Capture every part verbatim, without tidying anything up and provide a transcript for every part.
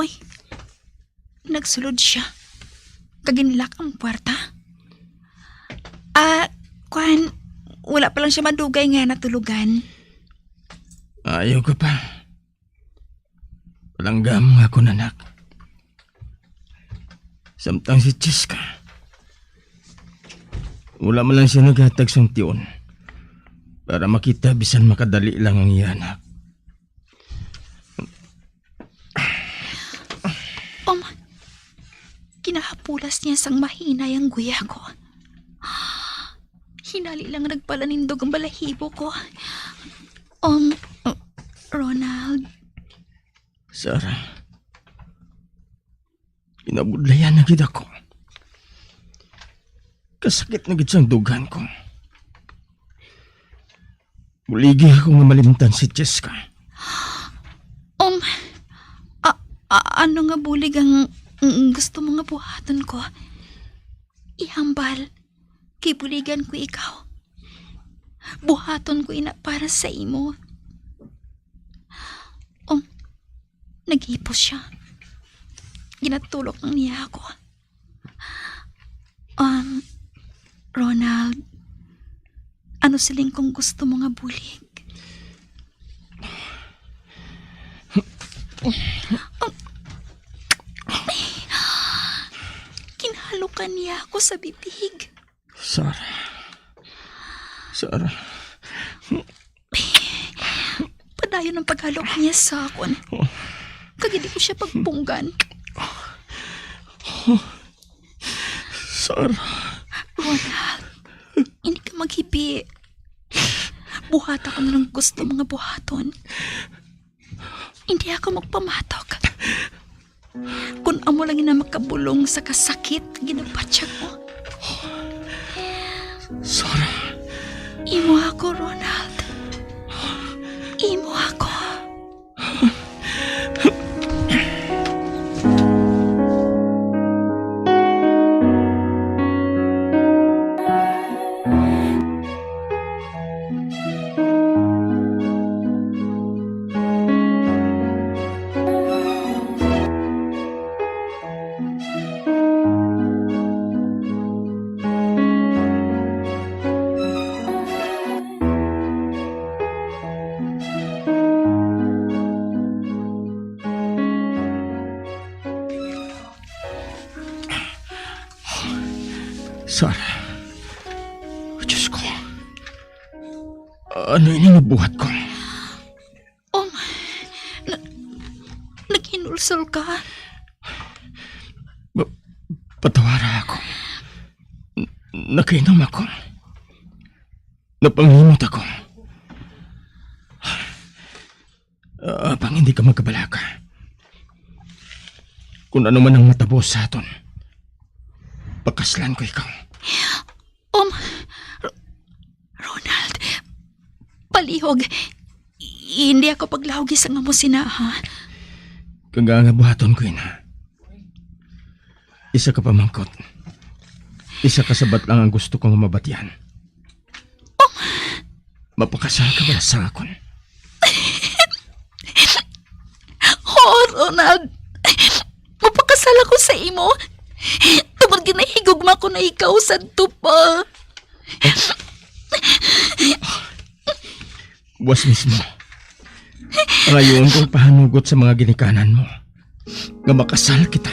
Oy, nagsulod siya. Kag ginlock ang puwerta. Ah, kwan, wala pa lang siya madugay nga natulugan. Ayaw ka pa. Palangga mo nga akon anak. Samtang si Cheska, wala man lang siya naghatag sang tion para makita bisan makadali lang ang iya anak. Um, kinahapulas niya sang mahinay ang guya ko. Hinali lang nagpalanindog ang balahibo ko. Um, Ronald. Sarah, kinabudlayan na gid ako. Kasakit na gid sang dughan ko. Buligi ako nga malimtan si Cheska. Um, a, a, ano nga bulig ang, ang gusto mo nga buhaton ko? Ihambal, kay buligan ko ikaw. Buhaton ko ina para sa imo. Um, naghipos siya. Ginatulok lang niya ako. Um, Ronald, ano siling kung gusto mo nga bulig? Ginhalukan niya ako sa bibig. Sarah. Sarah. Padayon ang paghalok niya sa akon. Kag hindi ko siya pagpunggan. Sarah. Ronald, hindi ka maghibi. Buhata ko na lang gusto mga buhaton. Hindi ako magpamatok. Kung amo lang ina makabulong sa kasakit, ginabatyag mo. Sarah. Imo ako, Ronald. Imo ako. Sarah. Diyos ko. Ano ini nga buhat ko? Um, na, naghinulsol ka? Ba, patawara ako. N-, nakainom ako. Napanglimot ako. Ah, apang hindi ka magkabalaka. Kung ano man ang matabo sa aton, pakaslan ko ikaw. Um, R-, Ronald, palihog. Hindi ako paglahugi sa amo sina, ha? Kag nga buhaton ko ina. Isa ka pamangkot. Isa ka sabat lang ang gusto ko nga mabatian. Mapakasal ka ba sa akon? Oo, Ronald. Mapakasal ako sa imo. Tungod ginahigugma ko na ikaw sadto pa. Buwas mismo. Pangayoon ko pahanugot sa mga ginikanan mo nga makasal kita.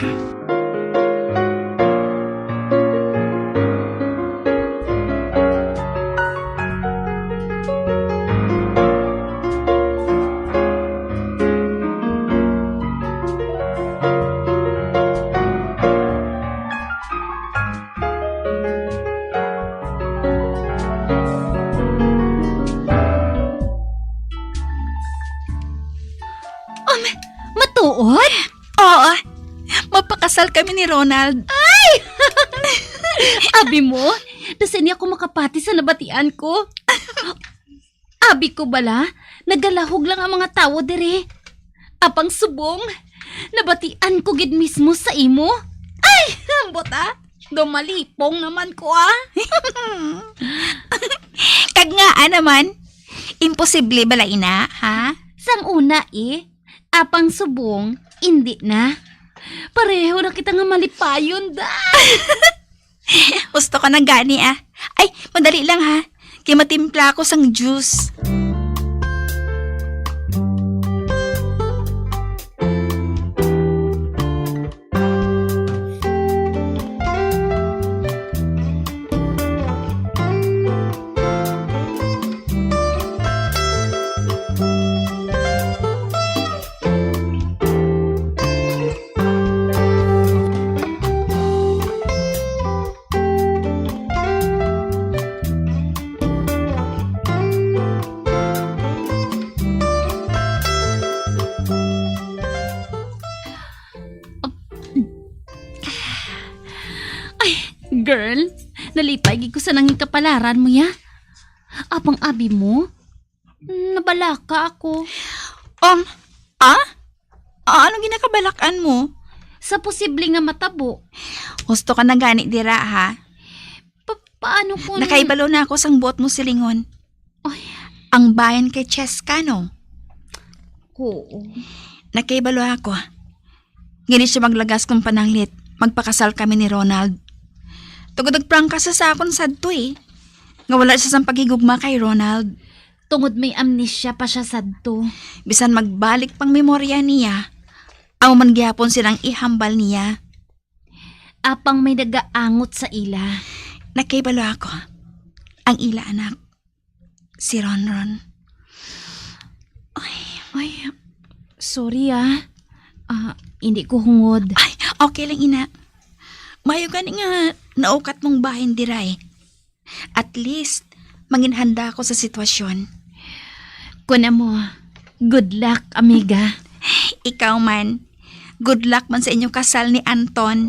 Um, matuod? Oo. Mapakasal kami ni Ronald. Ay! Abi mo, daw sa ini ako makapati sa nabatian ko. Abi ko bala, nagalahog lang ang mga tawo diri. Apang subong, nabatian ko gid mismo sa imo. Ay, ambot, ah. Daw malipong naman ko, ah. Kag ngaa naman, imposible bala ina, ha? Sang una, eh, Apang subong, indi na. Pareho na kita nga malipayon, day. Gusto ka na gani, ah. Ay, madali lang, ha. Kay matimpla ako sang juice. Ay, girl, nalipay gid ko sa nangin kapalaran mo, ya. Apang abi mo, nabalaka ako. Um, ah? Ah, ano ginakabalakan mo? Sa posible nga matabo. Gusto ka na gani dira, ha? Pa-, paano kung Nakaibalo na ako sang buot mo silingon. Ay. Ang bayan kay Cheska, no? Oo. Nakaibalo ako. Gani siya maglagas kong pananglit, magpakasal kami ni Ronald. Tungod nagprangka sa sa akon sadto, eh. Nga wala siya sang paghigugma kay Ronald. Tungod may amnesia pa siya sadto. Bisan magbalik pang memorya niya, amo man gihapon silang ihambal niya. Apang may nagaangot sa ila. Nakaibalo ako. Ang ila anak, si Ronron. Ay, ay, sorry, ah. Ah, hindi ko hungod. Ay, okay lang, ina. Mayo gani nga naukat mong bahin diray. At least, manginhanda ako sa sitwasyon. Kuna mo, good luck, amiga. Ikaw man, good luck man sa inyo kasal ni Anton.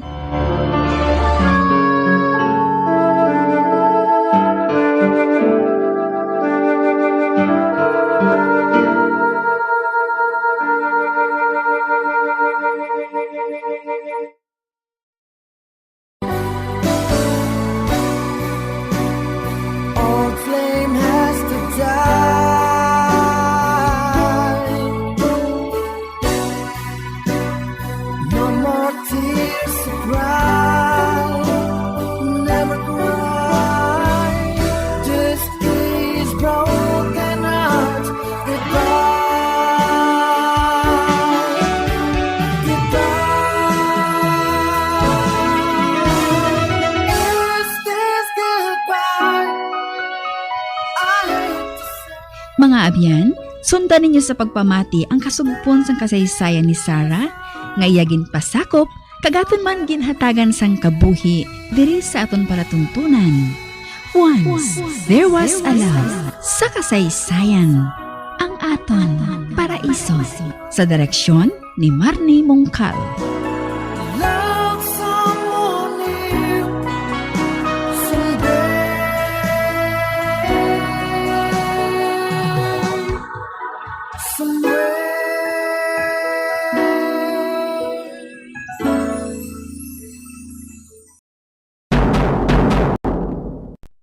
Old flame has to die. No more tears to cry. Never cry. Just these broken hearts. Goodbye. Goodbye. Is this goodbye? I hate to say Mga abyan, sundan ninyo sa pagpamati ang kasugpon sang kasaysayan ni Sarah, nga iya ginpasakop kag aton man ginhatagan sang kabuhi diri sa aton palatuntunan. Once there was a love sa kasaysayan, ang aton paraiso, sa direksyon ni Marnie Mongcal. Love someone new someday, someday.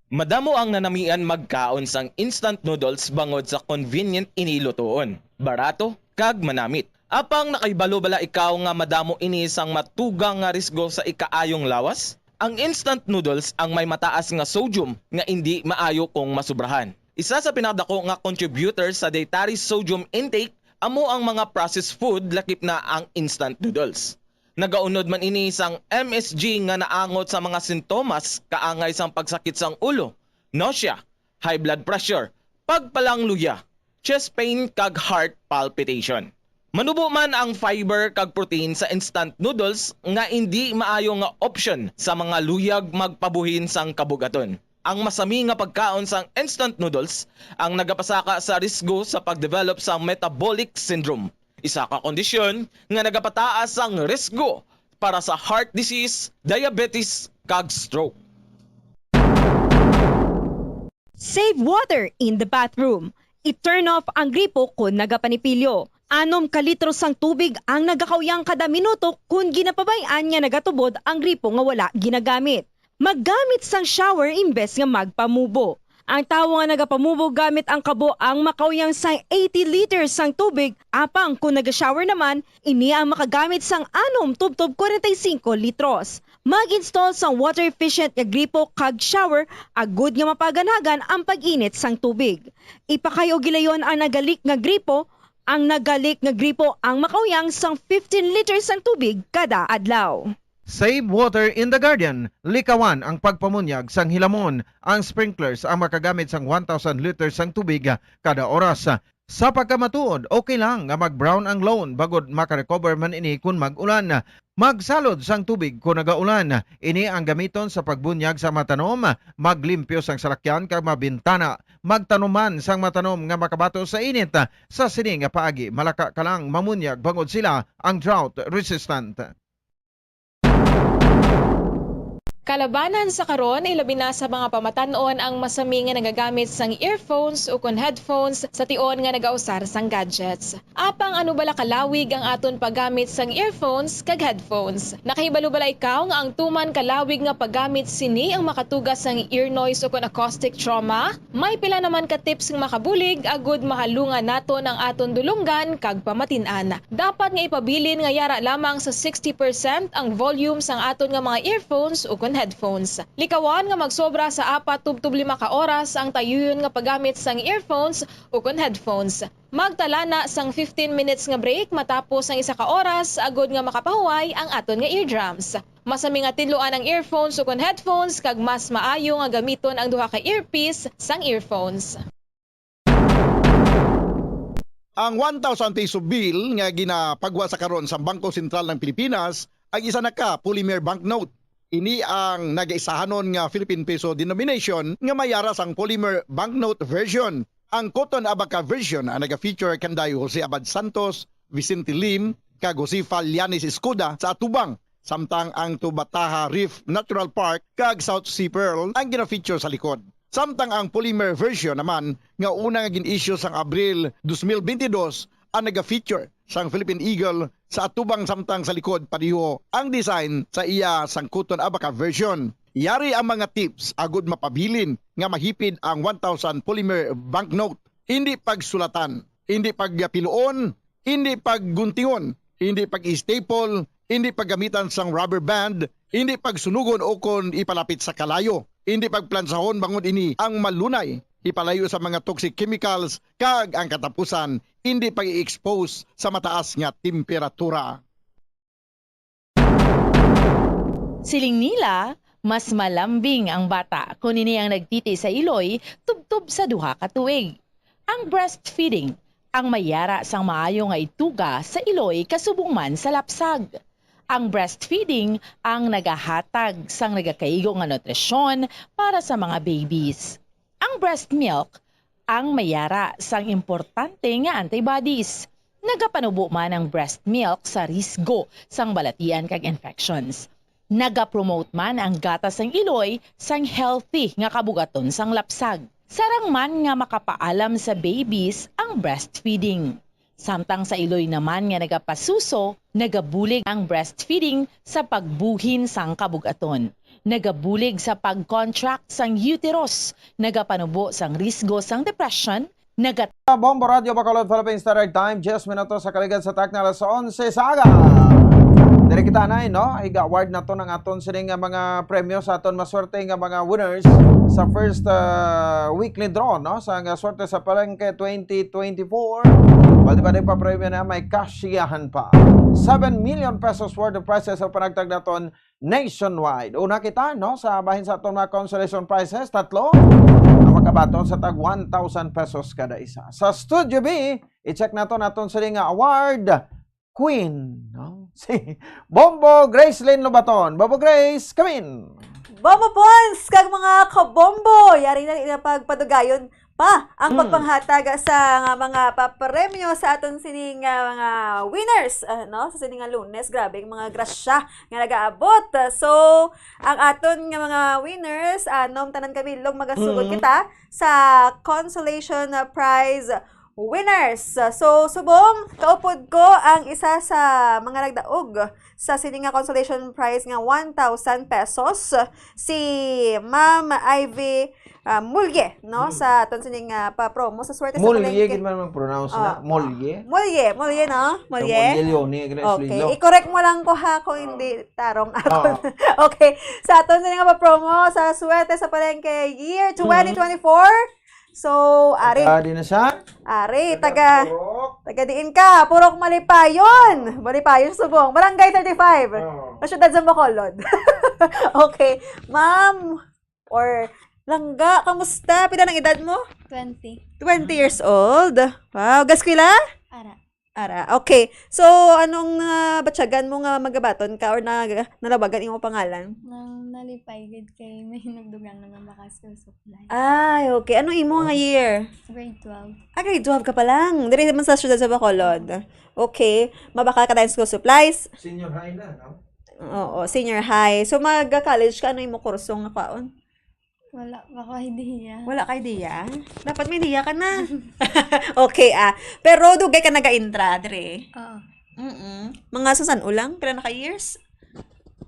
Madamo ang nanamian magkaon sang instant noodles bangod sa convenient ini lutuon, barato, kag manamit. Apang nakahibalo bala ikaw nga madamo ini sang matugang nga risgo sa ikaayong lawas? Ang instant noodles ang may mataas nga sodium nga indi maayo kung masubrahan. Isa sa pinakadako nga contributor sa dietary sodium intake amo ang mga processed food, lakip na ang instant noodles. Nagaunod man ini sang M S G nga naangot sa mga sintomas kaangay sang pagsakit sang ulo, nausea, high blood pressure, pagpalangluya, chest pain, kag heart palpitation. Manubo man ang fiber kag protein sa instant noodles nga indi maayo nga opsyon sa mga luyag magpabuhin sang kabug-aton. Ang masami nga pagkaon sang instant noodles ang nagapasaka sa risgo sa pag-develop sang metabolic syndrome, isa ka kondisyon nga nagapataas sang risgo para sa heart disease, diabetes, kag stroke. Save water in the bathroom. I-turn off ang gripo kon nagapanipilyo. Anom ka litro sang tubig ang nagakauyang kada minuto kon ginapabay-an nga nagatubod ang gripo nga wala ginagamit. Maggamit sang shower imbes nga magpamubo. Ang tawo nga nagapamubo gamit ang kabo ang makauyang sang eighty liters sang tubig, apang kon naga-shower naman, ini ang makagamit sang anom tubtob kwarenta y singko litros. Mag-install sang water-efficient nga gripo kag shower agud nga mapaganhagan ang pag-init sang tubig. Ipakay-o gilayon ang nagalik nga gripo, ang nagalik nga gripo ang makauyang sang fifteen liters sang tubig kada adlaw. Save water in the garden. Likawan ang pagpamunyag sang hilamon. Ang sprinklers ang makagamit sang one thousand liters sang tubig kada oras. Sa pagkamatuod, okay lang nga mag-brown ang lawn bangod makarecover man ini kon mag-ulan. Magsalod sang tubig kon nagaulan. Ini ang gamiton sa pagbunyag sa matanom, maglimpyo sang salakyan kag mabintana. Magtanom man sang matanom nga makabato sa init. Sa sini nga paagi, malaka ka lang mamunyag bangod sila ang drought resistant. Kalabanan sa karon, ilabi na sa mga pamatan-on ang masami nga nagagamit sang earphones ukon headphones sa tion nga nagausar sang gadgets. Apang ano bala kalawig ang aton paggamit sang earphones kag headphones? Nakahibalo bala ikaw nga ang tuman kalawig nga paggamit sini ang makatuga sang ear noise ukon acoustic trauma? May pila naman ka tips nga makabulig agud mahalungan naton ang aton dulonggan kag pamatin-an. Dapat nga ipabilin nga yara lamang sa sixty percent ang volume sang aton nga mga earphones ukon headphones. Likawan nga magsobra sa apat tubtob lima ka oras ang tayuyon nga paggamit sang earphones ukon headphones. Magtala na sang fifteen minutes nga break matapos ang isa ka oras agud nga makapahuway ang aton nga eardrums. Masami nga tinluan ang earphones ukon headphones kag mas maayo nga gamiton ang duha ka earpiece sang earphones. Ang one thousand peso bill nga ginapagwa sa karon sa Bangko Sentral ng Pilipinas ang isa na ka polymer banknote. Ini ang nagaisahanon nga Philippine peso denomination nga may yara sang polymer banknote version. Ang Cotton Abaca version ang naga-feature kanday Jose Abad Santos, Vicente Lim, kag Josefa Llanes Escuda sa atubang, samtang ang Tubataha Reef Natural Park kag South Sea Pearl ang gina-feature sa likod. Samtang ang polymer version naman nga una nga gin-issue sang Abril dos mil bentidós ang naga-feature sang Philippine Eagle sa atubang, samtang sa likod pareho ang design sa iya sang Cotton Abaca version. Yari ang mga tips agud mapabilin nga mahipid ang one thousand polymer banknote. Hindi pagsulatan, hindi pagpiluon, hindi pagguntingon, hindi pag-staple, hindi paggamitan sang rubber band, hindi pagsunugon ukon ipalapit sa kalayo, hindi pagplansahon bangod ini ang malunay ipalayo sa mga toxic chemicals, kag ang katapusan, hindi pag-i-expose sa mataas nga temperatura. Siling nila, mas malambing ang bata kon ini ang nagtiti sa iloy tubtob sa duha ka tuig. Ang breastfeeding ang may yara sang maayo nga ituga sa iloy kasubong man sa lapsag. Ang breastfeeding ang nagahatag sang nagakaigo nga nutrisyon para sa mga babies. Ang breast milk ang may yara sang importante nga antibodies. Nagapanubo man ang breast milk sa risgo sang balatian kag infections. Nagapromote man ang gatas sang iloy sang healthy nga kabugaton sang lapsag. Sarang man nga makapaalam sa babies ang breastfeeding. Samtang sa iloy naman nga nagapasuso, nagabulig ang breastfeeding sa pagbuhin sang kabugaton. Nagabulig sa pag-contract sang uterus, nagapanubo sang risgo sang depression, naga- Bombo Radio Bacolod, Philippine Standard Time, diyes minutos sa kaligad sa takna alas onse sa aga. Diri kita na, no? Iga-award naton ang aton sining nga mga premyo sa aton maswerte nga mga winners sa first, ah, weekly draw, no? Sa nga Swerte sa Palengke twenty twenty-four. Baldi pa, di pa premyo na, may kasyahan pa. Seven million pesos worth of prizes ang panagtag naton nationwide. Una kita, no, sa bahin sa aton mga consolation prizes, tatlo ang makabaton sa tag one thousand pesos kada isa. Sa Studio B, i-check nato naton sini nga award queen, no? Si Bombo Gracelyn Lobaton. Bombo Grace, come in! Bombo Pons, kag mga kabombo, yari na nga pagpadugayon pa ang Mm. pagpanghatag sa nga mga papremyo sa aton sini nga mga winners, ah, no? Sa sini nga Lunes, grabe ang mga grasya nga nagaabot. So, ang aton nga mga winners, anom tanan kabilog, magasugod Mm. kita sa consolation prize winners. So, subong, kaupod ko ang isa sa mga nagdaog sa sini nga consolation prize nga one thousand pesos, si Ma'am Ivy, ah, Mulye, no? Mm. Sa aton sini nga pa-promo. Sa swerte sa Mulye, palengke. Gid man ang pronounce na. Ah, Mulye? Mulye, Mulye, no? Mulye? Mulye, Leone, gina-, Okay, Iloilo. I-correct mo lang ko ha kung Oo. hindi tarong ako. Oo. Okay, sa aton sini nga pa-promo, sa swerte sa palengke year Mm. twenty twenty-four. So, ari. Ah, di na siya? Ari, Taga taga, Purok. taga diin ka? Purok Malipayon. Malipayon, Subong. Barangay thirty-five. Oo. Sa siyudad sa Bacolod. Okay. Ma'am, or Langga, kamusta? Pila nang edad mo? Twenty. Twenty years old. Wow, gaskwela? Ara. Ara. Okay. So, anong, ah, batyagan mo nga magabaton ka or nag-, nalawagan imo pangalan? Nang nalipay gid kay may nagdugang na nga baka school supply. Ay, okay. Anong imo nga Oh. year? Grade twelve. Ah, grade twelve ka pa lang. Diri naman sa siyudad sa Bacolod. Okay. Mabakal ka dahil school supplies? Senior high na, no? Oo, senior high. So, mag-college ka, ano imo kurso nga kwaon? Wala pa ko idea. Wala ka idea? Dapat may idea ka na. Okay, ah. Pero dugay ka naga-intra, diri? Oo. Mm-mm. Mga sa san-o lang? Pila na ka years?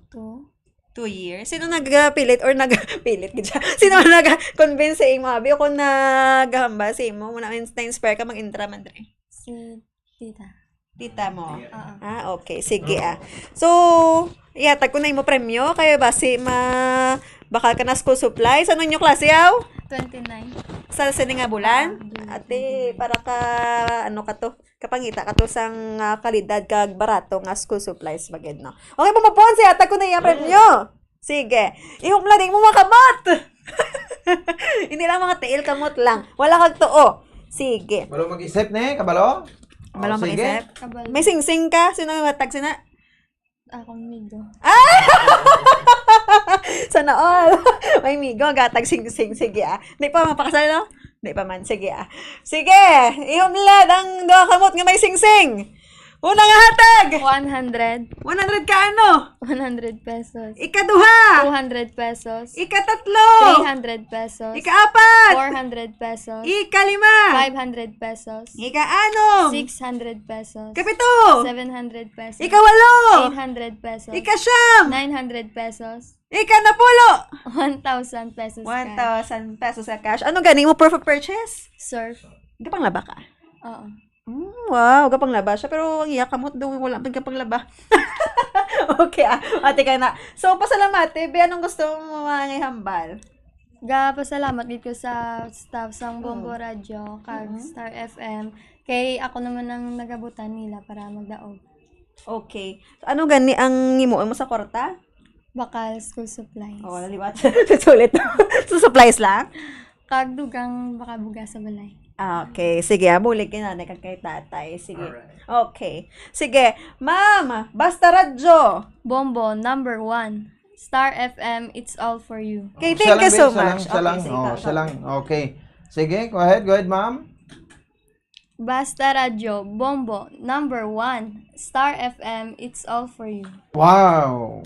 Two. Two years? Sino nagpilit or nagpilit gid siya? Sino ang nag-convince sa imo, abi? O kung naghambal sa imo, na-, na-inspire ka mag-intra man diri? Si tita. Tita mo? Tita. Oo. Ah, okay. Sige, ah. So, ihatag ko na imo premyo. Kaya basi ma-, bakal ka na school supplies. Ano inyo klase, aw? Twenty-nine. Sa sini nga bulan? Ah, June Ate, twenty-nine. Para ka, ano ka to? Kapangita ka to sang, ah, kalidad kag barato nga school supplies ba gid, no? Okay, pumapon, si ata ko na iya premyo. Sige. Ihumla, di mo makamot. Hindi lang mga tiil, kamot lang. Wala kag tuo. Sige. Kabalo mag-isip, ne? Kabalo? Kabalo Oh, sige. mag-isip? Kabalo. May singsing ka? Sino may matag sina? Akong migo. Ah! Sana all. May migo, gatag singsing. Sige, ah. Di pa mapakasal, no? Di pa man. Sige, ah. Sige, ihumlad ang duha kamot nga may singsing. Una nga hatag. One hundred. One hundred ka ano? One hundred pesos. Ikaduha. Two hundred pesos. Ikatatlo. Three hundred pesos. Ikaapat. Four hundred pesos. Ikalima. Five hundred pesos. Ika-anom. Six hundred pesos. Kapito. Seven hundred pesos. Ikawalo. Eight hundred pesos. Ikasyam. Nine hundred pesos. Ikanapulo. One thousand pesos cash. One thousand pesos sa cash. Ano gani mo proof of purchase? Surf. Gapanglaba ka? Oo. Mm, wow, gapanglaba siya. Pero ang iya kamot daw, wala pa gapanglaba. Okay, ah. Ate ka na. So, pasalamati, be, anong gusto mo mga ihambal? Gapasalamat gid ko sa staff sang Bombo Mm. Radyo kag Mm. Star F M. Kay ako naman ang nagabutan nila para magdaog. Okay. So, ano gani ang himuon mo sa kwarta? Bakal, school supplies. Oh, liwat. Sulit. So, supplies lang? Kag dugang baka bugas sa balay. Ah, okay. Sige, ah, bulig kay nanay kag kay tatay. Sige. Alright. Okay. Sige. Ma'am, Basta Radyo. Bombo, number one. Star F M, it's all for you. Okay, Oh, thank siya you lang, so be, siya much. lang, siya Okay, lang. sige, Oh, ikaw, siya ikaw. lang. Okay. Sige, go ahead, go ahead, ma'am. Basta Radyo, Bombo, number one. Star F M, it's all for you. Wow!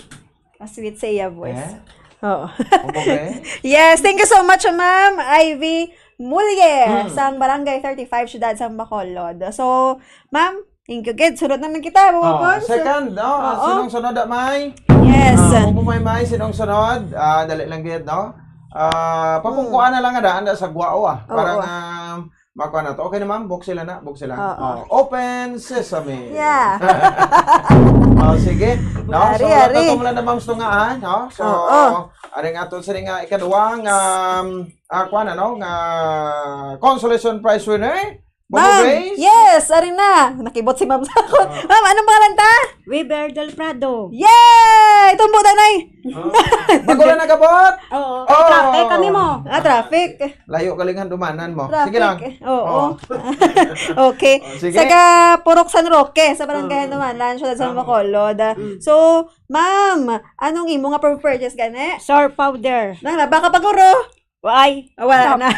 A sweet sa iya voice. Eh? Oo. Opo, eh? Yes, thank you so much, Ma'am Ivy Mulye, Mm. sang Barangay thirty-five, Siyudad sang Bacolod. So, ma'am, thank you, gid. Sunod naman kita, mga Oh, pons. second, no? Oo. Sinong sunod, ah, May? Yes. Ah, opo, May, May, sinong sunod? Ah, dali lang, gid, no? Ah, papungkuan Mm. na lang, ada, anda sa Guao, ah. Oo. Para nga, makuha na to. Okay na, ma'am? Book sila na, book sila. Oo. Oh, open sesame. Yeah. Oh, sige. No? So, Ari, wala ari. na tong wala na, ma'am, sa tunga, ah, no? So, Oo. ari nga to, sini nga ikaduha nga, um, ah, kuha na, no? Nga consolation prize winner. Bobo Ma'am, Grace? Yes, ari na. Nakibot si ma'am sa ako. Oo. Ma'am, anong pangalan ta? Weber Del Prado. Yay! Tumbo, tanay. Oh. Bago na nagabot? Oo. Oh. Traffic kami mo. Ah, traffic. Layo ka lang ang dumanan mo. Traffic. Sige lang. Oo. Oh. Okay. Oh, sige. Sa ga-, Purok San Roque, sa Barangay Oo. Hanumanan, Siyudad sa Oo. Bacolod. Mm. So, ma'am, anong imo nga purpose gani? Sore powder. Nang laba ka pa, guro? Why? Ah, wala na.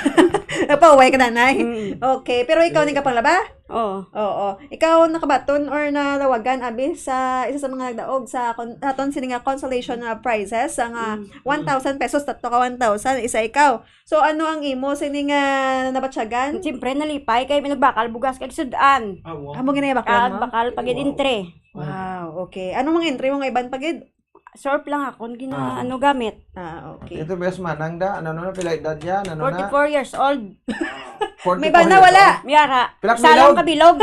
Napauway ka na, Nay? Mm. Okay. Pero ikaw, ni ka panglaba? Oo. Oo. Ikaw nakabaton or nalawagan, abi, sa isa sa mga nagdaog sa kon-, aton sini nga consolation, ah, prizes, ang, ah, Mm. one thousand pesos, tatlo ka one thousand, isa ikaw. So, ano ang imo sini nga nabatyagan? Siyempre, nalipay kay may nagbakal bugas kay sud-an. Ah, wow. Amo gani bakal Kag mo? bakal pagid Wow. Entry. Wow, okay. Anong mga entry mo nga iban pagid? Surf lang ako, gina-, Ah. ano, gamit. Ah, okay. Ito, best manang da, ano na, pila edad yan? Ano na? Forty-four years old. Forty-four May bana, years wala? old? Miyara. Pila Isa lang bilog? kabilog.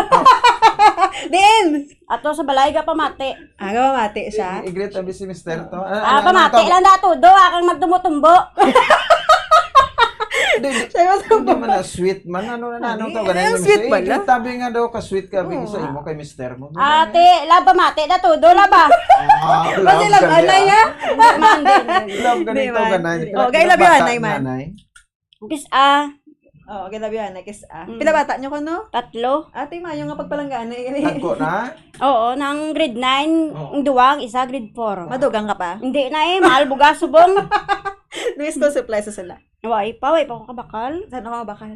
Diin? Ato sa balay, ga pamati. Ah, ga pamati siya? I-, i-greet abi si mister to. Ah, Ah, ano, ano pamati tawag? lang da, todo. Akang magtumbo-tumbo. Hindi, hindi. Siya yung Hindi man na sweet man. Ano na, ano Hindi, tawag? Ano yung sweet sweet? pala? I-greet tabi nga daw, ka-sweet ka, bigay sa Oo. imo kay mister mo. Ate, laba mate na todo, laba. Ah, Kasi love love ka anay, niya. ha? Hindi man, hindi, hindi. Love ka Hindi nito, man. ganay. Oh, kay love you, Bata anay man. nanay. Kis-a. Oh, okay, love you, anay. Kis-a. Mm. Pila bata nyo ko, no? Tatlo. Ate, mayo nga pagpalanggaan na yun. Tagko na? Oo, nang grade nine, Oo. ang duwang, isa grade four. Madugang ka pa? Hindi na eh, mahal bugas, subong. No school supply sa sila? Wa pa, wa pa ko kabakal. Saan ako mabakal?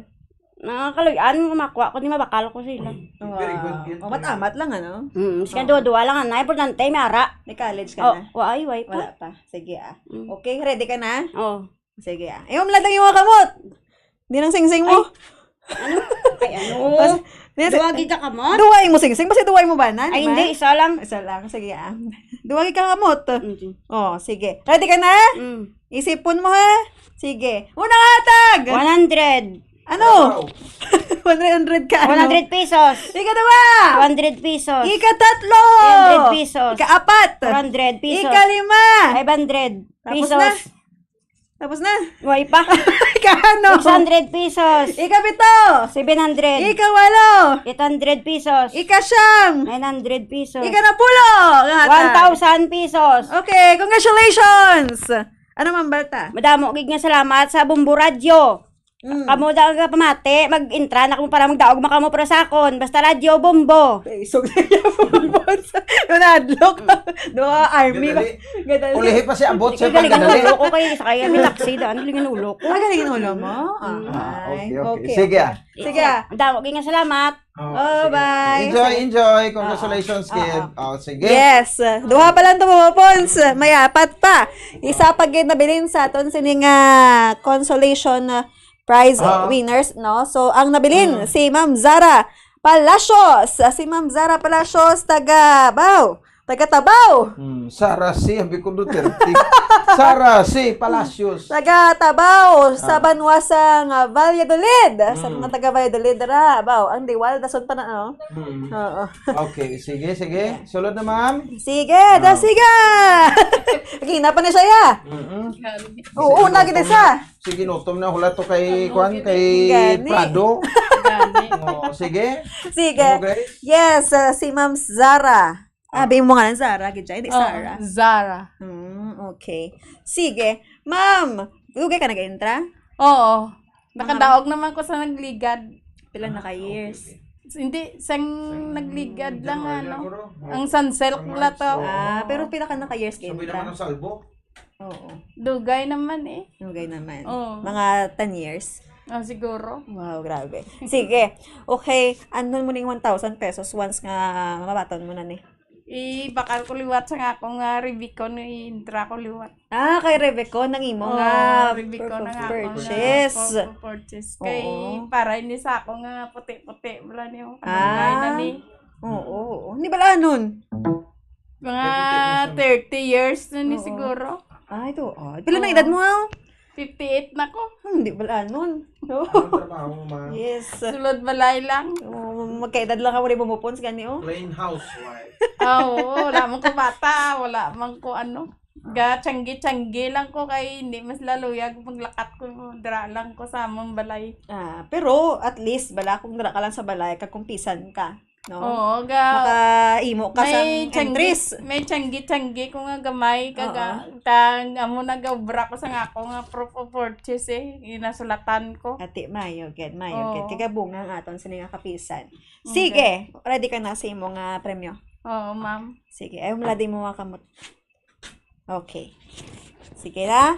Nakakaluyan, kumakuha ko, di mabakal ko sila. Wow. Very good, good. Oh, mat-amat lang, ano? Mm, siya Oh. duwa-duwa lang, anay. Importante, may ara. May college ka Oh, na? wa, ay, wa pa. Wala pa. Sige, ah. Mm. Okay, ready ka na? Oh. Sige, ah. Ayaw mo lang yung mga kamot. Di nang singsing mo. Ay. Ano? Ay, ano? Bas-, di, Duwagi ka kamot? Duwagi mo singsing. Basta duwagi mo ba na, Ay, di ba? hindi, isa lang. Isa lang. Sige, ah. Duwagi ka kamot. Mm. Oh, sige. Ready ka na? Mm. Isipon mo, ha? Sige. Unang hatag! One hundred. Ano? Wow. One hundred ka, ano? One hundred pesos. Ikadua! Two hundred pesos. Ikatatlo! Three hundred pesos. Ikaapat! Four hundred pesos. Ikalima! Five hundred Tapos pesos. na? Tapos na? Way pa. Ikano? Six hundred pesos. Ikapito? Seven hundred. Ikawalo? Eight hundred pesos. Ikasyam? Nine hundred pesos. Ikanapulo? Nga hatag. One thousand pesos. Okay, congratulations! Ano man balta? Madamo gid nga salamat sa Bombo Radyo. Mm. Kamo daw nga pamati, mag-intra na kamo para magdaog man kamo para sa akon. Basta Radyo Bombo. Isog na niya, Bombo. Yung nahadlok. Mm. Duha, army. Gadali. Gadali. Ulihi pa si abot sa Ikaw, galing ang pagkadali. ulo ko kay sa kaya may taxi daan, galing ang ulo ko. Ah, galing ang ulo mo? Mm. Ah, okay, Ay, okay. okay, Sige, okay. ah. Sige, ah. Madamo gid nga salamat. Oh, Oh, sige. bye. Enjoy, Sige. enjoy. Congratulations, Oo. kid. Oo. Oh, sige. Yes. Duha pa lang to, mga pons. May apat pa. Isa pa gid nabilin sa aton sining, ah, consolation, ah, prize Ah. winners, no? So, ang nabilin, Mm. si Ma'am Zara Palacios. Ah, si Ma'am Zara Palacios, taga, baw, taga Tabaw. Hmm, Sara C, sabi ko, Duterte. Sara C Palacios. Taga Tabaw, sa Ah. banwa sang, ah, Valladolid. Sa Mm. mga taga Valladolid, ra, baw, ang Diwal, dason pa na, no? Mm. Oo. Okay, sige, sige. Sulod na, ma'am. Sige, da, Ah. sige. Gina pa na siya, ya. Mm-mm. Oo, Sige, na, gid gutom sa. na. Sige, gutom na. Hula to kay, Ano, kwan, gid kay Gani. Prado. Gani. Oh, sige. Sige. Ano, guys? Yes, ah, si Ma'am Zara. Ah. Abi mo nga lang, Zara, gid siya. Hindi, Oo, Sarah. Zara. Hmm, okay. Sige. Ma'am, dugay ka nag-intra? Oo. Mga Nakadaog naman ko sa nagligad. Pila na ka Ah, years? okay. Hindi, sang Sang nagligad lang, January ano. ako, no? Ang Sunsilk Sang la March, to. oo. Ah, pero pila ka na ka years Sabay ka-intra? naman ang salbo. Oo. Dugay naman eh. Dugay naman. Oo. Mga ten years? Oh, siguro. Wow, grabe. Sige. Okay, ano mo ning one thousand pesos once nga mabaton mo na ni? Ibakal ko liwat sa nga akong, ah, Revicon, i-intra ko liwat. Ah, kay Revicon ang imo Oh, nga Revicon proof ang of akong, ah, purchase. proof of purchase. Kay Oo. para ini sa ako nga puti-puti, wala niyo. Ah. Ano na ni? Oo, oo. Ni balanon? Mga Kay puti na siya. thirty years na ni Oo. siguro. Ah, ito. Oh. Pila na Oo. edad mo, ha? Fifty-eight na ko. Hmm, di balanon. Anong trabaho mo, ma'am? Yes. Sulod balay lang. Oh, magkaedad lang ka, wala mo phones gani, oh. Plain housewife. Ah, oo, wala man ko bata, wala man ko ano. Ga-tiyanggi-tiyanggi lang ko kay hindi mas laluyag maglakat ko dira lang ko sa among balay. Ah, pero at least bala kung dira ka lang sa balay, kakumpisan ka, no? Oo, ga Makaimo ka may sang tiyanggi, entries. may tiyanggi-tiyanggi ko nga gamay, Oo. kaga, tang, amo nag-obra ko sa nga ako nga proof of purchase eh, ginasulatan ko. Ati, mayo gid, mayo gid. Oo. Kay gabunga ang aton sini nga kapisan. Okay. Sige, ready ka na sa imo nga premyo? Oo, ma'am. Sige, ay, wala di mo makamot. Okay. Sige na.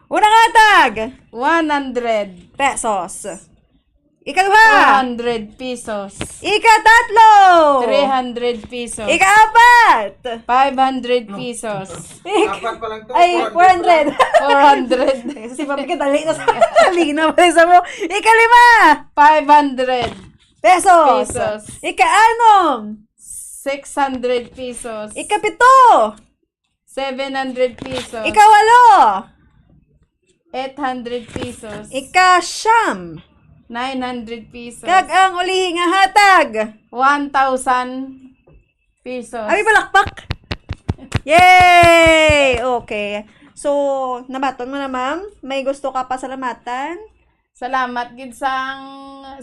Unang hatag, one hundred pesos. Ikaduha, two hundred pesos. Ikatatlo, three hundred pesos. Ikaapat, five hundred pesos. Ik- Apat pa lang to, ay, four hundred. Four hundred. Four hundred. Si Ma'am, kadali na sa, dali na pala sa mo. Ikalima, five hundred pesos. Pesos. Ikaanom, six hundred pesos. Ikapito, seven hundred pesos. Ikawalo, eight hundred pesos. Ikasyam, nine hundred pesos. Kag ang ulihi nga hatag, one thousand pesos. Abi, palakpak. Yay! Okay. So, nabaton mo na, ma'am? May gusto ka pasalamatan? Salamat gid sang,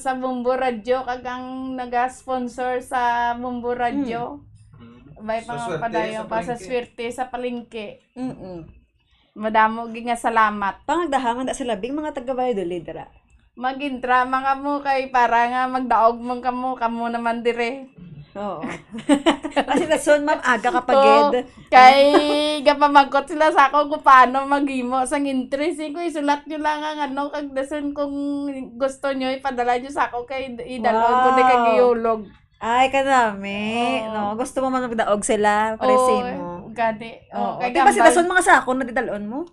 sa Bombo Radio kag ang naga-sponsor sa Bombo Radio. Hmm. May padayon pa sa swerte sa palengke. Mm-mm. Madamo gid nga salamat. Pangagdahangan da sila, bing, mga taga Valladolid, dira. Mag-intra man kamo kay para nga magdaog man kamo, kamo naman dire. Oo. Kasi dason, ma'am, aga ka pa gid. Oo. Kay gapamangkot sila sa ako kung paano maghimo sang entry. Sige, isulat nyo lang ang ano, kag dason kung gusto nyo, ipadala nyo sa ako kay idalon ko ni kag Iulog. Ay, kanami, no? Gusto mo man magdaog sila, pares mo. Oo, gani. Oo. Kay di ba sila gambay. Son mga sako na didalon mo?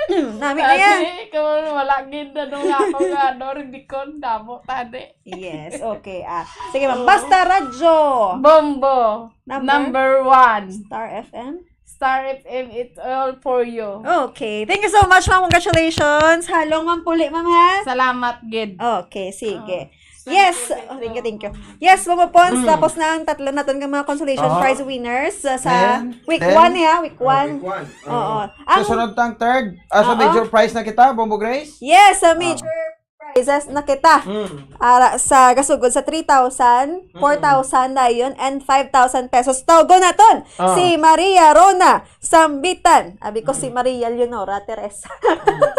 Hmm, nami na yan. Kasi kung wala gid, ano nga ako nga, ano, Rubicon, damo, tani. Yes, okay. Ah, sige, ma'am. Basta Radyo. Bombo. Number? Number one. Star F M? Star F M, it's all for you. Okay. Thank you so much, ma'am. Congratulations. Halong, ma'am, puli, ma'am, ha? Salamat, gid. Okay, sige. Ah, yes. Thank you, thank you. Oh, thank you, thank you. Yes, mga pons, mm, tapos na ang tatlo naton nga mga consolation, aha, prize winners, uh, sa then, week then, one, ha? Week, oh, one. Week one. Oo. Oo. Ang susunod tang third, ah, sa, oo, major prize na kita, Bombo Grace? Yes, sa, ah, major prizes na kita. Mm. Ara, sa gasugod sa three thousand, mm, four thousand dayon, and five thousand pesos. Tawgon naton, ah, si Maria Rona Sambitan. Abi ko si, mm, Maria Leonora Teresa. Mm.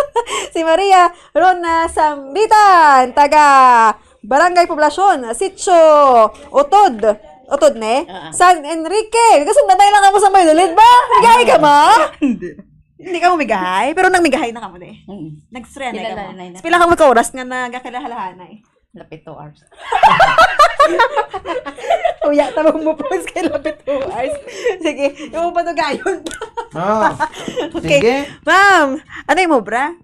Si Maria Rona Sambitan, taga Barangay Poblacion, Sitio Utod. Utod, ne? Ah, ah. San Enrique. Gusto na tayo lang kamo sa Valladolid ba? Migahay ka mo? Hindi. Hindi ka mo migahay, pero nang migahay na kamo, ne? Mm. Nag-friend na kamo. Kilala na yun. Pila ka mo ka oras nga nagakilahalahanay? Lapit two hours. Uya, tabang mo po kay lapit two hours. Sige, yung pa to gayon. Ah, okay. Sige. Ma'am, ano yung mo, bra?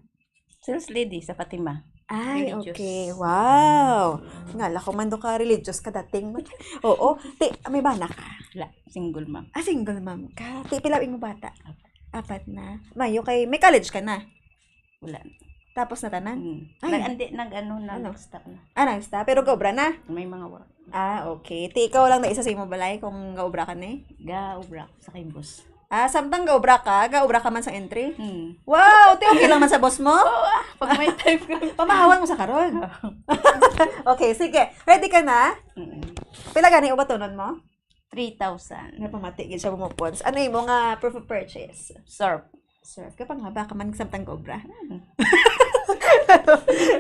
Sales lady sa Fatima. Ay, religious. Okay. Wow. Ngala ko man do ka religious ka dating. Oo. Ti, may bana ka? Wala. Single mom. Ah, single mom ka. Ti, pila imo bata? Apat. Apat na. Mayo kay, may college ka na? Wala. Tapos na tanan? Hmm. Ay. Nag-, andi, nag-ano na, ano? Nag-stop na. Ah, nag-stop? Pero gaobra na? May mga work. Ah, okay. Ti, ikaw lang na isa sa imo balay kung gaobra ka na eh? Gaobra ako sa kay boss. Ah, samtang gaobra ka, gaobra ka man sa entry? Hmm. Wow! Ti, okay lang man sa boss mo? Oo, ah, pag may time ko. Pamahawan mo sa karon. Okay, sige. Ready ka na? Mm-mm. Pila gani ubatonon mo? Three thousand. Napamati gid siya mo points. Ano imo nga proof of purchase? Surf. Surf. Kapang haba ka man samtang gaobra. Hmm.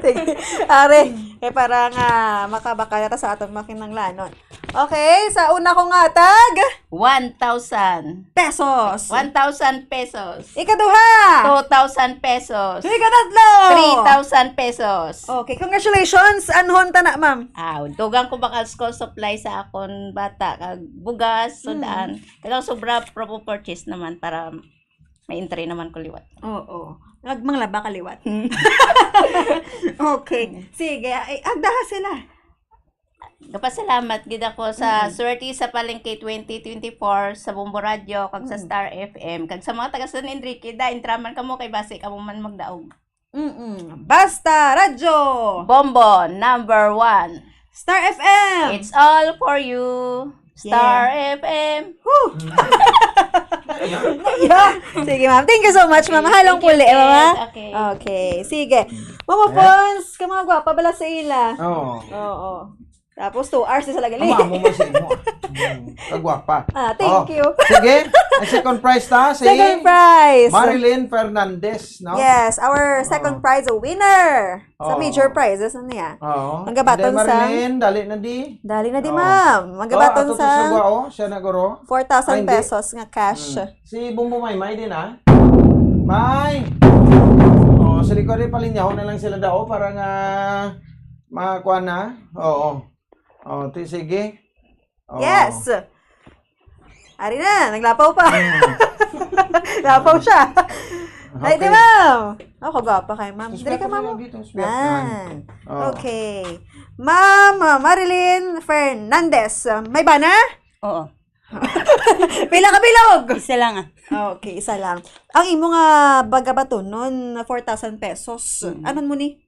Sige. Are, eh, para nga makabakal na ta sa aton makinanglanon. Okay, sa una ko nga tag? One thousand. Pesos. One thousand pesos. Ikaduha? Two thousand pesos. Ikatatlo? Three thousand pesos. Okay, congratulations. Anhon ta na, ma'am? Ah, dugang ko bakal school supply sa akon bata, kag bugas, mm, sudan. Kailangan sobra, proper purchase naman para may entry naman ko liwat. Oo. Nagmanglaba ka liwat. Hmm. Okay. Hmm. Sige. Ay, agdaha sila. Gapasalamat gid ako sa, mm, Swerte sa Palengke twenty twenty-four sa Bombo Radio kag sa, mm, Star F M kag sa mga taga San Enrique, da, intraman kamo kay basi kamo man magdaog. Mm-mm. Basta Radyo! Bombo, number one. Star F M! It's all for you. Star, yeah, F M. Woo! Yeah. Sige, ma'am. Thank you so much, ma'am. Halong puli, ma'am, ha? Thank you, Kate. Okay. Okay. Sige. Mama Pons, ka mga gwapa bala sa ila. Oo. Oo. Tapos two hours na sa lagali. Ama mo man sa imo. Mm, kagwapa. Ah, thank you. Oh, sige. Ang second prize ta, si, second prize, Marilyn Fernandez, no? Yes, our second prize winner. Oo. Sa major prizes na niya. Oo. Ang gabaton sa, Marilyn, dali na di. Dali na di, ma'am. Ang gabaton sa, oh, siya na guro. Four thousand pesos nga cash. Mm. Si Bumbo Maymay din, ah. May! Sa likod, eh, palinyahon na lang sila daw para nga makuha na. Oo. Oh, ti-, sige. Oh. Yes. Ari na, naglapaw pa. Mm. Lapaw siya. Ay, di, Okay. Ma'am. Ako, gwapa kay ma'am. Dali ka, ma'am. Dito, sweat naman. Ah. Oh. Okay. Ma'am, uh, Marilyn Fernandez, uh, may bana? Oo. Pila ka bilog? Isa lang, ah. Okay, isa lang. Ang imo nga baga batunon, four thousand pesos. Mm. Anon mo ni?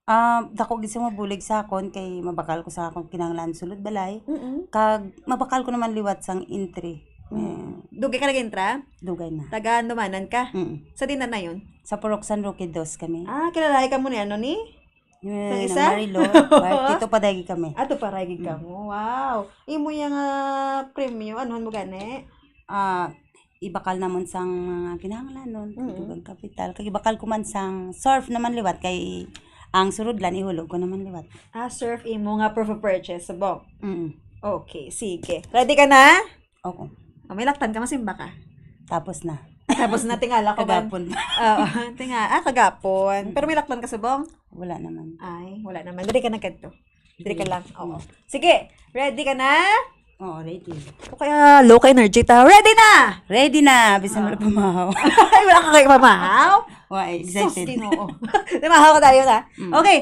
Ah, dako gid sa mabulig sa akon kay mabakal ko sa akon kinahanglan sulod balay. Mm-mm. Kag mabakal ko naman liwat sang entry. Mm. Eh, dugay ka nag-entra? Dugay na. Taga Numanan ka? Mm. Sa diin na yun? Sa Purok San Roque dos kami. Ah, kilala ka mo ni ano ni? Yun, Sang ang isa? Marilor. Tito pa dagi kami. Ato pa dagi Mm. ka mo. Wow. Imo yang, ah, premyo, anuhan mo gani? Ah, ibakal namon sang mga kinahanglanon, Mm. dugang kapital. Kag ibakal ko man sang surf naman liwat kay ang surudlan ihulog ko naman liwat. Ah, surf imo nga proof of purchase, subong? Mm. Okay, sige. Ready ka na? Oo. Ah, may laktan ka, masimba ka? Tapos na. Tapos na, tingala ko man. Kagapon. Oo, tinga-, ah, kagapon. Pero may laktan ka, subong? Wala naman. Ay, wala naman. Dali ka na kadto. Dali ka Sige. lang. Oo. Mm. Sige, ready ka na? Oo, ready. O kaya low ka energy ta. Ready na! Ready na! Bisan Ah. wala pamahaw. Ay, wala ka kay pamahaw? Wa, eh, excited. Sus, Ginoo. Namahaw ka tayo na. Mm. Okay.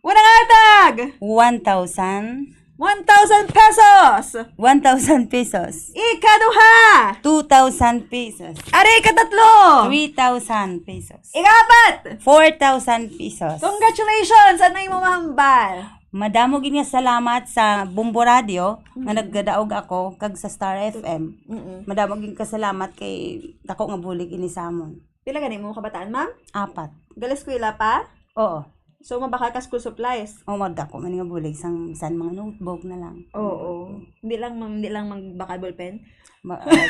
Unang hatag! One thousand. One thousand pesos! One thousand pesos. Ikaduha! Two thousand pesos. Ari, ikatatlo! Three thousand pesos. Ikapat! Four thousand pesos. Congratulations! Ano imo mahambal? Madamo gid nga salamat sa Bombo Radio nga Mm. nagadaog ako kag sa Star F M. Mm-mm. Madamo gid kasalamat kay dako nga bulig ini sa amon. Pila gani mo kabataan, ma'am? Apat. Gali eskwela pa? Oo. So, mabakal ka school supplies? Oo, magdako man nga bulig sang, sang mga notebook na lang. Oo. Hindi lang, ma'am, hindi lang magbakal ballpen? Ma-, ah,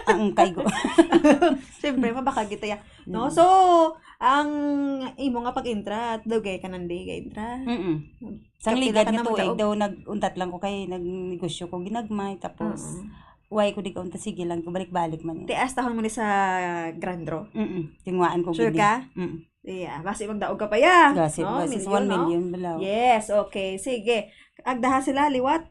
ang kaigo. Siyempre, mabakal kita ya. No? Mm. So, ang imo nga pag-entra, dugay ka nang di ka entra? Mm-mm. Sang Kapila ligad ka nga na tuig magdaog? Daw, nag-untat lang ko kay nagnegosyo ko ginagmay, tapos Mm. why ko di ka untat, sige lang ko, balik-balik man eh. Ti, astahon mo ni sa Grandro? Mm-mm. Tinguhaan ko Sure gid ni. ka? Mm. Yeah, basi magdaog ka pa ya. Basi, No? basi sa Milyon, one no? million balaw. Yes, okay. Sige. Agdaha sila, liwat?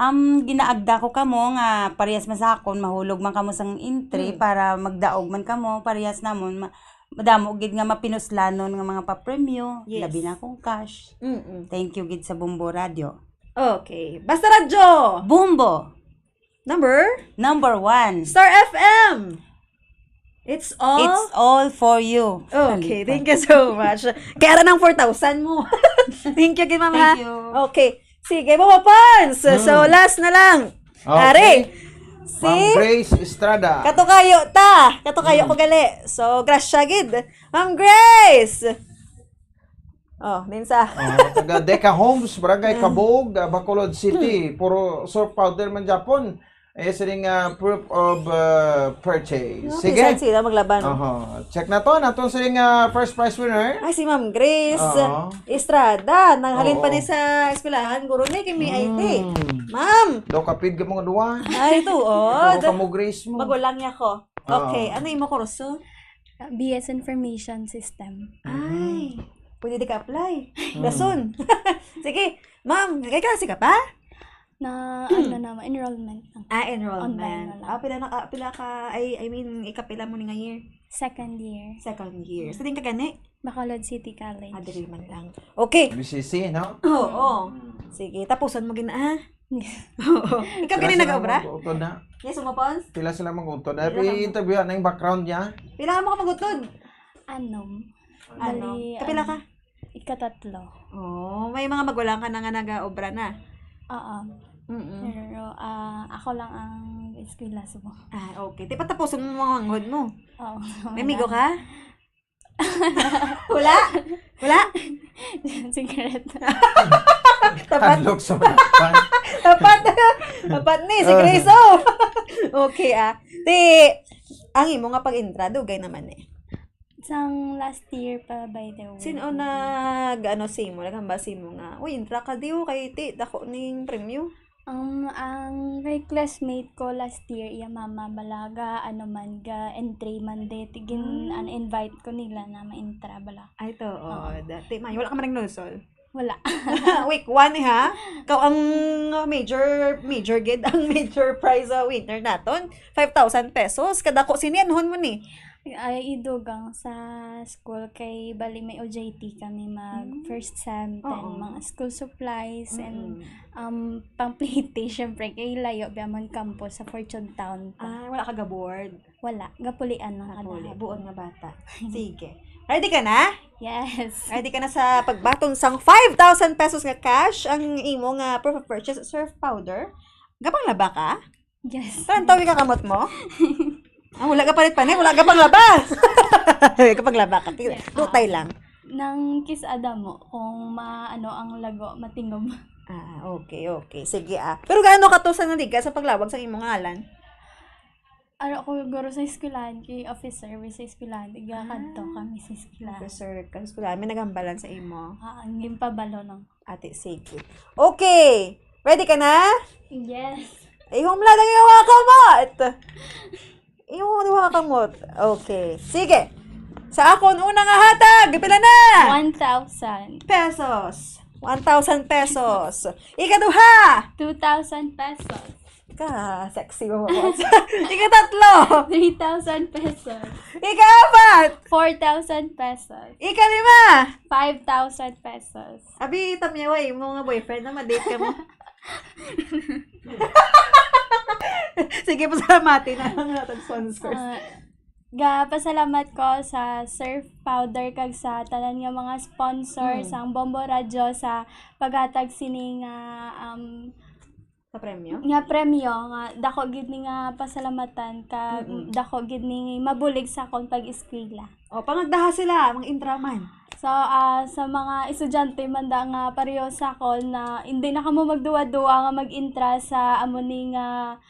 Am, ginaagda ko kamo nga parehas man sa akon, mahulog man kamo sang entry Mm. para magdaog man kamo, parehas namon, ma-, madamo gid nga mapinuslanon nga mga papremyo, Yes. labi na akong cash. Mm-mm. Thank you gid sa Bombo Radio. Okay. Basta Radyo! Bombo! Number? Number one. Star F M! It's all? It's all for you. Okay, Salita. thank you so much. Kaya ra nang four thousand mo. Thank you, kay ma'am, ha? Thank you. Okay. Sige, mga fans. So, Hmm. last na lang. Okay. Ari. Si Ma'am Grace Estrada. Katukayo ta. Katukayo Hmm. ko gali. So, grasya gid. Ma'am Grace. Oh, ninsa. Oh, taga Deca Homes, Barangay Mm. Cabug, ah, Bacolod City. Hmm. Puro surf powder man gyapon. Eh, sining, ah, proof of, ah, purchase. No, Sige. Bisan sila maglaban, no? Oho. Check na to. Naton sining, ah, first prize winner. Ay, si Ma'am Grace Oo. Estrada. Nanghalin pa Oo. ni sa eskwelahan, guro ni, kay may I T. Mm. Ma'am! Daw kapid ka mga duwa. Ay, ito, oh. Puro ka mo, Grace mo. Magulang niya ko. Oo. Okay, ano imo kurso? B S Information System. Ay, Mhm. pwede di ka apply. Hmm. Dason. Sige, ma'am, kay klase ka pa? Na, Hmm. ano naman, enrollment lang. Ah, enrollment. Online na lang. Ah, pila na ka, pila ka, I, I mean, ikapila mo ni nga year? Second year. Second year. Sa din ka gani? Bacolod City College. Ah, diri man lang. Okay. B C C, no? Oo. Hmm. Sige, tapusan mo gina, ha? Oo. Ikaw Pila gani sila nag-obra? mag-utod na? Yes, umapons? Pila sila mag-utod? Ay, Pila ka mag- interview na yung background niya. Pila ka mo ka mag-utod? Anom. Anom. Bali, Kapila ano, ka? Ikatatlo. Oh, may mga magulang ka na nga nag-obra na? Oo. Mm-mm. Pero, ah, ako lang ang eskwela subong. Ah, okay. Di pa tapuson mo mga manghod mo? Oo. May amigo ka? Wala? Wala? Secret. Tapat. Hadlok sa mga fan. Tapat. Tapat ni, si Oo. Grace, oh. Okay, ah. Ti, ang imo nga pag-entra, dugay naman eh. Sang last year pa, by the way. Sino nag, ano, sa imo, naghambal sa imo nga, "Uy, entra ka diyo, kay ti, dako ning premyo." Um, ang kay classmate ko last year, iya mama bala ga, ano man, ga entry man di. Tigin, Ah. ano, invite ko nila na ma-intra bala. Ay, to, Oo. Dati man, wala ka man nagnunsol? Wala. Week one, eh, ha? Ikaw ang major, major gid, ang major prize, uh, winner naton. Five thousand pesos. Kadako sini, anuhon mo ni? Ay, idugang sa school kay bali may O J T kami mag Hmm. first sem, then Oo. mga school supplies and, Mm-mm. um, pang-plete, syempre, kay layo biya man campus sa Fortune Town pa. Ah, wala ka ga-board? Wala. Gapulian lang Gapuli. kada hapon. Buon nga bata. Sige. Ready ka na? Yes. Ready ka na sa pagbaton sang five thousand pesos nga cash ang imo nga proof of purchase, Surf Powder? Gapanglaba ka? Yes. Talantawi ka kamot mo? Ah, wala ka palit panik, wala ka panglaba. Wala ka panglaba ka. Yes. Dutay lang. Nang kis-ada mo kung ma-, ano ang lago, matingog. Ah, okay, okay. Sige, ah. Pero gaano ka to sa naliga sa paglawag sa imong ngalan? Ano ko guro sa eskwelahan, kay officer mi sa eskwelahan. Tiga kadto Ah. kami sa eskwelahan. Officer ka sa eskwelahan. May nagambalan sa imo? Ah, ang gimpabalo lang. Ate, sige. Okay. Ready ka na? Yes. Ihumlad ang iyong mga kamot. Iyong mga kamot. Okay. Sige. Sa akon una nga hatag, pila na? One thousand. Pesos. One thousand pesos. Ikaduha. Two thousand pesos. Ka, sexy mo, boss. Ikatatlo. Three thousand pesos. Ikaapat. Four thousand pesos. Ikalima. Five thousand pesos. Abi, tamyawa, eh, mo nga boyfriend na ma-date ka mo. Sige, pasalamati na lang natin sponsors. Ah, ga-, pasalamat ko sa Surf Powder kag sa tanan nga mga sponsor Hmm. sang Bombo Radyo sa paghatag sini nga, um, Sa premyo? Nga premyo, nga dako gid ni nga pasalamatan, ka Mm-mm. dako gid ni mabulig sa akon pag-eskwela. O, pangagdaha sila, mga intraman. So, ah, sa mga estudyante man da nga pareho sa akon na hindi na kamo magduwa-duwa nga mag-intra sa amo ni nga,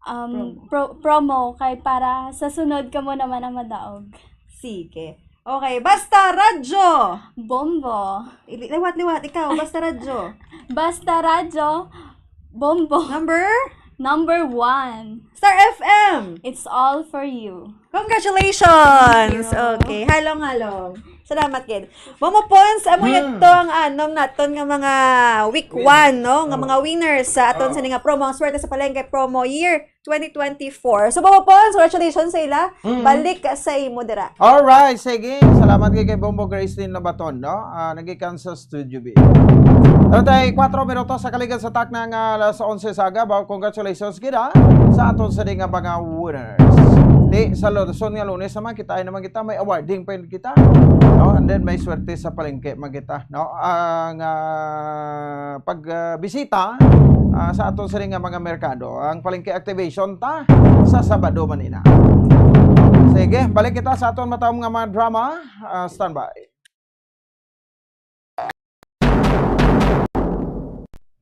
um, Promo. pro-, promo kay para sa sunod kamo naman ang madaog. Sige. Okay, Basta Radyo! Bombo. Ili-, liwat, liwat, ikaw, Basta Radyo. Basta Radyo, Bombo. Number? Number one. Star F M. It's all for you. Congratulations! Thank you. Okay, halong, halong. Salamat, kid. Momo Pons, amo Hmm. yun to ang anom naton nga mga week Winner. one, no? Nga Oh. mga winners sa aton Oh. sa nga promo, ang Swerte sa Palengke promo year twenty twenty-four. So, Momo Pons, congratulations sa ila. Mm. Balik sa imo dira. Alright, sige. Salamat kay, kay Bombo Gracelyn Labaton, no? Ah, nagikan sa Studio B. Pero tay, kwatro minutos sa kaligad sa takna nga alas onse sa aga. Ba, congratulations gid, ha, sa aton sa nga mga winners. Di, sa Luzon nga Lunes naman, kita ay naman kita, may awarding pa yun kita. No? And then, may swerte sa palengke, man kita, no? Ang, ah, pag, ah, bisita, ah, sa aton sini nga mga merkado. Ang palengke activation ta sa Sabado man ina. Sige, balik kita sa aton matahom nga mga drama. Ah, standby.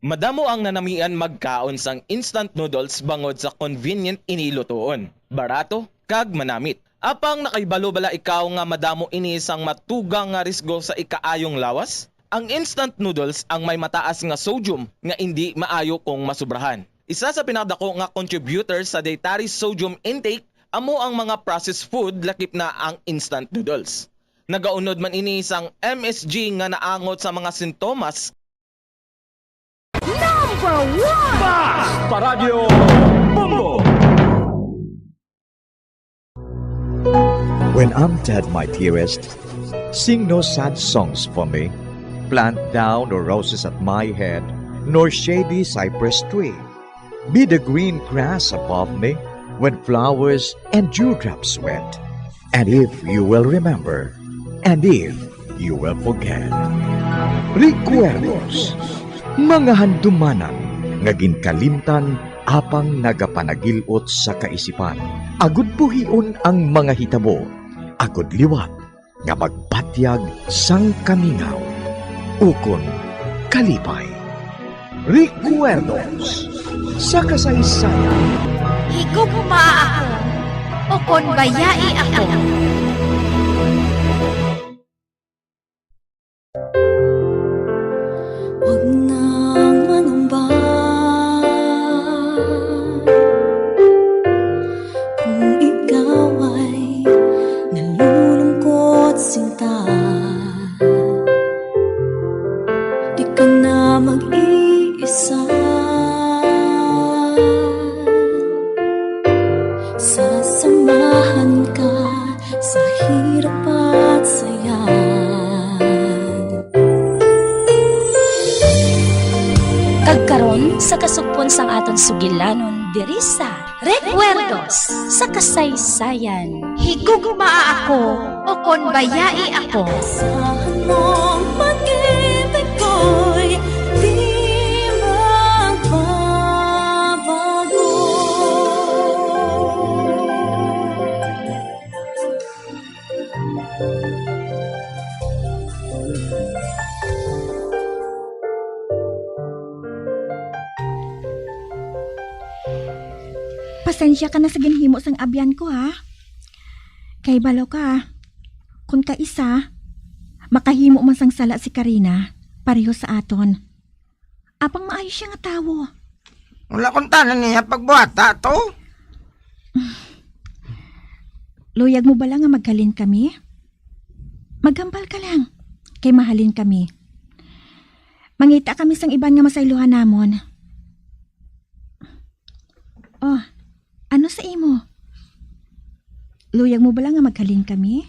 Madamo ang nanamian magkaon sang instant noodles bangod sa convenient ini lutuon, barato, kag manamit. Apang nakahibalo bala ikaw nga madamo ini sang matugang nga risgo sa ikaayong lawas? Ang instant noodles ang may mataas nga sodium nga indi maayo kung masubrahan. Isa sa pinakadako nga contributor sa dietary sodium intake amo ang mga processed food, lakip na ang instant noodles. Nagaunod man ini sang M S G nga naangot sa mga sintomas. Number one! Basta Radyo Bombo! When I'm dead, my dearest, sing no sad songs for me. Plant thou no roses at my head, nor shady cypress tree. Be the green grass above me when flowers and dewdrops wet. And if you will remember, and if you will forget. Recuerdos, mga handumanan nga ginkalimtan apang nagapanagil-ot sa kaisipan. Agud buhion ang mga hitabo, agud liwat nga magpatyag sang kamingaw ukon kalipay. Recuerdos sa kasaysayan. Higugma ako, ukon bayai ako. Huwag nang manumba. Sugilanon diri sa Recuerdos sa Kasaysayan. Higugmaa ako o kon bayai ako. Asahan mong pag-ibig ko'y di magbabago. Pasensya ka na sa ginhimo sang abyan ko, ha? Kay balo ka, kun kaisa, makahimo man sang sala si Karina, pareho sa aton. Apang maayo sia nga tawo. Wala kon tanan niya pagbuhata to. Luyag mo bala nga maghalin kami? Maghambal ka lang, kay mahalin kami. Mangita kami sang iban nga masaylohan namon. Oh, ano sa imo? Luyag mo bala nga maghalin kami?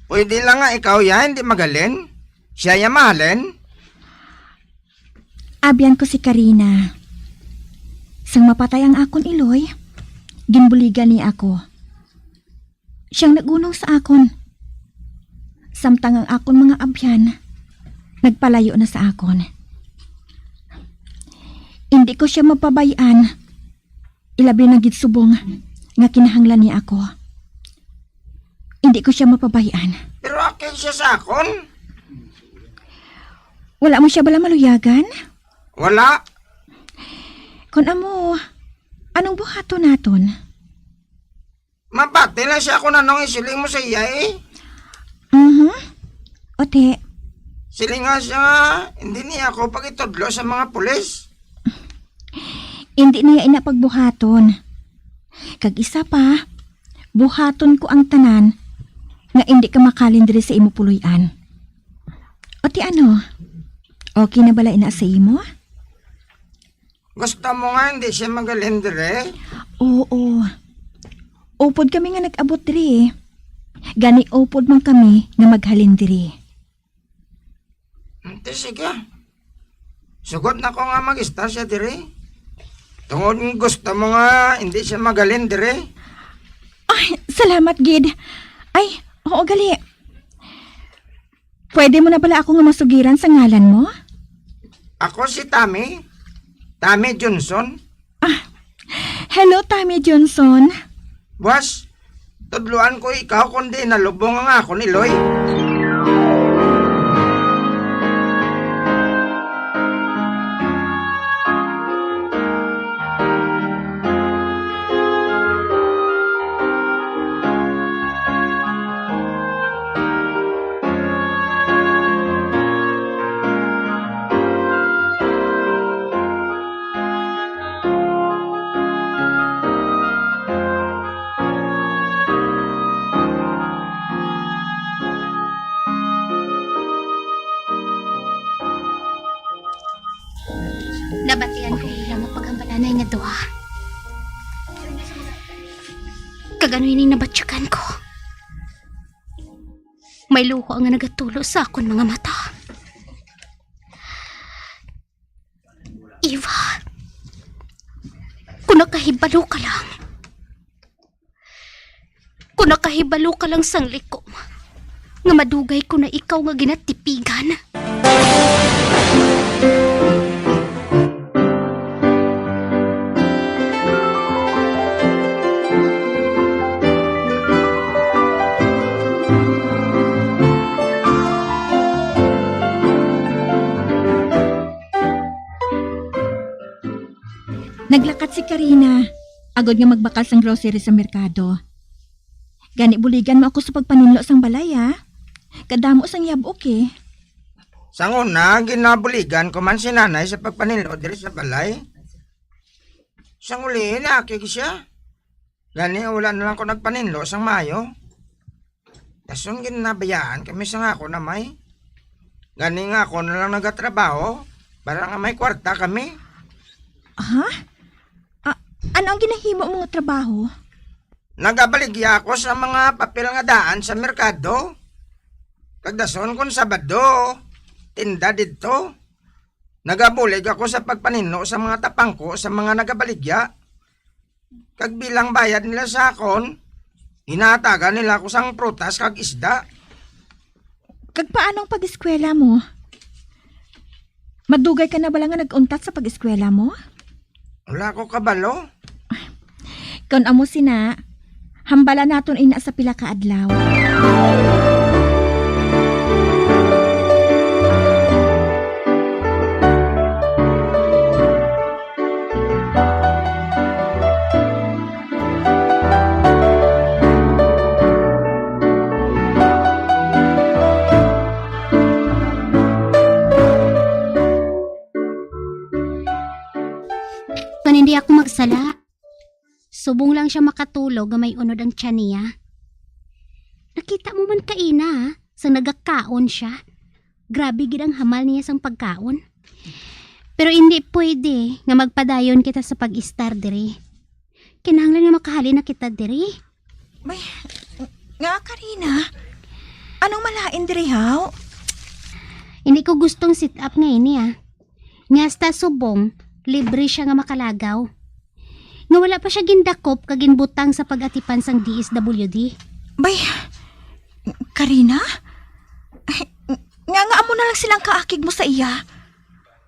Pwede lang nga ikaw ya hindi maghalin. Siya ya mahalin. Abyan ko si Karina. Sang mapatay ang akon iloy, ginbuligan niya ako. Siyang nagunong sa akon. Samtang ang akon mga abyan, nagpalayo na sa akon. Indi ko siya mapabay-an. Ilabi na gid subong nga kinahanglan niya ako. Indi ko siya mapabay-an. Pero akig siya sa akon. Wala mo siya bala maluyagan? Wala. Kon amo, anong buhaton naton? Mapati lang siya kung anong isiling mo sa iya, eh. Mhm. Ote. Silinga siya nga, hindi niya ako pagitudlo sa mga pulis. Hindi niya ina pagbuhaton. Kag isa pa, buhaton ko ang tanan nga hindi ka makalin diri sa imo puloy-an. Ote ano? Okay na bala ina sa imo? Gusto mo nga hindi siya magalin dire? Oo. Upod kami nga nag-abot diri. Gani upod man kami nga maghalin diri. Ante, sige. Sugot na ko nga mag-istar siya diri. Tungod nga gusto mo nga hindi siya magalin diri. Ay, salamat gid. Ay, oo gali. Pwede mo na bala ako nga masugiran sa ngalan mo? Ako si Tommy. Tommy Johnson. Ah, hello, Tommy Johnson. Boss, tudloan ko ikaw kundi nalubong ang akon iloy. Nabatian ko ila nga paghambalanay nga duha. Kag ano ining nabatyagan ko? May luha nga nagatulo sa akon mga mata. Eva, kung nakahibalo ka lang, kung nakahibalo ka lang sang likom, nga madugay ko na ikaw nga ginatipigan. Naglakat si Karina, agod nga magbakal sang grocery sa merkado. Gani buligan mo ako sa pagpaninlo sang balay, ha? Kadamo sang yab-ok, eh. Sang una, ginabuligan ko man si nanay sa pagpaninlo diri sa balay. Sang uli, naakig siya. Gani, wala na lang ko nagpaninlo sang maayo. Dason ginabayaan kami sang akon amay. Gani nga ako na lang nagatrabaho para nga may kwarta kami. Ha? A-, ano ang ginahimo mo nga trabaho? Nagabaligya ako sa mga papel nga daan sa merkado. Kag dason kon Sabado, tinda didto. Nagabulig ako sa pagpaninlo sa mga tapangko sa mga nagabaligya. Kag bilang bayad nila sa akon, ginahatagan nila ako sang prutas kag isda. Kag paano ang pag-eskwela mo? Madugay ka na bala nga nag-untat sa pag-eskwela mo? Wala ko kabalo. Kon amo sina, hambala naton ina sa pila ka adlaw. Kon hindi ako magsala, subong lang siya makatulog nga may unod ang tiyan niya. Nakita mo man kaina, ah, sang nagakaon siya. Grabe gid ang hamal niya sang pagkaon. Pero hindi pwede nga magpadayon kita sa pag-istar diri. Kinahanglan nga makahalin na kita diri. May, nga, Karina, anong malain diri, haw? Hindi ko gustong sit up nga ini, ah. Nga hasta subong, libre siya nga makalagaw. Nga wala pa siya gindakop kag ginbutang sa pag-atipan sang D S W D. Bay, Karina? Ay, nga, nga amo na lang silang kaakig mo sa iya.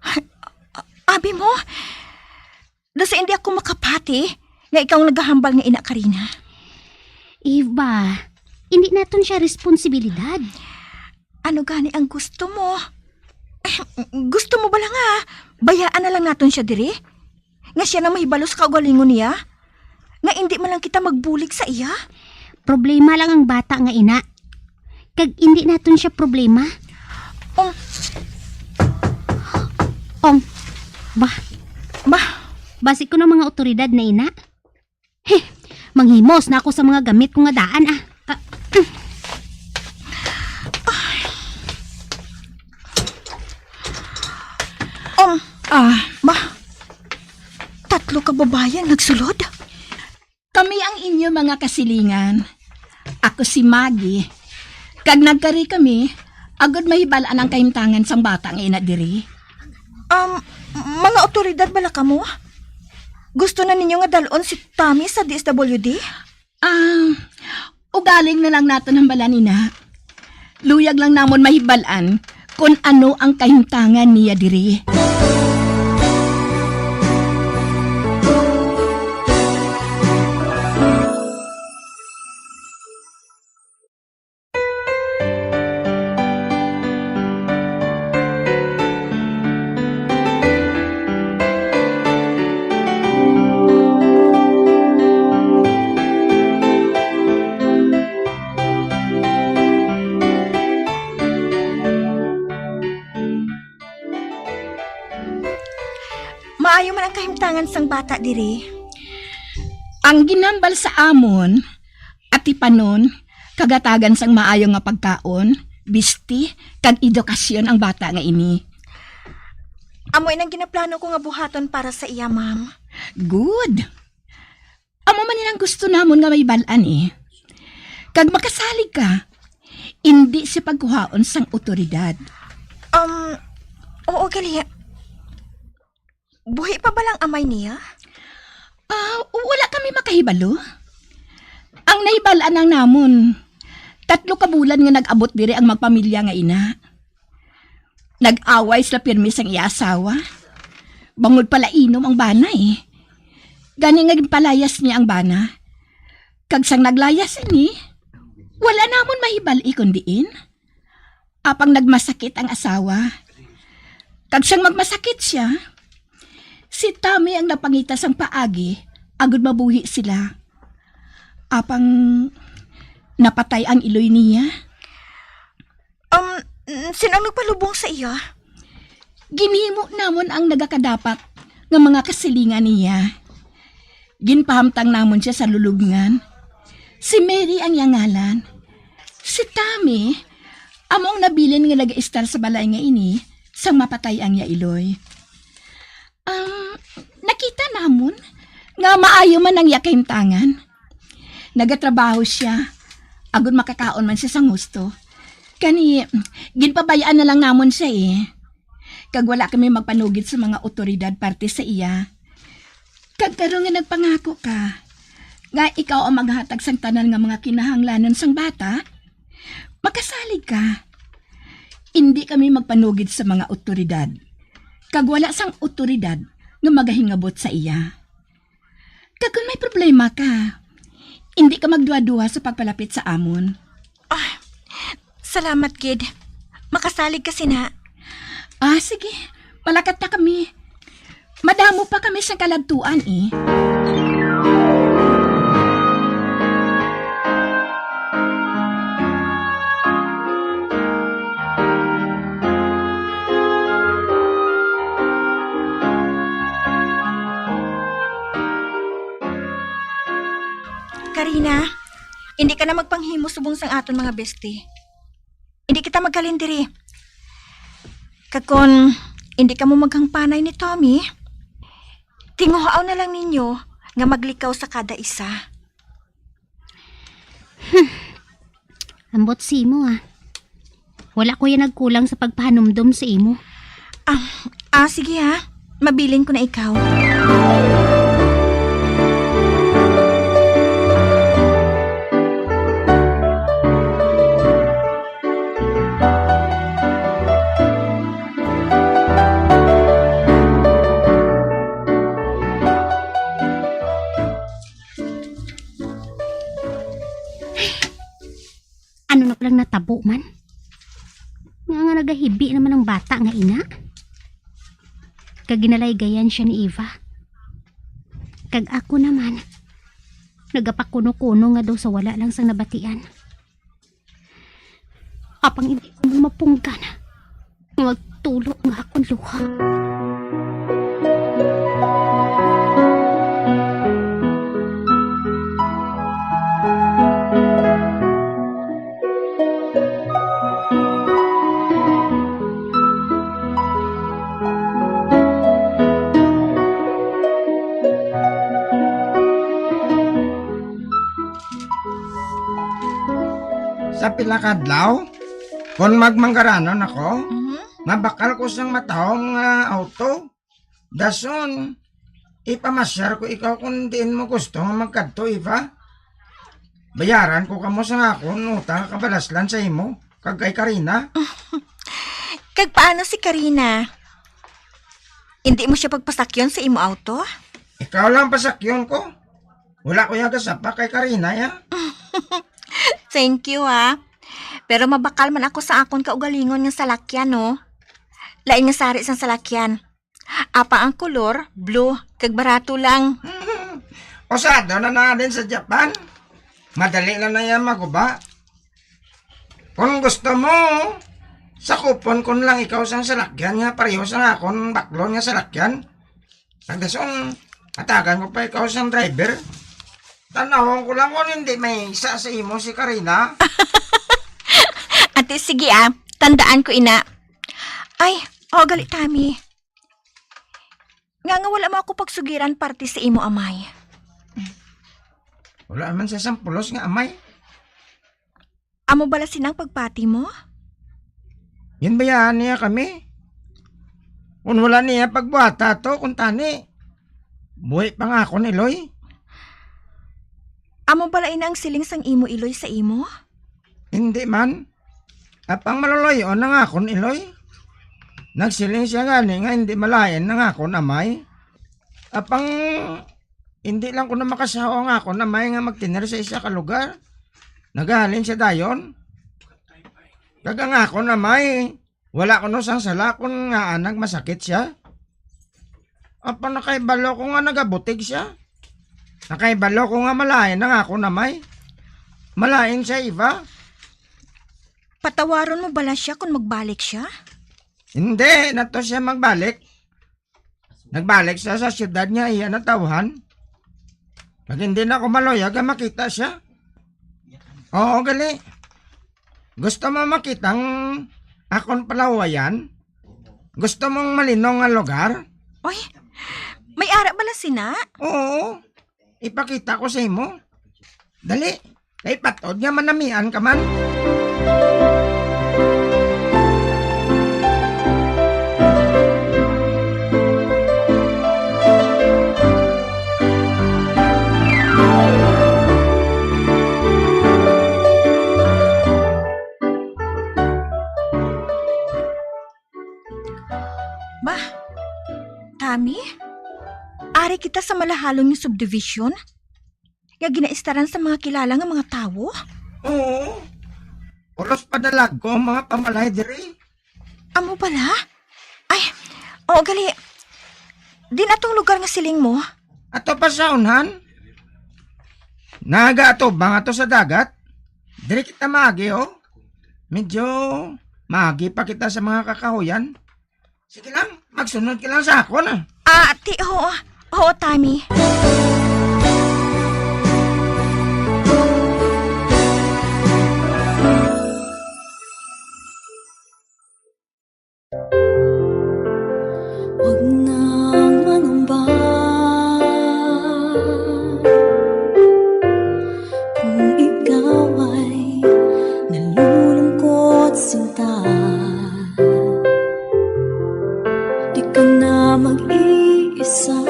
Ay, a-, abi mo, da sa hindi ako makapati nga ikaw ang nagahambal nga ina, Karina. Eva, hindi naton siya responsibilidad. Ano gani ang gusto mo? Gusto mo bala nga bayaan na lang naton siya diri? Nga siya na mahibalo sa kaugalingon niya? Nga indi man lang kita magbulig sa iya? Problema lang ang bata nga ina. Kag indi naton siya problema. Um. Um. Bah. Bah. Basi ko ng mga otoridad na ina. He, manghimos na ako sa mga gamit ko nga daan, ah. Ah, mm. Um, ah, ma, tatlo ka babayi ang nagsulod. Kami ang inyo mga kasilingan. Ako si Maggie. Kag nagkari kami, agod mahibal-an ang kahimtangan sang bata nga ina diri. Um, mga otoridad bala kamo? Gusto na ninyo nga dalon si Tommy sa D S W D? Ah, ugaling na lang naton hambalan, ina. Luyag lang namon mahibal-an kon ano ang kahimtangan niya diri. Maayo man ang kahimtangan sang bata diri. Ang ginhambal sa amon, atipanon, kag hatagan sang maayo nga pagkaon, bisti, kag edukasyon ang bata nga ini. Amo inang ginaplano ko nga buhaton para sa iya, ma'am. Good. Amo man inang gusto namon nga mahibal-an, eh. Kag makasalig ka, indi siya pagkuhaon sang otoridad. Um, oo, gali. Buhi pa balang amay niya? Ah, wala kami makahibalo. Ang nahibal-an lang namon, tatlo ka bulan nga nag-abot diri ang magpamilya nga ina. Nag-away sila pirmi sang iya asawa. Bangod pala inom ang bana, eh. Gani nga ginpalayas niya ang bana. Kag sang naglayas ini, wala namon mahibal-i kon diin. Apang nagmasakit ang asawa. Kag sang magmasakit siya, si Tommy ang napangita sang paagi agod mabuhi sila. Apang napatay ang iloy niya. Um, n-, sino ang nagpalubong sa iya? Ginhimo namon ang nagakadapat nga mga kasilingan niya. Ginpahamtang namon sia sa lulubngan. Si Mary ang iya ngalan. Si Tommy, amo ang nabilin nga nagaistar sa balay nga ini sang mapatay ang iya iloy. Um, nakita namon nga maayo man ang iya kahimtangan. Nagatrabaho sia, agod makakaon man sia sang husto. Gani, ginpabayaan na lang namon sia, eh. Kag wala kami magpanugid sa mga awtoridad parte sa iya. Kag karon nga nagpangako ka nga ikaw ang maghatag sang tanan nga mga kinahanglanon sang bata, makasalig ka. Indi kami magpanugid sa mga awtoridad, kag wala sang awtoridad nga magahingabot sa iya. Kag kon may problema ka, indi ka magduha-duha sa pagpalapit sa amon. Ah, salamat gid. Makasalig ka sina. Ah, sige. Malakat na kami. Madamo pa kami sa kaladtuan, eh. Karina, hindi ka na magpanghimo subong sang aton mga besti. Hindi kita maghalin diri. Kag kon hindi kamo maghangpanay ni Tommy, tinguhaon na lang ninyo nga maglikaw sa kada isa. Ambot sa imo, ah. Wala ko yan nagkulang sa pagpahanumdom sa imo. Ah, ah, sige ha. Mabilin ko na ikaw. Ano na palang natabo man? Nga nga nagahibi naman ang bata nga ina? Kag ginalaygayan siya ni Eva. Kag ako naman, nagapakuno-kuno nga daw sa wala lang sang nabatian. Apang hindi ko man mapunggan nga magtulo nga akon luha. Sa pila ka adlaw, kon magmanggaranon ako, Mhm. mabakal ko sang matahom nga auto. Dason, ipamasyar ko ikaw kon diin mo gusto nga magkadto, Eva. Bayaran ko kamo sang akon utang nga kabalaslan sa imo kag kay Karina. Kag paano si Karina? Hindi mo siya pagpasakyon sa imo auto? Ikaw lang pasakyon ko. Wala ko ya gasapa kay Karina ya. Thank you, ha. Pero mabakal man ako sa akon kaugalingon nga salakyan, no? Lain nga sari sang salakyan. Apa ang kolor, blue, kag barato lang. Usado na na din sa Japan. Madali lang na yan maguba. Kung gusto mo, sakupon ko na lang ikaw sang salakyan nga pareho sang akon baklon nga salakyan. Pagdason, hatagan ko pa ikaw sang driver. Tanawon ko lang kung hindi may isa sa imo si Karina. Ate, sige ah. Tandaan ko ina. Ay, o gali, Tami. Nga nga wala mo ako pagsugiran parte sa imo amay. Wala man sa sampulos nga amay. Amo bala sina ang pagpati mo? Ginbayaan niya kami. Kung wala niya pagbuhata to, kung tani, buhi pa nga akon iloy. Amo bala ina ang siling sang imo iloy sa imo? Hindi man. Apang maloloy-on ang akon iloy. Nagsiling siya gani nga hindi malain ang akon amay. Apang hindi lang ko na makasawa ang akon amay nga magtener sa isa ka lugar. Nagahalin siya dayon. Kag ang akon amay, wala kuno sang sala kon ngaa nagmasakit siya. Apang nakaibalo ko nga nagabutig siya. Nakaibalo ko nga malain ang akon amay. Malain siya, Eva. Patawaron mo bala siya kon magbalik siya? Hindi na to siya magbalik. Nagbalik siya sa siyudad nga iya natawhan. Kag hindi na ko maluyag nga makita siya. Oo, gali. Gusto mo makita ang akon palawayan? Gusto mong malinong nga lugar? Oy, may ara bala sina? Oo. Ipakita ko sa imo. Dali, kay patod nga manamian ka man. Halong yung subdivision? Nga ginaistaran sa mga kilala nga mga tawo? Oo. Puros padalagko ang mga pamalay diri. Amo bala? Ay, oo gali. Din atong lugar nga siling mo? Ato pa sa unhan. Naga ato ba nga to sa dagat? Diri kita maagi, oh. Medyo maagi pa kita sa mga kakahuyan. Sige lang, magsunod ka lang sa akon, ah. Ah, ti, oo. Oo, Tommy. Huwag nang manumba kung ikaw ay nalulungkot, sinta. Di ka na mag-iisa.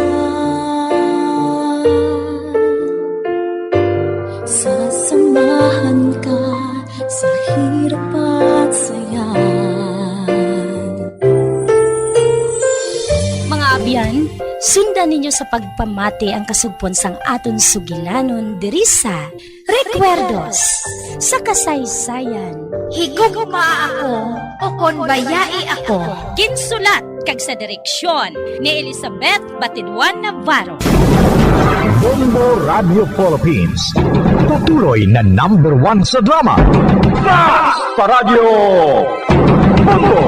Sasamahan ka sa hirap at saya. Mga abyan, sundan ninyo sa pagpamati ang kasugpon sang aton sugilanon diri sa Recuerdos sa Kasaysayan. Higugma Ako o Kon Bayai Ako. Ginsulat kag sa direksyon ni Elizabeth Batiduan Navarro. Bombo Radio Philippines, patuloy na number one sa drama. Basta Radyo Bombo!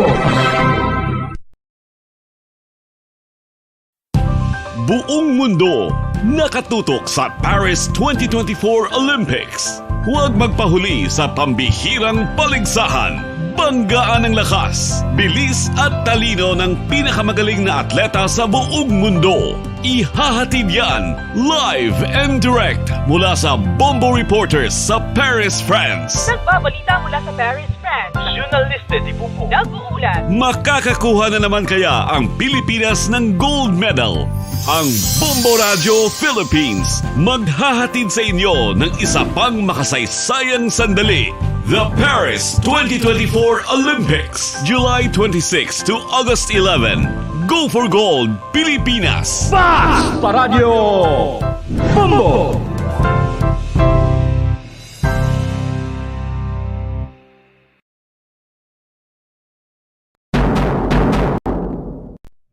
Buong mundo nakatutok sa Paris twenty twenty-four Olympics. Huwag magpahuli sa pambihirang paligsahan. Banggaan ang lakas, bilis at talino ng pinakamagaling na atleta sa buong mundo. Ihahatid yan live and direct mula sa Bombo Reporters sa Paris, France. Nagbabalita mula sa Paris, France. Journalista de Bombo. Nag-uulat. Makakakuha na naman kaya ang Pilipinas ng gold medal? Ang Bombo Radio Philippines maghahatid sa inyo ng isa pang makasaysayang sandali. The Paris twenty twenty-four Olympics, July twenty-six to August eleven. Go for gold, Pilipinas! Basta Radyo Bombo!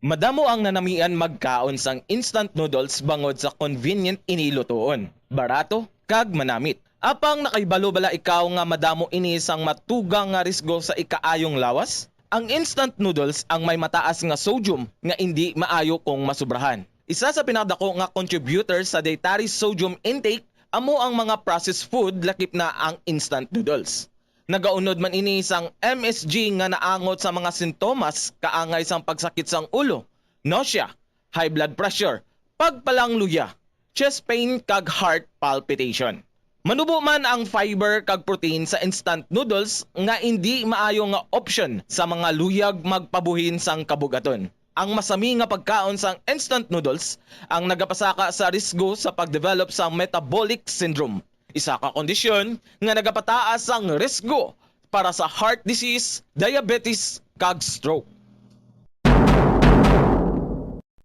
Madamo ang nanamian magkaon sang instant noodles bangod sa convenient ini lutoon, barato, kag manamit. Apang nakahibalo bala ikaw nga madamo ini sang matugang nga risgo sa ikaayong lawas? Ang instant noodles ang may mataas nga sodium nga indi maayo kung masubrahan. Isa sa pinakadako nga contributor sa dietary sodium intake amo ang mga processed food, lakip na ang instant noodles. Nagaunod man ini sang M S G nga naangot sa mga sintomas kaangay sang pagsakit sang ulo, nausea, high blood pressure, pagpalangluya, chest pain, kag heart palpitation. Manubo man ang fiber kag protein sa instant noodles nga indi maayo nga option sa mga luyag magpabuhin sang kabugaton. Ang masami nga pagkaon sang instant noodles ang nagapasaka sa risgo sa pag-develop sang metabolic syndrome, isa ka kondisyon nga nagapataas sang risgo para sa heart disease, diabetes, kag stroke.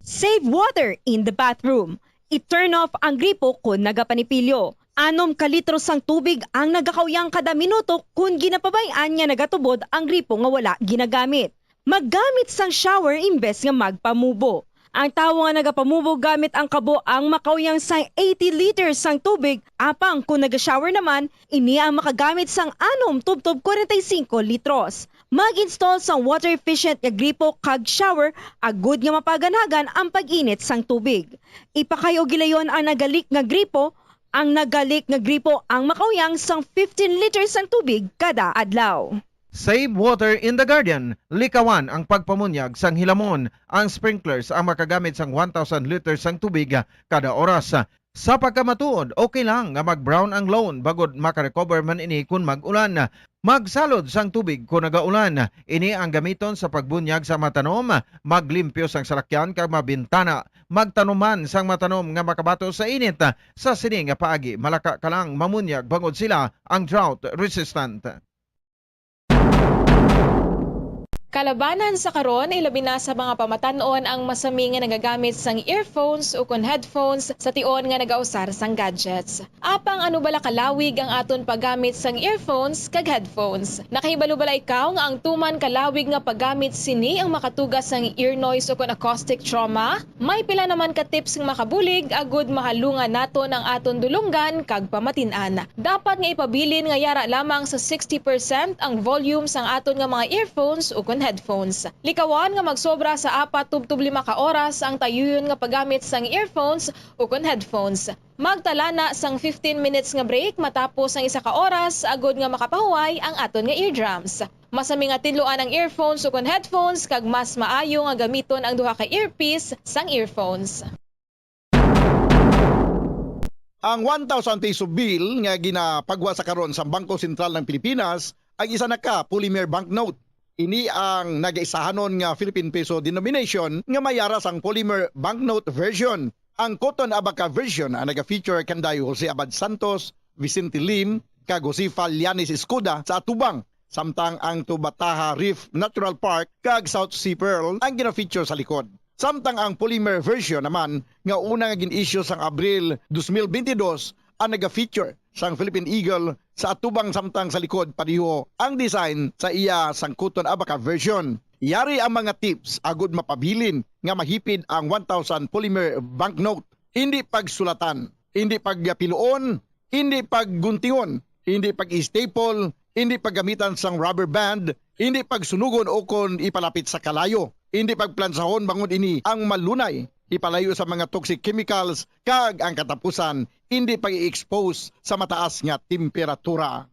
Save water in the bathroom. I-turn off ang gripo kon nagapanipilyo. Anom ka litro sang tubig ang nagakauyang kada minuto kon ginapabay-an nga nagatubod ang gripo nga wala ginagamit. Maggamit sang shower imbes nga magpamubo. Ang tawo nga nagapamubo gamit ang kabo ang makauyang sang eighty liters sang tubig, apang kon naga-shower naman, ini ang makagamit sang anom tubtob kwarenta y singko litros. Mag-install sang water efficient nga gripo kag shower agud nga mapaganagan ang pag-init sang tubig. Ipakay-o gilayon ang naga-leak nga gripo. Ang naga-leak nga gripo ang makauyang sang fifteen liters sang tubig kada adlaw. Save water in the garden. Likawan ang pagpamunyag sang hilamon. Ang sprinklers ang makagamit sang one thousand liters sang tubig kada oras. Sa pagkamatuod, okay lang nga mag-brown ang lawn bangod makarecover man ini kon mag-ulan. Magsalod sang tubig kon nagaulan. Ini ang gamiton sa pagbunyag sa mga tanom, maglimpyo sang salakyan kag mga bintana. Magtanom man sang mga tanom nga makabato sa init. Sa sini nga paagi, malaka ka lang mamunyag bangod sila ang drought resistant. Kalabanan sa karon, ilabi na sa mga pamatan-on ang masami nga nagagamit sang earphones ukon headphones sa tion nga nagausar sang gadgets. Apang ano bala kalawig ang aton paggamit sang earphones kag headphones? Nakahibalo bala ikaw nga ang tuman kalawig nga paggamit sini ang makatuga sang ear noise ukon acoustic trauma? May pila naman ka tips nga makabulig agud mahalungan naton ang aton dulonggan kag pamatin-an. Dapat nga ipabilin nga yara lamang sa sixty percent ang volume sang aton nga mga earphones ukon headphones. Likawan nga magsobra sa apat tubtob lima ka oras ang tayuyon nga paggamit sang earphones ukon headphones. Magtala na sang fifteen minutes nga break matapos ang isa ka oras agud nga makapahuway ang aton nga eardrums. Masami nga tinluan ang earphones ukon headphones kag mas maayo nga gamiton ang duha ka earpiece sang earphones. Ang one thousand peso bill nga ginapagwa sa karon sa Bangko Sentral ng Pilipinas ang isa na ka polymer banknote. Ini ang nagaisahanon nga Philippine peso denomination nga may yara sang polymer banknote version. Ang Cotton Abaca version ang naga-feature kanday Jose Abad Santos, Vicente Lim, kag Josefa Llanes Escuda sa atubang, samtang ang Tubataha Reef Natural Park kag South Sea Pearl ang gina-feature sa likod. Samtang ang polymer version naman nga una nga gin-issue sang Abril dos mil bentidós ang naga-feature sang Philippine Eagle sa atubang, samtang sa likod pareho ang design sa iya sang Cotton Abaca version. Yari ang mga tips agud mapabilin nga mahipid ang one thousand polymer banknote. Indi pagsulatan, indi pagpiluon, indi pagguntingon, indi pag-staple, indi paggamitan sang rubber band, indi pagsunugon ukon ipalapit sa kalayo, indi pagplansahon bangod ini ang malunay ipalayo sa mga toxic chemicals kag ang katapusan indi pag-i-expose sa mataas nga temperatura.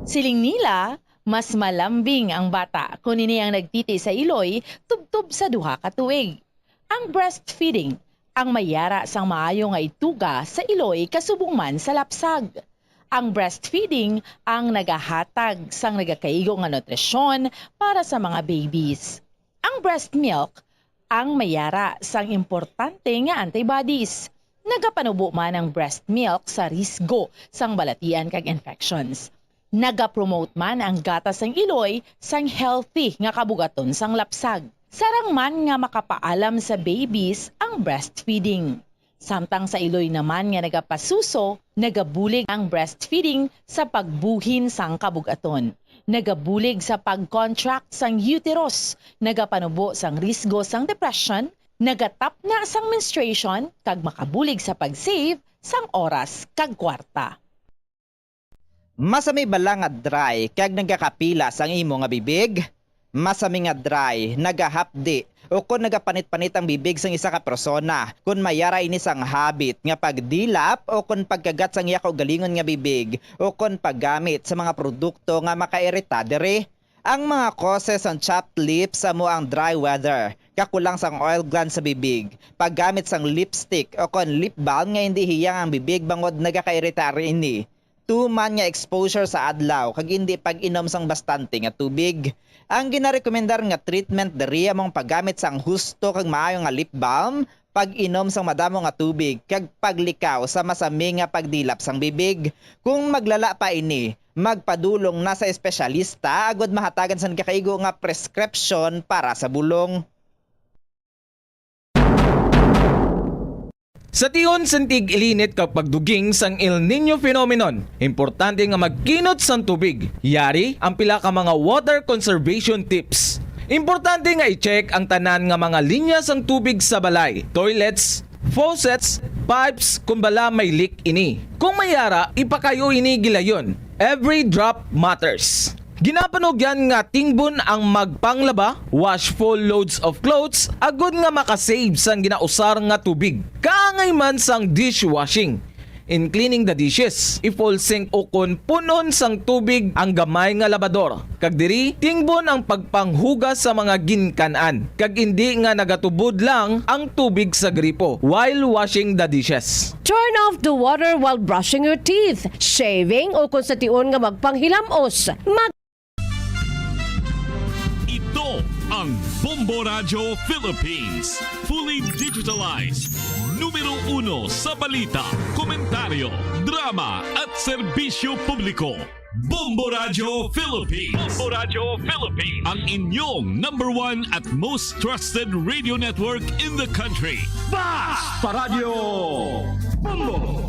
Siling nila, mas malambing ang bata kon ini ang nagtiti sa iloy tubtob sa duha ka tuig. Ang breastfeeding ang may yara sang maayo nga ituga sa iloy kasubong man sa lapsag. Ang breastfeeding ang nagahatag sang nagakaigo nga nutrisyon para sa mga babies. Ang breast milk ang may yara sang importante nga antibodies. Nagapanubo man ang breast milk sa risgo sang balatian kag infections. Nagapromote man ang gatas sang iloy sang healthy nga kabugaton sang lapsag. Sarang man nga makapaalam sa babies ang breastfeeding. Samtang sa iloy naman nga nagapasuso, nagabulig ang breastfeeding sa pagbuhin sang kabug-aton. Nagabulig sa pag-contract sang uterus, nagapanubo sang risgo sang depression, nagatapna sang menstruation, kag makabulig sa pag-save sang oras kag kwarta. Masami bala nga dry kag nagakapilas ang imo nga bibig? Masami nga dry, nagahapdi, ukon nagapanit-panit ang bibig sang isa ka persona kon may ara ini sang habit nga pagdilap ukon pagkagat sang iya kaugalingon nga bibig ukon paggamit sa mga produkto nga makairita diri. Ang mga causes sang chapped lips amo ang dry weather, kakulang sang oil glands sa bibig, paggamit sang lipstick ukon lip balm nga indi hiyang ang bibig bangod nagakairita ini, tuman nga exposure sa adlaw kag indi pag-inom sang bastante nga tubig. Ang ginarekomendar nga treatment diri amo ang paggamit sang husto kag maayo nga lip balm, pag-inom sang madamo nga tubig, kag paglikaw sa masami nga pagdilap sang bibig. Kung maglala pa ini, magpadulong na sa espesyalista agud mahatagan sang nagakaigo nga preskripsyon para sa bulong. Sa tion sang tig-ilinit kag pagduging sang El Niño phenomenon, importante nga magkinot sang tubig. Yari ang pila ka mga water conservation tips. Importante nga i-check ang tanan nga mga linya sang tubig sa balay, toilets, faucets, pipes kon bala may leak ini. Kung may ara, ipakayo ini gilayon. Every drop matters. Ginapanugyan nga tingbon ang magpanglaba, wash full loads of clothes, agud nga makasave sang ginausar nga tubig. Kaangay man sang dishwashing. In cleaning the dishes, i-full sink ukon pun-on sang tubig ang gamay nga labador. Kag diri, tingbon ang pagpanghugas sa mga ginkan-an, kag indi nga nagatubod lang ang tubig sa gripo while washing the dishes. Turn off the water while brushing your teeth, shaving, o kung sa tion nga magpanghilamos. Mag- Ito ang Bombo Radyo Philippines. Fully digitalized. Numero uno sa balita, komentaryo, drama at serbisyo publiko. Bombo Radio Philippines. Bombo Radio Philippines. Ang inyong number one at most trusted radio network in the country. Basta Radio Bombo!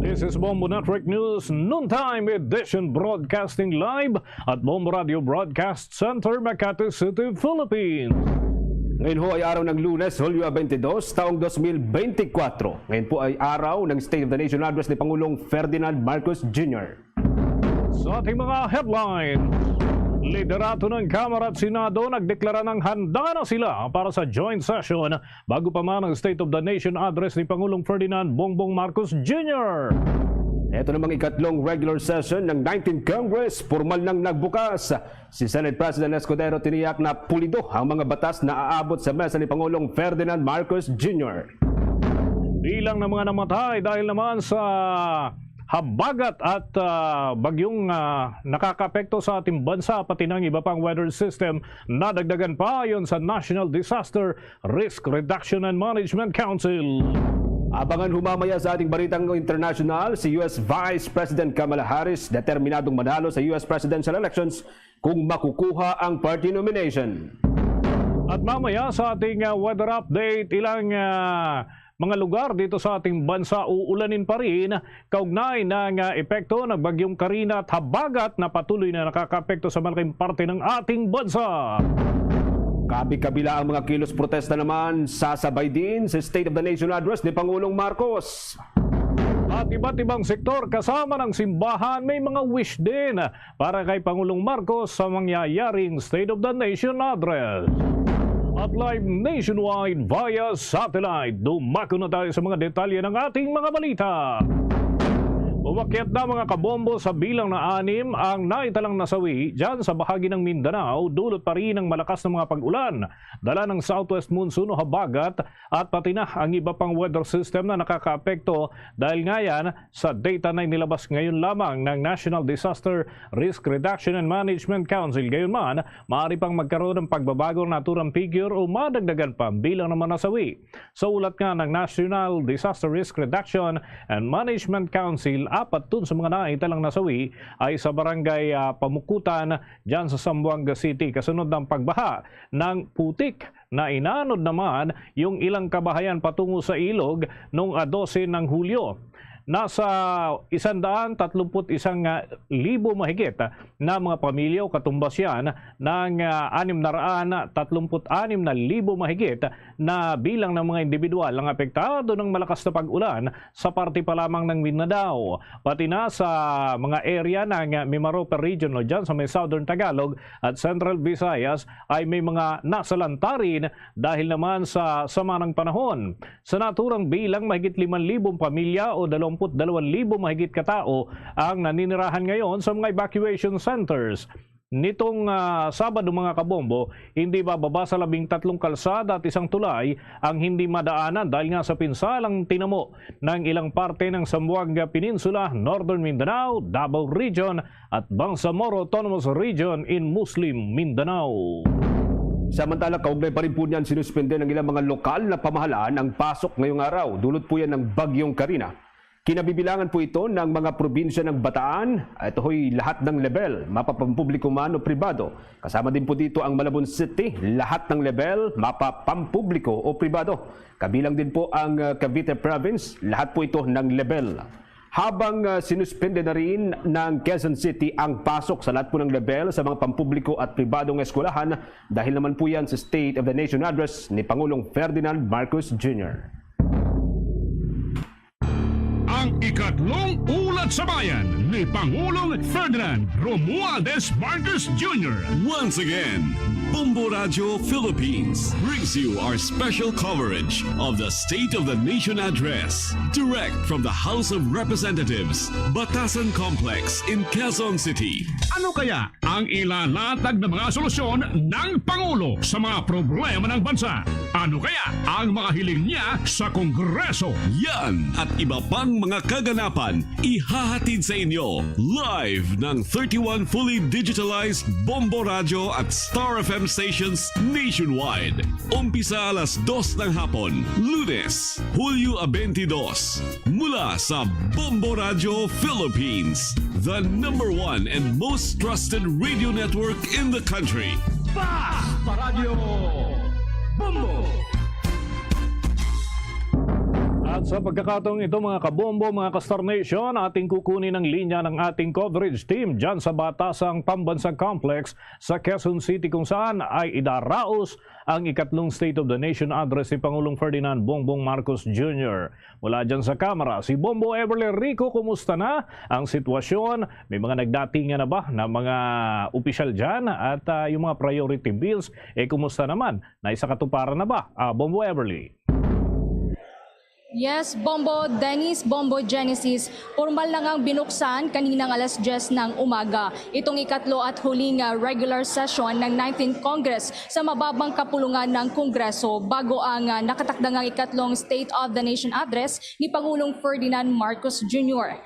This is Bombo Network News Noontime Edition, broadcasting live at Bombo Radio Broadcast Center, Makati City, Philippines. Ngayon ho ay araw ng Lunes, Hulyo twenty-two, taong twenty twenty-four. Ngayon po ay araw ng State of the Nation Address ni Pangulong Ferdinand Marcos Junior. Sa ating mga headline, liderato ng Kamara at Senado nagdeklara ng handa na sila para sa joint session bago pa man ang State of the Nation Address ni Pangulong Ferdinand Bongbong Marcos Junior. Ito namang ikatlong regular session ng nineteenth Congress, formal nang nagbukas. Si Senate President Escudero tiniyak na pulido ang mga batas na aabot sa mesa ni Pangulong Ferdinand Marcos Junior. Bilang ng mga namatay dahil naman sa habagat at, ah, bagyong, ah, nakakaapekto sa ating bansa, pati ng iba pang weather system, nadagdagan pa ayon sa National Disaster Risk Reduction and Management Council. Abangan humamaya sa ating balitang international, si U S Vice President Kamala Harris determinadong manalo sa U S presidential elections kung makukuha ang party nomination. At mamaya sa ating, ah, weather update, ilang, ah, mga lugar dito sa ating bansa uulanin pa rin kaugnay ng, ah, epekto ng Bagyong Karina at habagat na patuloy na nakakaapekto sa malaking parte ng ating bansa. Kabi-kabila ang mga kilos protesta naman, sasabay din sa State of the Nation Address ni Pangulong Marcos. At iba't ibang sektor kasama ng simbahan may mga wish din para kay Pangulong Marcos sa mangyayaring State of the Nation Address. At live nationwide via satellite, dumako na tayo sa mga detalye ng ating mga balita. Umakyat na, mga kabombo, sa bilang na anim ang naitalang nasawi dyan sa bahagi ng Mindanao, dulot pa rin ang malakas na mga pag-ulan, dala ng southwest monsoon o habagat, at pati na ang iba pang weather system na nakakaapekto. Dahil nga yan, sa data na inilabas ngayon lamang ng National Disaster Risk Reduction and Management Council, gayon man, maaari pang magkaroon ng pagbabago ng naturang figure o madagdagan pa ang bilang ng mga nasawi. Sa ulat nga ng National Disaster Risk Reduction and Management Council, apat dun sa mga naitalang nasawi ay sa barangay, ah, Pamukutan, dyan sa Zamboanga City, kasunod ng pagbaha ng Putik na inanod naman yung ilang kabahayan patungo sa ilog nung, ah, dose ng Hulyo. Nasa isang daan tatlumpu't isang libo mahigit, ah, na mga pamilya o katumbas yan ng, ah, anim na raan tatlumpu't anim na libo mahigit na bilang ng mga individual ang apektado ng malakas na pag-ulan sa parte pa lamang ng Mindanao, pati na sa mga area ng Mimaropa Region o dyan sa may Southern Tagalog at Central Visayas ay may mga nasalanta rin dahil naman sa sama ng panahon. Sa naturang bilang, mahigit limang libong pamilya o dalawampu't dalawang libo mahigit katao ang naninirahan ngayon sa mga evacuation centers. Nitong, ah, Sabado, mga kabombo, hindi bababa sa labing tatlong kalsada at isang tulay ang hindi madaanan dahil nga sa pinsalang tinamo ng ilang parte ng Zamboanga Peninsula, Northern Mindanao, Davao Region, at Bangsamoro Autonomous Region in Muslim Mindanao. Samantala, kaugnay pa rin po niyan, sinuspende ng ilang mga lokal na pamahalaan ang pasok ngayong araw. Dulot po yan ng Bagyong Karina. Kinabibilangan po ito ng mga probinsya ng Bataan. Ito ho'y lahat ng level, mapapampubliko man o pribado. Kasama din po dito ang Malabon City, lahat ng level, mapapampubliko o pribado. Kabilang din po ang, uh, Cavite Province, lahat po ito ng level. Habang, uh, sinuspende na rin ng Quezon City ang pasok sa lahat po ng level sa mga pampubliko at pribadong eskwelahan dahil naman po yan sa State of the Nation Address ni Pangulong Ferdinand Marcos Junior. Ang ikatlong Ulat sa Bayan ni Pangulong Ferdinand Romualdez Marcos Junior. Once again, Bombo Radio Philippines brings you our special coverage of the State of the Nation Address, direct from the House of Representatives, Batasan Complex in Quezon City. Ano kaya ang ilalatag na mga solusyon ng Pangulo sa mga problema ng bansa? Ano kaya ang mga hiling niya sa Kongreso? Yan at iba pang mga kaganapan ihahatid sa inyo live ng thirty-one fully digitalized Bombo Radio at Star F M stations nationwide. Umpisa alas dos ng hapon, Lunes, Hulyo twenty-two, mula sa Bombo Radio Philippines, the number one and most trusted radio network in the country. Basta Radio Bombo! At sa pagkakataong ito, mga kabombo, mga ka-Star Nation, ating kukunin ang linya ng ating coverage team dyan sa Batasang Pambansang Complex sa Quezon City, kung saan ay idaraos ang ikatlong State of the Nation Address ni Pangulong Ferdinand Bongbong Marcos Junior. Mula dyan sa Kamara, si Bombo Everly Rico, kumusta na ang sitwasyon? May mga nagdatingan na ba na mga opisyal dyan? At, ah, yung mga priority bills, eh, kumusta naman? Naisakatuparan na ba? Ah, Bombo Everly. Yes, Bombo Dennis, Bombo Genesis. Formal na ngang binuksan kaninang alas diyes ng umaga itong ikatlo at huling, ah, regular session ng nineteenth Congress sa mababang kapulungan ng Kongreso bago ang, ah, nakatakda ngang ikatlong State of the Nation Address ni Pangulong Ferdinand Marcos Junior.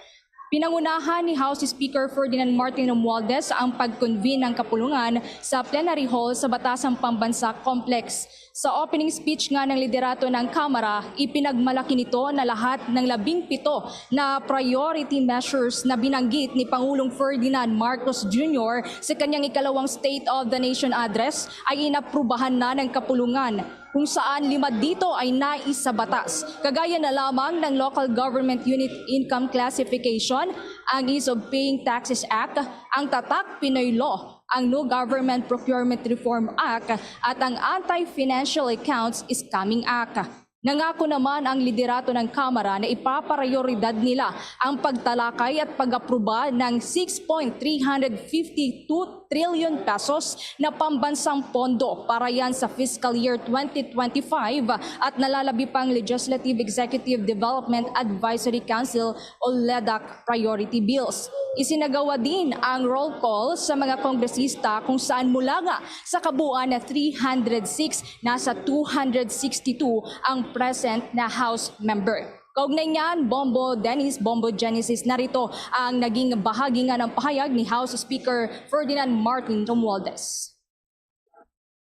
Pinangunahan ni House Speaker Ferdinand Martin Romualdez ang pag-convene ng kapulungan sa plenary hall sa Batasang Pambansa Complex. Sa opening speech nga ng liderato ng Kamara, ipinagmalaki nito na lahat ng labing pito na priority measures na binanggit ni Pangulong Ferdinand Marcos Junior sa kanyang ikalawang State of the Nation Address ay inaprubahan na ng kapulungan, kung saan lima dito ay naisabatas, kagaya na lamang ng Local Government Unit Income Classification, ang Ease of Paying Taxes Act, ang Tatak Pinoy Law, ang New Government Procurement Reform Act, at ang Anti-Financial Accounts Scamming Act. Nangako naman ang liderato ng Kamara na ipaprayoridad nila ang pagtalakay at pag-aproba ng six point three hundred fifty two trillion pesos na pambansang pondo para yan sa fiscal year twenty twenty-five at nalalabi pang Legislative Executive Development Advisory Council o LEDAC priority bills. Isinagawa din ang roll call sa mga kongresista, kung saan mula nga sa kabuuan na three hundred six, nasa two hundred sixty-two ang present na House member. Kaugnay niyan, Bombo Dennis, Bombo Genesis, narito ang naging bahagi nga ng pahayag ni House Speaker Ferdinand Martin Romualdez.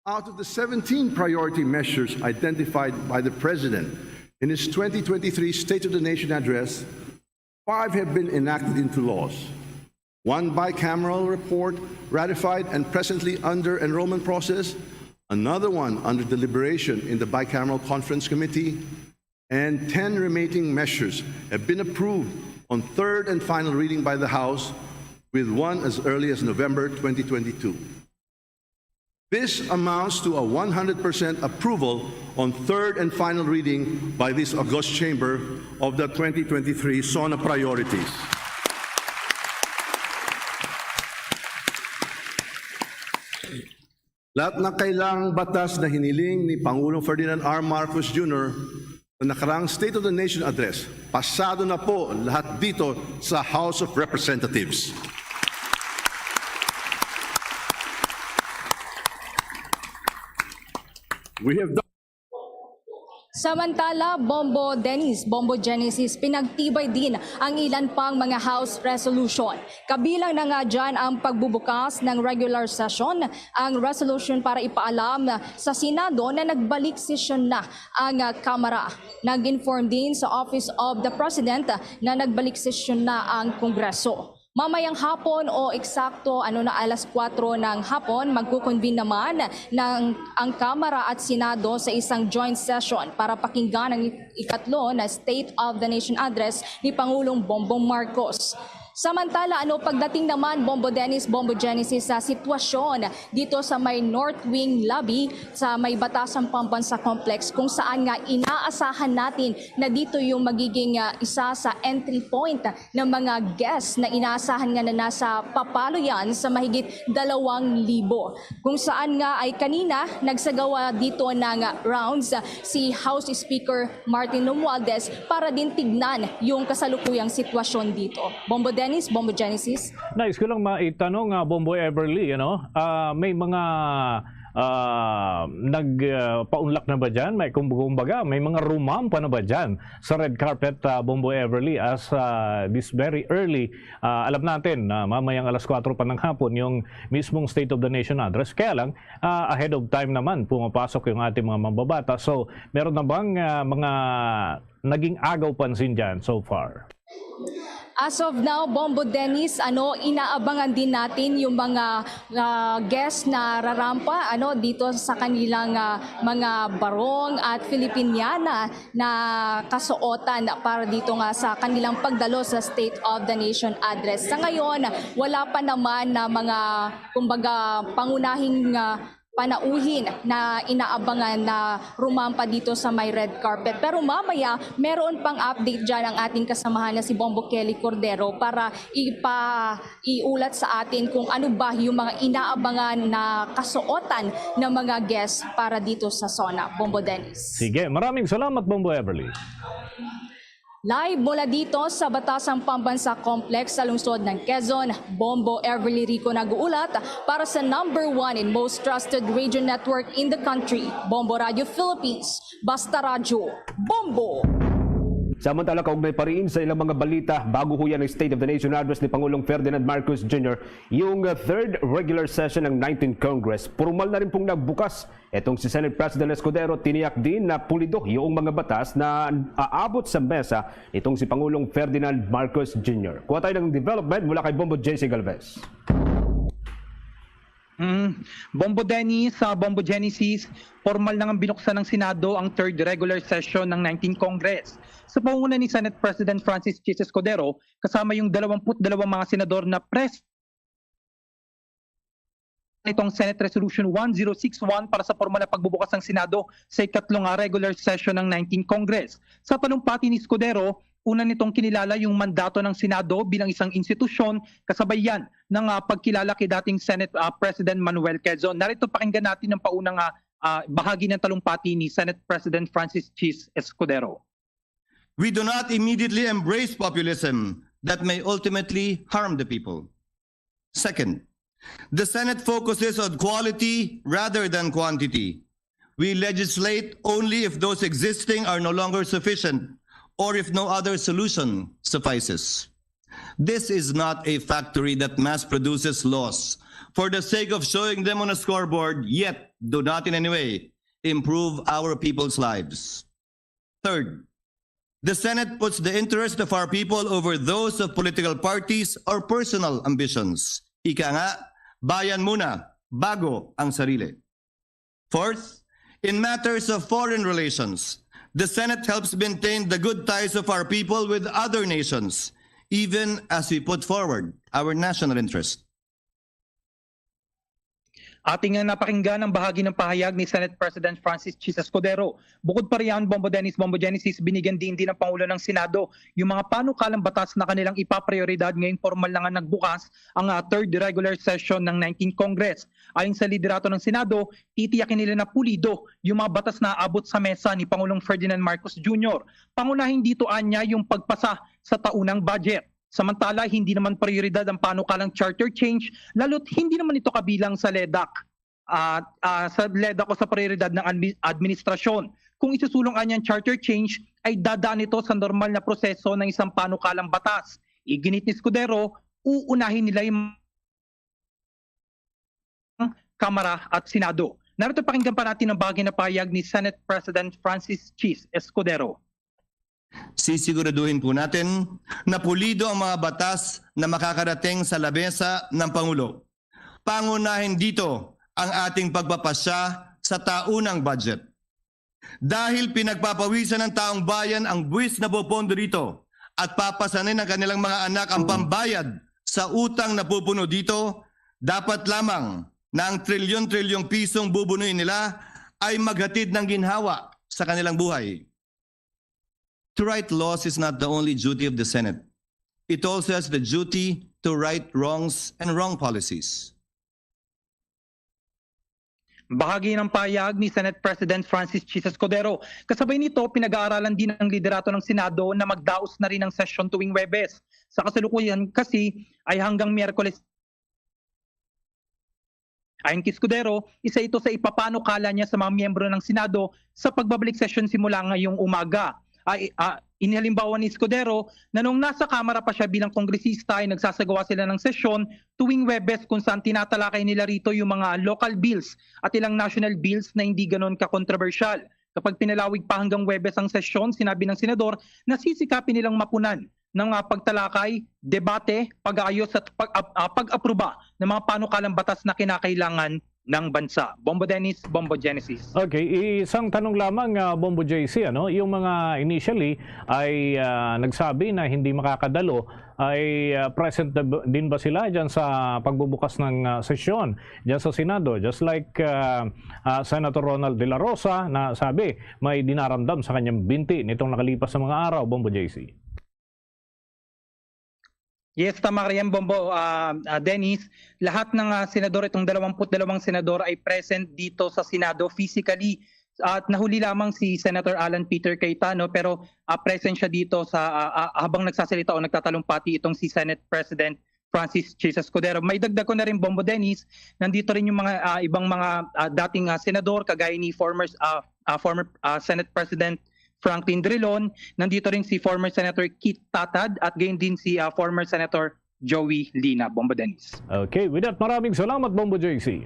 Out of the seventeen priority measures identified by the President in his twenty twenty-three State of the Nation Address, five have been enacted into laws. One bicameral report ratified and presently under enrollment process, another one under deliberation in the Bicameral Conference Committee, and ten remaining measures have been approved on third and final reading by the House, with one as early as November twenty twenty-two. This amounts to a one hundred percent approval on third and final reading by this august chamber of the twenty twenty-three SONA priorities. Lahat ng kailangang batas na hiniling ni Pangulong Ferdinand R. Marcos Junior sa nakaraang State of the Nation Address, pasado na po lahat dito sa House of Representatives. We have done Samantala, Bombo Dennis, Bombo Genesis, pinagtibay din ang ilan pang mga House resolution. Kabilang na nga dyan ang pagbubukas ng regular session, ang resolution para ipaalam sa Senado na nagbalik sesyon na ang, ah, Kamara. Nag-inform din sa Office of the President na nagbalik sesyon na ang Kongreso. Mamayang hapon, o eksakto, ano na, alas kuwatro ng hapon, magkukonvene naman ng, ang Kamara at Senado sa isang joint session para pakinggan ang ikatlo na State of the Nation Address ni Pangulong Bongbong Marcos. Samantala, ano, pagdating naman, Bombo Dennis, Bombo Genesis, sa sitwasyon dito sa may North Wing Lobby sa may Batasang Pambansa Complex, kung saan nga inaasahan natin na dito yung magiging, ah, isa sa entry point ng mga guests na inaasahan nga na nasa papalo yan sa mahigit dalawang libo, kung saan nga ay kanina nagsagawa dito ng rounds si House Speaker Martin Romualdez para din tignan yung kasalukuyang sitwasyon dito. Bombo Dennis, Bombo Genesis. Nais ko lang maitanong, ah, Bombo Everly, ano? Ah, may mga ah, nag, ah, paunlak na ba dyan? May, kumbaga, may mga rumampa na ba dyan sa red carpet, ah, Bombo Everly, as, ah, this very early? Ah, alam natin na mamayang alas kwatro pa ng hapon yung mismong State of the Nation Address. Kaya lang, ah, ahead of time naman pumapasok yung ating mga mambabata. So, meron na bang, ah, mga naging agaw pansin dyan so far? As of now, Bombo Dennis, ano, inaabangan din natin yung mga, ah, guests na rarampa, ano, dito sa kanilang, ah, mga barong at Filipiniana na kasuotan para dito nga sa kanilang pagdalo sa State of the Nation Address. Sa ngayon, wala pa naman na mga, kumbaga, pangunahing, ah, panauhin na inaabangan na rumampa dito sa may red carpet. Pero mamaya, meron pang update dyan ang ating kasamahan na si Bombo Kelly Cordero para ipa-, iulat sa atin kung ano ba yung mga inaabangan na kasuotan ng mga guests para dito sa SONA. Bombo Dennis. Sige, maraming salamat, Bombo Everly. Live mula dito sa Batasang Pambansa Complex sa lungsod ng Quezon, Bombo Everly Rico nag-uulat para sa number one and most trusted radio network in the country, Bombo Radio Philippines. Basta Radyo, Bombo! Samantala, kaugnay pa rin sa ilang mga balita, bago huyan ang State of the Nation Address ni Pangulong Ferdinand Marcos Junior, yung, uh, third regular session ng nineteenth Congress, formal na rin pong nagbukas. Itong si Senate President Escudero, tiniyak din na pulido yung mga batas na aabot sa mesa nitong si Pangulong Ferdinand Marcos Junior. Kuha tayo ng development mula kay Bombo J C Galvez. Mm. Bombo Dennis, sa Bombo Genesis, formal na nga binuksan ng Senado ang third regular session ng nineteenth Congress. Sa pangunguna ni Senate President Francis Chiz Escudero, kasama yung dalawampu't dalawang mga senador na pres nitong Senate Resolution one zero six one para sa formal na pagbubukas ng Senado sa ikatlo nga regular session ng nineteenth Congress. Sa talumpati ni Escudero, una nitong kinilala yung mandato ng Senado bilang isang institusyon, kasabay yan ng, ah, pagkilala kay dating Senate, ah, President Manuel Quezon. Narito, pakinggan natin ang paunang, ah, ah, bahagi ng talumpati ni Senate President Francis Chiz Escudero. We do not immediately embrace populism that may ultimately harm the people. Second, the Senate focuses on quality rather than quantity. We legislate only if those existing are no longer sufficient or if no other solution suffices. This is not a factory that mass produces laws for the sake of showing them on a scoreboard, yet do not in any way improve our people's lives. Third, the Senate puts the interest of our people over those of political parties or personal ambitions. Ika nga, bayan muna, bago ang sarili. Fourth, in matters of foreign relations, the Senate helps maintain the good ties of our people with other nations, even as we put forward our national interest. Ating nga napakinggan ang bahagi ng pahayag ni Senate President Francis Chiz Escudero. Bukod pa riyan, Bombo Dennis, Bombo Genesis, binigyan din din ng Pangulo ng Senado yung mga panukalang batas na kanilang ipaprioridad ngayong formal na nga nagbukas ang, ah, third regular session ng nineteenth Congress. Ayon sa liderato ng Senado, titiyakin nila na pulido yung mga batas na aabot sa mesa ni Pangulong Ferdinand Marcos Junior. Pangunahin dito anya yung pagpasa sa taunang budget. Samantala, hindi naman prioridad ang panukalang charter change, lalo't hindi naman ito kabilang sa ledak, ah, ah, sa ledak o sa prioridad ng admi-, administrasyon. Kung isusulong anyang charter change, ay dadaan ito sa normal na proseso ng isang panukalang batas. Iginit ni Escudero, uunahin nila yung Kamara at Senado. Narito, pakinggan pa natin ang bahagi na pahayag ni Senate President Francis Chiz Escudero. Sisiguraduhin po natin na pulido ang mga batas na makakarating sa lamesa ng Pangulo. Pangunahin dito ang ating pagpapasya sa taunang budget. Dahil pinagpapawisan ng taong bayan ang buwis na pupondo dito at papasanin ng kanilang mga anak ang pambayad sa utang na pupuno dito, dapat lamang na ang trilyon-trilyong pisong bubunuin nila ay maghatid ng ginhawa sa kanilang buhay. To write laws is not the only duty of the Senate. It also has the duty to right wrongs and wrong policies. Bahagi ng pahayag ni Senate President Francis Chiz Escudero. Kasabay nito, pinag-aaralan din ng liderato ng Senado na magdaos na rin ang sesyon tuwing Huwebes. Sa kasalukuyan kasi ay hanggang Miyerkules Ayon kay Escudero, isa ito sa ipapanukala niya sa mga miyembro ng Senado sa pagbabalik sesyon simula ngayong umaga. Ay, ah, inihalimbawa ni Escudero na nung nasa Kamara pa siya bilang kongresista ay nagsasagawa sila ng sesyon tuwing Webes, kung saan tinatalakay nila rito yung mga local bills at ilang national bills na hindi ganon kakontrobersyal. Kapag pinalawig pa hanggang Webes ang sesyon, sinabi ng senador na sisikapin nilang mapunan ng mga pagtalakay, debate, pag-aayos at pag-, ah, pag-aproba ng mga panukalang batas na kinakailangan ng bansa. Bombo Dennis, Bombo Genesis. Okay, isang tanong lamang, ah, Bombo J C, ano? Yung mga initially ay, ah, nagsabi na hindi makakadalo, ay, ah, present na ba, din ba sila dyan sa pagbubukas ng, ah, sesyon dyan sa Senado? Just like, ah, ah, Senator Ronald De La Rosa na sabi may dinaramdam sa kanyang binti nitong nakalipas na mga araw, Bombo J C. Yes, tama ka riyan, Bombo, ah, ah, Dennis. Lahat ng, ah, senador, itong dalawampu't dalawang senador ay present dito sa Senado physically. At nahuli lamang si Senator Alan Peter Cayetano, pero, ah, present siya dito sa, ah, ah, habang nagsasalita o nagtatalumpati itong si Senate President Francis Chiz Escudero. May dagdag ko na rin, Bombo Dennis, nandito rin yung mga, ah, ibang mga, ah, dating, ah, senador, kagaya ni former, ah, ah, former, ah, Senate President Franklin Drilon, nandito rin si former Senator Kit Tatad at gayon din si, ah, former Senator Joey Lina. Bombo Dennis. Okay, with that, maraming salamat, Bombo J C.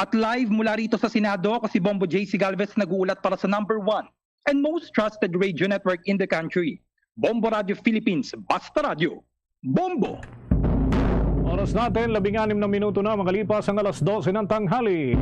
At live mula rito sa Senado, ako si Bombo J C Galvez, nag-uulat para sa number one and most trusted radio network in the country, Bombo Radio Philippines, Basta Radio, Bombo! Oras natin, labing anim na minuto na makalipas ang alas dose ng tanghali.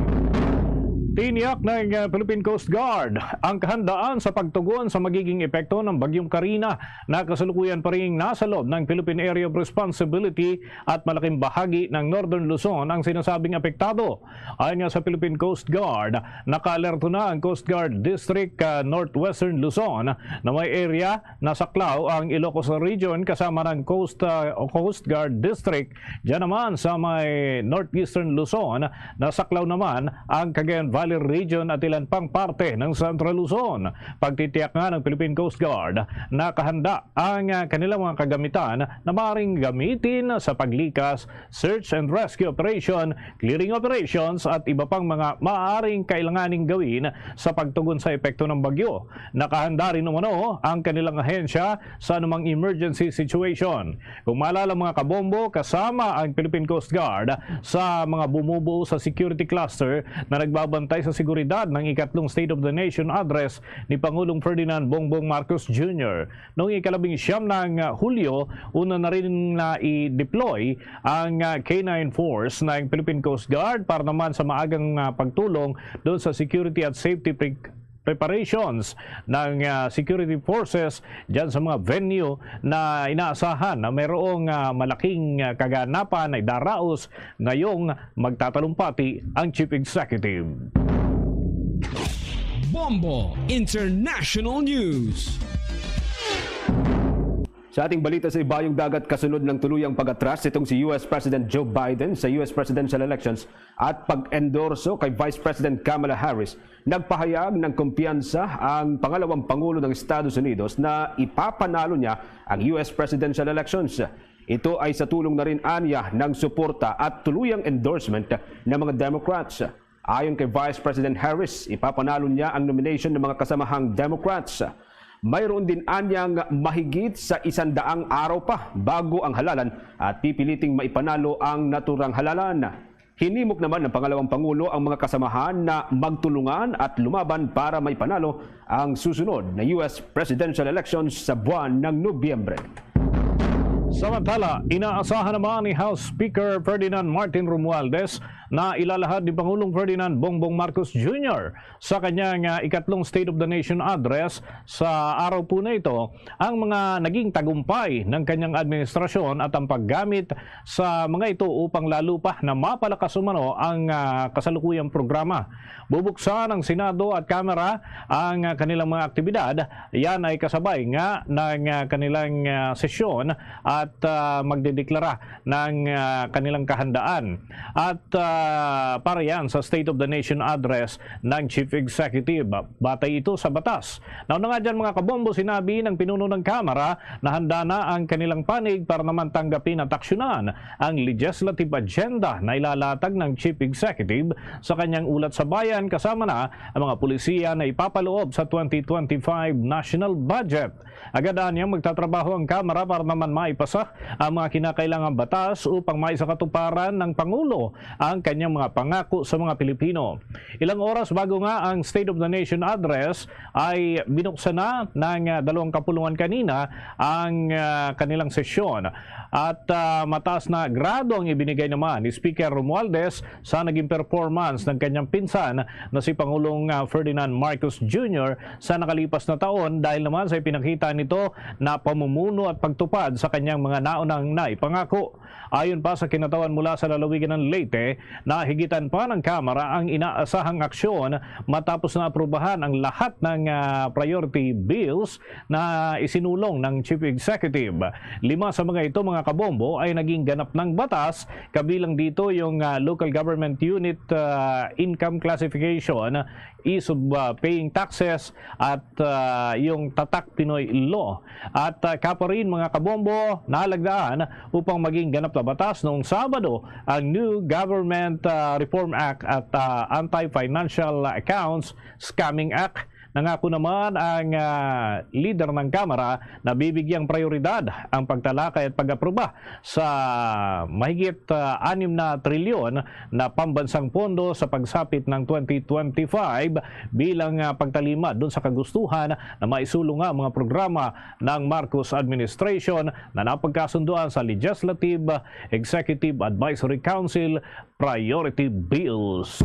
Tiniyak ng, uh, Philippine Coast Guard ang kahandaan sa pagtugon sa magiging epekto ng Bagyong Karina na kasalukuyan pa rin nasa loob ng Philippine Area of Responsibility at malaking bahagi ng Northern Luzon ang sinasabing apektado. Ayon nga sa Philippine Coast Guard, nakaalerto na ang Coast Guard District, ah, Northwestern Luzon na may area na saklaw ang Ilocos Region kasama ng Coast, ah, o Coast Guard District. Diyan naman sa may Northeastern Luzon, nasaklaw naman ang Cagayan Valley Region at ilan pang parte ng Central Luzon. Pagtitiyak nga ng Philippine Coast Guard, nakahanda ang, ah, kanilang mga kagamitan na maaaring gamitin sa paglikas, search and rescue operation, clearing operations, at iba pang mga maaaring kailanganing gawin sa pagtugon sa epekto ng bagyo. Nakahanda rin umano ang kanilang ahensya sa anumang emergency situation. Kung maalala, mga kabombo, kasama ang Philippine Coast Guard sa mga bumubuo sa security cluster na nagbabantay sa seguridad ng ikatlong State of the Nation Address ni Pangulong Ferdinand Bongbong Marcos Junior. Noong ikalabing siyam ng, ah, Hulyo, una na rin na i-deploy ang, ah, K nine Force ng Philippine Coast Guard para naman sa maagang, ah, pagtulong doon sa security at safety pre-, preparations ng, ah, security forces dyan sa mga venue na inaasahan na mayroong, ah, malaking, ah, kaganapan na idaraos ngayong magtatalumpati ang Chief Executive. Bombo International News. Sa ating balita sa Ibayong Dagat, kasunod ng tuluyang pag-atras itong si U S President Joe Biden sa U S presidential elections at pag-endorso kay Vice President Kamala Harris, nagpahayag ng kumpiyansa ang pangalawang pangulo ng Estados Unidos na ipapanalo niya ang U S presidential elections. Ito ay sa tulong na rin anya ng suporta at tuluyang endorsement ng mga Democrats. Ayon kay Vice President Harris, ipapanalo niya ang nomination ng mga kasamahang Democrats. Mayroon din anyang mahigit sa isandaang araw pa bago ang halalan at pipiliting maipanalo ang naturang halalan. Hinimok naman ng pangalawang pangulo ang mga kasamahan na magtulungan at lumaban para maipanalo ang susunod na U S presidential elections sa buwan ng Nobyembre. Samantala, inaasahan naman ni House Speaker Ferdinand Martin Romualdez na ilalahad ni Pangulong Ferdinand Bongbong Marcos Junior sa kanyang, ah, ikatlong State of the Nation Address sa araw po na ito ang mga naging tagumpay ng kanyang administrasyon at ang paggamit sa mga ito upang lalo pa na mapalakas umano ang, ah, kasalukuyang programa. Bubuksan ng Senado at Kamara ang, ah, kanilang mga aktibidad. Yan ay kasabay nga ng, ah, kanilang, ah, sesyon at ah, magdedeklara ng ah, kanilang kahandaan. At ah, para yan sa State of the Nation Address ng Chief Executive. Batay ito sa batas. Nauna nga dyan, mga kabombo, sinabi ng pinuno ng Kamara na handa na ang kanilang panig para naman tanggapin at aksyonan ang legislative agenda na ilalatag ng Chief Executive sa kanyang ulat sa bayan, kasama na ang mga polisiya na ipapaloob sa twenty twenty-five national budget. Agad anyang magtatrabaho ang Kamara para naman maipasa ang mga kinakailangang batas upang maisakatuparan ng Pangulo ang kanyang mga pangako sa mga Pilipino. Ilang oras bago nga ang State of the Nation Address ay binuksan na ng ah, dalawang kapulungan kanina ang ah, kanilang sesyon. At ah, mataas na grado ang ibinigay naman ni Speaker Romualdez sa naging performance ng kanyang pinsan na si Pangulong ah, Ferdinand Marcos Junior sa nakalipas na taon, dahil naman sa ipinakita nito na pamumuno at pagtupad sa kanyang mga naunang naipangako. Ayon pa sa kinatawan mula sa lalawigan ng Leyte, nahigitan pa ng Kamara ang inaasahang aksyon matapos na aprubahan ang lahat ng ah, priority bills na isinulong ng Chief Executive. Lima sa mga ito, mga kabombo, ay naging ganap ng batas, kabilang dito yung ah, Local Government Unit ah, Income Classification, Ease of ah, Paying Taxes, at ah, yung Tatak Pinoy Law. At ah, kaparin, mga kabombo, nalagdaan upang maging ganap na batas noong Sabado ang New Government ah, Reform Act at ah, Anti-Financial Accounts Scamming Act. Nangako naman ang ah, leader ng Kamara na bibigyang prioridad ang pagtalakay at pag-aproba sa mahigit ah, anim na trilyon na pambansang pondo sa pagsapit ng twenty twenty-five bilang ah, pagtalima dun sa kagustuhan na maisulong nga ang mga programa ng Marcos administration na napagkasunduan sa Legislative Executive Advisory Council priority bills.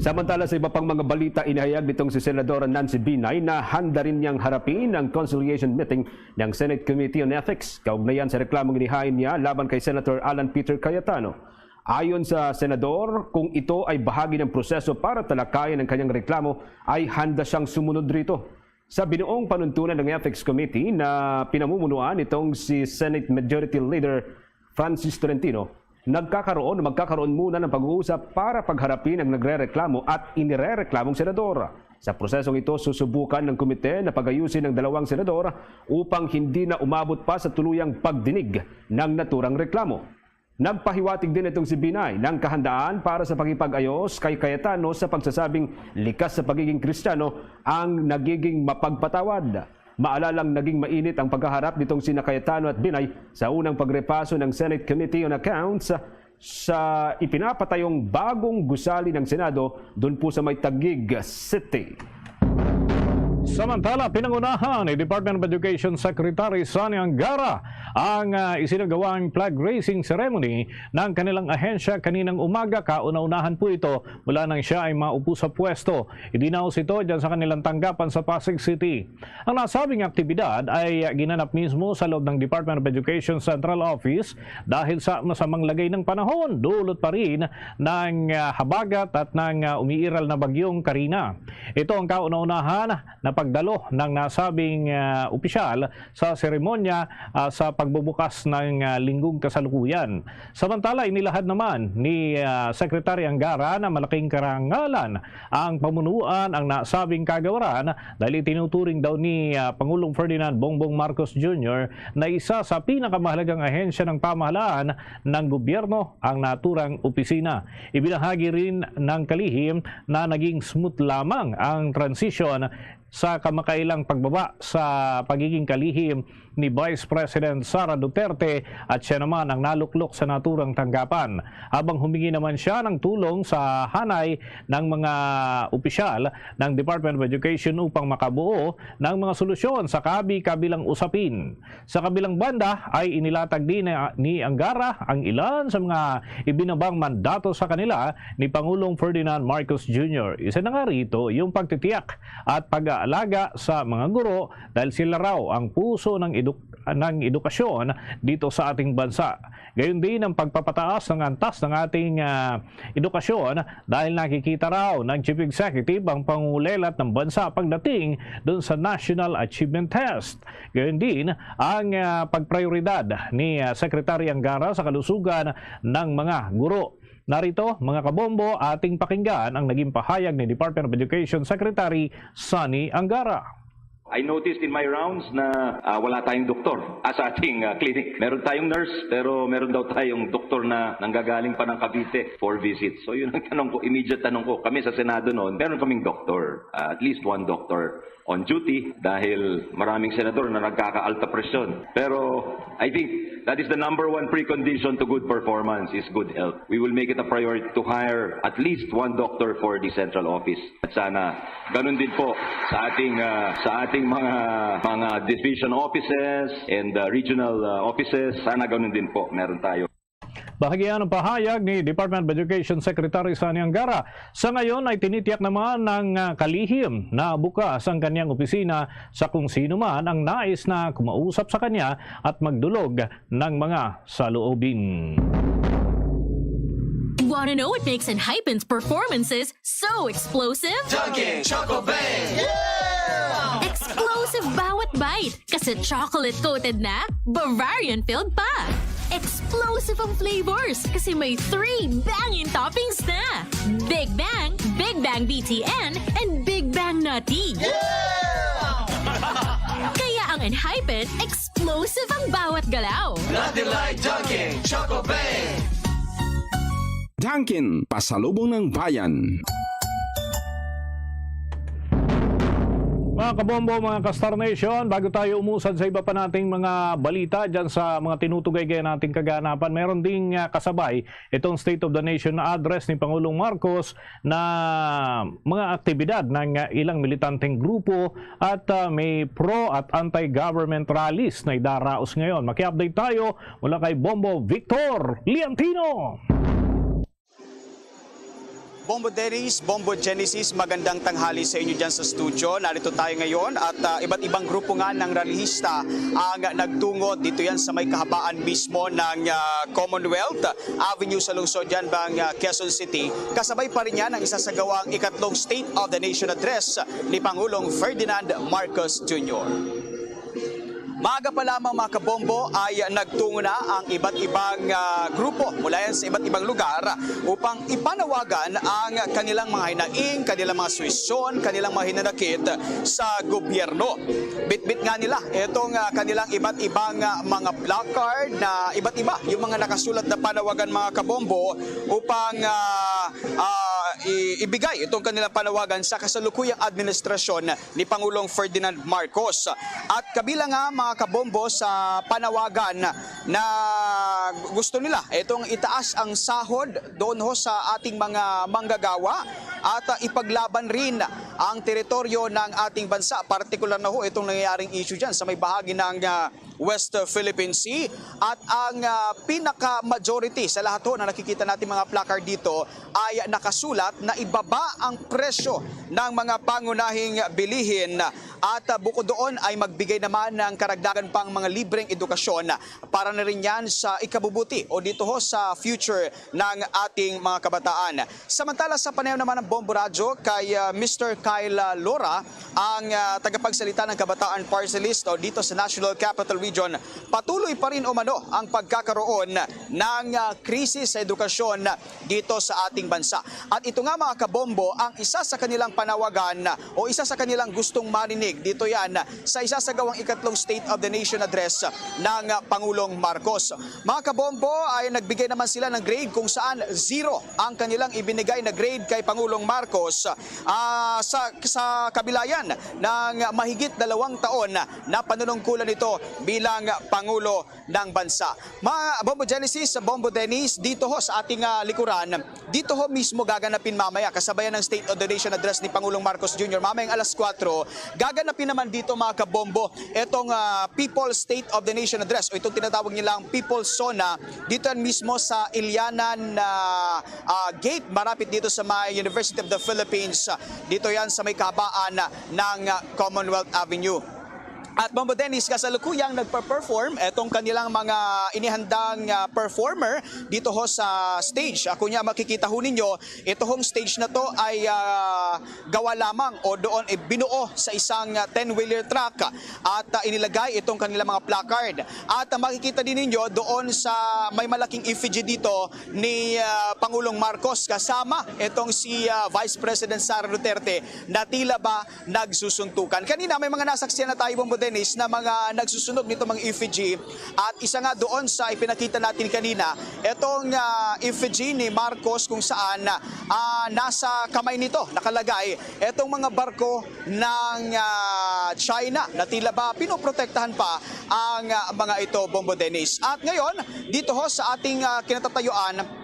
Samantala, sa iba pang mga balita, inihayag nitong si Senadora Nancy Binay na handa rin niyang harapin ang conciliation meeting ng Senate Committee on Ethics kaugnayan sa reklamong inihain niya laban kay Senator Alan Peter Cayetano. Ayon sa senador, kung ito ay bahagi ng proseso para talakayan ang kanyang reklamo, ay handa siyang sumunod rito. Sa binuong panuntunan ng Ethics Committee na pinamumunuan nitong si Senate Majority Leader Francis Tolentino, nagkakaroon o magkakaroon muna ng pag-uusap para pagharapin ang nagrereklamo at inirereklamong senador. Sa prosesong ito, susubukan ng komite na pagayusin ang dalawang senador upang hindi na umabot pa sa tuluyang pagdinig ng naturang reklamo. Nagpahiwatig din itong si Binay ng kahandaan para sa pakipag-ayos kay Cayetano sa pagsasabing likas sa pagiging Kristiyano ang nagiging mapagpatawad. Maalalang naging mainit ang pagkaharap nitong sina Cayetano at Binay sa unang pagrepaso ng Senate Committee on Accounts sa ipinapatayong bagong gusali ng Senado dun po sa may Taguig City. Samantala, pinangunahan ni Department of Education Secretary Sonny Angara ang ah, isinagawang flag raising ceremony ng kanilang ahensya kaninang umaga. Kauna-unahan po ito mula nang siya ay maupo sa pwesto. Idinaos ito dyan sa kanilang tanggapan sa Pasig City. Ang nasabing aktibidad ay ginanap mismo sa loob ng Department of Education Central Office dahil sa masamang lagay ng panahon, dulot pa rin ng ah, habagat at ng ah, umiiral na bagyong Karina. Ito ang kauna-unahan na pagdalo ng nasabing ah, opisyal sa seremonya ah, sa pagbubukas ng ah, linggong kasalukuyan. Samantala, inilahad naman ni ah, Secretary Angara na malaking karangalan ang pamunuan ang nasabing kagawaran dahil itinuturing daw ni ah, Pangulong Ferdinand Bongbong Marcos Junior na isa sa pinakamahalagang ahensya ng pamahalaan ng gobyerno ang naturang opisina. Ibinahagi rin ng kalihim na naging smooth lamang ang transition sa kamakailang pagbaba sa pagiging kalihim ni Vice President Sara Duterte at siya naman ang naluklok sa naturang tanggapan. Habang humingi naman siya ng tulong sa hanay ng mga opisyal ng Department of Education upang makabuo ng mga solusyon sa kabi-kabilang usapin. Sa kabilang banda ay inilatag din na ni Angara ang ilan sa mga ibinabang mandato sa kanila ni Pangulong Ferdinand Marcos Junior. Isa na nga rito yung pagtitiyak at pag-aalaga sa mga guro dahil sila raw ang puso ng eduk-, ng edukasyon dito sa ating bansa. Gayon din ang pagpapataas ng antas ng ating, ah, edukasyon dahil nakikita raw ng Chief Executive ang pangulelat ng bansa pagdating dun sa National Achievement Test. Gayon din ang, ah, pagprioridad ni, ah, Secretary Angara sa kalusugan ng mga guro. Narito, mga kabombo, ating pakinggan ang naging pahayag ni Department of Education Secretary Sonny Angara. I noticed in my rounds na ah, wala tayong doktor ah, sa ating ah, clinic. Meron tayong nurse, pero meron daw tayong doktor na nanggagaling pa ng Cavite for visit. So yun ang tanong ko, immediate tanong ko. Kami sa Senado noon, meron kaming doktor, ah, at least one doctor on duty dahil maraming senador na nagkaka-alta presyon. Pero I think that is the number one precondition to good performance is good health. We will make it a priority to hire at least one doctor for the central office. At sana ganun din po sa ating ah, sa ating mga mga division offices and ah, regional ah, offices, sana ganun din po meron tayo. Bahagi yan ang pahayag ni Department of Education Secretary Sonny Angara. Sa ngayon ay tinitiyak naman ng ah, kalihim na bukas ang kanyang opisina sa kung sino man ang nais na kumausap sa kanya at magdulog ng mga saloobin. Want to know what makes Enhypen's performances so explosive? Dunkin' Choco Bang! Explosive bawat bite kasi chocolate-coated na, Bavarian-filled pa. Explosive ang flavors kasi may three banging toppings na. Big Bang, Big Bang B T N, and Big Bang Nutty. Kaya ang Enhypen, explosive ang bawat galaw. Nothing like Dunkin' Choco Bang! Dunkin', pasalubong ng bayan. Mga kabombo, mga ka-Star Nation, bago tayo umusad sa iba pa nating mga balita dyan sa mga tinutugay gaya nating kaganapan, meron ding ah, kasabay itong State of the Nation na address ni Pangulong Marcos na mga aktibidad ng ah, ilang militanteng grupo at ah, may pro at anti-government rallies na idaraos ngayon. Maki-update tayo mula kay Bombo Victor Liantino. Bombo Dennis, Bombo Genesis, magandang tanghali sa inyo dyan sa studio. Narito tayo ngayon at ah, iba't ibang grupo nga ng rallyista ang nagtungo dito yan sa may kahabaan mismo ng ah, Commonwealth Avenue sa lungsod yan bang ah, Quezon City. Kasabay pa rin yan ang isasagawang ikatlong State of the Nation Address ni Pangulong Ferdinand Marcos Junior. Maaga pa lamang, mga kabombo, ay nagtungo na ang iba't ibang ah, grupo mula yan sa iba't ibang lugar upang ipanawagan ang kanilang mga hinaing, kanilang mga suwesyon, kanilang mga hinanakit sa gobyerno. Bitbit nga nila itong ah, kanilang iba't ibang ah, mga placard na iba't iba yung mga nakasulat na panawagan, mga kabombo, upang ah, ah, i- ibigay itong kanilang panawagan sa kasalukuyang administrasyon ni Pangulong Ferdinand Marcos. At kabilang nga, mga kabombo, sa panawagan na gusto nila itong itaas ang sahod doon ho sa ating mga manggagawa at ah, ipaglaban rin ang teritoryo ng ating bansa, partikular na ho itong nangyayaring issue dyan sa may bahagi ng ah, West Philippine Sea. At ang ah, pinaka-majority sa lahat ho na nakikita natin mga placard dito ay nakasulat na ibaba ang presyo ng mga pangunahing bilihin at ah, bukod doon ay magbigay naman ng karagdagan pang mga libreng edukasyon para na rin yan sa ikabubuti o dito ho sa future ng ating mga kabataan. Samantala, sa panayam naman ng Bombo Radyo kay ah, Mister Kyle ah, Lora, ang ah, tagapagsalita ng Kabataan Party List o dito sa National Capital Region, patuloy pa rin umano ang pagkakaroon ng ah, krisis sa edukasyon dito sa ating bansa. At ito nga, mga kabombo, ang isa sa kanilang panawagan o isa sa kanilang gustong marinig dito yan sa isasagawang ikatlong State of the Nation Address ng ah, Pangulong Marcos. Mga kabombo, ay nagbigay naman sila ng grade kung saan zero ang kanilang ibinigay na grade kay Pangulong Marcos ah, sa, sa kabilayan ng mahigit dalawang taon na panunungkulan nito bilang Pangulo ng bansa. Mga Bombo Genesis, Bombo Dennis, dito ho sa ating ah, likuran, dito ho mismo gaganapin mamaya, kasabayan ng State of the Nation Address ni Pangulong Marcos Junior mamayang alas kwatro. Gaganapin naman dito, mga kabombo, itong ah, People's State of the Nation Address o itong tinatawag nilang People's SONA, dito yan mismo sa Ilianan ah, ah, Gate, marapit dito sa may University of the Philippines. Dito yan sa may kahabaan ng ah, Commonwealth Avenue. At Bombo Dennis, kasalukuyang nagpa-perform itong kanilang mga inihandang, ah, performer dito ho sa stage. Ako niya, makikita ho ninyo, ito hong stage na to ay, ah, gawa lamang o doon, eh, binuo sa isang, ah, ten-wheeler truck at, ah, inilagay itong kanilang mga placard. At, ah, makikita din ninyo doon sa may malaking effigy dito ni, ah, Pangulong Marcos kasama itong si, ah, Vice President Sara Duterte na tila ba nagsusuntukan. Kanina may mga nasaksihan na tayo, Bombo Dennis, na mga nagsusunog nito mga effigy. At isa nga doon sa ipinakita natin kanina, itong, ah, effigy ni Marcos kung saan, ah, nasa kamay nito nakalagay itong mga barko ng, ah, China na tila ba pinoprotektahan pa ang, ah, mga ito, Bombo Dennis. At ngayon, dito ho sa ating, ah, kinatatayuan,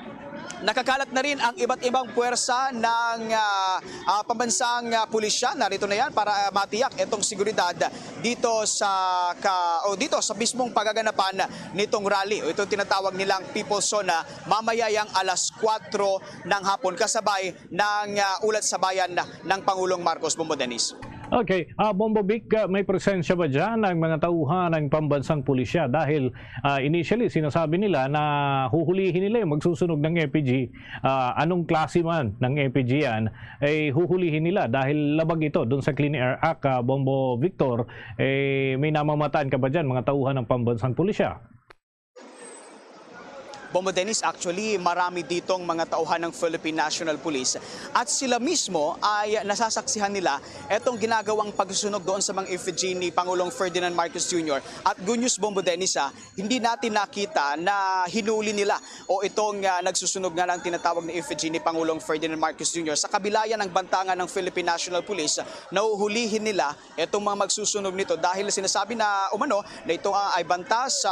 nakakalat na rin ang iba't ibang puwersa ng, ah, ah, pambansang, ah, pulisya. Narito na yan para, ah, matiyak itong seguridad dito sa ka, o dito sa mismong pagaganapan nitong rally o itong tinatawag nilang People's Zone, ah, mamayayang alas kwatro ng hapon, kasabay ng, ah, ulat sa bayan ng Pangulong Marcos. Bombo Dennis. Okay, ah, Bombo Vic, ah, may presensya ba dyan ang mga tauhan ng pambansang pulisya? Dahil, ah, initially, sinasabi nila na huhulihin nila yung magsusunog ng effigy. Ah, anong klase man ng effigy yan, eh, huhulihin nila dahil labag ito dun sa Clean Air Act, ah, Bombo Victor. Eh, may namamataan ka ba dyan, mga tauhan ng pambansang pulisya? Bombo Dennis, actually, marami ditong mga tauhan ng Philippine National Police at sila mismo ay nasasaksihan nila etong ginagawang pagsusunog doon sa mga effigy ni Pangulong Ferdinand Marcos Junior. At good news, Bombo Dennis, ha, hindi natin nakita na hinuli nila o itong, ah, nagsusunog nga ng tinatawag na effigy ni Pangulong Ferdinand Marcos Junior. Sa kabila yan ng bantangan ng Philippine National Police, nahuhulihin nila itong mga magsusunog nito dahil sinasabi na umano na ito, ah, ay banta sa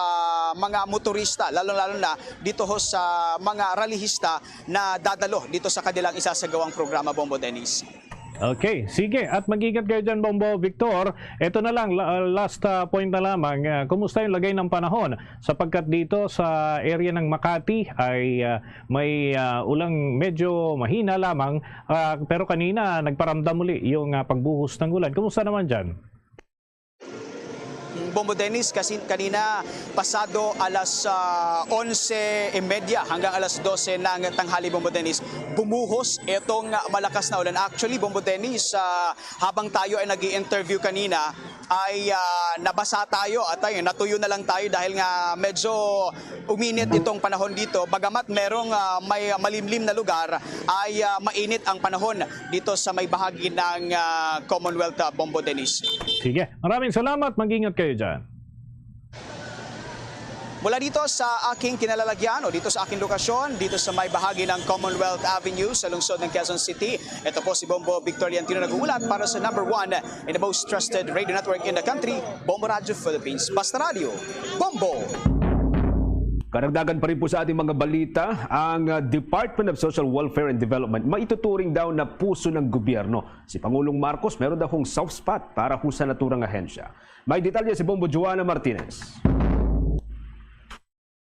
mga motorista, lalong-lalo na dito ho sa mga rallyista na dadalo dito sa kanilang isasagawang programa, Bombo Dennis. Okay, sige. At mag-ingat kayo dyan, Bombo Victor. Ito na lang, la- last, ah, point na lamang. Ah, kumusta yung lagay ng panahon? Sapagkat dito sa area ng Makati ay, ah, may, ah, ulang medyo mahina lamang. Ah, pero kanina, nagparamdam muli yung, ah, pagbuhos ng ulan. Kumusta naman dyan? Bombo Dennis, kasi kanina pasado alas, ah, onse y media hanggang alas dose ng tanghali, Bombo Dennis, bumuhos itong malakas na ulan. Actually, Bombo Dennis, ah, habang tayo ay nag-i-interview kanina, ay, ah, nabasa tayo at ay, natuyo na lang tayo dahil nga medyo uminit itong panahon dito. Bagamat merong, ah, may malimlim na lugar, ay, ah, mainit ang panahon dito sa may bahagi ng, ah, Commonwealth, ah, Bombo Dennis. Sige, maraming salamat. Mag-ingat kayo dyan. Mula dito sa aking kinalalagyan o dito sa aking lokasyon, dito sa may bahagi ng Commonwealth Avenue sa lungsod ng Quezon City, ito po si Bombo Victoriantino nag-uulat para sa number one in the most trusted radio network in the country, Bombo Radio Philippines. Basta Radio, Bombo! Karagdagan pa rin po sa ating mga balita, ang, uh, Department of Social Welfare and Development maituturing daw na puso ng gobyerno. Si Pangulong Marcos meron daw hong soft spot para ho sa naturang ahensya. May detalye si Bombo Joanna Martinez.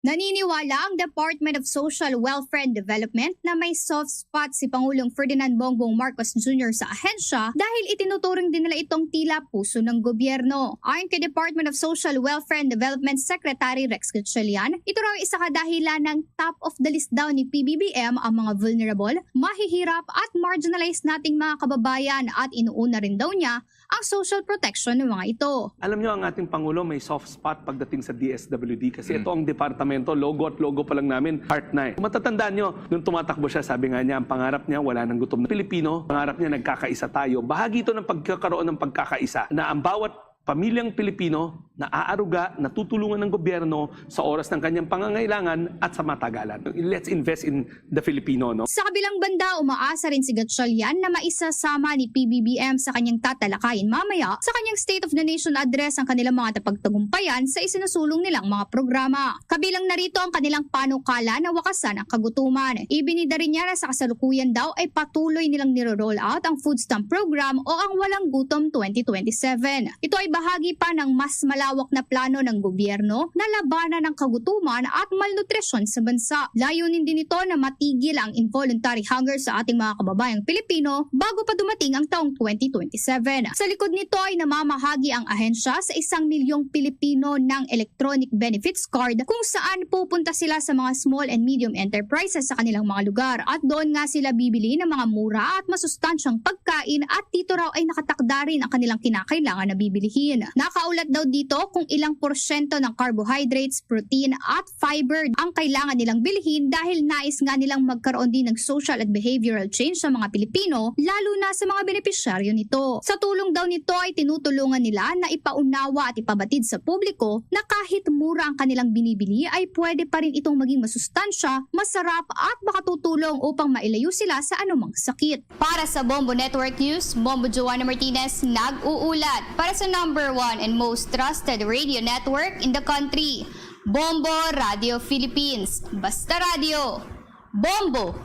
Naniniwala ang Department of Social Welfare and Development na may soft spot si Pangulong Ferdinand Bongbong Marcos Junior sa ahensya dahil itinuturing din nila itong tila puso ng gobyerno. Ayon kay Department of Social Welfare and Development Secretary Rex Gatchalian, ito raw ay isa ka dahilan ng top of the list daw ni P B B M ang mga vulnerable, mahihirap at marginalized nating mga kababayan at inuuna rin daw niya ang social protection ng mga ito. Alam nyo, ang ating Pangulo may soft spot pagdating sa D S W D kasi Hmm. ito ang departamento, logo at logo pa lang namin, heart na eh. Kung matatandaan nyo, nung tumatakbo siya, sabi nga niya, ang pangarap niya, wala nang gutom na Pilipino. Pangarap niya, nagkakaisa tayo. Bahagi ito ng pagkakaroon ng pagkakaisa na ang bawat pamilyang Pilipino naaaruga, natutulungan ng gobyerno sa oras ng kanyang pangangailangan at sa matagalan. Let's invest in the Filipino, no? Sa kabilang banda, umaasa rin si Gatchalian na maisasama ni P B B M sa kanyang tatalakayin mamaya sa kanyang State of the Nation Address ang kanilang mga napagtagumpayan sa isinusulong nilang mga programa. Kabilang na rito ang kanilang panukala na wakasan ang kagutuman. Ibinida rin niya na sa kasalukuyan daw ay patuloy nilang niro-roll out ang food stamp program o ang Walang Gutom twenty twenty-seven. Ito ay bahagi pa ng mas malaki malawak na plano ng gobyerno na labanan ang kagutuman at malnutrisyon sa bansa. Layunin din nito na matigil ang involuntary hunger sa ating mga kababayang Pilipino bago pa dumating ang taong twenty twenty-seven. Sa likod nito ay namamahagi ang ahensya sa isang milyong Pilipino ng electronic benefits card, kung saan pupunta sila sa mga small and medium enterprises sa kanilang mga lugar, at doon nga sila bibili ng mga mura at masustansyang pagkain, at dito raw ay nakatakda rin ang kanilang kinakailangan na bibilihin. Nakaulat daw dito kung ilang porsyento ng carbohydrates, protein at fiber ang kailangan nilang bilhin, dahil nais nga nilang magkaroon din ng social at behavioral change sa mga Pilipino, lalo na sa mga benepisyaryo nito. Sa tulong daw nito ay tinutulungan nila na ipaunawa at ipabatid sa publiko na kahit mura ang kanilang binibili ay pwede pa rin itong maging masustansya, masarap at makatutulong upang mailayo sila sa anumang sakit. Para sa Bombo Network News, Bombo Joanna Martinez nag-uulat. Para sa number one and most trusted radio network in the country, Bombo Radio Philippines. Basta Radio, Bombo!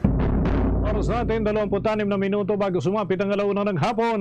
Oras natin, dalawampu't anim na minuto bago sumapit ang alauna ng hapon.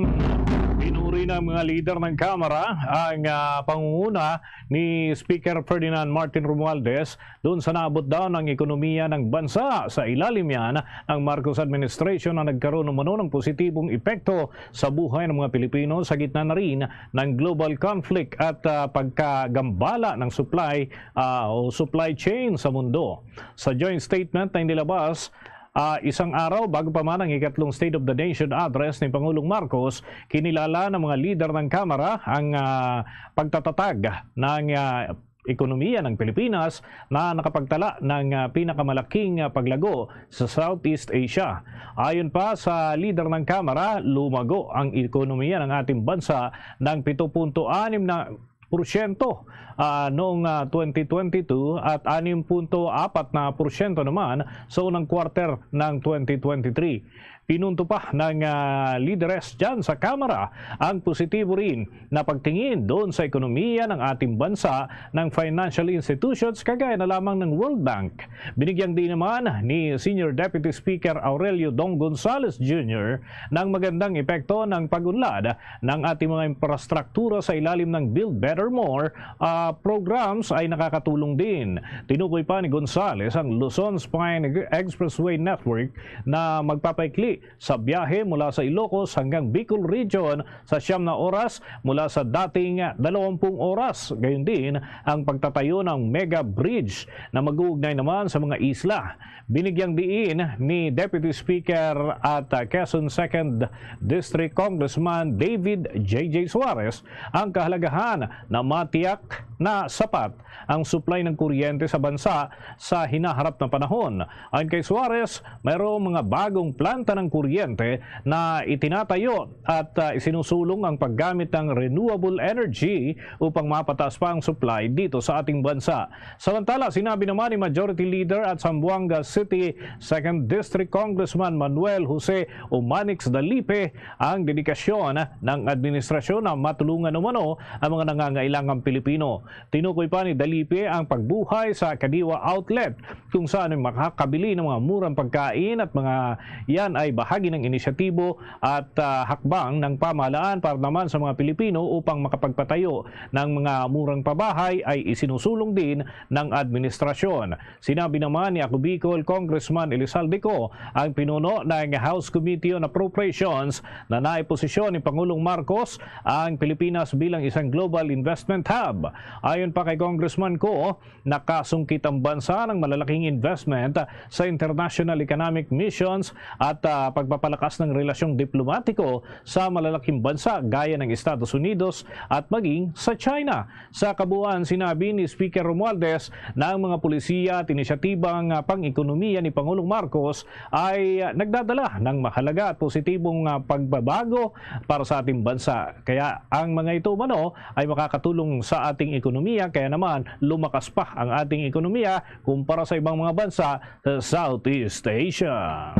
Pinuri ng mga lider ng Kamara ang, ah, pangunguna ni Speaker Ferdinand Martin Romualdez doon sa naabot daw ng ekonomiya ng bansa. Sa ilalim yan, ang Marcos administration na nagkaroon umano ng positibong epekto sa buhay ng mga Pilipino sa gitna na rin ng global conflict at, ah, pagkagambala ng supply, ah, o supply chain sa mundo. Sa joint statement na inilabas, ah, isang araw bago pa man ang ikatlong State of the Nation Address ni Pangulong Marcos, kinilala ng mga lider ng Kamara ang, ah, pagtatatag ng, ah, ekonomiya ng Pilipinas na nakapagtala ng, ah, pinakamalaking, ah, paglago sa Southeast Asia. Ayon pa sa lider ng Kamara, lumago ang ekonomiya ng ating bansa ng pito punto anim na porsyento, ah, noong, ah, twenty twenty-two at anim punto apat na porsyento naman sa unang quarter ng twenty twenty-three. Pinunto pa ng, ah, lideres dyan sa Kamara ang positibo rin na pagtingin doon sa ekonomiya ng ating bansa ng financial institutions kagaya na lamang ng World Bank. Binigyang diin naman ni Senior Deputy Speaker Aurelio Dong Gonzales Junior ng magandang epekto ng pag-unlad ng ating mga infrastruktura sa ilalim ng Build Better More, ah, programs ay nakakatulong din. Tinukoy pa ni Gonzales ang Luzon Spine Expressway Network na magpapaikli sa biyahe mula sa Ilocos hanggang Bicol Region sa siyam na oras mula sa dating dalawampung oras. Gayon din ang pagtatayo ng mega bridge na mag-uugnay naman sa mga isla. Binigyang diin ni Deputy Speaker at, ah, Quezon Second District Congressman David J J Suarez ang kahalagahan na matiyak na sapat ang supply ng kuryente sa bansa sa hinaharap na panahon. Ayon kay Suarez, mayroong mga bagong planta ng kuryente na itinatayo at, ah, isinusulong ang paggamit ng renewable energy upang mapataas pa ang supply dito sa ating bansa. Samantala, sinabi naman ni Majority Leader at Zamboanga City Second District Congressman Manuel Jose Umanix Dalipe ang dedikasyon ng administrasyon na matulungan umano ang mga nangangailangang Pilipino. Tinukoy pa ni Dalipe ang pagbuhay sa Kadiwa Outlet, kung saan ay makakabili ng mga murang pagkain at mga yan ay bahagi ng inisyatibo at, ah, hakbang ng pamahalaan para naman sa mga Pilipino upang makapagpatayo ng mga murang pabahay ay isinusulong din ng administrasyon. Sinabi naman ni Ako Bicol Congressman Elizalde Co, ang pinuno ng House Committee on Appropriations, na naiposisyon ni Pangulong Marcos ang Pilipinas bilang isang global investment hub. Ayon pa kay Congressman Co, nakasungkit ang bansa ng malalaking investment sa international economic missions at, ah, pagpapalakas ng relasyong diplomatiko sa malalaking bansa gaya ng Estados Unidos at maging sa China. Sa kabuuan, sinabi ni Speaker Romualdez na ang mga polisiya at inisyatibang, ah, pang-ekonomiya ni Pangulong Marcos ay, ah, nagdadala ng mahalaga at positibong, ah, pagbabago para sa ating bansa. Kaya ang mga ito umano ay makakatulong sa ating ekonomiya, kaya naman lumakas pa ang ating ekonomiya kumpara sa ibang mga bansa sa Southeast Asia.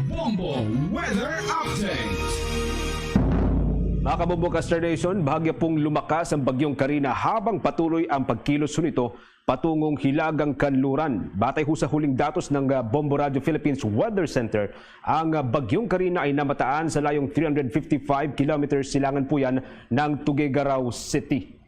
Bombo Weather Update. Mga kabombo ka Star Nation, bahagya pong lumakas ang Bagyong Karina habang patuloy ang pagkilos nito patungong Hilagang Kanluran. Batay ho sa huling datos ng, ah, Bombo Radio Philippines Weather Center, ang, ah, Bagyong Karina ay namataan sa layong three hundred fifty-five kilometers silangan po yan ng Tuguegarao City.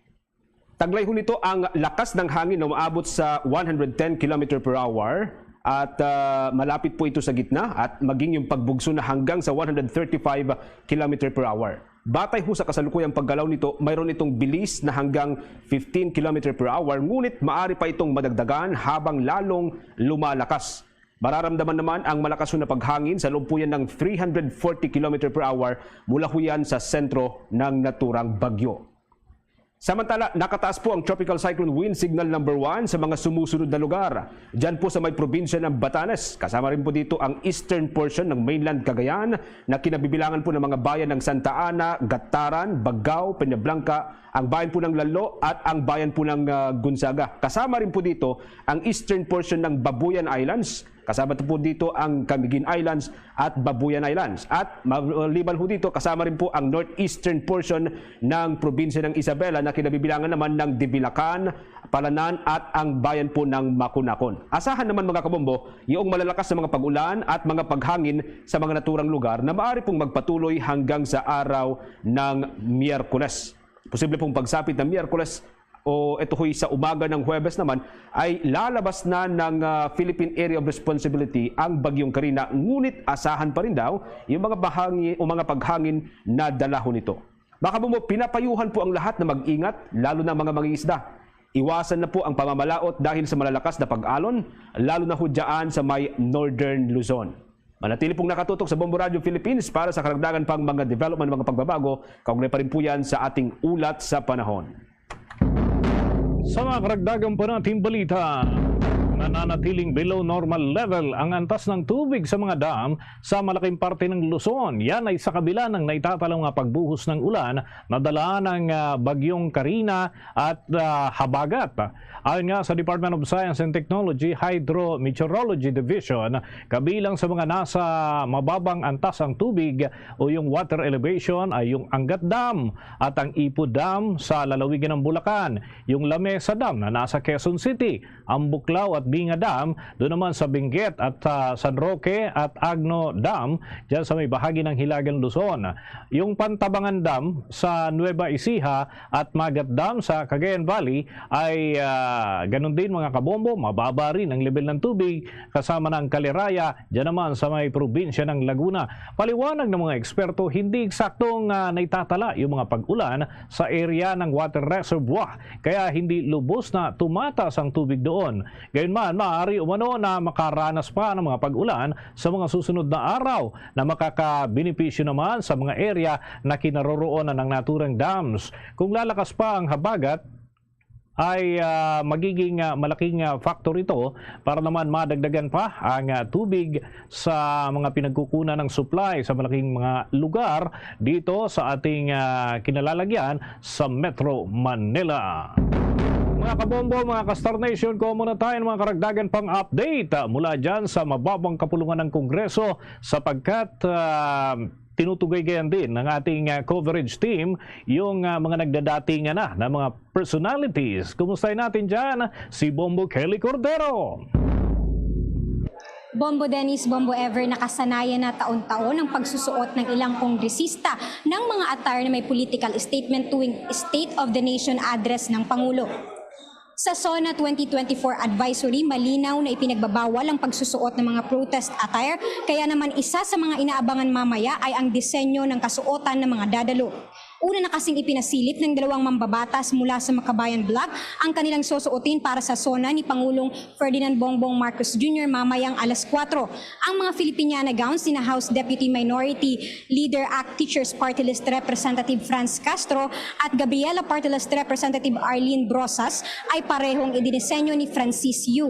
Taglay ho nito ang lakas ng hangin na umaabot sa one hundred ten kilometer per hour at, ah, malapit po ito sa gitna at maging yung pagbugso na hanggang sa one hundred thirty-five kilometer per hour. Batay ho sa kasalukuyang paggalaw nito, mayroon itong bilis na hanggang fifteen kilometer per hour, ngunit maari pa itong madagdagan habang lalong lumalakas. Mararamdaman naman ang malakas na paghangin sa loob po yan ng three hundred forty kilometer per hour mula ho yan sa sentro ng naturang bagyo. Samantala, nakataas po ang Tropical Cyclone Wind Signal number one sa mga sumusunod na lugar. Diyan po sa may probinsya ng Batanes, kasama rin po dito ang eastern portion ng mainland Cagayan na kinabibilangan po ng mga bayan ng Santa Ana, Gataran, Bagao, Peñablanca, ang bayan po ng Lalo at ang bayan po ng, ah, Gonzaga. Kasama rin po dito ang eastern portion ng Babuyan Islands, kasama po dito ang Camiguin Islands at Babuyan Islands. At maliban ho dito, kasama rin po ang northeastern portion ng probinsya ng Isabela na kinabibilangan naman ng Divilacan, Palanan at ang bayan po ng Maconacon. Asahan naman, mga kabombo, yung malalakas na mga pag-ulan at mga paghangin sa mga naturang lugar na maaari pong magpatuloy hanggang sa araw ng Miyerkules. Posible pong pagsapit ng Miyerkules o ito ho'y sa umaga ng Huwebes naman, ay lalabas na ng, ah, Philippine Area of Responsibility ang Bagyong Karina, ngunit asahan pa rin daw yung mga bahangi o mga paghangin na dala ho nito. Mga kabombo, pinapayuhan po ang lahat na mag-ingat, lalo na ang mga mangingisda. Iwasan na po ang pamamalaot dahil sa malalakas na pag-alon, lalo na ho dyan sa may Northern Luzon. Manatili pong nakatutok sa Bombo Radio Philippines para sa karagdagan pang mga development, mga pagbabago, kaugnay pa rin po yan sa ating ulat sa panahon. Sa mga karagdagan pa nating balita, nananatiling below normal level ang antas ng tubig sa mga dam sa malaking parte ng Luzon. Yan ay sa kabila ng naitatala mga pagbuhos ng ulan na dala ng, ah, Bagyong Karina at, ah, habagat. Ayon nga sa Department of Science and Technology Hydrometeorology Division, kabilang sa mga nasa mababang antas ang tubig o yung water elevation ay yung Angat Dam at ang Ipo Dam sa lalawigan ng Bulacan, yung Lamesa Dam na nasa Quezon City, ang Buklao at Binga Dam doon naman sa Benguet at sa San Roque at Agno Dam dyan sa may bahagi ng Hilagang Luzon. Yung Pantabangan Dam sa Nueva Ecija at Magat Dam sa Cagayan Valley ay, ah, ganun din, mga kabombo, mababa rin ang level ng tubig kasama ng Caliraya dyan naman sa may probinsya ng Laguna. Paliwanag ng mga eksperto, hindi eksaktong, ah, naitatala yung mga pag-ulan sa area ng water reservoir, kaya hindi lubos na tumataas ang tubig doon. Gayunman, maaari umano na makaranas pa ng mga pag-ulan sa mga susunod na araw na makakabenepisyo naman sa mga area na kinaroroonan ng naturang dams. Kung lalakas pa ang habagat, ay, ah, magiging, ah, malaking, ah, factor ito para naman madagdagan pa ang, ah, tubig sa mga pinagkukunan ng supply sa malaking mga lugar dito sa ating, ah, kinalalagyan sa Metro Manila. Mga kabombo, mga ka-Star Nation, kuha muna tayo ng mga karagdagan pang update, ah, mula dyan sa mababang kapulungan ng Kongreso sapagkat, ah, tinutugaygayan din ng ating, ah, coverage team yung, ah, mga nagdadatingan na, na mga personalities. Kumustahin natin dyan si Bombo Kelly Cordero. Bombo Dennis, Bombo Ever, nakasanayan na taon-taon ang pagsusuot ng ilang kongresista ng mga attire na may political statement tuwing State of the Nation Address ng Pangulo. Sa SONA twenty twenty-four Advisory, malinaw na ipinagbabawal ang pagsusuot ng mga protest attire, kaya naman isa sa mga inaabangan mamaya ay ang disenyo ng kasuotan ng mga dadalo. Una na kasing ipinasilip ng dalawang mambabatas mula sa Makabayan Bloc ang kanilang susuotin para sa SONA ni Pangulong Ferdinand Bongbong Marcos Junior mamayang alas kuwatro. Ang mga Filipiniana gowns nina House Deputy Minority Leader, ACT Teachers Party List Representative Franz Castro at Gabriela Party List Representative Arlene Brosas ay parehong idinisenyo ni Francis Yu.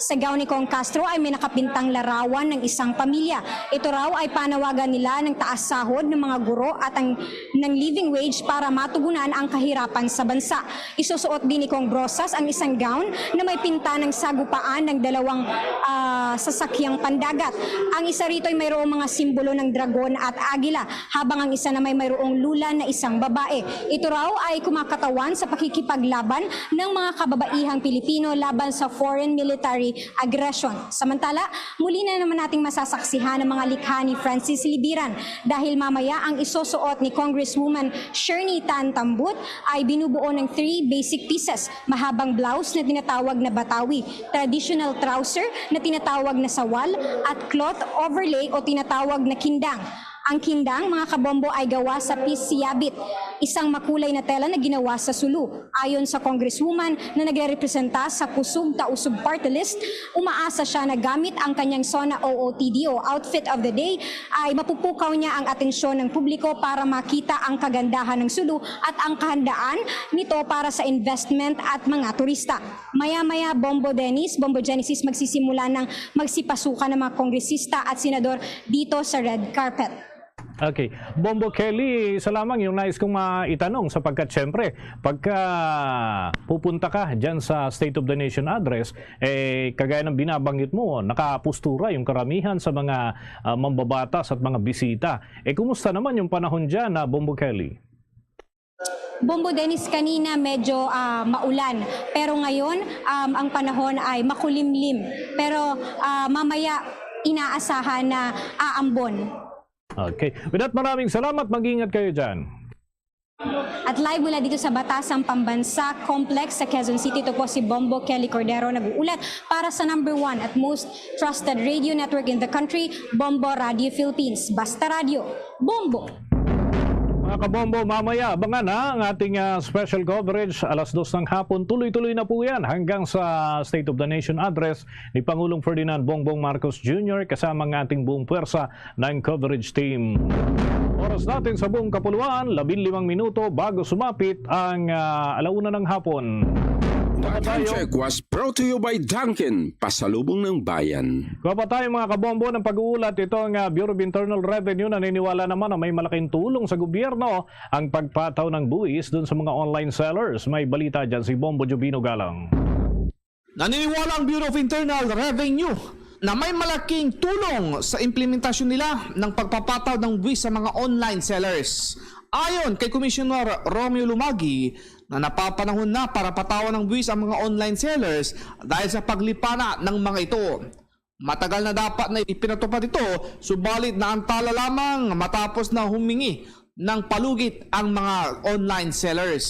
Sa gown ni Cong Castro ay may nakapintang larawan ng isang pamilya. Ito raw ay panawagan nila ng taas sahod ng mga guro at ang ng living wage para matugunan ang kahirapan sa bansa. Isusuot din ni Cong Brosas ang isang gown na may pinta ng sagupaan ng dalawang, ah, sasakyang pandagat. Ang isa rito ay mayroong mga simbolo ng dragon at agila, habang ang isa naman ay mayroong lula na isang babae. Ito raw ay kumakatawan sa pakikipaglaban ng mga kababaihang Pilipino laban sa foreign military aggression. Samantala, muli na naman nating masasaksihan ang mga likha ni Francis Libiran dahil mamaya ang isusuot ni Congresswoman Shernee Tan Tambut ay binubuo ng three basic pieces: mahabang blouse na tinatawag na batawi, traditional trouser na tinatawag na sawal, at cloth overlay o tinatawag na kindang. Ang kindang, mga kabombo, ay gawa sa pisiyabit, isang makulay na tela na ginawa sa sulu. Ayon sa Congresswoman na nagrerepresenta sa Kusog Kausog Party List, umaasa siya na gamit ang kanyang SONA O O T D O outfit of the day ay mapupukaw niya ang atensyon ng publiko para makita ang kagandahan ng sulu at ang kahandaan nito para sa investment at mga turista. Maya-maya, Bombo Dennis, Bombo Genesis, magsisimula ng magsipasukan ng mga kongresista at senador dito sa red carpet. Okay. Bombo Kelly, isa lamang yung nais kong maitanong sapagkat syempre, pagka pupunta ka dyan sa State of the Nation Address, eh, kagaya ng binabanggit mo, nakapustura yung karamihan sa mga ah, mambabatas at mga bisita. Eh, kumusta naman yung panahon dyan, ah, Bombo Kelly? Bombo Dennis, kanina medyo ah, maulan, pero ngayon um, ang panahon ay makulimlim. Pero ah, mamaya inaasahan na aambon. Okay. With that, maraming salamat. Mag-ingat kayo dyan. At live mula dito sa Batasang Pambansa Complex sa Quezon City, ito po si Bombo Kelly Cordero nag-uulat para sa number one at most trusted radio network in the country, Bombo Radio Philippines. Basta Radyo, Bombo! Mga kabombo, mamaya abangan ha ang ating ah, special coverage alas dos ng hapon. Tuloy-tuloy na po yan hanggang sa State of the Nation Address ni Pangulong Ferdinand Bongbong Marcos Junior kasama ang ating buong puwersa ng coverage team. Oras natin sa buong kapuluan, labing limang minuto bago sumapit ang ah, alauna ng hapon. The time check was brought to you by Dunkin, pasalubong ng bayan. Kuha pa tayo mga kabombo ng pag-uulat. Ito ang ah, Bureau of Internal Revenue naniniwala naman na may malaking tulong sa gobyerno ang pagpataw ng buwis dun sa mga online sellers. May balita dyan si Bombo Jubino Galang. Naniniwala ang Bureau of Internal Revenue na may malaking tulong sa implementasyon nila ng pagpapataw ng buwis sa mga online sellers. Ayon kay Commissioner Romeo Lumagi, na napapanahon na para patawan ng buwis ang mga online sellers dahil sa paglipana ng mga ito. Matagal na dapat na ipinatupad ito, subalit naantala lamang matapos na humingi ng palugit ang mga online sellers.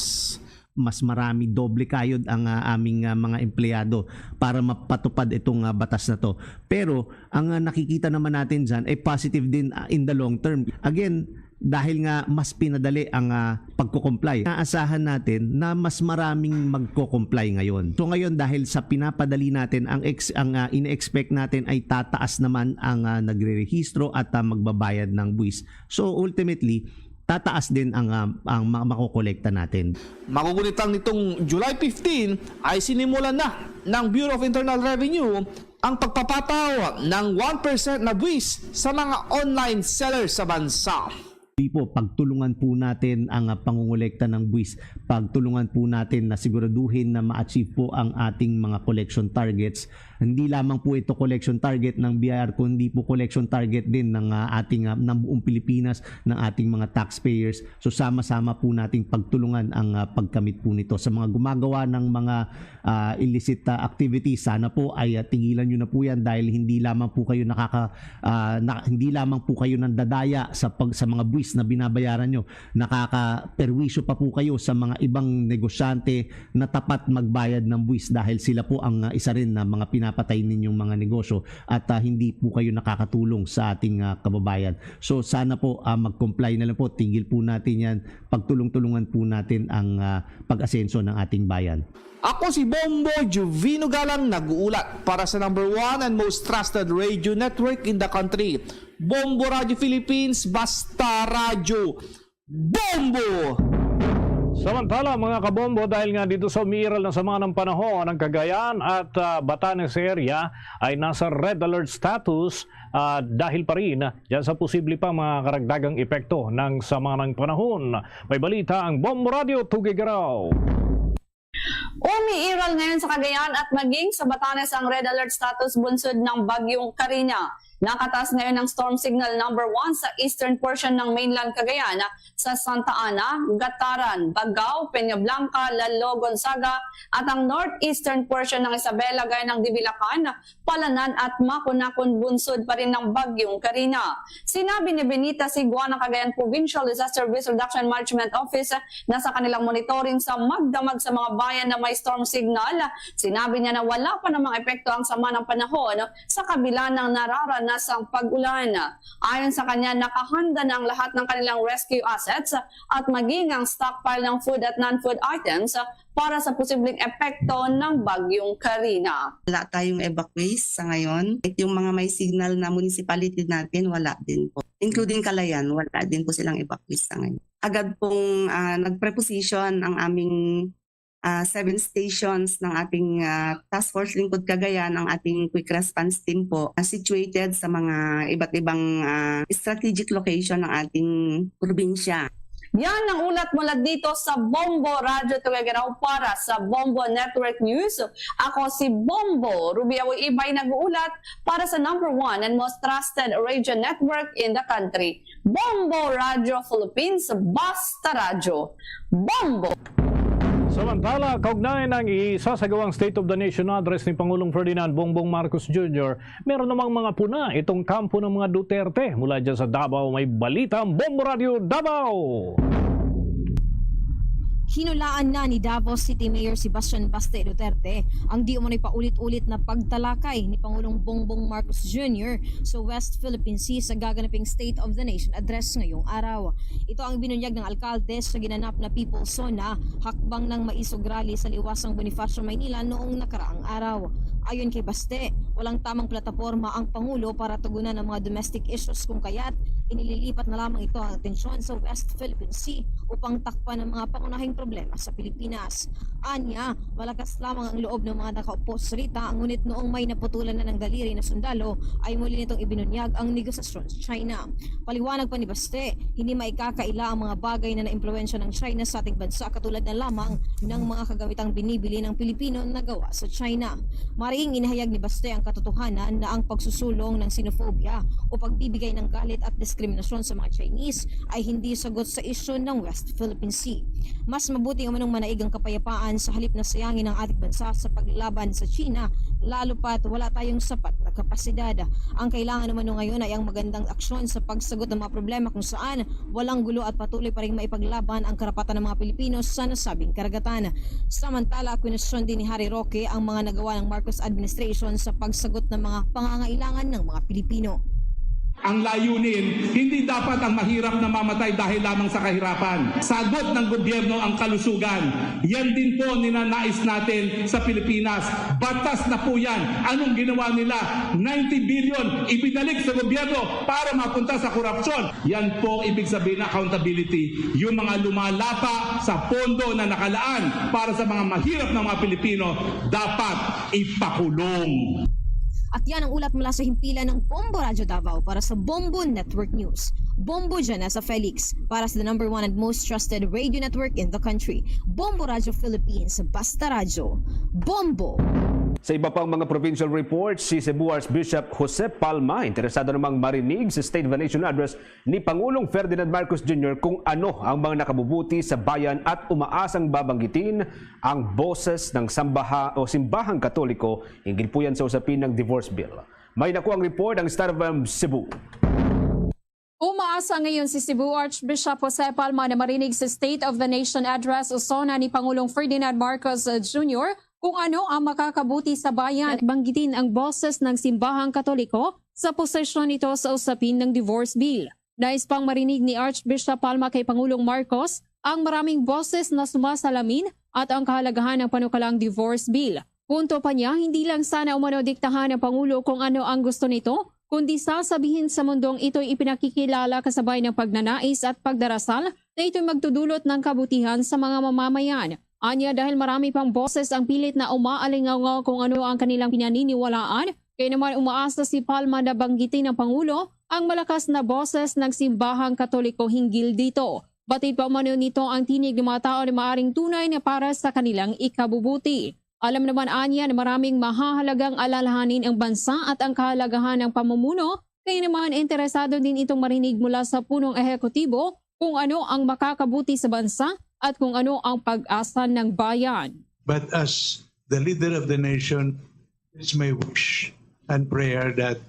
Mas marami, doble kayod ang ah, aming ah, mga empleyado para mapatupad itong ah, batas na to. Pero ang ah, nakikita naman natin dyan ay positive din ah, in the long term. Again, dahil nga mas pinadali ang ah, pagko-comply. Naasahan natin na mas maraming magko-comply ngayon. So ngayon, dahil sa pinapadali natin ang ex ang ah, ine-expect natin ay tataas naman ang ah, nagre-rehistro at ah, magbabayad ng buwis. So ultimately, tataas din ang ah, ang ma- makokolekta natin. Magugunit lang nitong July fifteen ay sinimulan na ng Bureau of Internal Revenue ang pagpapataw ng one percent na buwis sa mga online sellers sa bansa. Di po, pagtulungan po natin ang ah, pangongolekta ng buwis. Pagtulungan po natin na siguraduhin na ma-achieve po ang ating mga collection targets. Hindi lamang po ito collection target ng B I R, kundi po collection target din ng ah, ating ah, ng buong Pilipinas, ng ating mga taxpayers. So sama-sama po nating pagtulungan ang ah, pagkamit po nito. Sa mga gumagawa ng mga ah, illicit ah, activities, sana po ay ah, tigilan niyo na po yan dahil hindi lamang po kayo nakaka ah, na, hindi lamang po kayo nandadaya sa pag sa mga buwis na binabayaran nyo, nakakaperwisyo pa po kayo sa mga ibang negosyante na tapat magbayad ng buwis dahil sila po ang ah, isa rin na mga pinapatay ninyong mga negosyo at ah, hindi po kayo nakakatulong sa ating ah, kababayan. So sana po ah, mag-comply na lang po, tigil po natin yan, pagtulong-tulungan po natin ang ah, pag-asenso ng ating bayan. Ako si Bombo Juvino Galang nag-uulat para sa number one and most trusted radio network in the country, Bombo Radio Philippines, Basta Radyo, Bombo! Samantala, mga kabombo, dahil nga dito sa umiiral na sama ng panahon, ang Cagayan at, ah, Batanes area ay nasa red alert status, ah, dahil pa rin dyan sa posible pa mga karagdagang epekto ng sama ng panahon. May balita ang Bombo Radio Tuguegarao. Umiiral ngayon sa Cagayan at maging sa Batanes ang red alert status bunsod ng Bagyong Karina. Nakataas ngayon ang storm signal number one sa eastern portion ng mainland Cagayan, sa Santa Ana, Gataran, Bagao, Peña Blanca, Lalo, Gonzaga, at ang northeastern portion ng Isabela, gaya ng Divilacan, Palanan at Maconacon bunsod pa rin ng Bagyong Karina. Sinabi ni Benita Sigua ng Cagayan Provincial Disaster Risk Reduction Management Office na sa kanilang monitoring sa magdamag sa mga bayan na may storm signal, sinabi niya na wala pa namang epekto ang sama ng panahon sa kabila ng nararanasang pag-ulan. Ayon sa kanya, nakahanda na ang lahat ng kanilang rescue assets at maging ang stockpile ng food at non-food items para sa posibleng epekto ng Bagyong Karina. Wala tayong evacuees sa ngayon. At yung mga may signal na municipality natin, wala din po. Including Calayan, wala din po silang evacuees sa ngayon. Agad pong, ah, nag-preposition ang aming, ah, seven stations ng ating, ah, Task Force Lingkod Cagayan, ang ating quick response team po, ah, situated sa mga iba't ibang, ah, strategic location ng ating probinsya. Yan ang ulat mula dito sa Bombo Radyo Tuguegarao para sa Bombo Network News. Ako si Bombo Ruby Awi Ibay, nag-uulat para sa number one and most trusted radio network in the country, Bombo Radyo Philippines, Basta Radyo. Bombo! Samantala, kaugnay ng isasagawang State of the Nation Address ni Pangulong Ferdinand Bongbong Marcos Junior, meron namang mga puna itong kampo ng mga Duterte. Mula dyan sa Davao, may balita ang Bombo Radyo Davao. Hinulaan na ni Davao City Mayor Sebastian Baste Duterte ang di umano'y paulit-ulit na pagtalakay ni Pangulong Bongbong Marcos Junior sa West Philippine Sea sa gaganaping State of the Nation Address ngayong araw. Ito ang binunyag ng alkalde sa ginanap na People's Zone, hakbang ng maisog rally sa liwasang Bonifacio, Maynila noong nakaraang araw. Ayon kay Baste, walang tamang plataporma ang Pangulo para tugunan ang mga domestic issues, kung kaya't inililipat na lamang ito ang atensyon sa West Philippine Sea upang takpan ang mga pangunahing problema sa Pilipinas. Anya, malakas lamang ang loob ng mga nakaupo sa salita, ngunit noong may naputulan na ng daliri na sundalo, ay muli nitong ibinunyag ang negosasyon sa China. Paliwanag pa ni Baste, hindi maikakaila ang mga bagay na naimpluwensya ng China sa ating bansa, katulad na lamang ng mga kagamitang binibili ng Pilipino na gawa sa China. Maring inihayag ni Baste ang katotohanan na ang pagsusulong ng xenophobia o pagbibigay ng galit at diskriminasyon sa mga Chinese ay hindi sagot sa isyu ng West Philippine Sea. Mas mabuti umanong manaig ang kapayapaan sa halip na sayangin ang ating bansa sa paglaban sa China, lalo pa't wala tayong sapat na kapasidad. Ang kailangan umano ngayon ay ang magandang aksyon sa pagsagot ng mga problema kung saan walang gulo at patuloy pa ring maipaglaban ang karapatan ng mga Pilipino sa nasabing karagatan. Samantala, kwinestiyon din ni Harry Roque ang mga nagawa ng Marcos administration sa pagsagot ng mga pangangailangan ng mga Pilipino. Ang layunin, hindi dapat ang mahirap na mamatay dahil lamang sa kahirapan. Sagot ng gobyerno ang kalusugan. Yan din po ninanais natin sa Pilipinas. Batas na po yan. Anong ginawa nila? Ninety billion ibinalik sa gobyerno para mapunta sa korupsyon. Yan po ibig sabihin ng accountability. Yung mga lumalapa sa pondo na nakalaan para sa mga mahirap na mga Pilipino, dapat ipakulong. At yan ang ulat mula sa himpilan ng Bombo Radyo Davao para sa Bombo Network News. Bombo Janessa Felix para sa the number one and most trusted radio network in the country. Bombo Radyo Philippines, Basta Radyo. Bombo! Sa iba pang mga provincial reports, si Cebu Archbishop Jose Palma interesado namang marinig sa State of the Nation Address ni Pangulong Ferdinand Marcos Junior kung ano ang mga nakabubuti sa bayan at umaasang babanggitin ang boses ng sambaha-, o simbahang Katoliko, hinggil po yan sa usapin ng divorce bill. May nakuang report ang Star F M Cebu. Umaasa ngayon si Cebu Archbishop Jose Palma na marinig sa State of the Nation Address o SONA ni Pangulong Ferdinand Marcos Junior kung ano ang makakabuti sa bayan at banggitin ang boses ng simbahang Katoliko sa posisyon nito sa usapin ng divorce bill. Nais pang marinig ni Archbishop Palma kay Pangulong Marcos ang maraming boses na sumasalamin at ang kahalagahan ng panukalang divorce bill. Punto pa niya, hindi lang sana umano diktahan ng Pangulo kung ano ang gusto nito, kundi sasabihin sa mundong ito'y ipinakikilala kasabay ng pagnanais at pagdarasal na ito'y magtudulot ng kabutihan sa mga mamamayan. Anya, dahil marami pang boses ang pilit na umaalingaw kung ano ang kanilang pinaniniwalaan, kaya naman umaasa si Palma na banggitin ng Pangulo ang malakas na boses ng simbahang Katoliko hinggil dito. Batid pa umano nito ang tinig ng mga tao na maaring tunay na para sa kanilang ikabubuti. Alam naman anya na maraming mahahalagang alalahanin ang bansa at ang kahalagahan ng pamumuno, kaya naman interesado din itong marinig mula sa punong ehekutibo kung ano ang makakabuti sa bansa at kung ano ang pag-asa ng bayan. But as the leader of the nation, it's my wish and prayer that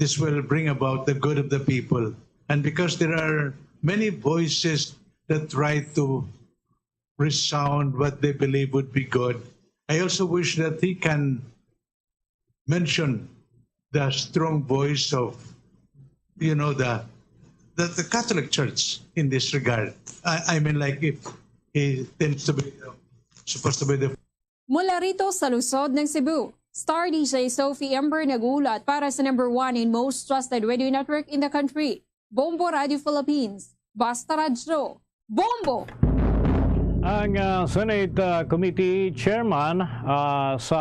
this will bring about the good of the people. And because there are many voices that try to resound what they believe would be good, I also wish that he can mention the strong voice of, you know, the the, the Catholic Church in this regard. I, I mean, like, if he tends to be supposed to be the Mula rito sa lungsod ng Cebu, Star D J Sophie Ember nag-uulat para sa number one and most trusted radio network in the country, Bombo Radio Philippines. Basta Radyo, Bombo! Ang ah, Senate ah, Committee Chairman ah, sa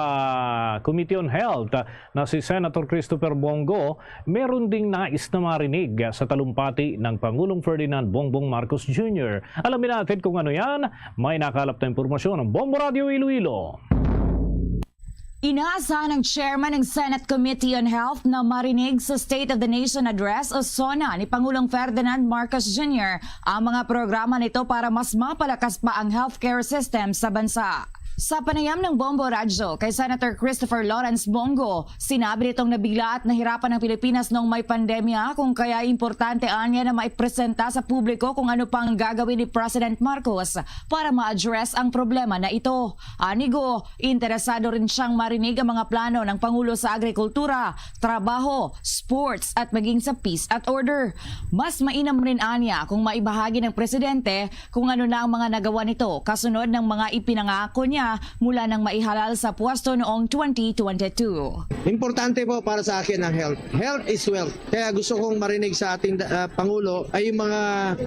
Committee on Health ah, na si Senator Christopher Bong Go, meron ding nais na marinig sa talumpati ng Pangulong Ferdinand Bongbong Marcos Junior. Alamin natin kung ano yan. May nakalap na impormasyon ang Bombo Radio Iloilo. Inaasahan ng chairman ng Senate Committee on Health na marinig sa State of the Nation Address o SONA ni Pangulong Ferdinand Marcos Junior ang mga programa nito para mas mapalakas pa ang healthcare system sa bansa. Sa panayam ng Bombo Radyo kay Senator Christopher Lawrence Bong Go, sinabi nitong nabigla at nahirapan ang Pilipinas noong may pandemya, kung kaya importante anya na maipresenta sa publiko kung ano pang gagawin ni President Marcos para ma-address ang problema na ito. Ani Go, interesado rin siyang marinig ang mga plano ng Pangulo sa agrikultura, trabaho, sports at maging sa peace at order. Mas mainam rin anya kung maibahagi ng presidente kung ano na ang mga nagawa nito kasunod ng mga ipinangako niya mula nang maihalal sa pwesto noong twenty twenty-two. Importante po para sa akin ang health. Health is wealth. Kaya gusto kong marinig sa ating ah, Pangulo ay yung mga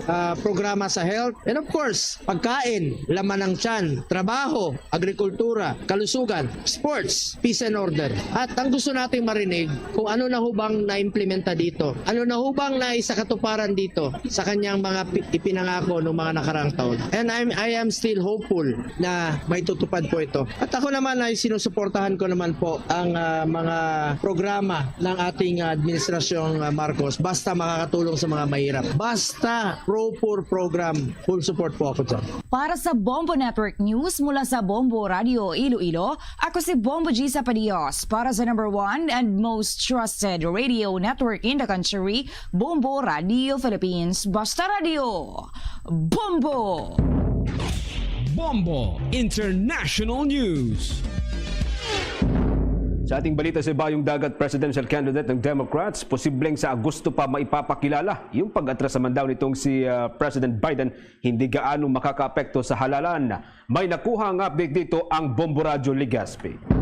ah, programa sa health. And of course, pagkain, laman ng tiyan, trabaho, agrikultura, kalusugan, sports, peace and order. At ang gusto nating marinig kung ano na hubang na-implementa dito. Ano na hubang na isakatuparan dito sa kanyang mga pi- ipinangako ng mga nakaraang taon. And I'm, I am still hopeful na may tutupad po ito. At ako naman ay sinusuportahan ko naman po ang ah, mga programa ng ating administrasyong ah, Marcos basta makakatulong sa mga mahirap. Basta pro poor program, full support po ako dyan. Para sa Bombo Network News mula sa Bombo Radio Iloilo, ako si Bombo G Sapadios para sa number one and most trusted radio network in the country, Bombo Radio Philippines. Basta Radio, Bombo! Bombo International News. Sa ating balita sa Bayong Dagat, presidential candidate ng Democrats, posibleng sa Agosto pa maipapakilala yung pag-atras naman daw nitong si ah, President Biden, hindi gaano makakaapekto sa halalan. May nakuha ang update dito ang Bombo Radyo Legazpi.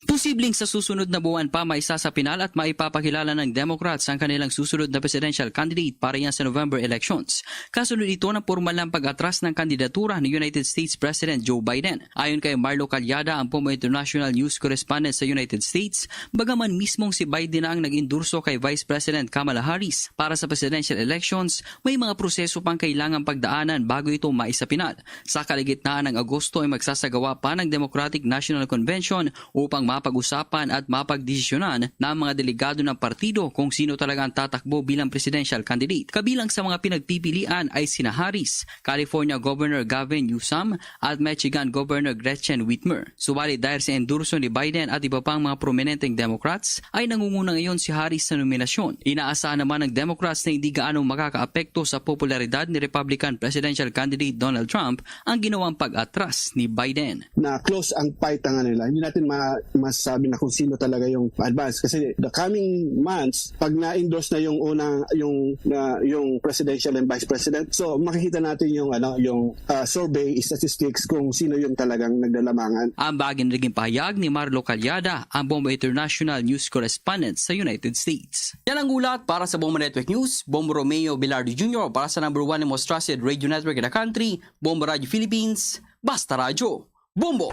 Posibleng sa susunod na buwan pa maisa sa pinal at maipapakilala ng Democrats ang kanilang susunod na presidential candidate para yan sa November elections. Kasunod ito ng pormal ng pag-atras ng kandidatura ni United States President Joe Biden. Ayon kay Marlo Calyada, ang Bombo International News correspondent sa United States, bagaman mismong si Biden na ang nag-endorso kay Vice President Kamala Harris para sa presidential elections, may mga proseso pang kailangang pagdaanan bago ito maisa pinal. Sa kaligitnaan ng Agosto ay magsasagawa pa ng Democratic National Convention upang mapag-usapan at mapagdesisyonan ng mga delegado ng partido kung sino talaga ang tatakbo bilang presidential candidate. Kabilang sa mga pinagpipilian ay sina Harris, California Governor Gavin Newsom at Michigan Governor Gretchen Whitmer. Subalit dahil sa endorso ni Biden at iba pang mga prominenteng Democrats, ay nangunguna ngayon si Harris sa nominasyon. Inaasahan naman ng Democrats na hindi gaano makakaapekto sa popularidad ni Republican presidential candidate Donald Trump ang ginawang pag-atras ni Biden. Na close ang paita nga nila. Hindi natin ma- mas sabi na kung sino talaga yung advance. Kasi the coming months, pag na-endorse na yung una, yung, na, yung presidential and vice president, so makikita natin yung, ano, yung ah, survey statistics kung sino yung talagang nagdalamangan. Ang bagin naging pahayag ni Marlo Calyada, ang Bombo International News Correspondent sa United States. Yan ang ulat para sa Bombo Network News. Bombo Romeo Velarde Junior para sa number one and most trusted radio network in the country, Bombo Radio Philippines, Basta Radyo. Bombo!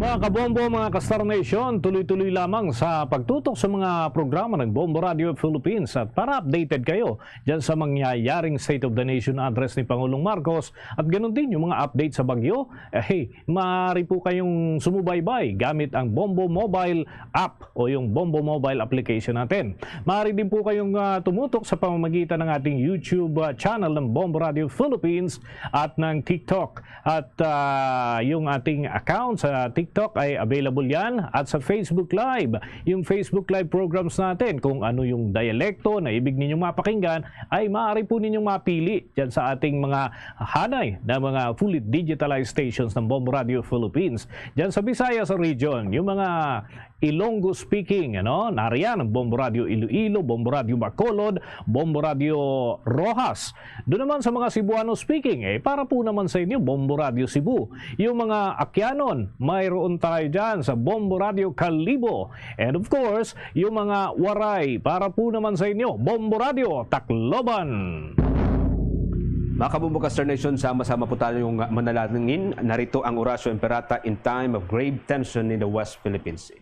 Mga kabombo, mga ka-Star Nation, tuloy-tuloy lamang sa pagtutok sa mga programa ng Bombo Radio Philippines. At para updated kayo dyan sa mangyayaring State of the Nation address ni Pangulong Marcos at ganun din yung mga update sa bagyo, eh, maaari po kayong sumubaybay gamit ang Bombo Mobile app o yung Bombo Mobile application natin. Maaari din po kayong, ah, tumutok sa pamamagitan ng ating YouTube, ah, channel ng Bombo Radio Philippines at ng TikTok. At, ah, yung ating account sa TikTok ay available yan at sa Facebook Live. Yung Facebook Live programs natin, kung ano yung dialekto na ibig ninyong mapakinggan, ay maaari po ninyong mapili dyan sa ating mga hanay na mga fully digitalized stations ng Bombo Radio Philippines. Dyan sa Visayas region, yung mga Ilonggo speaking, ano? Nariyan ang Bombo Radio Iloilo, Bombo Radio Bacolod, Bombo Radio Roxas. Doon naman sa mga Cebuano speaking, eh, para po naman sa inyo, Bombo Radio Cebu. Yung mga Akyanon, mayroon tayo dyan sa Bombo Radio Kalibo. And of course, yung mga Waray, para po naman sa inyo, Bombo Radio Tacloban. Mga kabombo ka Star Nation, sama-sama po tayong manalangin. Narito ang Oratio Imperata in time of grave tension in the West Philippine Sea.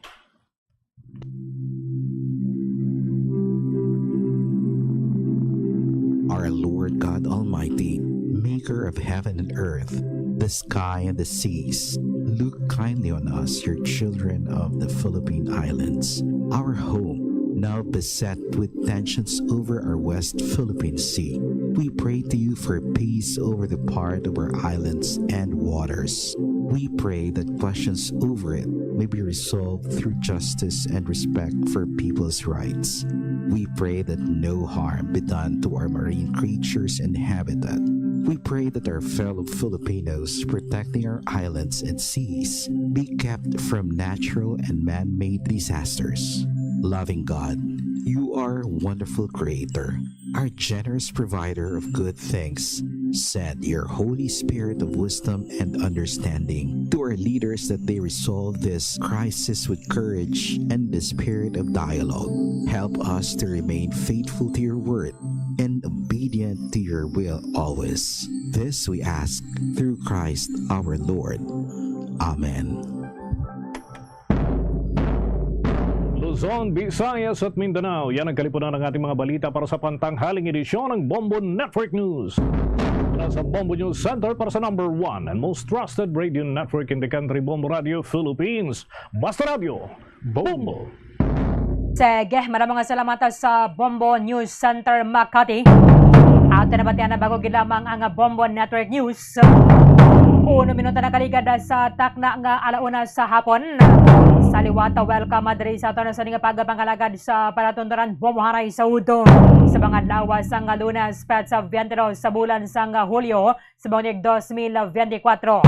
Our Lord God Almighty, maker of heaven and earth, the sky and the seas, look kindly on us, your children of the Philippine Islands. Our home, now beset with tensions over our West Philippine Sea. We pray to you for peace over the part of our islands and waters. We pray that questions over it may be resolved through justice and respect for people's rights. We pray that no harm be done to our marine creatures and habitat. We pray that our fellow Filipinos protecting our islands and seas be kept from natural and man-made disasters. Loving God, you are a wonderful creator, our generous provider of good things. Send your Holy Spirit of wisdom and understanding to our leaders that they resolve this crisis with courage and the spirit of dialogue. Help us to remain faithful to your word and obedient to your will always. This we ask through Christ our Lord. Amen. Luzon, Visayas at Mindanao. Yan ang kalipunan ng ating mga balita para sa pantanghaling edisyon ng Bombo Network News. Mula sa Bombo News Center para sa number one and most trusted radio network in the country, Bombo Radio Philippines. Basta Radio, Bombo! Sige, maraming mga salamat sa Bombo News Center Makati. Ato na batian na bago gid lamang ang Bombo Network News. Uno minuto na kaligad sa takna nga alauna sa hapon. Sa liwat, welcome diri sa aton sa ning pagpangalagad sa palatuntunan Bombo Haray sa Udo. Sa mga adlaw sang Lunes, petsa twenty-two sa bulan sang Hulyo, sa buwan dos mil veinticuatro.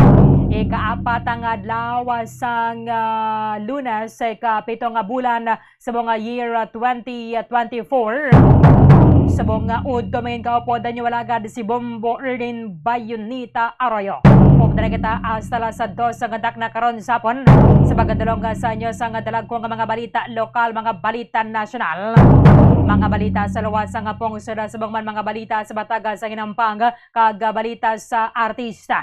Ikaapat nga adlaw sang, ah, Lunes, sa ikapito nga bulan sa mga year, ah, twenty twenty-four. Sa mga udto, main kaupod, ang inyong alagad si Bombo Erlin Bayonita Arroyo. Upod na kita hasta alas dos nga takna karon sa hapon. Sa pagdulong sa inyo sa nga dalagko nga mga balita lokal, mga balita nasyonal, mga balita sa luwas nga pungsod, subong man mga balita sa bataga sa hinampang, kag balita sa artista.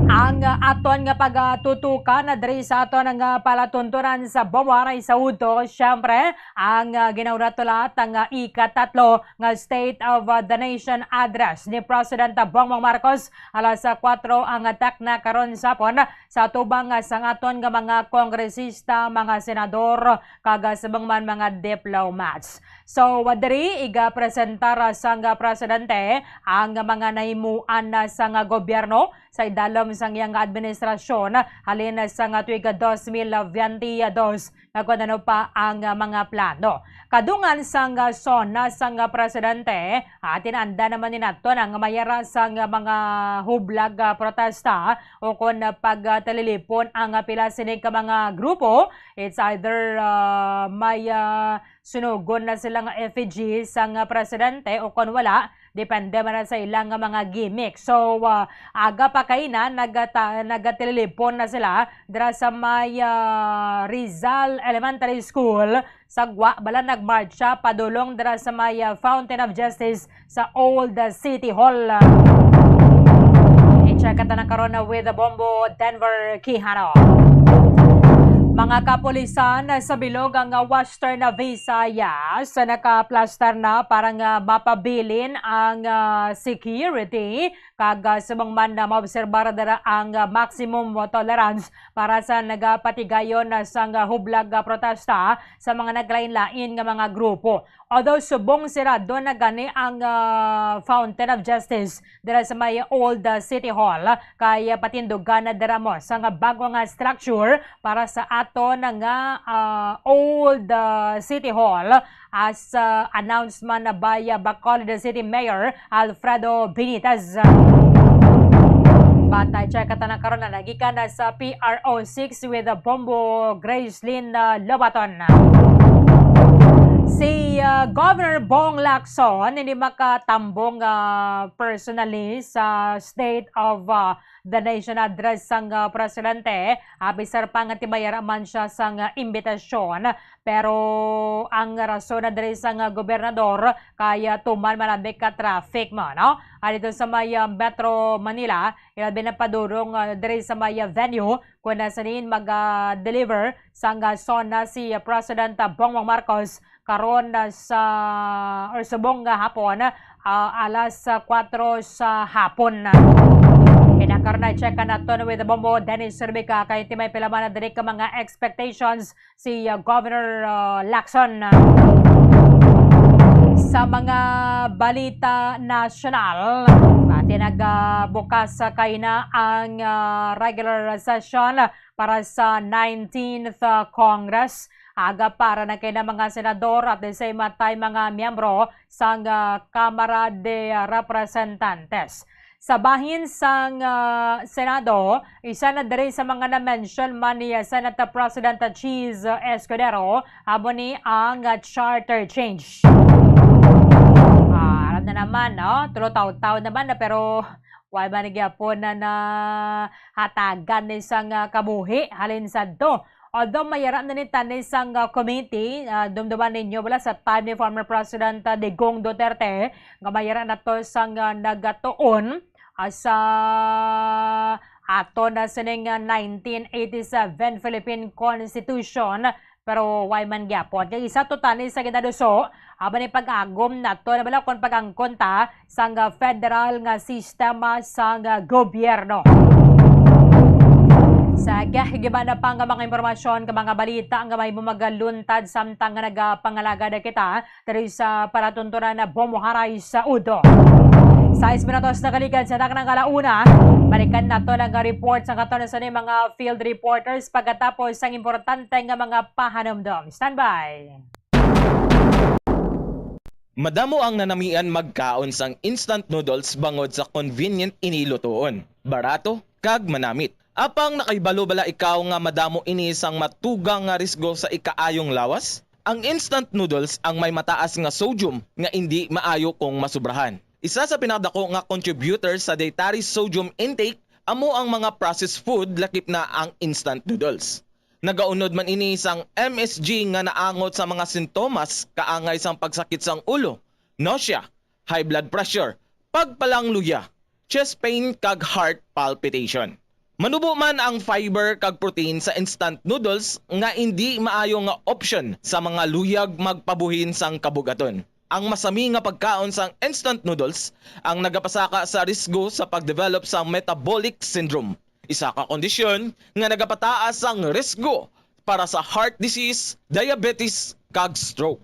Ang aton nga pagatutukan diri sa aton nga palatuntunan sa Bombo Haray sa Udo, syempre, ang, ah, ginaurat-ulat ang, ah, ikatatlo nga State of, ah, the Nation Address ni President Bongbong Marcos alas, ah, kuwatro ang takna karon sa hapon sa atubang, ah, sang aton nga mga kongresista, mga senador, kag, ah, subong man mga diplomats. So, diri igapresentar sang presidente ang mga nahimuan na sang gobyerno sa idalom sang iyang administrasyon halin sa nga tuig dos mil veintidós nga kung ano pa ang mga plano. Kadungan sang SONA sang presidente, atin anda naman ni nato ang mayara sang mga hublag, ah, protesta o kon pagtalilipon ang pila sini ka mga grupo. It's either, ah, may, ah, sunugon na sila nga effigy sang presidente o kon wala, depende man na sa ilang nga mga gimmick. So, ah, aga pa kaina, nagata-, nagatililipon na sila dira sa may, ah, Rizal Elementary School sa Gwa, bala nagmarcha padulong dira sa may, ah, Fountain of Justice sa Old City Hall. I-check ta na karon with Bombo Denver Quijano. Mga kapulisan sa bilog ang Western Visayas nakaplastar na para nga mapabilin ang, ah, security kag, ah, subong man na maobserbar dira ang, ah, maximum tolerance para sa nagapatigayon na sang, ah, hublag, ah, protesta sa mga naglain-lain nga mga grupo. Although subong sirado na gani ang, ah, Fountain of Justice dira sa may Old, ah, City Hall, kay, ah, patindugan na dira mo sa nga bago nga structure para sa aton nga, ah, Old, ah, City Hall as, ah, announced man by, ah, Bacolod City Mayor Alfredo Benitez. But, ah, check ta na karon na nagikan na sa P R O six with, ah, Bombo Gracelyn, ah, Lobaton. Si, ah, Governor Bong Lacson hindi makatambong, ah, personally sa State of, ah, the Nation Address sang, ah, presidente, ah, bisan pa nga timayara man siya sang, ah, imbitasyon. Pero ang rason na diri sang, ah, gobernador kay, ah, tuman man abi ka traffic mo, no? Ah, dito sa may, ah, Metro Manila, ilabi na padulong, ah, diri sa may, ah, venue kung nasanin mag, ah, deliver sang, ah, SONA si, ah, President, ah, Bongbong Marcos karon, ah, sa, or subong nga hapon, ah, alas, ah, kuwatro sa hapon. Kaya karon na check naton with Bombo Dennis Surbica kay ti may pila man na diri ka mga expectations si, ah, Governor, ah, Lacson. Sa mga balita nasyonal, pati nagbukas sa kaina ang, ah, regular session para sa nineteenth, ah, Congress. Aga para na kay na mga senador at the same time mga miyembro sang, ah, Kamara de Representantes. Sa bahin sang, ah, Senado, isa na diri sa mga na-mention man ni, ah, Senate President Chiz Escudero, amo ni ang, ah, charter change. Ah, alam na naman, no? Tulo taon-taon naman na, pero wala man gyapon na nahatagan ni sang, ah, kabuhi halin sa do. Although mayara na ni tani sang, ah, committee, ah, dumduman ninyo bala sa time ni former President, ah, Digong Duterte, nga mayara na to sang, ah, nagatuon, ah, sa ato na sining, ah, nineteen eighty-seven Philippine Constitution, pero why man gyapon? Kay isa to tani sa ginaduso, amo ni pag-agom nato na bala kon pag-angkon ta sang federal nga sistema sang gobyerno. Sa giban pa nga mga impormasyon, nga mga balita nga mahimo magaluntad samtang nga nagapangalagad kita diri sa palatuntunan na Bombo Haray sa Udo. Sais minutos na kalikan sa taknang alauna. Balikan nato ang report sa katon sa mga field reporters pagkatapos sang importante nga mga pahanumdom. Standby! Madamo ang nanamian magkaon sang instant noodles bangod sa convenient ini lutoon, barato, kag manamit. Apang nakahibalo bala ikaw nga madamo ini sang matugang nga risgo sa ikaayong lawas? Ang instant noodles ang may mataas nga sodium nga indi maayo kung masubrahan. Isa sa pinakadako nga contributor sa dietary sodium intake amo ang mga processed food, lakip na ang instant noodles. Nagaunod man ini sang M S G nga naangot sa mga sintomas kaangay sang pagsakit sang ulo, nausea, high blood pressure, pagpalangluya, chest pain, kag heart palpitation. Manubo man ang fiber kag protein sa instant noodles nga indi maayo nga opsyon sa mga luyag magpabuhin sang kabug-aton. Ang masami nga pagkaon sang instant noodles ang nagapasaka sa risgo sa pagdevelop sa metabolic syndrome, isa ka kondisyon nga nagapataas sang risgo para sa heart disease, diabetes, kag stroke.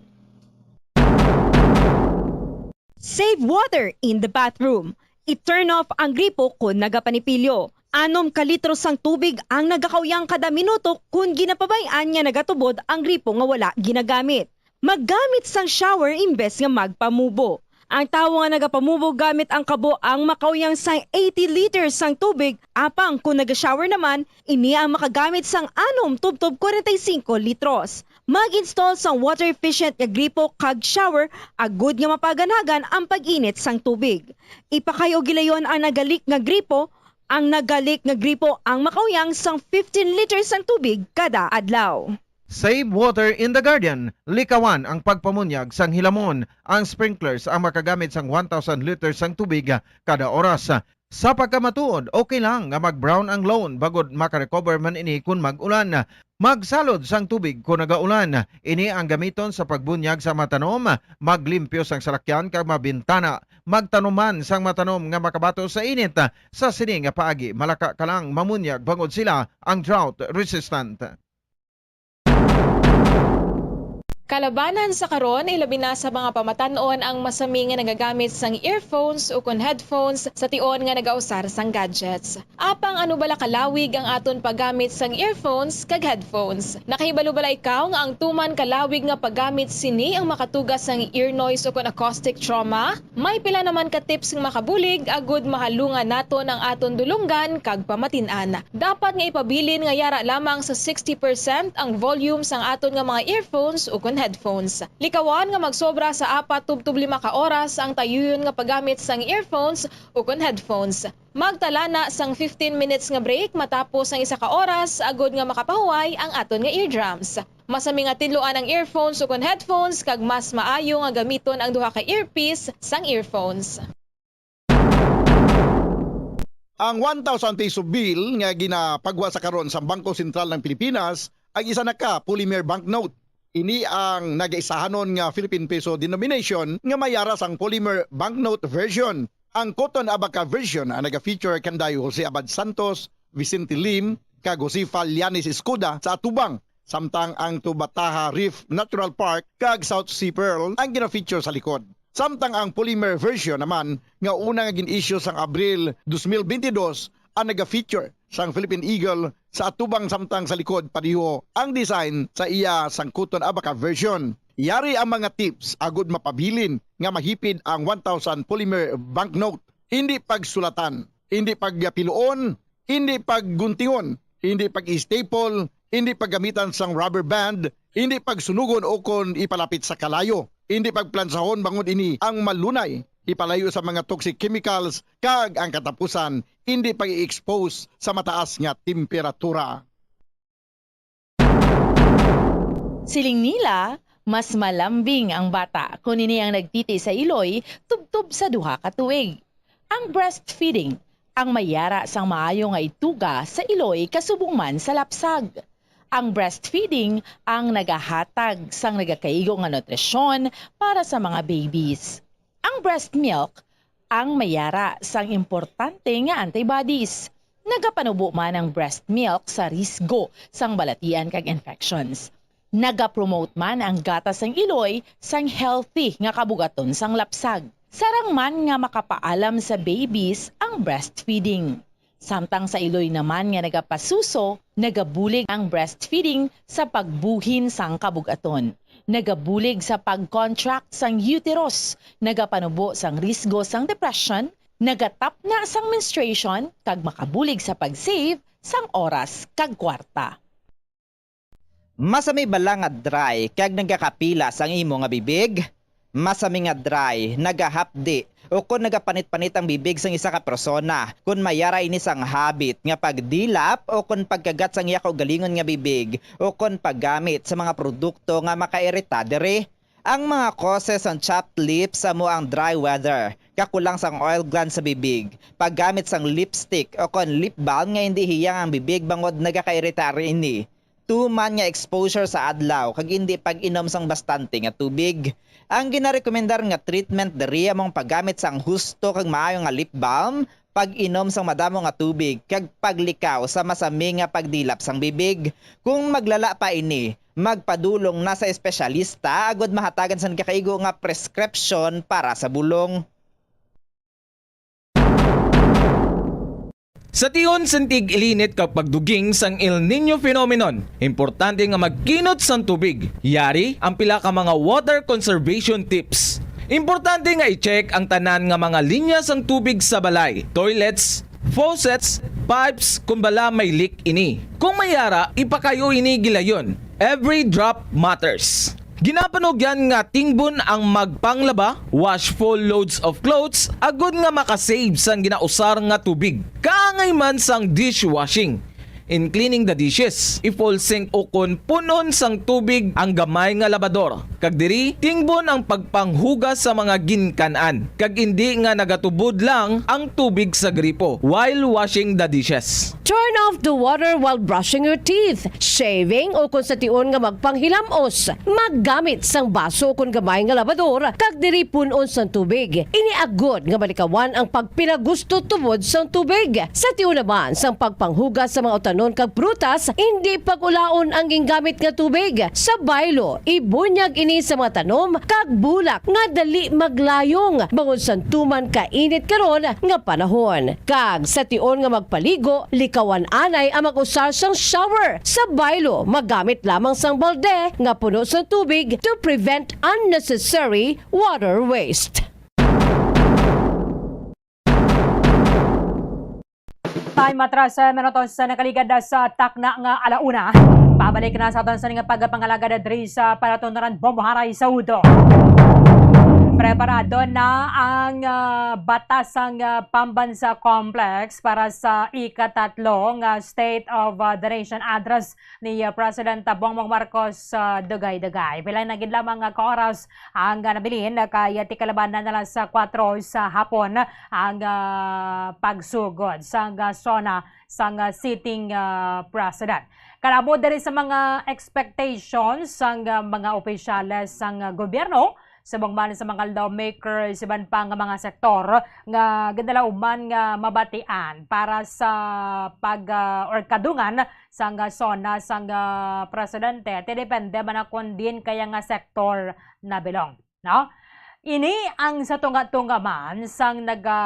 Save water in the bathroom. I-turn off ang gripo kon nagapanipilyo. Anom ka litro sang tubig ang nagakauyang kada minuto kon ginapabay-an nga nagatubod ang gripo nga wala ginagamit. Maggamit sang shower imbes nga magpamubo. Ang tawo nga nagapamubo gamit ang kabo ang makauyang sang eighty liters sang tubig, apang kon naga-shower naman, ini ang makagamit sang anom tubtob kwarenta y singko litros. Mag-install sang water-efficient nga gripo kag shower agud nga mapaganhagan ang pag-init sang tubig. Ipakay-o gilayon ang nagalik nga gripo. Ang nagalik nga gripo ang makauyang sang fifteen liters sang tubig kada adlaw. Save water in the garden. Likawan ang pagpamunyag sang hilamon. Ang sprinklers ang makagamit sang one thousand liters sang tubig kada oras. Sa pagkamatuod, okay lang nga mag-brown ang lawn bangod makarecover man ini kon mag-ulan. Magsalod sang tubig kon nagaulan. Ini ang gamiton sa pagbunyag sa mga tanom, maglimpyo sang salakyan kag mga bintana. Magtanom man sang mga tanom nga makabato sa init. Sa sini nga paagi, malaka ka lang mamunyag bangod sila ang drought resistant. Kalabanan sa karon, ilabi na sa mga pamatan-on ang masami nga nagagamit sang earphones ukon headphones sa tion nga nagausar sang gadgets. Apang ano bala kalawig ang aton paggamit sang earphones kag headphones? Nakahibalo bala ikaw nga ang tuman kalawig nga paggamit sini ang makatuga sang ear noise ukon acoustic trauma? May pila naman ka tips nga makabulig agud mahalungan naton ang aton dulonggan kag pamatin-an. Dapat nga ipabilin nga yara lamang sa sixty percent ang volume sang aton nga mga earphones ukon headphones. Likawan nga magsobra sa apat tubtob lima ka oras ang tayuyon nga paggamit sang earphones ukon headphones. Magtala na sang fifteen minutes nga break matapos ang isa ka oras agud nga makapahuway ang aton nga eardrums. Masami nga tinluan ang earphones ukon headphones kag mas maayo nga gamiton ang duha ka earpiece sang earphones. Ang one thousand peso bill nga ginapagwa sa karon sa Bangko Sentral ng Pilipinas ang isa na ka polymer banknote. Ini ang nagaisahanon nga Philippine peso denomination nga may yara sang polymer banknote version. Ang Cotton Abaca version ang naga-feature kan Dayo Jose Abad Santos, Vicente Lim, kag Josefa Llanes Escuda sa atubang, samtang ang Tubataha Reef Natural Park kag South Sea Pearl ang gina-feature sa likod. Samtang ang polymer version naman nga una nga gin-issue sang Abril dos mil bentidós ang naga-feature sang Philippine Eagle sa atubang, samtang sa likod pareho ang design sa iya sang Cotton Abaca version. Yari ang mga tips agud mapabilin nga mahipid ang one thousand polymer banknote. Hindi pagsulatan, hindi pagpiluon, hindi pagguntingon, hindi pag-staple, hindi paggamitan sang rubber band, hindi pagsunugon ukon ipalapit sa kalayo, hindi pagplansahon bangod ini ang malunay ipalayo sa mga toxic chemicals, kag ang katapusan, hindi pag-i-expose sa mataas nga temperatura. Siling nila, mas malambing ang bata kon ini ang nagtiti sa iloy tubtob sa duha ka tuig. Ang breastfeeding ang may yara sang maayo nga ituga sa iloy kasubong man sa lapsag. Ang breastfeeding ang nagahatag sang nagakaigo nga nutrisyon para sa mga babies. Ang breast milk ang may yara sang importante nga antibodies. Nagapanubo man ang breast milk sa risgo sang balatian kag infections. Nagapromote man ang gatas sang iloy sang healthy nga kabugaton sang lapsag. Sarang man nga makapaalam sa babies ang breastfeeding. Samtang sa iloy naman nga nagapasuso, nagabulig ang breastfeeding sa pagbuhin sang kabugaton. Nagabulig sa pag-contract sang uterus, nagapanubo sang risgo sang depression, nagatapna sang menstruation, kag makabulig sa pag-save sang oras kag kwarta. Masami bala nga dry kag nagakapilas ang imo nga bibig? Masami nga dry, nagahapdi, ukon nagapanit-panit ang bibig sang isa ka persona kon may yara ini sang habit nga pagdilap ukon pagkagat sang iya kaugalingon nga bibig ukon paggamit sa mga produkto nga makairita diri. Ang mga causes sang chapped lips amo ang dry weather, kakulang sang oil glands sa bibig, paggamit sang lipstick ukon lip balm nga indi hiyang ang bibig bangod nagakairita ini. Tuman nga exposure sa adlaw kag indi pag-inom sang bastante nga tubig. Ang ginarekomendar nga treatment diri amo ang paggamit sang husto kag maayo nga lip balm, pag-inom sang madamo nga tubig, kag paglikaw sa masami nga pagdilap sang bibig. Kung maglala pa ini, magpadulong na sa espesyalista agud mahatagan sang kakaigo nga prescription para sa bulong. Sa tion sang tig-ilinit kag pagduging sang El Niño phenomenon, importante nga magkinot sang tubig. Yari ang pila ka mga water conservation tips. Importante nga i-check ang tanan nga mga linya sang tubig sa balay, toilets, faucets, pipes, kung bala may leak ini. Kung may yara, ipakayo ini gilayon. Every drop matters. Ginapanugyan nga tingbon ang magpanglaba, wash full loads of clothes, agud nga makasave sang ginausar nga tubig. Kaangay man sang dishwashing. In cleaning the dishes, i-full sink ukon punon sang tubig ang gamay nga labador. Kag diri, tingbon ang pagpanghugas sa mga ginkan-an, kag indi nga nagatubod lang ang tubig sa gripo while washing the dishes. Turn off the water while brushing your teeth, shaving, o kung sa tion nga magpanghilamos, maggamit sang baso o kung gamay nga labador, kag diri pun-on sang tubig. Ini agod nga malikawan ang pagpinagusto tubod sang tubig. Sa tion naman sang pagpanghugas sa mga utanon kag prutas, indi pag-ulaon ang gingamit nga tubig. Sa baylo, ibunyag ini sa mga tanom kag bulak nga dali maglayong bangod sang tuman kainit karon nga panahon. Kag sa tion nga magpaligo, likawan anay ang mag-usar sang shower. Sa baylo, magamit lamang sang balde nga puno sang tubig to prevent unnecessary water waste. Time, matras sa minutos sa nakaligad na sa takna nga alauna. Pabalik na sa aton sa nga pagpangalagad diri sa Palatuntunan Bomboharay sa Udo. Preparado na ang, ah, Batasang, ah, Pambansa Complex para sa ikatatlo nga State of, ah, the Nation Address ni, ah, President Bongbong Marcos sa Dugay-Dugay. Pila na gid lamang nga ka oras ang, ah, nabilin, ah, kay tikalabanan na lang sa kwatro sa hapon ang, ah, pagsugod sang, ah, SONA sang, ah, sitting, ah, president. Kalabo diri sa mga expectations sang, ah, mga opisyales sang, ah, gobyerno, subong man sa mga lawmakers, iban pa nga mga sektor nga ginalauman nga mabatian para sa pag, ah, or kadungan sang, ah, SONA sang, ah, presidente. Ti depende man na kon diin kaya nga sektor nabilong, no? Ini ang sa tunga-tunga man sang naga,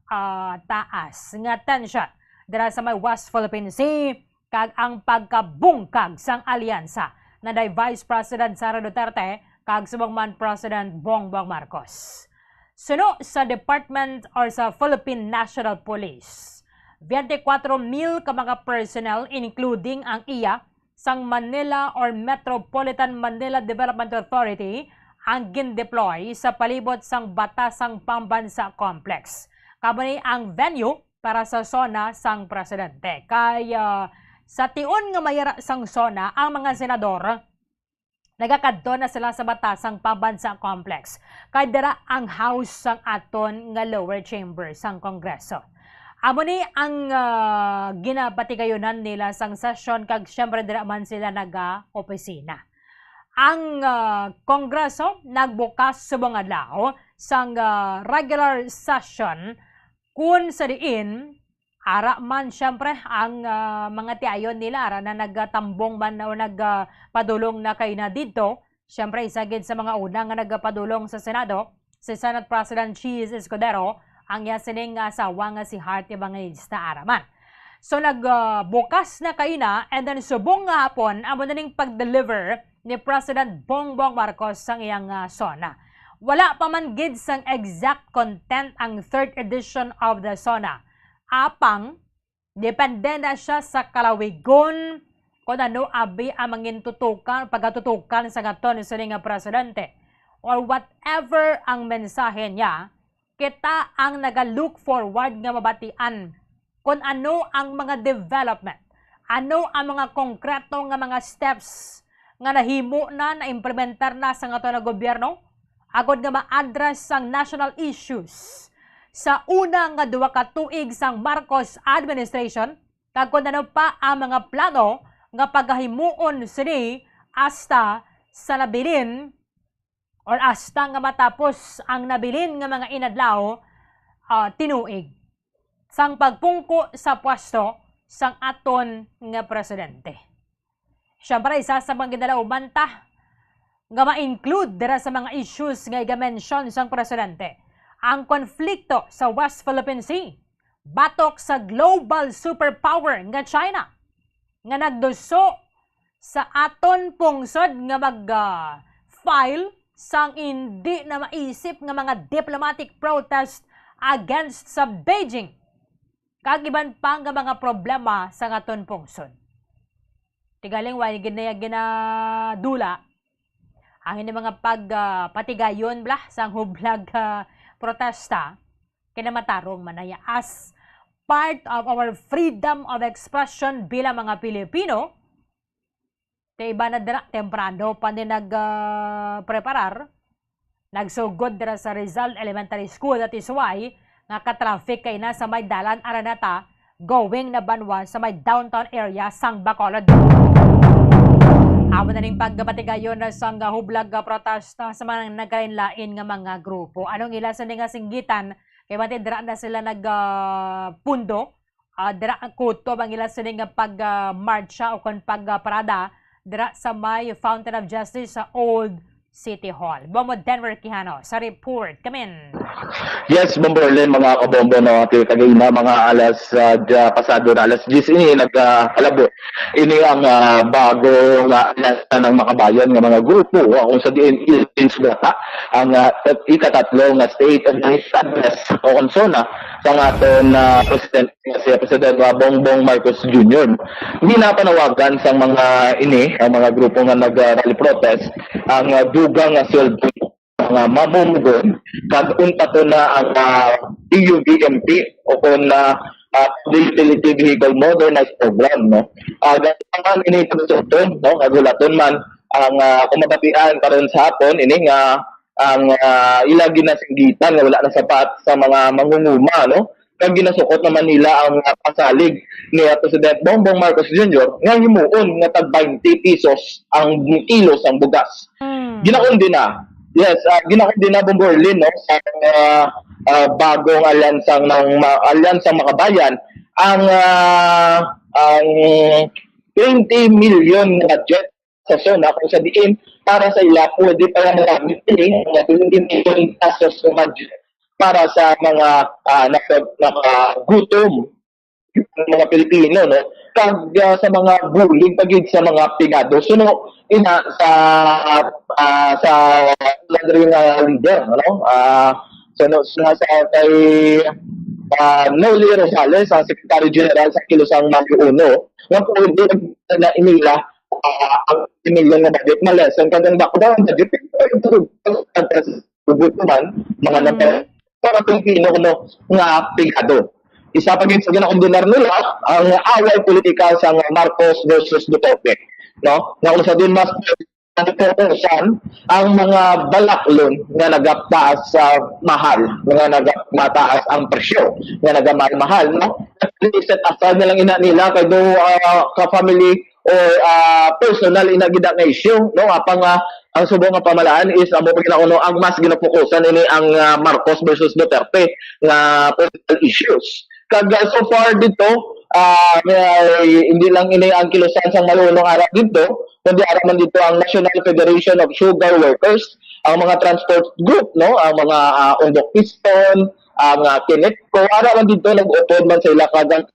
ah, taas nga tensyon dira sa may West Philippine Sea, kag ang pagkabungkag sang alyansa na day Vice President Sara Duterte kag subong man President Bongbong Marcos. Suno sa Department or sa Philippine National Police, twenty-four mil ka mga personnel, including ang iya sang Manila or Metropolitan Manila Development Authority, ang gindeploy sa palibot sang Batasang Pambansa Complex. Kamo ni ang venue para sa SONA sang presidente. Kay, ah, sa tion nga mayara sang SONA, ang mga senador nagakadto na sila sa Batasang Pambansa Complex. Kay dira ang house sang aton nga lower chamber sang Kongreso. Amo ni ang, ah, ginapatigayunan nila sang sesyon, kag siyempre dira man sila naga-opisina. Ang, ah, Kongreso nagbukas subong adlaw sang, ah, regular session, kun sa diin ara man, siyempre, ang, ah, mga tiayon nila, ara na nagtambong man o nag, ah, padulong na kaina didto. Siyempre, isa gid sa mga una nga nagpadulong sa Senado, si Senate President Chiz Escudero, ang iya sining nga asawa nga si Heart Evangelista ara man. So, nag, ah, bukas na kaina, and then subong nga hapon, amo na ning pag-deliver ni President Bongbong Marcos sang iyang, ah, SONA. Wala pa man gid sang exact content ang third edition of the SONA. Apang, depende na siya sa kalawigon kung ano abi ang mangintutukan, pagatutukan sa ngaton sini nga presidente, or whatever ang mensahe niya, kita ang naga-look forward nga mabatian kung ano ang mga development, ano ang mga konkreto nga mga steps nga nahimo na, naimplementar na sa ngaton nga gobyerno, agod nga ma-address ang national issues sa una nga duha ka tuig sang Marcos administration, kag kung ano pa ang mga plano nga pagahimuon sini hasta sa nabilin or hasta nga matapos ang nabilin nga mga inadlaw, ah, tinuig sang pagpungko sa pwesto sang aton nga presidente. Siyempre, isa sa mga ginalauman ta nga ma-include dira sa mga issues nga iga-mention sang presidente, ang konflikto sa West Philippine Sea batok sa global superpower nga China, nga nagduso sa aton pungsod nga mag, ah, file sang indi na maisip nga mga diplomatic protest against sa Beijing, kag iban pa nga mga problema sa aton pungsod. Tigaling wala gid niya ginadula ang ini mga pag, ah, patigayon bla sang hublag, ah, protesta, kinamatarong man niya as part of our freedom of expression bilang mga Pilipino. Ti iba na dira, temprano pa ni nag, ah, preparar. Nagsugod dira sa Rizal Elementary School at Isuay nga ka-traffic kay na sa may dalan Araneta, going na banwa sa may downtown area sang Bacolod. Amo na ning pagpatigayon na sang hublag nga protesta sa mga nagkalain-lain nga mga grupo. Anong ila sa nga singgitan? Kay mati dira na sila nag, ah, pundo, ah, dira ang kutob ang ila sini nga pag, ah, marcha o kon pag, ah, parada dira sa may Fountain of Justice sa Old City Hall. Bomo Denver Quijano sa report. Kamin. Yes, Bombo Erlen, mga kabombo, no, ti kagina, mga alas, ah, dya, pasado na alas diyes ini, nagkalabo ini ang, ah, bago nga aliansa ng makabayan nga mga grupo, ah, kung sa diin il-, insugata ang, ah, ikatatlo nga State of the Nation Address o konsona sang aton, ah, President, si President, ah, Bongbong Marcos Junior. Ginapanawagan sang mga ini, ang mga grupo nga nag, ah, rally protest, ang, ah, dugang nga sweldo nga mamumugon, kag unta to na ang, ah, P U V M P o kon, ah, ah, Utility Vehicle Modernized Program, no? Ah, ganahan ini pagsuton, no? Kag hulaton man ang, ah, kung mabatian karon sa hapon, ini nga ang, ah, ila ginasinggitan nga wala na sapat sa mga mangunguma, no? Kag ginasukot naman nila ang, ah, pasalig ni, ah, President Bongbong Marcos Junior nga himuon nga tag twenty pesos ang kilo sang bugas. Hmm. Ginakondena, yes, ah, ginakondena, Bombo Erlen, no, sa, ah, ah, bagong alyansang ng ma-, alyansang makabayan ang, ah, ang twenty million nga budget sa SONA kung sa diin para sa ila pwede pa lang magamit ini nga twenty million pesos nga budget para sa mga, ah, naka-, nakagutom nga mga Pilipino, no? Kag, ah, sa mga bulig pa gid sa mga pigado. So, no, ina sa, ah, sa laundering, ah, leader, no? Ah, so, no, sa, sa kay, ah, Noli Rosales, ang Secretary General sa Kilusang Mayo Uno, nga pwede na inila, ah, ang million nga budget, ma-lessen kag ang back down budget, pero ito, ito, ito, man, mga Mm. number, para Pilipino, no, nga pigado. Isa pa gid sa ginakondenar nila ang away politikal sang Marcos versus Duterte, no? Nga kung sa din mas ang mga balaklon nga nagataas sa mahal, nga nagmataas ang presyo, nga nagamahal-mahal, no? Set aside na lang ina nila kay do, ah, ka family or, ah, personal ina gid ang issue, no? Apang, ah, ang subo nga pamalaan is amo pa ginakuno ang mas ginafokusan ini ang, ah, Marcos versus Duterte nga political issues. Kag, ah, so far dito, ah, may, hindi lang ini ang kilusan sang Mayo Uno ara dito, kundi ara man dito ang National Federation of Sugar Workers, ang mga transport group, no, ang mga, ah, Undok Piston, ang, ah, Kinetco, ara man dito nag-upod man sa ila kag ang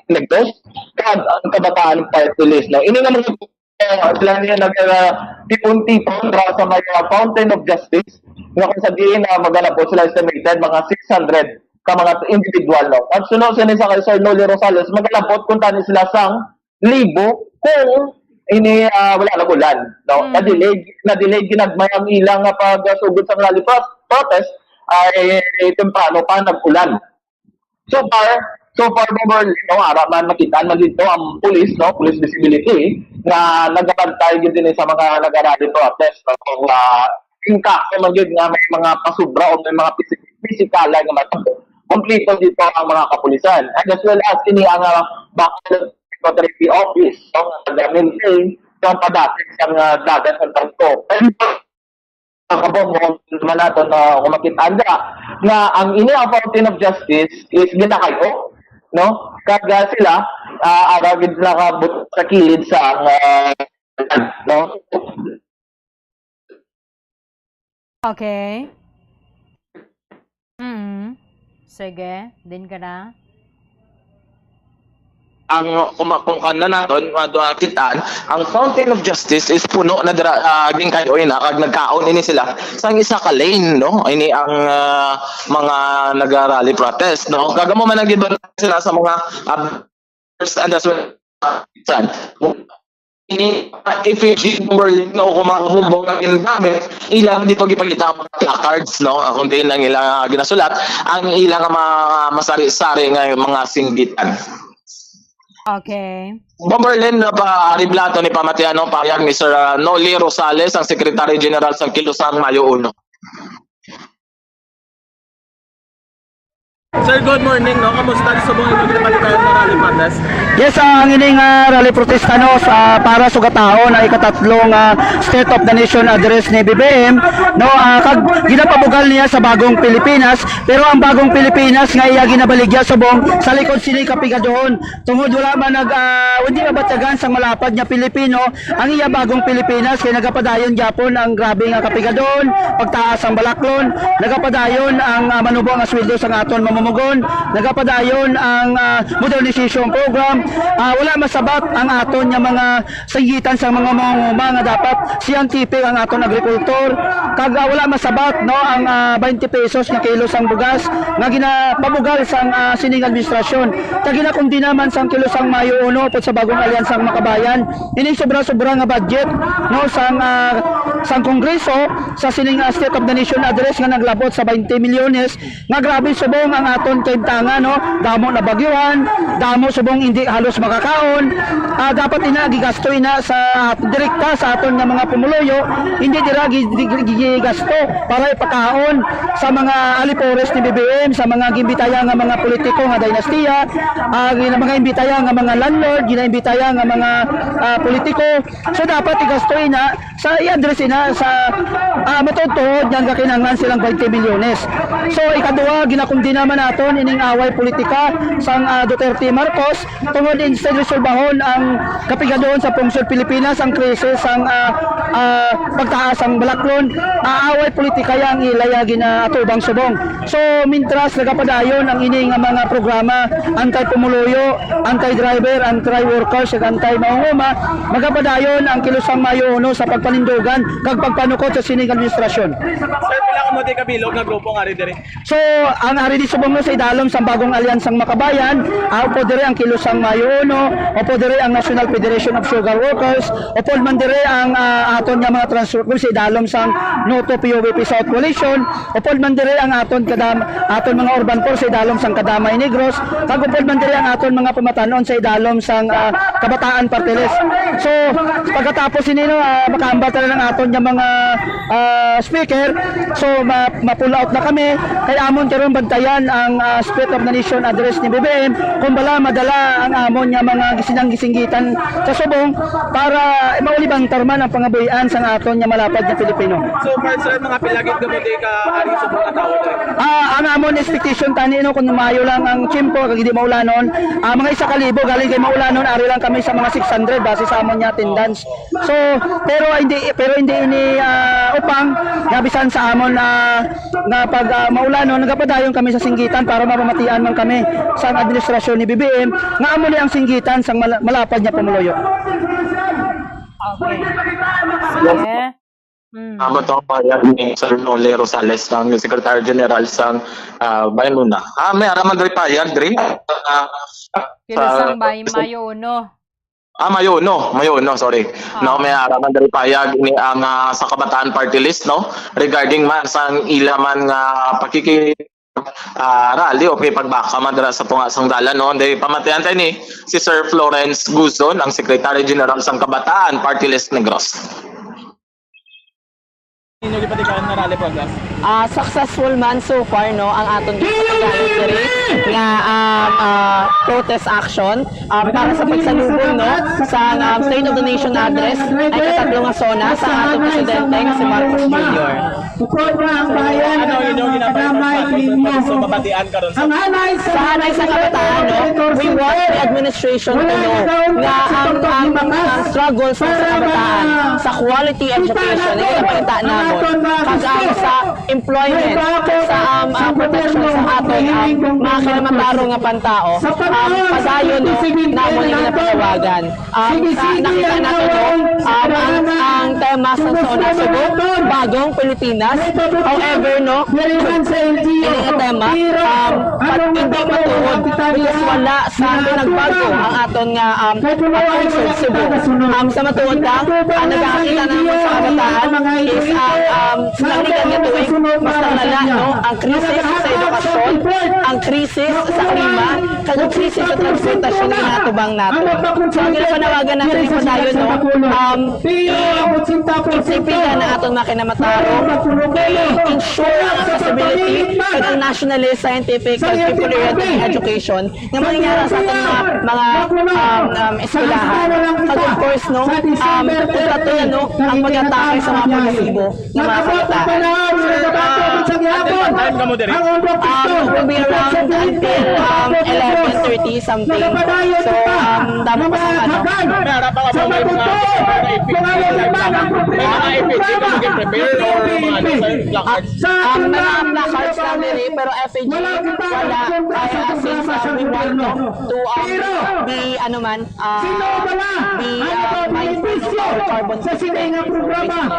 Negros, kag ang Kabataan Party List, no. Ini nga mga, ah, sila niya nag, ah, tipon-tipon para sa may, ah, Fountain of Justice, nga kung sa diin, ah, magalabot sila estimated mga six hundred ka mga individual, no. At suno sini sa kay Sir Noli Rosales, magalabot kung tani sila sang libo kung ini, ah, wala nag-ulan, no. Mm. Na-delay, na-delay ginagmay ang ilang nga pagsugod sa rally pro-, protest ay temprano pa nag-ulan. So far, so far, Bombo Erlen, no, ara man makita man dito ang police, no, police visibility nga nagabantay gid din sa mga nagarally protest, no, kung, ah, intact man gid nga may mga pasubra o may mga pisi-, pisikala nga matabo. Kompleto dito ang mga kapulisan. And as well as kini ang, ah, Bacolod Secretary Office, no, nga nag-maintain sa padating sa, ah, dagat sa Tanto. And Ang kabong mo man nato na kumakit anda nga ang ini ang Fountain of Justice is ginakayo, no? Kag, ah, sila, ah, ara gid nakabot sa kilid sa, ah, no? Okay. Mm. Sige, din ka na. Ang kung, kung kan na naton, maduakit-an, ang Fountain of Justice is puno na dira, ah, ginkayoy na, kag nagkaon ini sila sang isa ka lane, no? Ini ang, ah, mga naga-rally protest, no? Kag amo man ang giban sila sa mga, ah, and as well, san. Ini, ah, effigy ng Berlin o kung mga humbong nga ginagamit, ilang di pag ipakita ang mga placards, no? Ah, kung diin lang ilang, ah, ginasulat, ang ilang mga masari-sari nga mga singgitan. Okay. Bomberlin, na pa, ariblato ni pamatiano payag ni Sir, ah, Noli Rosales, ang Secretary General sa Kilusang Mayo Uno. Sir, good morning, no? Kamusta sa buong inyong pinagalitan na rally protest? Yes, ah, ang ining ah, rally protesta, no, sa para sugataon ang ikatatlong ah, State of the Nation Address ni B B M, no, ah, kag ginapabugal niya sa bagong Pilipinas, pero ang bagong Pilipinas nga iya ginabaligya subong sa likod sini kapigadohon, tungod wala man nag ah, hindi mabatyagan sang malapad nga Pilipino ang iya bagong Pilipinas, kay nagapadayon gyapon ang grabe nga kapigadon, pagtaas ang balaklon, nagapadayon ang ah, manubo nga sweldo sang aton mamumugon, nagapadayon ang ah, modernization program. Ah, wala masabat ang aton nga mga singgitan sang mga mangunguma nga dapat siyang tipik ang aton agrikultor, kag ah, wala masabat, no, ang ah, twenty pesos nga kilo sang bugas nga ginapabugal sang ah, sining administrasyon. Kag ginakundina man sang Kilusang Mayo Uno upod sa Bagong Alyansang Makabayan ining sobra-sobra nga budget, no, sang ah, sang Kongreso sa sining ah, State of the Nation Address nga naglabot sa twenty milyones, nga grabe subong ang aton kahimtangan, no? Damo na bagyuhan, damo subong hindi halos makakaon. Ah, dapat ina gigasto ina sa direkta sa aton nga mga pumuluyo, hindi dira gi- gi- gi- gigasto para ipakaon sa mga alipores ni B B M, sa mga gimbitaya nga mga politiko nga dinastiya, ah, gina- mga imbitaya nga mga landlord, ginaimbitaya nga mga ah, politiko. So dapat igasto ina sa i-address ina sa ah, matuod-tuod nga kakinahanglan silang twenty milyones. So ikaduha, ginakundina man naton ining away politika sang ah, Duterte Marcos tungod instead resolbahon ang kapigadoon sa pungsod Pilipinas, ang krisis sang ah, ah, pagtaas ang balaklon, ah, away politika ya ang ila ya ginaatubang subong. So mintras nagapadayon ang ini nga mga programa anti-pumuluyo, anti-driver, anti-workers, ug anti-mangunguma, magapadayon ang Kilusang Mayo Uno sa pagpanindugan kag pagpanukot sa sining administrasyon. Sir, pila ka mo di kabilog nga grupo nga ari diri? So, ang ari di subong sa idalom sang Bagong Alyansang Makabayan, ah, upod diri ang Kilusang Mayo Uno, upod diri ang National Federation of Sugar Workers, upod man diri ang ah, aton nga mga transfer sa idalom sang Noto P U V P South Coalition, upod man diri ang aton kadam aton mga urban force sa idalom sang Kadamay Negros, kag upod man diri ang aton mga pamatan-on sa idalom sang ah, Kabataan Party List. So, pagkatapos ini, no, ah, makaambat na ang aton nga mga ah, speaker. So, ma ma-pull out na kami. Kay amon karon bantayan ang ah, State of the Nation Address ni B B M kung bala madala ang amon nga mga gisinang gisinggitan sa subong para maulibantar man ang pangabuhian sang aton nga malapad nga Pilipino. So far, sir, mga pila gid ka mo di ka ari subong nga tawo diri? Ah, ang amon expectation tani, no, kung maayo lang ang tiyempo kag hindi maulanon, ah, mga isa ka libo galing kay maulanon, ari lang kami sa mga six hundred base sa amon nga attendance. So, pero hindi pero hindi ini ah, upang nga bisan sa amon ah, nga pag ah, maulanon, nagapadayon kami sa singgitan para mapamatian man kami sa administrasyon ni B B M nga amo ni ang singgitan sang mala- malapad nga pumuluyo. Okay. Sige. Hmm. Amo to ang payag ni Sir Noli Rosales, ang Secretary General sang ah, Bayan Luna. Ah, may araman diri payag diri. Ah, Kilusang Bay, Mayo Uno. Ah, Mayo Uno, Mayo Uno, sorry. No, may araman diri payag ni ang ah, sa Kabataan Party List, no, regarding man sang ila man nga pakiki ah, rally o pagbaka man dira sa tunga sang dalan, no. Diri pamatian tayo ni si Sir Florence Guzon, ang Secretary General sang Kabataan Party List Negros. Inyo gipatigaran nga rally, Panggas? Ah, successful man so far, no, ang aton gipatigaran diri nga, um, ah, protest action, ah, para sa pagsalubong, no, sa, um, State of the Nation Address, ang ikatatlo nga SONA sa aton presidente nga si Marcos Junior. Bukod nga ang bayan Ano ang inyong ginapahibalo sa aton, sa mabatian karon sa Sa hanay sa kabataan, no, we want the administration to know nga ang, ang, ang struggle sa, sa kabataan, sa quality education, ang ginapakita namon, kag ang sa employment, sa, um, uh, protection sa aton, um, mga kinamatarong nga pantao, um, padayon, no, namon nga ginapanawagan. Um, sa nakita nato, no, um, ang, ang tema sa SONA Cebu, Bagong Pilipinas. However, no, ini nga tema, um, pat-, hindi matuod, because wala sa pinagbago ang aton nga, um, ang lungsod Cebu. Um, sa matuod lang, ang nagakita namon sa kabataan is ang, um, sa nakalikan nga tuig, mas nanglala, no, ang krisis sa edukasyon, ang krisis sa klima, kag ang krisis sa transportasyon nga ginatubang nato. So, ang ginapanawagan nato ni padayon, no, um, i-, ipiga na aton mga kinamatarong, i-ensure ang accessibility kag ang nationally scientific kag people-oriented education nga mangyara sa aton mga, mga, um, um, eskwelahan. Kag of course, no, um, kung kato yan, no, ang pag-atake sa mga progresibo nga mga kabataan. Time ka mo diri? Um, it will be around until, um, eleven thirty something. So, um, damo pa sa ano. May harap pa ba may mga, may mga F H A ka maging prepare or mga ano, sa placards? Um, may mga placards lang diri, pero F H A, wala, kaya since, uh, we want, no, to, um, be, ano man, uh, be, uh, mindful of our carbon footprint.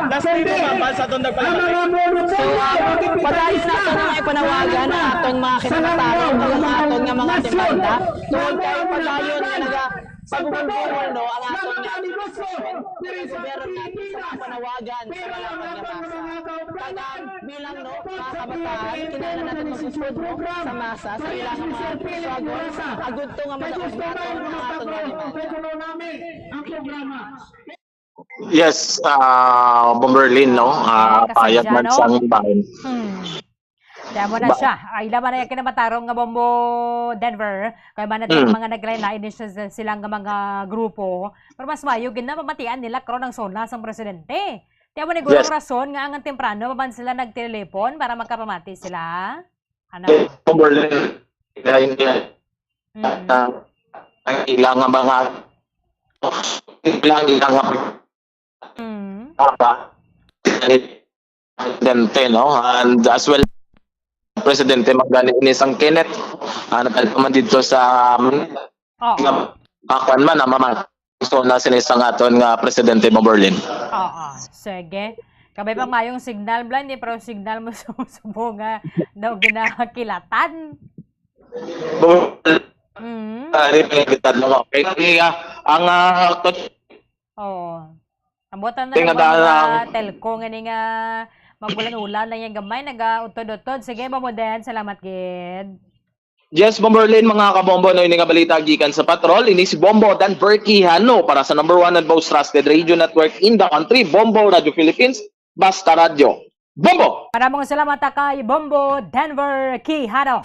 Last day mo, ma'am, sa atong nagpalabas. So, uh, padayon naton nga ipanawagan ang aton mga kinamatarong, ang aton nga mga demanda, tungod kay padayon nga naga-, pagbubuhol, no, ang aton nga administrasyon. Pero natin sa panawagan sa mga nga masa. Kag bilang, no, mga kabataan, kinahanglan natin magbuskod, no, sa masa, sa ilang mga struggles, agud to nga madaog naton ang aton nga demanda. Yes, ah, Bomberlin, no? Ah, Kay payag man Castellano. Sang bahin. Hmm. Kaya mo na Ba- siya. Ay, laman na yung kinamatarong nga Bombo Denver. Kaya man natin Mm. mga naglain-lain din siya sa silang nga mga grupo. Pero mas mayo, ginapamatian nila karon ang SONA sang presidente. Kaya mo ni Yes. Gurong rason nga ang temprano pa man sila nagtelepon para magkapamati sila. Ano? Eh, Bomberlin, kaya hindi Mm. ang, ang ilang nga mga, ilang, ilang nga Mm. Papa, Presidente, no? And as well, Presidente Magdalene Isang Kenneth, ah, nagkanta man dito sa, um, Oo. nga, ah, kwan man, ah, mama, so na sinisang aton nga Presidente Bomberlin. Oo, sige. Kabay pa mayong signal, blind, eh, pero signal mo sa subo nga daw ginakilatan. Bu- Mm. Ah, di, pinagkilatan lang ako. Kaya, kaya, ang, ah, Oo. Ambutan na Kaya lang nga mga daan ang telco nga ni nga magulan-ulan lang yung gamay, nagautod-utod. Sige, Bombo Dan, salamat gid. Yes, Bomberlin, mga kabombo, no, ini nga balita gikan sa patrol. Ini si Bombo Dan Berky Hano para sa number one and most trusted radio network in the country, Bombo Radio Philippines. Basta Radyo. Bombo! Maraming salamat kay Bombo Denver Quijano.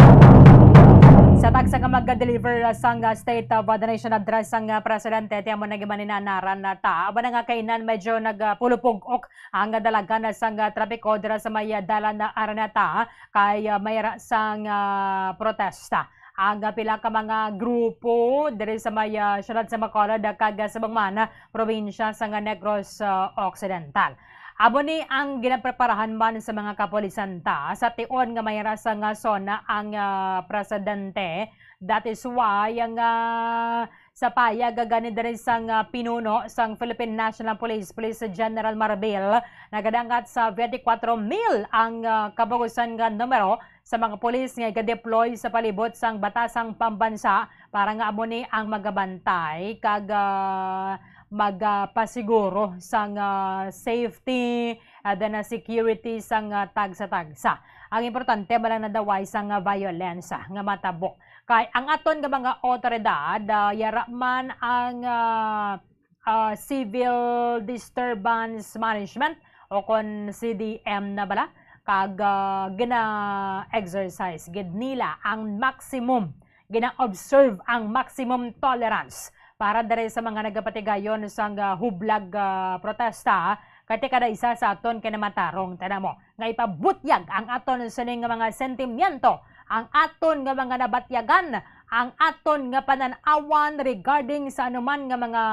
Sa tagsa nga mag-deliver sang State of the Nation Address sang Presidente, ti amo na gimaninanaran na ta. Aba na nga kainan, medyo nagpulupog-ok ang dalagan sang trapiko dira sa may dalan na Araneta kay, ah, may ra sang, ah, protesta ang, ah, pila ka mga grupo diri sa may, ah, siyudad sa Bacolod, ah, kag, ah, sa bangman, ah, probinsya sang Negros, ah, Occidental. Amo ni ang ginapreparahan man sa mga kapulisan ta sa tion nga may ra sang SONA ang, ah, presidente. That is why ang, ah, sa payag gani diri sang, ah, pinuno sang Philippine National Police, Police General Marbel, nagadangat sa twenty-four mil ang, ah, kabugusan nga numero sa mga pulis nga iga-deploy sa palibot sang batasang pambansa para nga amo ni ang magabantay kag, ah, magapasiguro sang, ah, safety, ah, then, ah, security sang, ah, tagsa-tagsa. Ang importante, wala na daw ay sang, ah, violence, ah, nga matabo. Kay ang aton nga mga otoridad, ah, yara man ang, ah, ah, Civil Disturbance Management o kon C D M na bala, kag, ah, gina-exercise gid nila ang maximum, gina-observe ang maximum tolerance para diri sa mga nagapatigayon sang, ah, hublag, ah, protesta, kay ti kada isa sa aton kinamatarong, tana mo, nga ipabutyag ang aton sining nga mga sentimiento, ang aton nga mga nabatyagan, ang aton nga panan-awan regarding sa anuman nga mga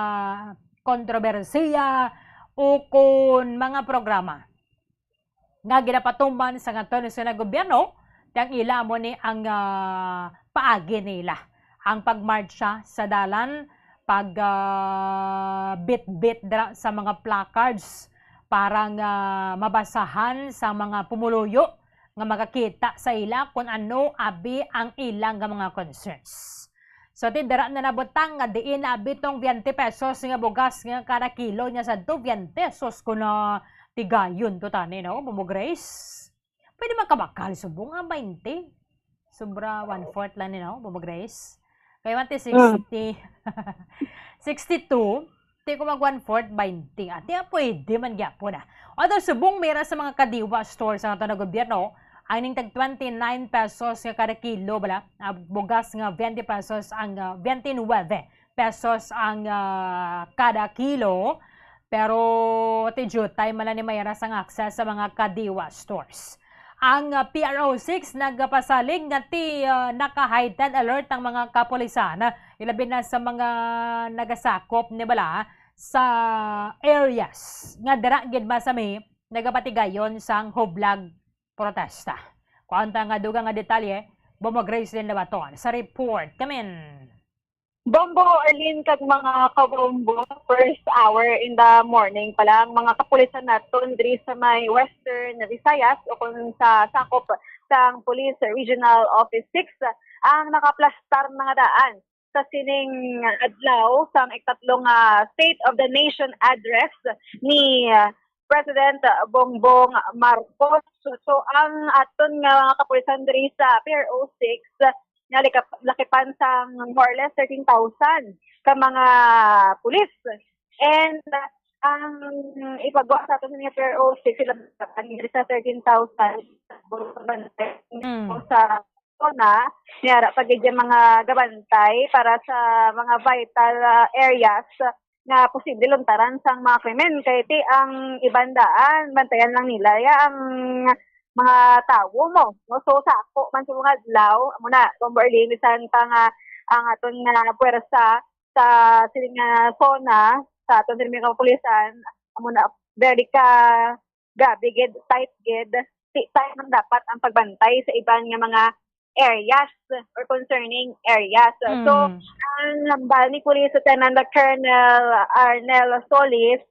kontrobersiya o kon mga programa nga ginapatuman sa aton nga gobyerno, ti ang ila amo ni ang, ah, paagi nila. Ang pagmartsa sa dalan, pag, ah, bitbit dira sa mga placards para nga mabasahan sa mga pumuluyo nga makakita sa ila kung ano abi ang ila nga mga concerns. So, ti dira na nabutang nga diin abi tong twenty pesos nga bugas nga kada kilo niya sa twenty pesos ko na tigayon to tani, no? Bobo Grace. Pwede magkabakal subong ang twenty. Sobra one-fourth lang ni, no? Bobo Grace. Kay one ti Mm. sixty. Sixty-two, ti ko mag one-fourth, twenty. Ati, ah, pwede man gyapon, ah. Although subong mira sa mga kadiwa stores ang aton nga gobyerno, ang ning tag twenty-nine pesos nga kada kilo bala, ah, bugas nga twenty pesos ang, ah, twenty-nine pesos ang, ah, kada kilo. Pero ti diutay man lang ni mayra sang access sa mga kadiwa stores. Ang, ah, P R O six nagapasalig nga ti, ah, naka-heightened alert ang mga kapulisan, ah, ilabi na sa mga nagasakop ni bala sa areas nga dira gid masami nagapatigayon sang hublag protesta. Kuwanta nga dugang nga detalye, Bombo Gracelyn Labaton sa report. Kamin. Bombo, Arlene, kag mga kabombo, first hour in the morning pa lang, mga kapulisan naton diri sa may Western Visayas o kung sa sakop sang Police Regional Office six ang nakaplastar na nga daan sa sining adlaw sang ikatlo nga State of the Nation Address ni, ah, President Bongbong Marcos. So, ang aton nga mga kapulisan diri sa P R O six nga likap-, lakipan sang more or less thirteen thousand ka mga pulis. And, ah, ang ipagwa sa aton nga P R O six, sila diri sa thirteen thousand Mm. sa zona, niya ra pa gid yung mga gabantay para sa mga vital, ah, areas nga posible luntaran sang mga krimen. Kay ti ang iban daan, bantayan lang nila ya ang mga tawo mo, no? So, sa ako man sa mga adlaw, amo na, Bombo Arlene, bisan pa nga ang aton nga puwersa sa sining nga zona, sa aton sining mga kapulisan, amo na, very ka grabe gid, tight gid. Ti time man dapat ang pagbantay sa iban nga mga areas or concerning areas. So, Mm. ang hambal ni Police Lieutenant Colonel Arnel Solis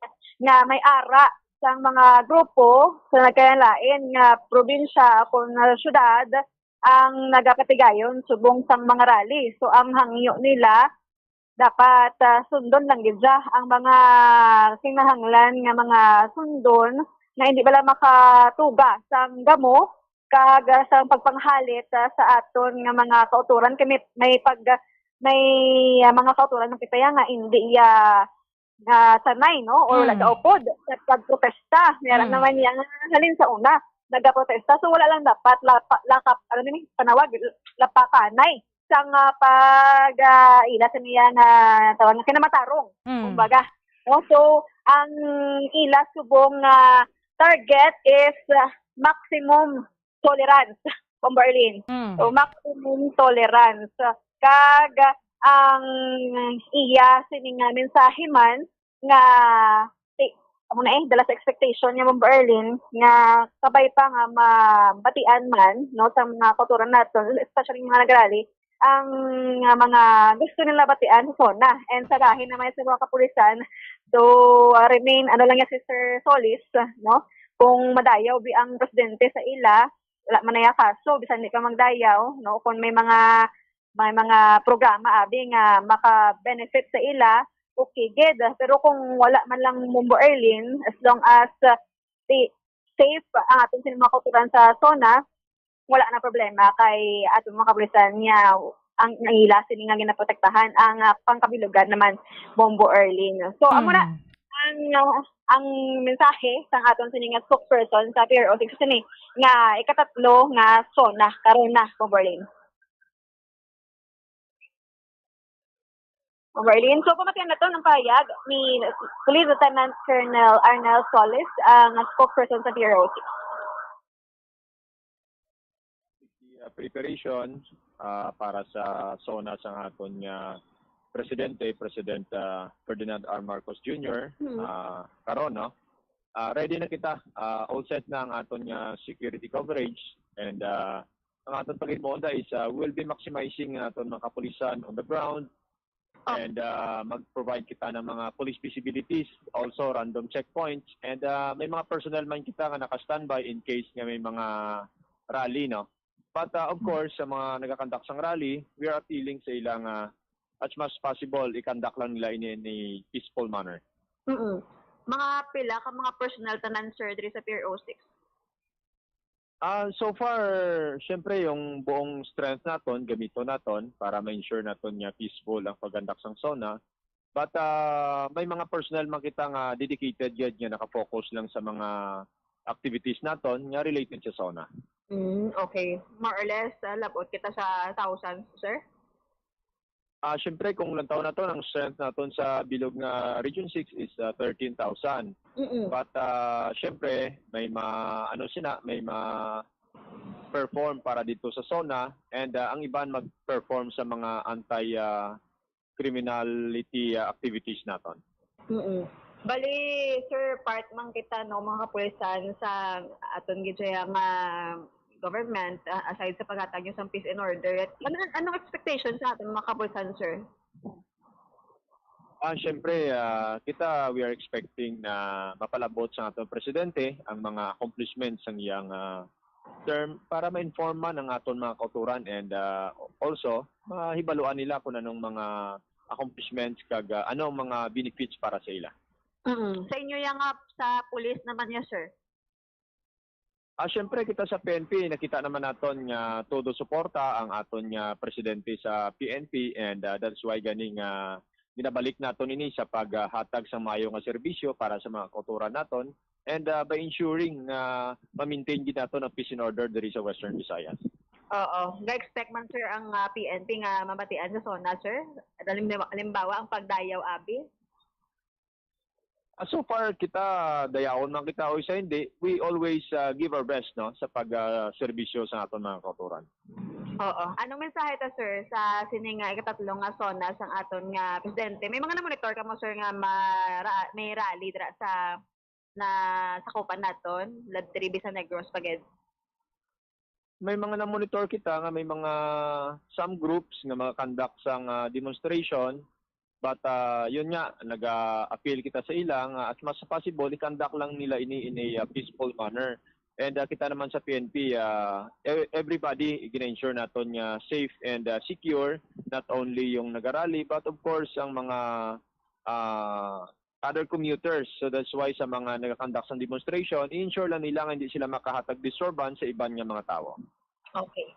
nga may ara sang mga grupo sa nagkalain-lain nga probinsya o nga syudad ang nagapatigayon subong sang mga rally. So, ang hangyo nila, dapat, ah, sundon lang gid siya ang mga kinahanglan nga mga sundon nga hindi bala makatuga sang gamo kag, ah, sang pagpanghalit, ah, sa aton nga mga kautoran. Kay may, may pag, may, ah, mga kautoran nga pitaya nga hindi iya, ah, sanay, no? Or wala Mm. sa upod sa pagprotesta. Meron Mm. naman niya nga halin sa una, nagaprotesta. So, wala lang dapat lapa-, lakap, ano ni, panawag, lapakanay sang, ah, pag, ah, ila sa niya nga tawag nga kinamatarong, Mm. kumbaga. No? So, ang ila subong nga target is, ah, maximum tolerance, Bombo Arlene. Mm. So, maximum tolerance. Kag ang iya sini nga mensahe man nga, ti-, amo na eh, dala sa expectation niya, Bombo Arlene, nga kabay pa nga mabatian man, no, sa mga kautoran naton, especially mga nagrally, ang, ah, mga gusto nila batian sa zona. And sa bahin naman sa mga kapulisan, so, ah, remain, ano lang yan, si Sir Solis, no? Kung madayaw bi ang presidente sa ila, wala man na iya kaso, bisan di pa magdayaw, no? Kung may mga, may mga programa, abi, nga maka-benefit sa ila, okay gid. Pero kung wala man lang, Bombo Arlene, as long as, ah, di, safe ang aton sining mga kautoran sa zona, wala na problema kay aton mga kapulisan niya ang nangila sini nga ginaprotektahan ang, ah, pangkabilugan naman, Bombo Arlene. So, amo na, Mm. Ang, uh, ang mensahe sa aton sini nga spokesperson sa P R O six sini nga ikatatlo nga SONA karon na, Bombo Arlene. Bombo Arlene, so pamatian naton ang pahayag ni Police Lieutenant Colonel Arnel Solis, ang spokesperson sa P R O six. The, uh, preparation, uh, para sa SONA sang aton nga presidente, President, uh, Ferdinand R. Marcos Junior, Hmm. uh, karon, no? Uh, ready na kita. Uh, all set na ang aton nga security coverage, and, uh, ang aton paghinmonda is, uh, we'll be maximizing ang aton mga kapulisan on the ground, Oh. and, uh, mag-provide kita ng mga police visibilities, also random checkpoints, and, uh, may mga personnel man kita nga naka-standby in case nga may mga rally, no? But, uh, of Hmm. course, sa mga nagakandak sang rally, we are appealing sa ila nga as much as possible, i-conduct lang nila ini in a peaceful manner. Mm-mm. Mga pila ka mga personnel tanan, sir, diri sa P R O six? Ah, so far, syempre, yung buong strength naton, gamiton naton para ma-ensure naton nga peaceful ang pag-conduct sang SONA. But, ah, may mga personnel man kita nga dedicated gyud nga naka-focus lang sa mga activities naton nga related sa SONA. Mm, okay. More or less, ah, labot kita sa thousands, sir? Ah, syempre, kung lantaw naton, ang strength naton sa bilog nga Region six is, ah, thirteen thousand. Mm-mm. But, ah, syempre, may ma-, ano sila, may ma-perform para dito sa SONA, and, ah, ang iban mag-perform sa mga anti, ah, criminality, ah, activities naton. Mm-mm. Bali, sir, part man kita, no, mga kapulisan sa aton gid siya nga government, ah, aside sa paghatag niyo sang peace and order. Ano, anong expectation sa aton mga kapulisan, sir? Ah, syempre, ah, kita, we are expecting na mapalabot sa aton presidente ang mga accomplishments sang iyang, ah, term para ma-inform man ang aton mga kauturan, and, ah, also mahibaluan nila kung anong mga accomplishments kag, ah, ano ang mga benefits para sa ila. Mm. Sa inyo yang, ah, sa pulis naman niya, sir? Ah, syempre, kita sa P N P, nakita naman naton nga todo suporta ang aton nga presidente sa P N P, and, ah, that's why gani nga ginabalik naton ini sa paghatag sang maayo nga serbisyo para sa mga kauturan naton, and, ah, by ensuring nga ma-maintain gid naton ang peace and order diri sa Western Visayas. Oo. Ga-expect man, sir, ang, ah, P N P nga mabatian sa SONA, sir? Halimbawa, halimbawa, ang pagdayaw, abi? Ah, so far, kita, dayawon man kita o sa hindi, we always, ah, give our best, no, sa pag, ah, serbisyo sa aton mga kauturan. Oo. Anong mensahe ta, sir, sa sini nga ikatatlo nga SONA sang aton nga presidente? May mga namonitor kamo, sir, nga mara-, may rally dira sa nasakupan naton, lab-, diri sa Negros pa gid? May mga namonitor kita nga may mga, some groups nga mga conduct sang, ah, demonstration, but, ah, yun nga, naga-appeal kita sa ila nga as much as possible, i-conduct lang nila ini in a, ah, peaceful manner. And, ah, kita naman sa P N P, ah, e-, everybody, gina-ensure naton nga safe and, ah, secure, not only yung nagarally, but of course, ang mga, ah, other commuters. So that's why sa mga nagakandak sang demonstration, i-ensure lang nila nga hindi sila makahatag disturbance sa iban nga mga tawo. Okay.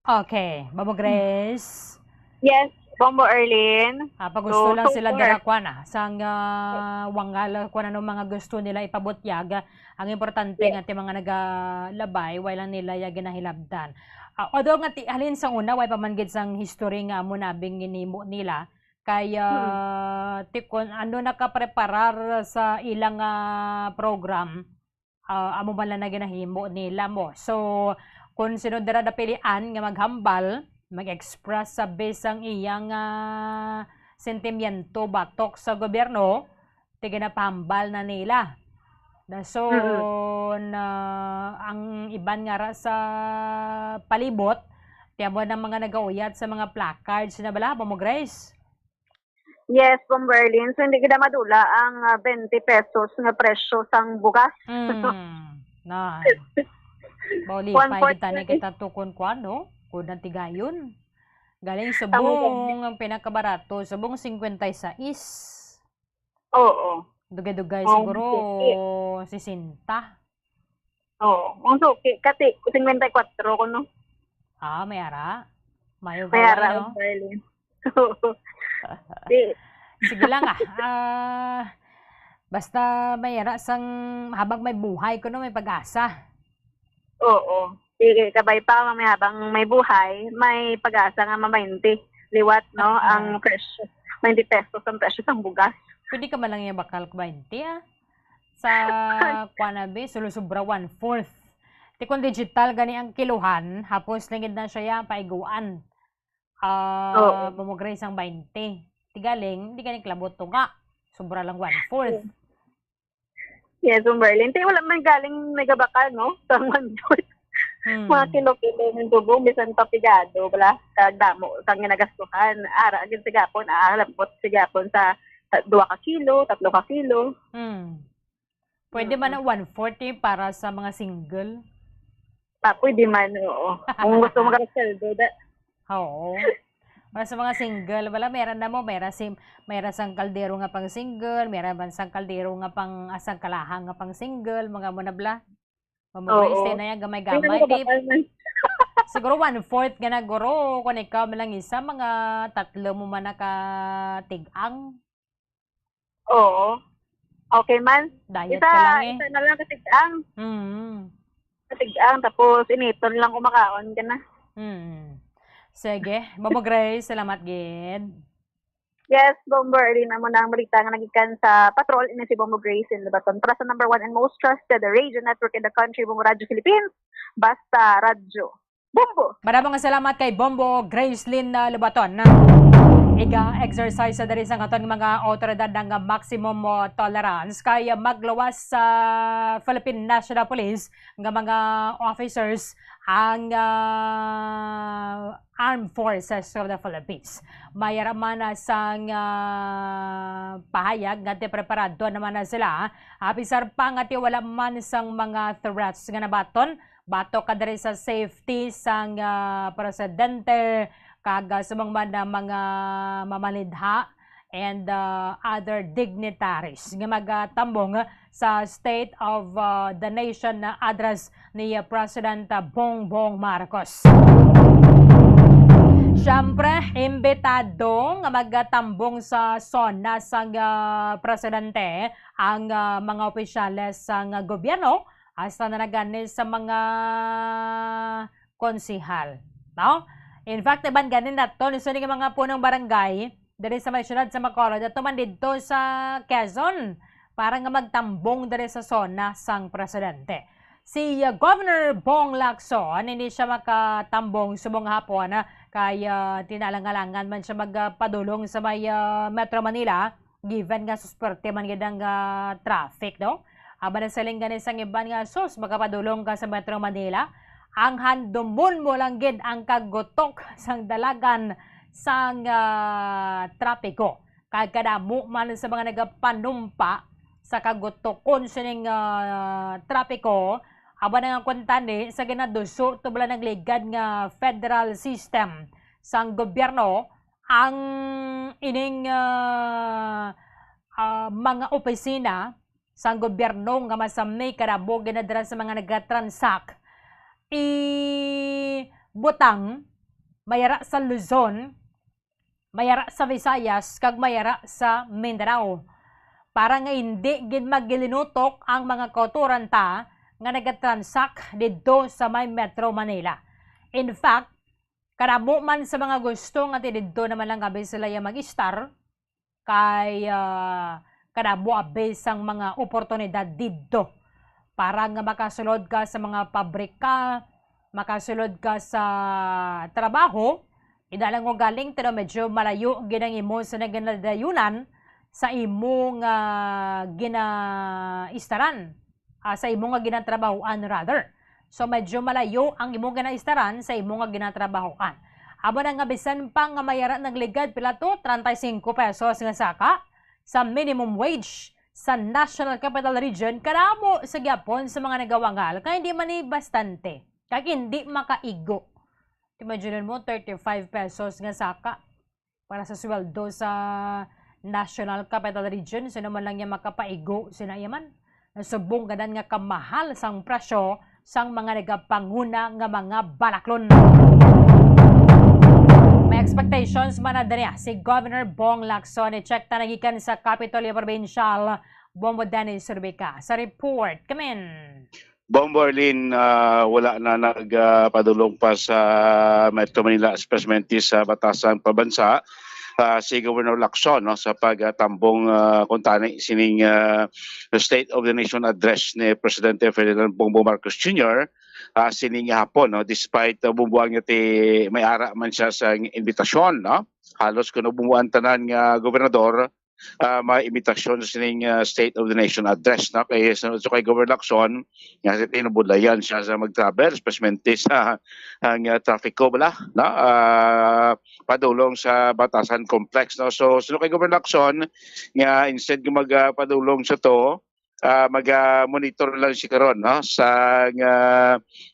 Okay. Babo Grace. Yes, Bombo Arlene. Ah, pagusto so, lang so sila far. Dira kwan ah, sang uh, wangala kwan ano mga gusto nila ipabutyag. Ang importante yes. Nga ti mga nagalabay, way lang nila ya ginahilabdan. Uh, although nga ti, halin sa una, way pa man gid sang history nga amo nabing ginimo nila. Kay, ah, ti kon ano nakapreparar sa ilang, ah, program, ah, amo man lang na ginahimo nila mo. So, kon sino dira napilian nga maghambal, mag-express sa bisang iyang, ah, sentimiento batok sa gobyerno, ti ginapahambal na nila. Dason, ah, ang iban nga ra sa palibot, ti amo na mga nagauyat sa mga placards na bala, Bombo Grace? Yes, Bombo Arlene. So, hindi kita madula ang, ah, twenty pesos nga presyo sang bugas. Mm. Na. Mauli pa kita ni kita tukon kuan, no? Kung ang tigayon. Galing subong ang pinakabarato, subong cincuenta y seis. Oo. Dugay-dugay siguro sesenta. Oo. Ang suki, kati, cincuenta y cuatro ko, no? Ah, may ara. Mayo may ara, no? Di, Sige lang, ah. Ah, basta may ara sang habang may buhay kuno, may pag-asa. Oo. Sige, kabay pa, mamaya habang may buhay, may pag-asa nga ma-twenty. Liwat, no? Ah. Ang presyo. Twenty pesos ang presyo sang bugas. Pwede ka man lang yung bakal twenty, ah. Sa kuan abi, sulo sobra one-fourth. Ti kung digital gani ang kiluhan, hapos lang gid na siya ya paiguan. Ah, Oo. Bombo Grace, ang twenty. Ti galing, di gani klabot to nga. Sobra lang one-fourth. Yes, Bombo Erlyn. Ti wala man galing nagabakal, no? Sa one-fourth. Hmm. Mga kilo-kilo ng tubo, bisan pa pigado, wala kag damo sang ginagastuhan. Ara, agin sigapon, ah, labot sigapon sa, sa dua ka kilo, tatlo ka kilo. Hmm. Pwede man na one-fourth eh, para sa mga single. Ah, pwede man, oo. Kung gusto mo ka sweldo, da, Oo. Para sa mga single, wala, meron na mo, meron si, meron sang kaldero nga pang single, meron man sang kaldero nga pang, ah, sang kalaha nga pang single, mga mo na bla. Mga Oo. Grace, na yan, gamay-gamay. Hindi Ti, ka bakal man. Siguro one-fourth nga na, guro, kung ikaw man lang isa, mga tatlo mo man nakatig-ang. Oo. Okay man. Diet Isa, ka lang eh. isa na lang katig-ang. Mm. Katig-ang, tapos initon lang kumakaon ka na. Mm. Sige. Bombo Grace, salamat gid. Yes, Bombo Erlyn, amo na ang balita nga nagikan sa Patrol. Ini si Bombo Grace in Lebaton. Para sa number one and most trusted radio network in the country, Bombo Radyo Philippines. Basta Radyo. Bombo! Marami nga salamat kay Bombo Gracelyn, ah, Lubaton. Iga-exercise sa diri sa aton nga mga otoridad ang maximum, ah, tolerance kay, ah, magluwas sa Philippine National Police nga mga officers ang, ah, Armed Forces of the Philippines. May ara man, ah, sang, ah, pahayag nga ti preparado naman na sila, ah, apisar pa nga ti wala man sang mga threats nga nabaton batok ka diri sa safety sang, ah, presidente kag, ah, subong man na mga mamanidha and, ah, other dignitaries nga magatambong sa State of, ah, the Nation Address ni, ah, President, ah, Bongbong Marcos. Siyempre, imbitado nga magatambong sa SONA sang, ah, presidente ang, ah, mga opisyales sang, ah, gobyerno, hasta na gani sa mga konsehal, no? In fact, iban gani naton, so, ni mga punong barangay diri sa may siyudad sa Bacolod, ato man didto sa Quezon para nga magtambong diri sa SONA sang presidente. Si, uh, Governor Bong Lacson, hindi siya makatambong subong hapon, ah, kay, uh, tinalangalangan man siya magpadulong sa may, uh, Metro Manila. Given nga susperte man gid ang, ah, traffic, no? Aba, nasiling gani sang iban nga, "Sus, makapadulong ka sa Metro Manila? Ang handumon mo lang gid ang kagutok sang dalagan sang, ah, trapiko. Kag kadamo man sa mga nagapanumpa sa kagutokon sining, ah, trapiko, aba, nangakuntani sa ginaduso tubla nagligad nga federal system sang gobyerno ang ining, ah, ah, mga opisina sang gobyerno nga masamni kadamo ginadala sa mga nagatransak, ibutang mayara sa Luzon, mayara sa Visayas, kag mayara sa Mindanao, para nga hindi gid magilinutok ang mga kauturan ta nga nagatransak didto sa may Metro Manila. In fact, kadamo man sa mga gusto nga ti didto naman lang abi sila ya mag-istar, kay, ah, kadamo abi sang mga oportunidad didto para nga makasulod ka sa mga pabrika, makasulod ka sa trabaho, ida lang ko galing, pero medyo malayo gid ang imo sa naginadayunan sa imo nga ginaistaran, ah, sa imo nga ginatrabahoan, rather. So, medyo malayo ang imo ginaistaran sa imo nga ginatrabahoan. Amo na nga bisan pa nga mayara nagligad pila to, treinta y cinco pesos nga saka sa minimum wage sa National Capital Region, kadamo sa gyapon sa mga nagawangal kay hindi man ni bastante, kag hindi makaigo. Imagine mo, thirty-five pesos nga saka para sa sweldo sa National Capital Region, sino man lang niya makapaigo, sina iya man. Nasubong ganan nga kamahal sang presyo sang mga nagapanguna nga mga balaklon. May Expectations man na diri si Governor Bong Lacson. I-check ta na gikan sa Kapitolyo Probinsyal, Bombo Dennis Rubica. Sa report, kamin. Bombo Arlene, ah, wala na nagpadulong pa sa Metro Manila, especially sa Batasan Pambansa, ah, si Governor Lacson, no, sa pagtambong, ah, kuntani sining, ah, State of the Nation Address ni Presidente Ferdinand Bongbong Marcos Junior, ah, sining hapon, no, despite, ah, bubuang nga ti may ara man siya sa invitasyon, no? Halos kuno bubuan tanan nga gobernador, ah, may invitasyon sa sining, ah, State of the Nation Address, no? Kay sa, sa kay Governor Lacson, nga tinubulayan siya sa mag-travel, especially sa ang, ah, trafiko bala, no? Ah, padulong sa Batasan Complex, no? So, suno kay Governor Lacson, nga instead nga mag, ah, padulong sa to, ah, mag, ah, monitor lang si karon, no, sa nga,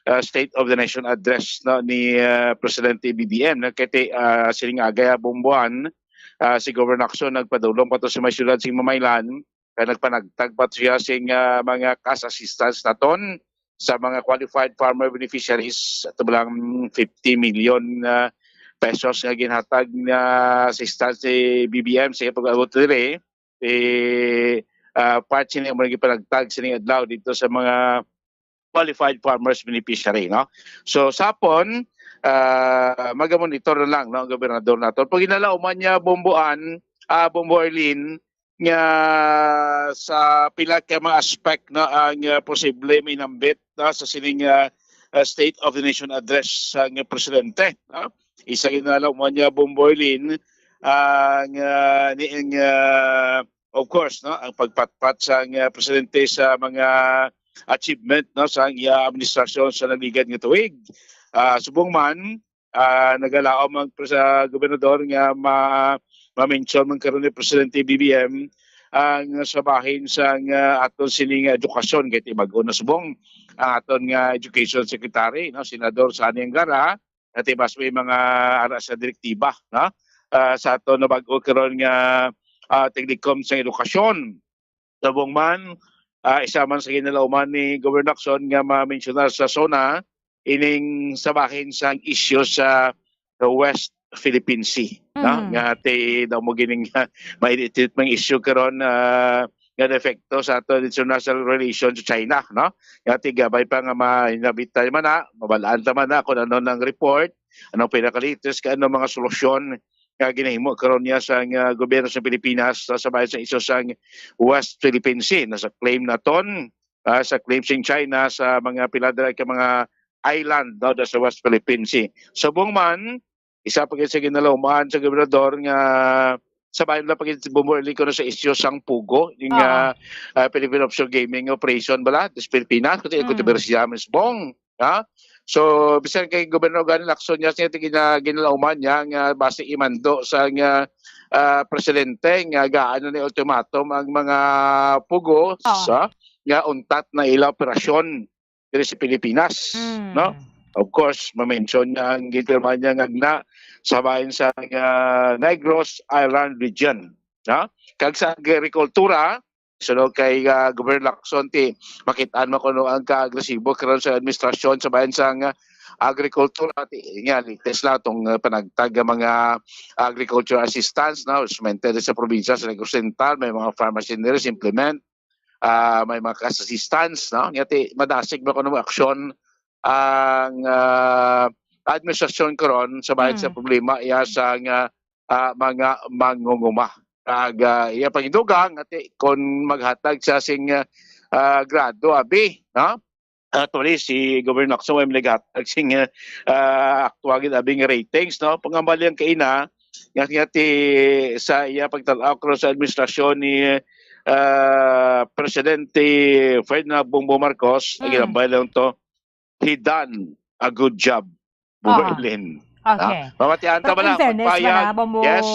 ah, State of the Nation Address, no, ni, ah, Presidente B B M, no, kay ti, ah, sining aga, bumbong buwan, ah, si Governor Lacson nagpadulong pa to sa may siyudad sing Mamaylan, kay nagpanagtag pa to siya sing, ah, mga cash assistance naton sa mga qualified farmer beneficiaries, ato lang fifty million, ah, pesos nga ginhatag nga assistance ni B B M sa pag-abot diri. Eh, ah, part sini ang mga gipanagtag sining adlaw dito sa mga qualified farmers beneficiary, no? So, sa hapon, ah, magamonitor na lang, no, ang gobernador nato. Pag ginalauman niya, Bombo Ann, ah, Bombo Arlene, nga sa pila ka mga aspect, no, ang, ah, posible may nambit, no, sa sining, ah, ah, State of the Nation Address sang presidente, no? Isa ginalauman niya, Bombo Arlene, ang, ah, ni, ang, ah, of course, no, ang pagpatpat sang, ah, presidente sa mga achievement, no, sa iya administrasyon sa nagligad nga tuig. Ah, subong man, ah, nagalaom ang pres-, ah, gobernador nga ma-, ma-mention man karon ni Presidente B B M ang sa bahin sang, ah, aton sining edukasyon, kay ti bag-o na subong ang aton nga education secretary, no, Senador Sonny Angara, nga ti mas may mga ara sa direktiba, no? Ah, sa aton na bag-o karon nga, ah, technicum sa edukasyon. Subong man, ah, isa man sa ginalauman ni Governor Lacson nga ma-mensionar sa SONA, ining sa bahin sang isyu sa West Philippine Sea, no? Mm. Nga ti daw mo gining, ah, mainit-init mga isyu karon, ah, nga epekto sa ato international relation sa China, no? Nga ti gabay pa nga ma-, hinabit tayo man na, mabalaan ta man na kung ano nang report, anong pinaka-latest, kay ano mga solusyon nga ginahimo karon niya sa, ah, gobyerno sa Pilipinas sa, sa bahin sa isyu sang West Philippine Sea, no, sa claim naton, ah, sa claim sing China sa mga pila dira ka mga island, no, sa West Philippine Sea. Subong man, isa pa gid sa ginalauman sa gobernador nga sa bahin lang pa gid, Bombo Arlene, kuno sa isyu sang POGO, yung, Oo. ah, ah, Philippine Offshore Gaming Operation bala, sa Pilipinas, kasi Mm. kontrobersiya mismo, ha? So, bisan kay Gobernador Gani Lacson niya, siya gina-, ginalauman niya nga basi imando sa nga, ah, presidente nga gaano ni ultimatum ang mga POGO Oo. sa nga untat na ila operasyon diri sa Pilipinas, Mm. no? Of course, ma-mention niya ang ginpirma niya nga agna sa bahin sa, ah, Negros Island Region, no? Kag sa agrikultura, suno kay, ah, Governor Lacson, ti makit-an mo kuno ang kaagresibo karon sa administrasyon sa bahin sang agrikultura, ti nga latest na tong, ah, panagtag nga mga agriculture assistance, no? Sumente sa probinsya sa Negros Oriental, may mga farm machineries implement, ah, may mga cash assistance, no? Nga ti madasig ba kuno aksyon ang, ah, administrasyon karon sa bahin sa Mm. problema iya sa nga, ah, mga mangunguma. Kag, ah, iya pangindugang nga ti kon maghatag siya sing, ah, grado, abi, no? Actually, si Governor Lacson may naghatag sing, ah, aktual gid abi nga ratings, no? Pangambali ang kaina, nga, nga ti sa iya pagtanaw karon sa administrasyon ni, ah, Presidente Ferdinand Bongbong Marcos, Mm. ginambal lang to, "He done a good job." Aha. Berlin. Okay. Ah, mamatian ta But ba in na? fairness Pagpayag. man, ah, Bombo Yes.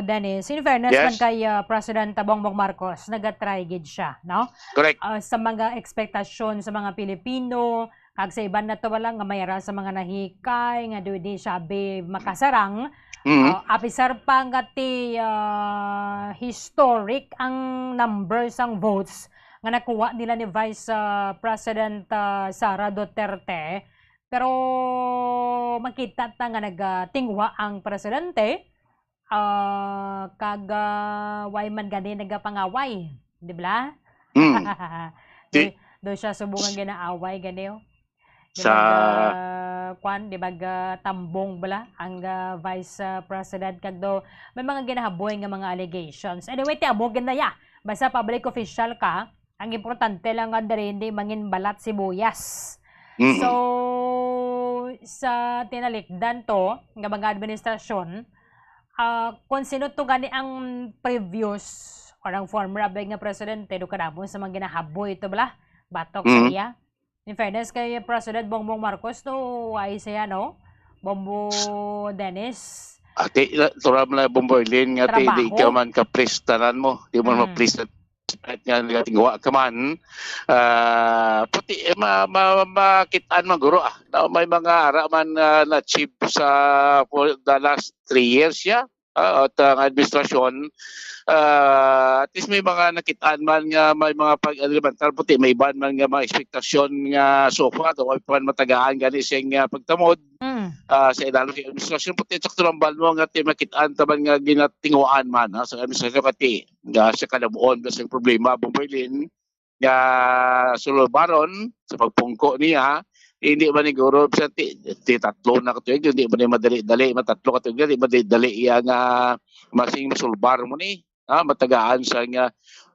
Dennis, in fairness Yes. man kay, ah, President Bongbong Marcos, nagatry gid siya, no? Correct. Ah, sa mga ekspektasyon sa mga Pilipino, kag sa iban na to, wala nga may ara sa mga nahikay, nga di, di siya bi makasarang. Mhm. Ah, apisar pa nga ti, ah, historic ang number sang votes nga nakuha nila ni Vice, ah, President, ah, Sara Duterte, Pero makita ta nga nagatingwa ang presidente, ah, kag, ah, way man gani nagapangaway, di ba? Mm. Di, do siya subong ang ginaaway gani, oh. Di sa mag, ah, kwan, di mag, ah, tambong bala ang, ah, Vice, ah, President kag do may mga ginahaboy nga mga allegations. Anyway, ti amo gid na ya. Basta public official ka, ang importante lang nga diri hindi mangin balat sibuyas. Mm-mm. So, sa tinalikdan to nga mga administrasyon, ah, kung sino to gani ang previous or ang former abay nga presidente, do kadamo sa mga ginahaboy ito bala, batok sa Mm. iya. In fairness kay President Bongbong Marcos, no, ay siya, no? Bombo Dennis. Ati, la-, tura mo na, Bombo Arlene, nga ti, di Trabaho. ka man ka-please tanan mo. Di mo Mm. ma-please at nga nagatingwa ka man. Ah, pati, eh, ma-, ma-, makitaan man, guro, ah. Na, may mga ara man, ah, na-achieve sa, for the last three years, ya. Ah, at ang administrasyon, ah, at least may mga nakitaan man nga may mga pag-, ano naman, tal-, puti, may iban man nga mga ekspektasyon nga so far, kung may pa man matagaan gani siyang, ah, pagtamod, Mm. ah, sa ilalim sa administrasyon, puti, sakto lang ba mo nga ti makitaan ta man nga ginatinguan man, ha, sa administrasyon, kati, nga sa kalabuon, sa problema, Bombo Arlene, nga sulubaron sa pagpungko niya, hindi man ni guro, bisan ti, ti tatlo na ka tuig, hindi man ni madali-dali, matatlo ka tuig, hindi madali-dali iya nga masing masulbar mo ni, ha, matagaan sa nga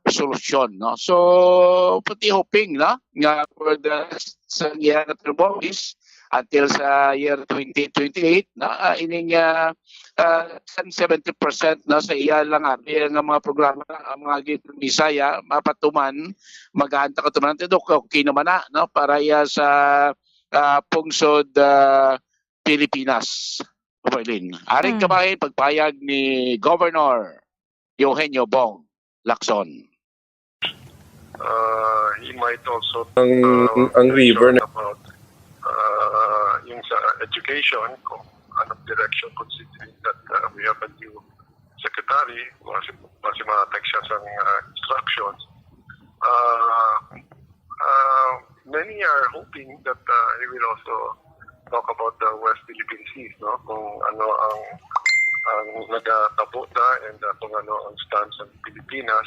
solusyon, no? So, pati hoping, no, nga for the rest sa iya nga term of office, until sa year twenty twenty-eight, no, ah, ining, ah, ah, seventy percent, no, sa iya lang abi nga mga programa, ang mga ginpromisa ya, mapatuman, magaan ta katuman, okay, okay naman na, no, para ya sa, ah, pungsod, ah, Pilipinas. Berlin. Aring Hmm. kamay, pagpayag ni Governor Eugenio Bong Lacson. Uh, he might also, Ang, uh, ang river mention na about, uh, yung sa education, kung anong direction, considering that, uh, we have a new secretary, basi, basi ma-affect siya sa, uh, instructions. Uh, uh, many are hoping that, uh, he will also talk about the West Philippine Sea, no? Kung ano ang, ang nagatabo na and, uh, kung ano ang stance ng Pilipinas.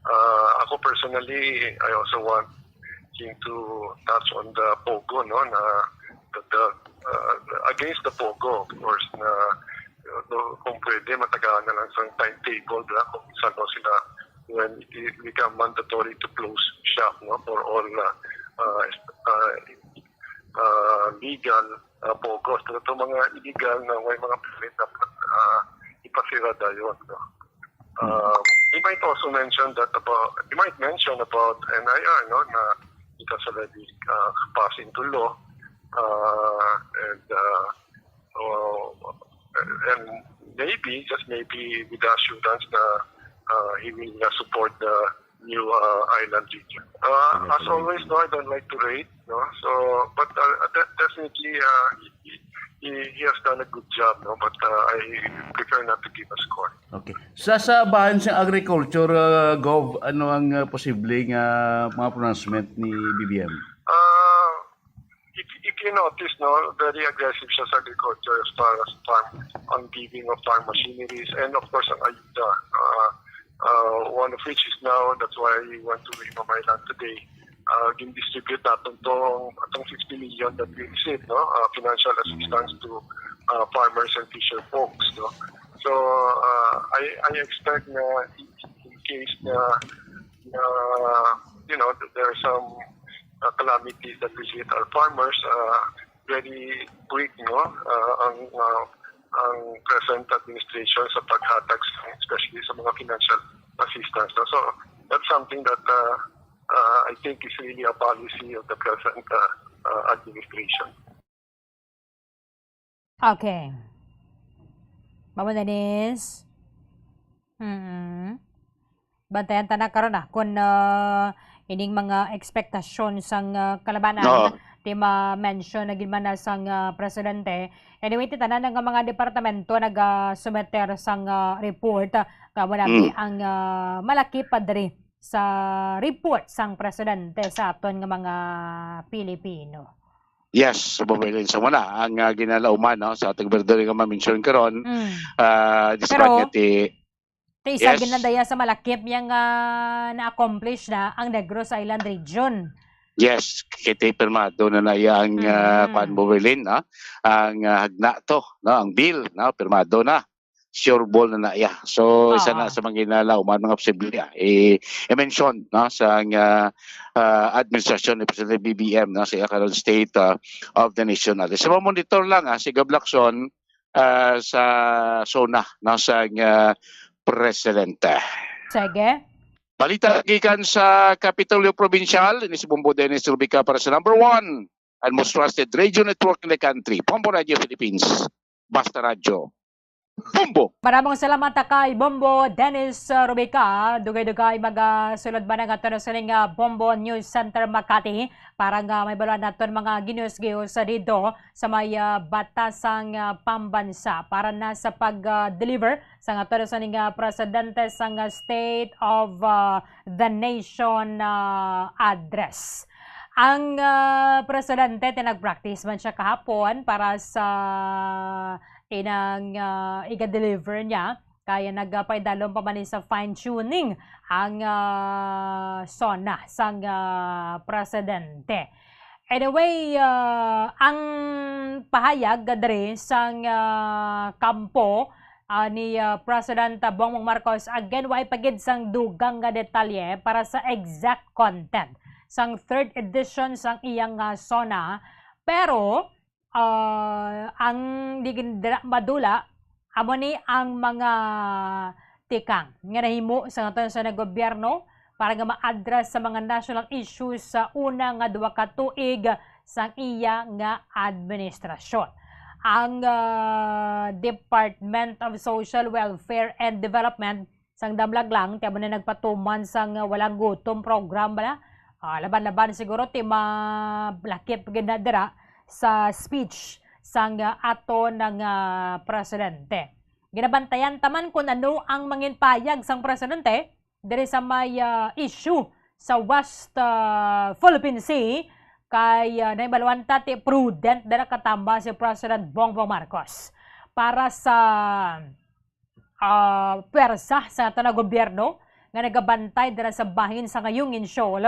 Uh, ako personally, I also want him to touch on the POGO, no? Na, the, the, uh, against the POGO, of course, na, uh, kung pwede, matagaan na lang sa timetable, da, kung saan daw sila, when it become mandatory to close shop, no? For all, uh, uh, uh, uh, legal, uh, POGOs. Pero itong mga illegal na may mga permit, dapat, uh, ipasira dayon, no? Um, he might also mention that about, he might mention about N I R, no, na it has already, uh, passed into law, uh, and, uh, uh, and maybe, just maybe, with the assurance na, uh, he will, uh, support the new, uh, island region. Uh, as always, no, I don't like to rate, no, so, but, uh, de-, definitely, uh, he, he, he has done a good job, no, but, uh, I prefer not to give a score. Okay. Sa, sa bahin sa agriculture, uh, Gov, ano ang, uh, posible nga mga pronouncement ni B B M? Uh, if, if you notice, no, very aggressive siya sa agriculture as far as farm, on giving of farm machineries, and of course, ang ayuda. Uh, uh, one of which is now, that's why we went to Limamay Land today. Uh, gin-distribute natin tong, itong fifty million that we received, no? Uh, financial assistance to, uh, farmers and fisher folks, no? So, uh, I, I expect na in, in case na, na, you know, that there are some, uh, calamities that we hit our farmers, uh, very quick, no? Uh, ang, uh, ang present administration sa paghatag sa, especially sa mga financial assistance, no? So, that's something that, uh, uh, I think is really a policy of the present, uh, uh, administration. Okay. Mama Denise? Mm-mm. Bantayan ta na karon, ah, kung, ah, ining mga ekspektasyon sang, ah, kalabanan, Oo. ti ma-mention na gid man na sang, ah, presidente. Anyway, ti tanan nga mga departamento nagasumiter sang, ah, report, ah, kamo na Mm. ang, ah, malaki pa diri sa report sang presidente sa aton nga mga Pilipino. Yes, sa Bombo Island. Sa una, ang, ah, ginalauman, no, sa atong gobernador nga ma-mention karon, Mm. ah, despite Pero, nga ti-, ti isa yes. ginadaya sa malakip niya nga na-accomplish na ang Negros Island region. Yes, kay ti pirmado na na iya ang, ah, Mm. kuan, Bombo Island, no? Ang, ah, hagna to, no? Ang bill, no? Pirmado na. Sure ball na na iya. So, isa Oo. na sa mga ginalauman, mga posible, ah, i-, i-mention, no, sa, ah, ah, administrasyon ni Presidente B B M, no, sa iya karon State, ah, of the Nation Address. So, monitor lang, ah, si Gab Lacson, ah, sa SONA, no, sa, ah, Presidente. Sige. Balita gikan sa Kapitolyo Provincial, ini si Bombo Dennis Rubica para sa number one and most trusted radio network in the country, Bombo Radio Philippines. Basta Radyo. Bombo! Maraming salamat kay Bombo Dennis, uh, Rubica. Dugay-dugay magasulod ba na nga tuno sining, uh, Bombo News Center Makati para nga may baluan naton mga ginius-gius sa dito sa may, uh, batasang, uh, pambansa para na sa pag, uh, deliver sa nga tuno sining, uh, presidente sang, uh, State of, uh, the Nation, uh, Address. Ang, ah, presidente, ti nag-practice man siya kahapon para sa inang, ah, iga-deliver niya. Kaya nagpaidalom pa man ni sa fine-tuning ang, ah, SONA sang, ah, presidente. Anyway, ah, ang pahayag diri sang, ah, kampo, ah, ni, ah, President Bongbong Marcos, again, way pa gid sang dugang nga detalye para sa exact content sang third edition sang iyang, ah, SONA. Pero, ah, ang di gid dira madula, amo ni ang mga tikang nga nahimo sa aton sa gobyerno para nga ma-address sa mga national issues sa una nga duha ka tuig sang iya nga administrasyon. Ang, ah, Department of Social Welfare and Development sang Damlaglang, ti amo na nagpatuman sang, ah, Walang Gutom program bala. Ah, laban-laban siguro ti malakip gid na dira sa speech sang, ah, aton nga presidente. Ginabantayan ta man kung ano ang mangin pahayag sang presidente diri sa may, ah, issue sa West, ah, Philippine Sea, kay, ah, nahibaluan ta ti prudent dira katama si President Bongbong Marcos para sa, ah, pwersa sa aton nga gobyerno nga nagabantay dira sa bahin sa Ayungin Shoal.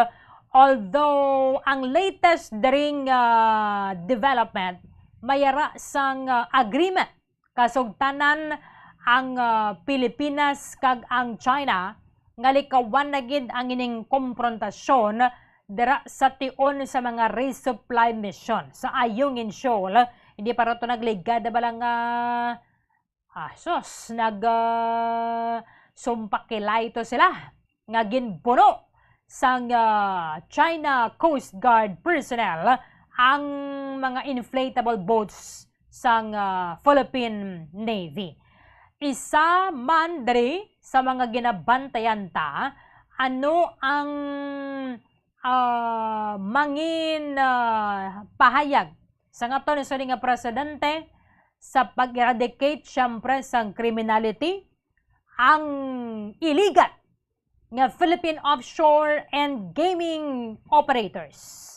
Although ang latest diring, ah, development, may ara sang, ah, agreement kasugtanan ang, ah, Pilipinas kag ang China nga likawan na gid ang ining komprontasyon dira sa tion sa mga resupply mission sa Ayungin Shoal. Hindi pa rato nagligad na bala nga, ah, sus, nag, ah, sumpakilay to sila nga ginpuno sang, ah, China Coast Guard personnel ang mga inflatable boats sang, ah, Philippine Navy. Isa man diri sa mga ginabantayan ta, ano ang, ah, mangin, ah, pahayag sang aton sini nga presidente sa pag-eradicate, siyempre, sang criminality, ang illegal nga Philippine offshore and gaming operators.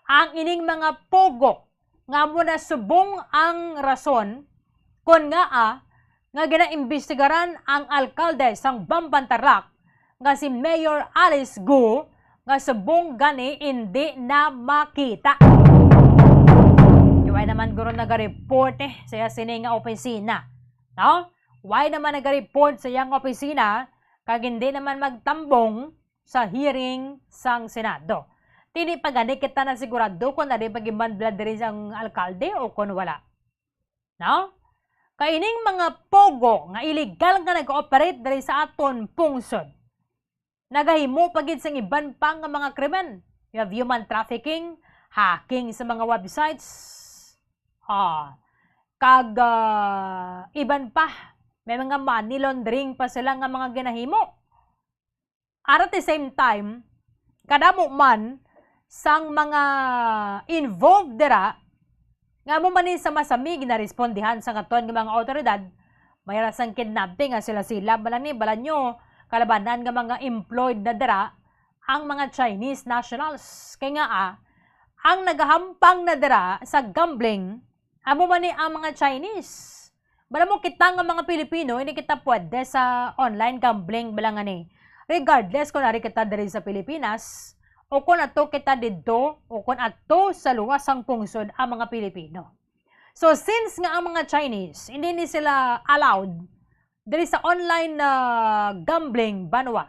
Ang ining mga pogo nga amo na subong ang rason kon ngaa nga ginaimbestigaran ang alkalde sang Bamban Tarlac nga si Mayor Alice Go nga subong gani indi na makita. Way naman guro naga-report, eh, sa iya sini nga opisina, no? Way naman naga-report sa iyang opisina kag hindi naman magtambong sa hearing sang Senado. Ti di pa gani kita na sigurado kung ano yung pag-imandla diri sang alkalde o kung wala. No? Kay ining mga pogo nga illegal nga nag-operate diri sa aton pungsod, nagahimo pa gid sang iban pa nga mga krimen. You have human trafficking, hacking sa mga websites, ah, kag, ah, iban pa. May mga money laundering pa sila nga mga ginahimo. At the same time, kadamo man sang mga involved dira nga amo man ni sa masami ginarespondihan sang aton nga mga awtoridad, may ra sang kidnapping nga sila-sila, bala ni, bala nyo, kalabanan nga mga employed na dira ang mga Chinese nationals. Kay nga, ah, Ang nagahampang na dira sa gambling, amo man ni ang mga Chinese. Bala mo kita nga mga Pilipino, hindi kita pwede sa online gambling, bala nga ni. Regardless kung ari kita diri sa Pilipinas, o kung ato kita didto, o kung ato sa luwas sang pungsod ang mga Pilipino. So, since nga ang mga Chinese, hindi ni sila allowed diri sa online na gambling banwa,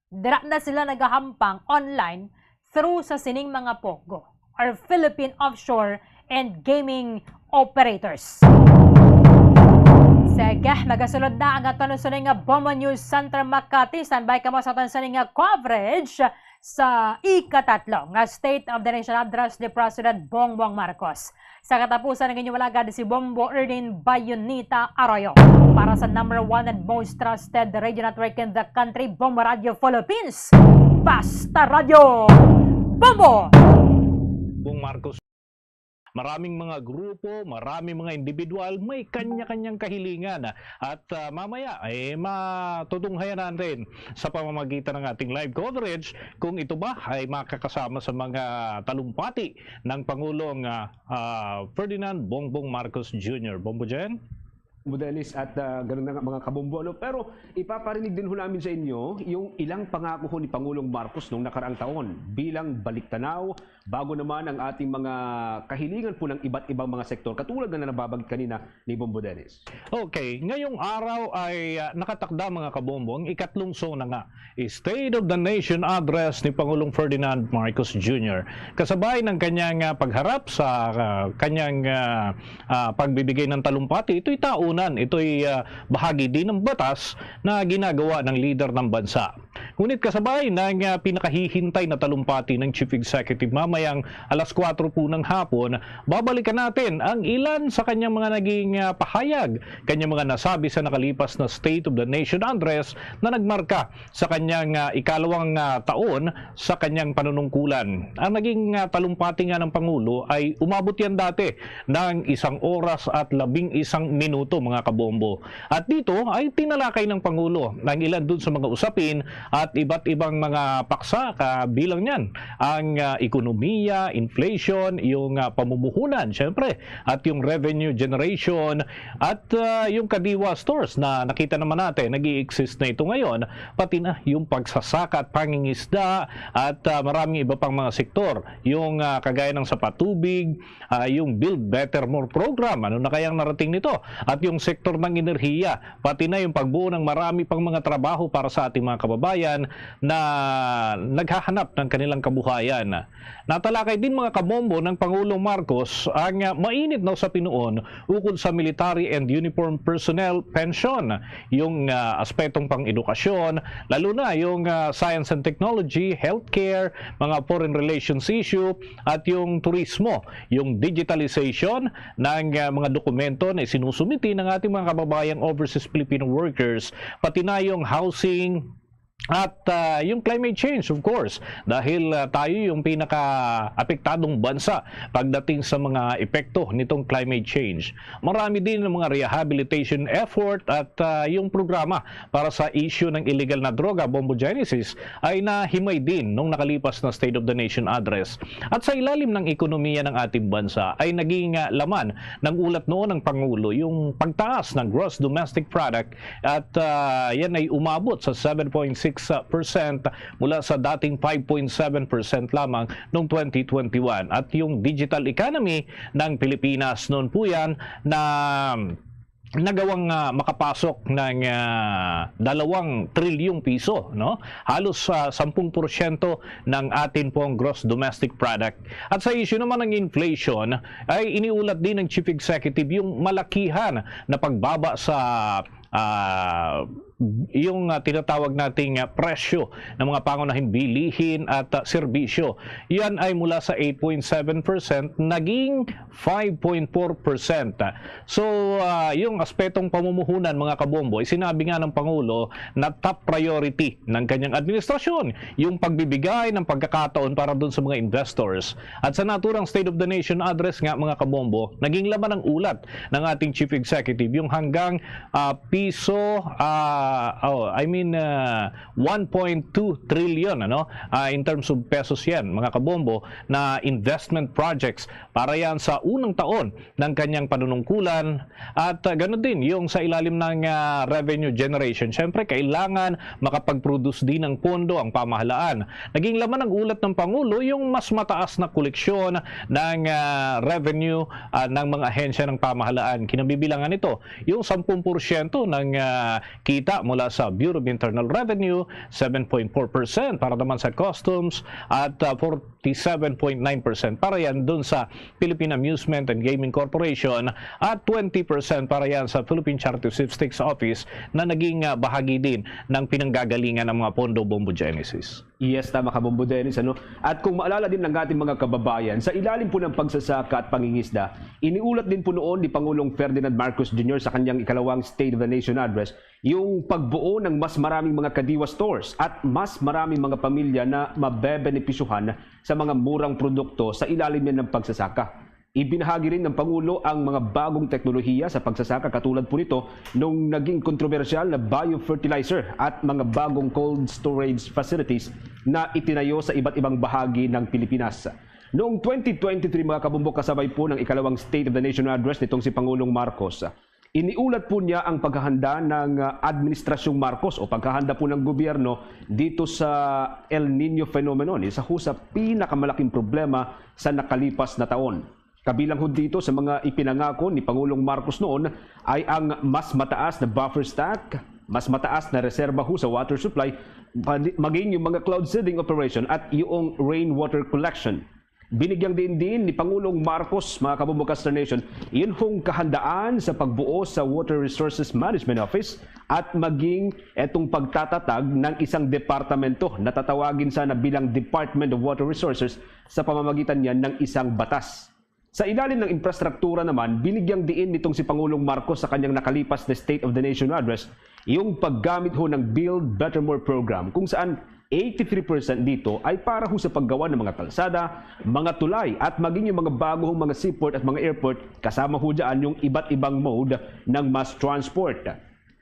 dira na sila nagahampang online through sa sining mga POGO or Philippine Offshore and Gaming Operators. Sige, magasulod na ang aton suning nga Bombo News Center Makati. Standby kamo sa aton suning nga coverage sa ikatatlo nga State of the Nation Address ni President Bongbong Marcos. Sa katapusan, ang inyong alagad si Bombo Erdin Bayonita Arroyo para sa number one and most trusted radio network in the country, Bombo Radio Philippines. Basta Radio Bombo! Bong Marcos. Maraming mga grupo, maraming mga individual, may kanya-kanyang kahilingan. At ah, mamaya ay matutunghayan natin sa pamamagitan ng ating live coverage kung ito ba ay makakasama sa mga talumpati ng Pangulong ah, ah, Ferdinand Bongbong Marcos Junior. Bombo Jen? Mo Dennis at ah, ganun na nga mga kabombo. Ano? Pero ipaparinig din ho namin sa inyo yung ilang pangako ho ni Pangulong Marcos noong nakaraang taon bilang baliktanaw, bago naman ang ating mga kahilingan po ng iba't ibang mga sektor katulad na nababanggit kanina ni Bombo Dennis. Okay, ngayong araw ay ah, nakatakda mga kabombo ang ikatlong SONA nga State of the Nation Address ni Pangulong Ferdinand Marcos Junior. Kasabay ng kanyang ah, pagharap sa ah, kanyang ah, ah, pagbibigay ng talumpati, ito'y taunan, ito'y ah, bahagi din ng batas na ginagawa ng lider ng bansa. Ngunit kasabay ng ah, pinakahihintay na talumpati ng Chief Executive mamayang alas kuwatro po ng hapon, babalikan natin ang ilan sa kanyang mga naging ah, pahayag, kanyang mga nasabi sa nakalipas na State of the Nation Address na nagmarka sa kanyang ah, ikalawang ah, taon sa kanyang panunungkulan. Ang naging ah, talumpati nga ng Pangulo ay umabot yan dati ng isang oras at labing isang minuto, mga kabombo. At dito ay tinalakay ng Pangulo ang ilan dun sa mga usapin at iba't ibang mga paksa kabilang niyan ang ah, ekonomiya, inflation, yung ah, pamumuhunan, syempre, at yung revenue generation at ah, yung Kadiwa stores na nakita naman natin nag exist na ito ngayon, pati na yung pagsasaka at pangingisda at ah, maraming iba pang mga sektor, yung ah, kagaya ng sa patubig, ah, yung Build Better More program. Ano na kayang narating nito? At yung sektor ng enerhiya, pati na yung pagbuo ng marami pang mga trabaho para sa ating mga kababayan na naghahanap ng kanilang kabuhayan. Natalakay din, mga kabombo, ng Pangulong Marcos ang ah, mainit na usapin noon ukol sa military and uniform personnel pension, yung ah, aspetong pang-edukasyon, lalo na yung ah, science and technology, healthcare, mga foreign relations issue, at yung turismo, yung digitalization ng ah, mga dokumento na isinusumiti ng ating mga kababayang overseas Filipino workers, pati na yung housing, at ah, yung climate change, of course, dahil ah, tayo yung pinaka-apektadong bansa pagdating sa mga epekto nitong climate change. Marami din ang mga rehabilitation effort at ah, yung programa para sa issue ng illegal na droga, Bombo Genesis, ay nahimay din nung nakalipas na State of the Nation Address. At sa ilalim ng ekonomiya ng ating bansa ay naging ah, laman ng ulat noon ng Pangulo yung pagtaas ng gross domestic product at ah, yan ay umabot sa seven point six percent mula sa dating five point seven percent lamang noong twenty twenty-one. At yung digital economy ng Pilipinas noon po yan na nagawang ah, makapasok ng ah, dalawang trilyong piso, no? Halos sa sampung porsyento ng atin pong gross domestic product. At sa issue naman ng inflation, ay iniulat din ng Chief Executive yung malakihan na pagbaba sa ah, yung ah, tinatawag nating ah, presyo ng mga pangunahing bilihin at ah, serbisyo. Yan ay mula sa eight point seven percent naging five point four percent. So, ah, yung aspetong pamumuhunan, mga kabombo, ay sinabi nga ng Pangulo na top priority ng kanyang administrasyon yung pagbibigay ng pagkakataon para dun sa mga investors. At sa naturang State of the Nation Address nga, mga kabombo, naging laman ng ulat ng ating Chief Executive yung hanggang ah, piso ah, ah, oh, I mean, ah, one point two trillion, ano, ah, in terms of pesos yan, mga kabombo, na investment projects para yan sa unang taon ng kanyang panunungkulan. At, ah, ganun din yung sa ilalim ng, ah, revenue generation. Siyempre, kailangan makapag-produce din ng pondo ang pamahalaan. Naging laman ng ulat ng Pangulo yung mas mataas na koleksyon ng, ah, revenue, ah, ng mga ahensya ng pamahalaan. Kinabibilangan nito yung sampung porsyento ng, ah, kita mula sa Bureau of Internal Revenue, seven point four percent para naman sa Customs, at, ah, forty-seven point nine percent para yan dun sa Philippine Amusement and Gaming Corporation, at twenty percent para yan sa Philippine Charity Sweepstakes Office na naging, ah, bahagi din ng pinanggagalingan ng mga pondo, Bombo Genesis. Yes, tama ka, Bombo Dennis, ano? At kung maalala din ng ating mga kababayan, sa ilalim po ng pagsasaka at pangingisda, iniulat din po noon ni Pangulong Ferdinand Marcos Junior sa kanyang ikalawang State of the Nation Address yung pagbuo ng mas maraming mga Kadiwa stores at mas maraming mga pamilya na mabebenepisyuhan sa mga murang produkto sa ilalim niya ng pagsasaka. Ibinahagi rin ng Pangulo ang mga bagong teknolohiya sa pagsasaka, katulad po nito nung naging kontrobersyal na biofertilizer at mga bagong cold storage facilities na itinayo sa iba't ibang bahagi ng Pilipinas. Noong twenty twenty-three, mga kabombo, kasabay po ng ikalawang State of the Nation Address nitong si Pangulong Marcos, iniulat po niya ang paghahanda ng, ah, Administrasyong Marcos o paghahanda po ng gobyerno dito sa El Niño phenomenon, isa ho sa pinakamalaking problema sa nakalipas na taon. Kabilang ho dito sa mga ipinangako ni Pangulong Marcos noon ay ang mas mataas na buffer stock, mas mataas na reserba ho sa water supply, pati maging yung mga cloud seeding operation at yung rainwater collection. Binigyang diin din ni Pangulong Marcos, mga kabombo, Kastar Nation, yun hong kahandaan sa pagbuo sa Water Resources Management Office at maging etong pagtatatag ng isang departamento na tatawagin sana bilang Department of Water Resources sa pamamagitan niya ng isang batas. Sa ilalim ng infrastruktura naman, binigyang diin nitong si Pangulong Marcos sa kanyang nakalipas na State of the Nation Address yung paggamit ho ng Build Better More program, kung saan eighty-three percent dito ay para ho sa paggawa ng mga kalsada, mga tulay, at maging yung mga bago hong mga seaport at mga airport, kasama ho dyan yung iba't ibang mode ng mass transport.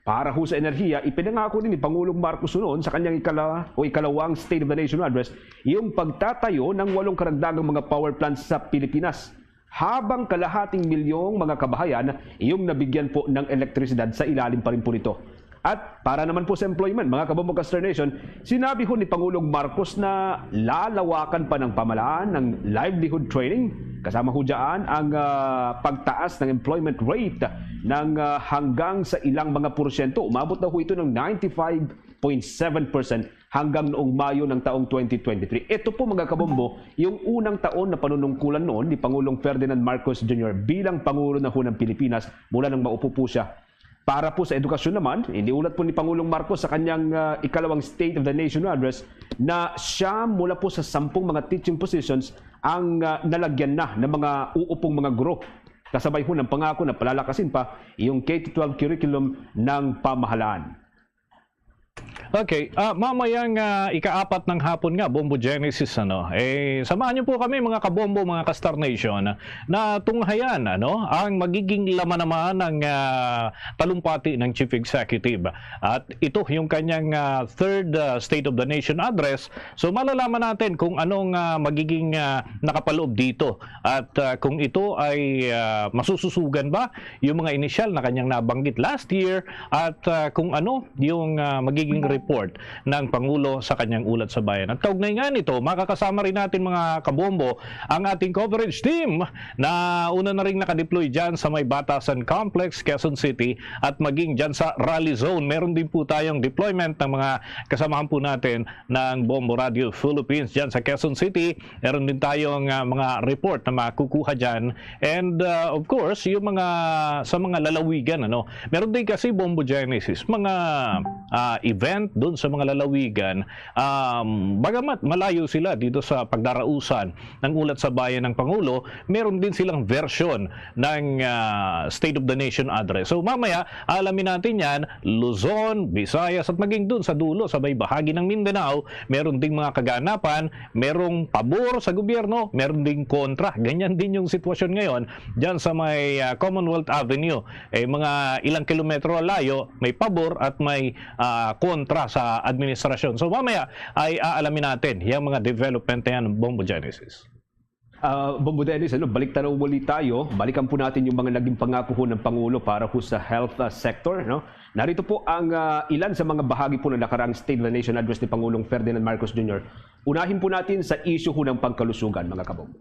Para ho sa enerhiya, ipinangako din ni Pangulong Marcos noon sa kanyang ikala-, o ikalawang State of the Nation Address yung pagtatayo ng walong karagdagang mga power plants sa Pilipinas, habang kalahating milyong mga kabahayan yung nabigyan po ng elektrisidad sa ilalim pa rin po nito. At para naman po sa employment, mga kabombo, Kastar Nation, sinabi ho ni Pangulong Marcos na lalawakan pa ng pamahalaan ng livelihood training, kasama ho dyan ang, ah, pagtaas ng employment rate ng, ah, hanggang sa ilang mga porsyento. Umabot na ho ito ng ninety-five point seven percent hanggang noong Mayo ng taong twenty twenty-three. Ito po, mga kabombo, yung unang taon na panunungkulan noon ni Pangulong Ferdinand Marcos Junior bilang Pangulo na ho ng Pilipinas mula nang maupo po siya. Para po sa edukasyon naman, iniulat po ni Pangulong Marcos sa kanyang, ah, ikalawang State of the Nation Address na siya mula po sa sampung mga teaching positions ang, ah, nalagyan na ng mga uupong mga guro. Kasabay ho ng pangako na palalakasin pa yung K to twelve curriculum ng pamahalaan. Okay, ah, mamayang, ah, ikaapat ng hapon nga, Bombo Genesis, ano, eh, samahan niyo po kami, mga kabombo, mga ka-Star Nation, na tunghayan, ano, ang magiging laman naman ng, ah, talumpati ng Chief Executive. At ito yung kanyang, ah, third, ah, State of the Nation Address. So, malalaman natin kung anong, ah, magiging, ah, nakapaloob dito. At, ah, kung ito ay, ah, masususugan ba yung mga inisyal na kanyang nabanggit last year at, ah, kung ano yung, ah, magiging report ng Pangulo sa kanyang ulat sa bayan. At kaugnay nga nito, makakasama rin natin, mga kabombo, ang ating coverage team na una na ring nakadeploy dyan sa may Batasan Complex, Quezon City, at maging dyan sa Rally Zone. Meron din po tayong deployment ng mga kasamahan po natin ng Bombo Radio Philippines dyan sa Quezon City. Meron din tayong, ah, mga report na makukuha dyan. And, ah, of course, yung mga, sa mga lalawigan, ano, meron din kasi, Bombo Genesis, mga, ah, event doon sa mga lalawigan, um, bagamat malayo sila dito sa pagdarausan ng Ulat sa Bayan ng Pangulo, meron din silang version ng, ah, State of the Nation Address. So mamaya, alamin natin yan, Luzon, Visayas, at maging doon sa dulo, sa may bahagi ng Mindanao, meron ding mga kaganapan, merong pabor sa gobyerno, meron ding kontra. Ganyan din yung sitwasyon ngayon dyan sa may, ah, Commonwealth Avenue. Eh, mga ilang kilometro layo, may pabor at may, ah, kontra sa administrasyon. So mamaya ay aalamin natin yung mga development na yan, Bombo Genesis. Ah, Bombo Dennis, ano, balik tanaw muli tayo. Balikan po natin yung mga naging pangako ho ng Pangulo para ho sa health, ah, sector. No? Narito po ang, ah, ilan sa mga bahagi po ng nakaraang State of the Nation Address ni Pangulong Ferdinand Marcos Junior. Unahin po natin sa issue ho ng pangkalusugan, mga kabombo.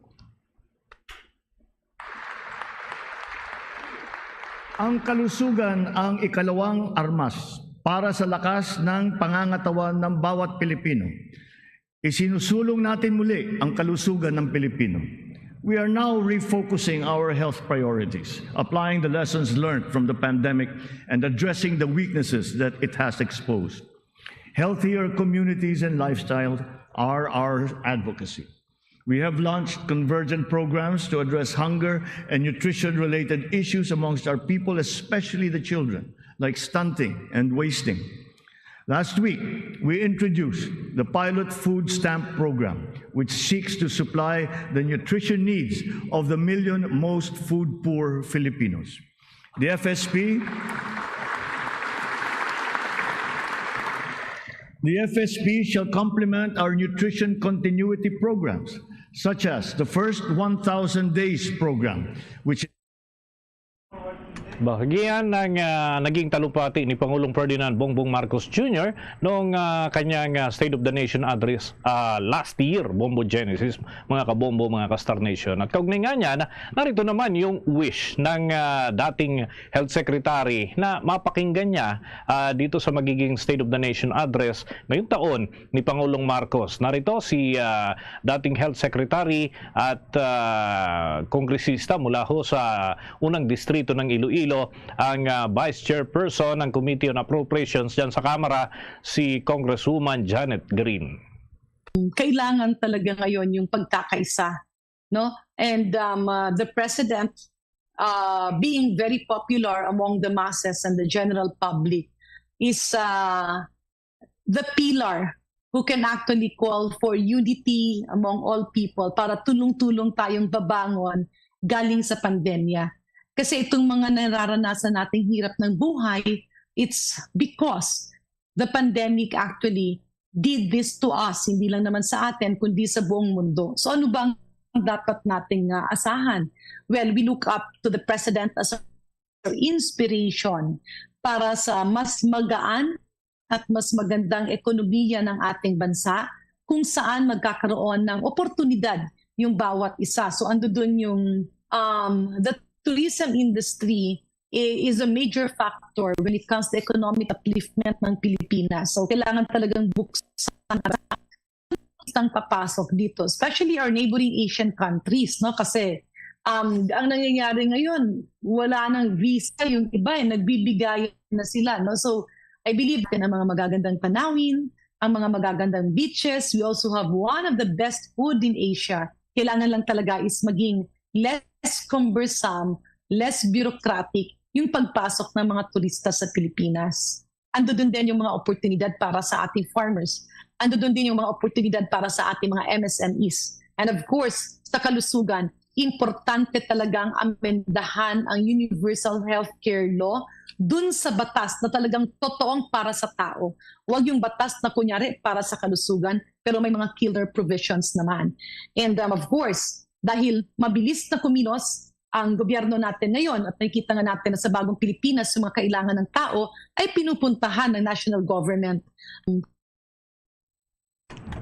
Ang kalusugan ang ikalawang armas para sa lakas ng pangangatawan ng bawat Pilipino. Isinusulong natin muli ang kalusugan ng Pilipino. We are now refocusing our health priorities, applying the lessons learned from the pandemic and addressing the weaknesses that it has exposed. Healthier communities and lifestyle are our advocacy. We have launched convergent programs to address hunger and nutrition-related issues amongst our people, especially the children, like stunting and wasting. Last week, we introduced the Pilot Food Stamp Program, which seeks to supply the nutrition needs of the million most food-poor Filipinos. The F S P, the F S P shall complement our nutrition continuity programs, such as the First One Thousand Days Program, which Bahagian ng, ah, naging talumpati ni Pangulong Ferdinand Bongbong Marcos Junior noong, ah, kanyang, ah, State of the Nation Address, ah, last year, Bombo Genesis, mga kabombo, mga ka-Star Nation. At kaugnay nga niyan, narito naman yung wish ng, ah, dating Health Secretary na mapakinggan niya, ah, dito sa magiging State of the Nation Address ngayong taon ni Pangulong Marcos. Narito si, ah, dating Health Secretary at, ah, kongresista mula ho sa unang distrito ng Iloilo, ang, ah, Vice Chairperson ng Committee on Appropriations dyan sa Kamara, si Congresswoman Janet Green. Kailangan talaga ngayon yung pagkakaisa, no? And, um, uh, the president, uh, being very popular among the masses and the general public, is, uh, the pillar who can actually call for unity among all people para tulong-tulong tayong babangon galing sa pandemya. Kasi itong mga nararanasan nating hirap ng buhay, it's because the pandemic actually did this to us, hindi lang naman sa atin, kundi sa buong mundo. So ano ba ang dapat nating, ah, asahan? Well, we look up to the President as a inspiration para sa mas magaan at mas magandang ekonomiya ng ating bansa, kung saan magkakaroon ng oportunidad yung bawat isa. So ando dun yung, um, the tourism industry i- is a major factor when it comes to economic upliftment ng Pilipinas. So kailangan talagang buksan ang papasok dito, especially our neighboring Asian countries, no? Kasi, um, ang nangyayari ngayon, wala nang visa yung iba, eh, nagbibigayan na sila, no? So I believe in ang mga magagandang tanawin, ang mga magagandang beaches. We also have one of the best food in Asia. Kailangan lang talaga is maging less cumbersome, less bureaucratic yung pagpasok ng mga turista sa Pilipinas. Ando dun din yung mga oportunidad para sa ating farmers. Ando dun din yung mga oportunidad para sa ating mga M S M Es. And of course, sa kalusugan, importante talagang amendahan ang universal healthcare law dun sa batas na talagang totoong para sa tao. Huwag yung batas na kunyari para sa kalusugan, pero may mga killer provisions naman. And, um, of course, dahil mabilis na kumilos ang gobyerno natin ngayon at nakikita nga natin na sa bagong Pilipinas, yung mga kailangan ng tao ay pinupuntahan ng national government.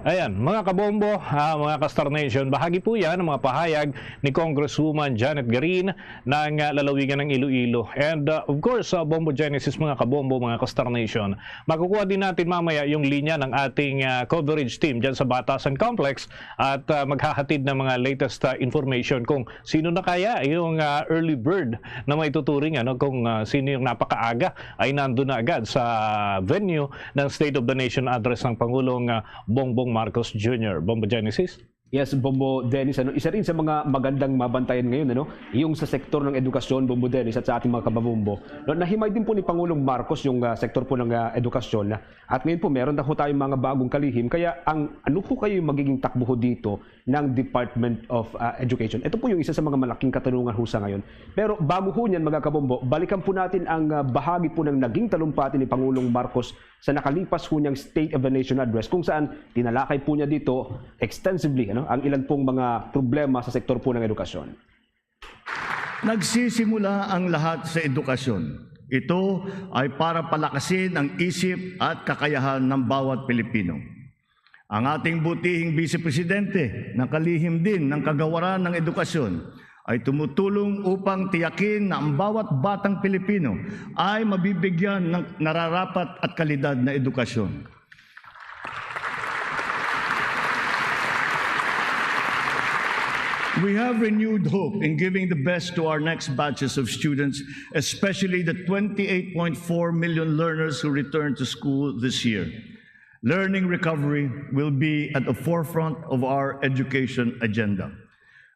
Ayan, mga kabombo, ah, mga ka-Star Nation, bahagi po yan ng mga pahayag ni Congresswoman Janet Garin ng, ah, lalawigan ng Iloilo. And, ah, of course, sa Bombo Genesis, mga kabombo, mga ka-Star Nation, makukuha din natin mamaya yung linya ng ating, ah, coverage team dyan sa Batasan Complex at, ah, maghahatid ng mga latest, ah, information kung sino na kaya yung, ah, early bird na maituturing, ano, kung, ah, sino yung napakaaga ay nandun na agad sa venue ng State of the Nation Address ng Pangulong, ah, Bongbong Marcos Junior. Bombo Genesis? Yes, Bombo Dennis, ano, isa rin sa mga magandang mabantayan ngayon, ano, yung sa sektor ng edukasyon, Bombo Dennis, at sa ating mga kababombo. No, nahimay din po ni Pangulong Marcos yung, ah, sektor po ng, ah, edukasyon. At ngayon po, meron na po tayong mga bagong kalihim. Kaya ang, ano po kayo yung magiging takbo ho dito ng Department of, ah, Education? Ito po yung isa sa mga malaking katanungan ho sa ngayon. Pero bago ho niyan, mga kabombo, balikan po natin ang, ah, bahagi po ng naging talumpati ni Pangulong Marcos sa nakalipas ho niyang State of the Nation Address, kung saan tinalakay po niya dito extensively, ano, ang ilan pong mga problema sa sektor po ng edukasyon. Nagsisimula ang lahat sa edukasyon. Ito ay para palakasin ang isip at kakayahan ng bawat Pilipino. Ang ating butihing Vice Presidente, na kalihim din ng kagawaran ng edukasyon, ay tumutulong upang tiyakin na ang bawat batang Pilipino ay mabibigyan ng nararapat at kalidad na edukasyon. We have renewed hope in giving the best to our next batches of students, especially the twenty-eight point four million learners who return to school this year. Learning recovery will be at the forefront of our education agenda.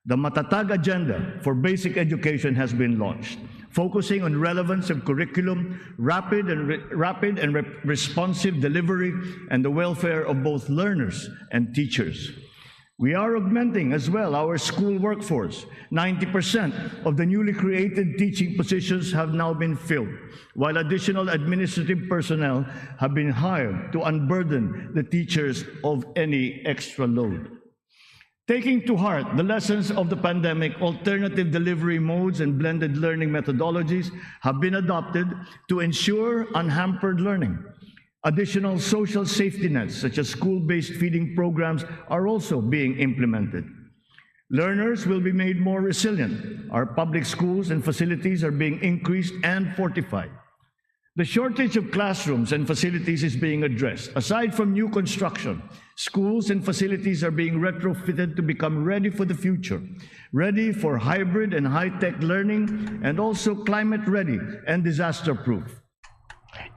The Matatag Agenda for Basic Education has been launched, focusing on relevance of curriculum, rapid and re-, rapid and re-, responsive delivery, and the welfare of both learners and teachers. We are augmenting as well our school workforce. Ninety percent of the newly created teaching positions have now been filled, while additional administrative personnel have been hired to unburden the teachers of any extra load. Taking to heart the lessons of the pandemic, alternative delivery modes and blended learning methodologies have been adopted to ensure unhampered learning. Additional social safety nets, such as school-based feeding programs, are also being implemented. Learners will be made more resilient. Our public schools and facilities are being increased and fortified. The shortage of classrooms and facilities is being addressed. Aside from new construction, schools and facilities are being retrofitted to become ready for the future, ready for hybrid and high-tech learning, and also climate-ready and disaster-proof.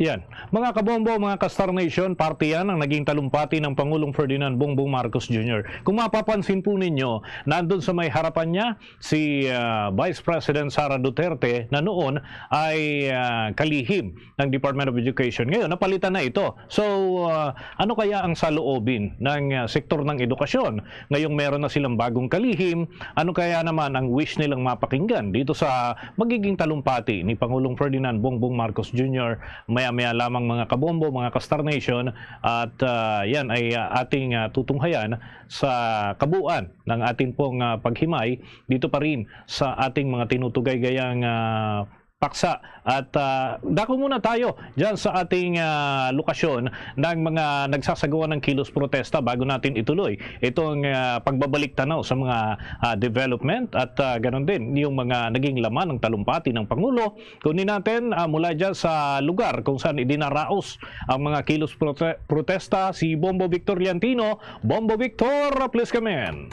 Yan. Mga kabombo, mga ka-Star Nation, parte yan ang naging talumpati ng Pangulong Ferdinand Bongbong Marcos Junior. Kung mapapansin po ninyo, nandun sa may harapan niya, si, ah, Vice President Sara Duterte na noon ay, ah, kalihim ng Department of Education. Ngayon, napalitan na ito. So, ah, ano kaya ang saloobin ng, ah, sektor ng edukasyon? Ngayong meron na silang bagong kalihim, ano kaya naman ang wish nilang mapakinggan dito sa magiging talumpati ni Pangulong Ferdinand Bongbong Marcos Junior maya-maya lamang, mga kabombo, mga ka-Star Nation? At, ah, yan ay, ah, ating, ah, tutunghayan sa kabuuan ng ating pong, ah, paghimay dito pa rin sa ating mga tinutugay gayang, ah, paksa. At, ah, dako muna tayo dyan sa ating, ah, lokasyon ng mga nagsasagawa ng kilos protesta bago natin ituloy itong, ah, pagbabalik tanaw sa mga, ah, development at, ah, ganun din yung mga naging laman ng talumpati ng Pangulo. Kunin natin, ah, mula dyan sa lugar kung saan idinaraos ang mga kilos prote-, protesta, si Bombo Victor Liantino. Bombo Victor, please come in.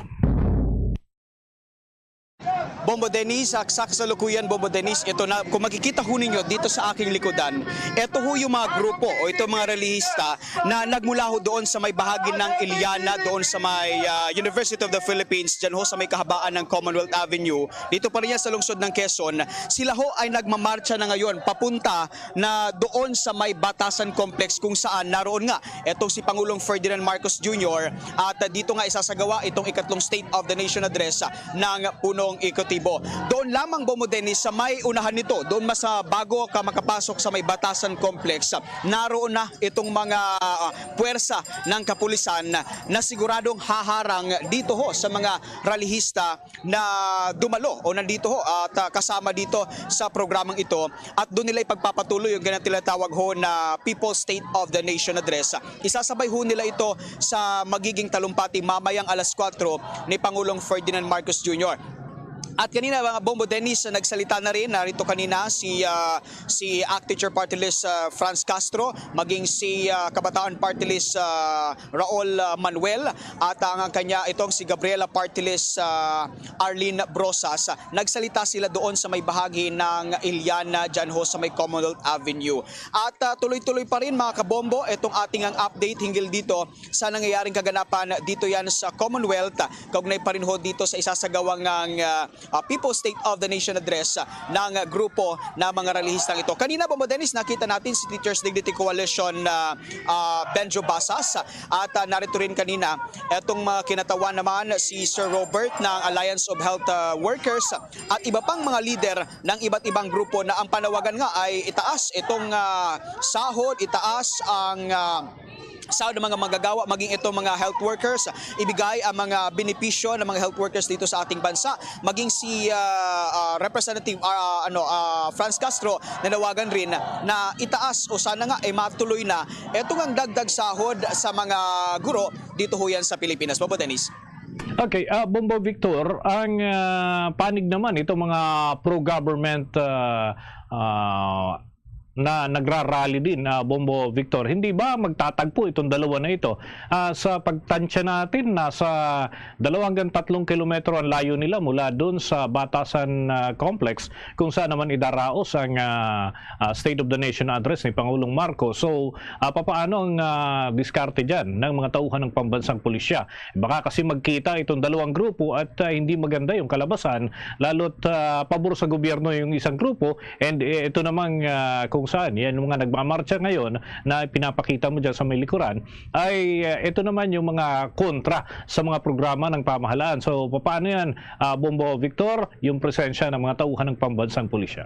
Bombo Dennis, sa kasalukuyan, Bombo Dennis, ito na, kung makikita ho ninyo dito sa aking likodan, ito ho yung mga grupo o ito mga relihista na nagmula ho doon sa may bahagi ng Iliana, doon sa may, ah, University of the Philippines, dyan ho sa may kahabaan ng Commonwealth Avenue, dito pa rin yan sa lungsod ng Quezon. Sila ho ay nagmamarcha na ngayon papunta na doon sa may Batasan Complex, kung saan naroon nga etong si Pangulong Ferdinand Marcos Junior, at, ah, dito nga isasagawa itong ikatlong State of the Nation Address, ah, ng Puno Kong Ekotibo. Doon lamang, Bombo Dennis, sa may unahan nito, doon mas, ah, bago ka makapasok sa may Batasan Complex, naroon na itong mga, ah, puwersa ng kapulisan na siguradong haharang dito ho sa mga ralihista na dumalo o nandito ho at, ah, kasama dito sa programang ito, at doon nila ipagpapatuloy yung ganang tinatawag ho na People's State of the Nation Address. Isasabay ho nila ito sa magiging talumpati mamayang alas kuwatro ni Pangulong Ferdinand Marcos Junior. At kanina, mga Bombo Dennis, nagsalita na rin, narito kanina si, ah, si ACT Teacher Party List, ah, Franz Castro, maging si, ah, Kabataan Party List, ah, Raul, ah, Manuel, at ang kanya itong si Gabriela Party List, ah, Arlene Brosas. Nagsalita sila doon sa may bahagi ng Iliana, dyan ho sa may Commonwealth Avenue. At, ah, tuloy-tuloy pa rin, mga kabombo, itong ating ang update hinggil dito sa nangyayaring kaganapan dito yan sa Commonwealth, kaugnay pa rin ho dito sa isasagawang ang, ah, ah, People's State of the Nation Address, ah, ng grupo na mga relihistang ito. Kanina, Bombo Dennis, nakita natin si Teachers Dignity Coalition, ah, ah, Benjo Basas, at, ah, narito rin kanina itong mga kinatawan naman si Sir Robert ng Alliance of Health, ah, Workers at iba pang mga leader ng iba't ibang grupo na ang panawagan nga ay itaas itong, ah, sahod, itaas ang, ah, sahod ng mga manggagawa, maging itong mga health workers, ibigay ang mga benepisyo ng mga health workers dito sa ating bansa, maging si, ah, ah, Representative, ah, ano, ah, Franz Castro nanawagan rin na itaas o sana nga ay matuloy na itong ang dagdag sahod sa mga guro dito ho yan sa Pilipinas. Bombo Dennis. Okay, ah, Bombo Victor, ang, ah, panig naman itong mga pro-government, ah, ah, na nagrarally din, ah, Bombo Victor. Hindi ba magtatagpo itong dalawa na ito? Ah, sa pagtansya natin, nasa dalawa hanggang tatlong kilometro ang layo nila mula doon sa Batasan, ah, Complex, kung saan naman idaraos ang, ah, ah, State of the Nation Address ni Pangulong Marcos. So, ah, papaano ang, ah, diskarte dyan ng mga tauhan ng pambansang pulisya? Baka kasi magkita itong dalawang grupo at, ah, hindi maganda yung kalabasan, lalo't, ah, pabor sa gobyerno yung isang grupo, and, eh, ito namang, ah, kung saan, yan yung mga nagmamarcha ngayon na pinapakita mo dyan sa may likuran, ay, ah, ito naman yung mga kontra sa mga programa ng pamahalaan. So, paano yan, ah, Bombo Victor, yung presensya ng mga tauhan ng pambansang pulisya?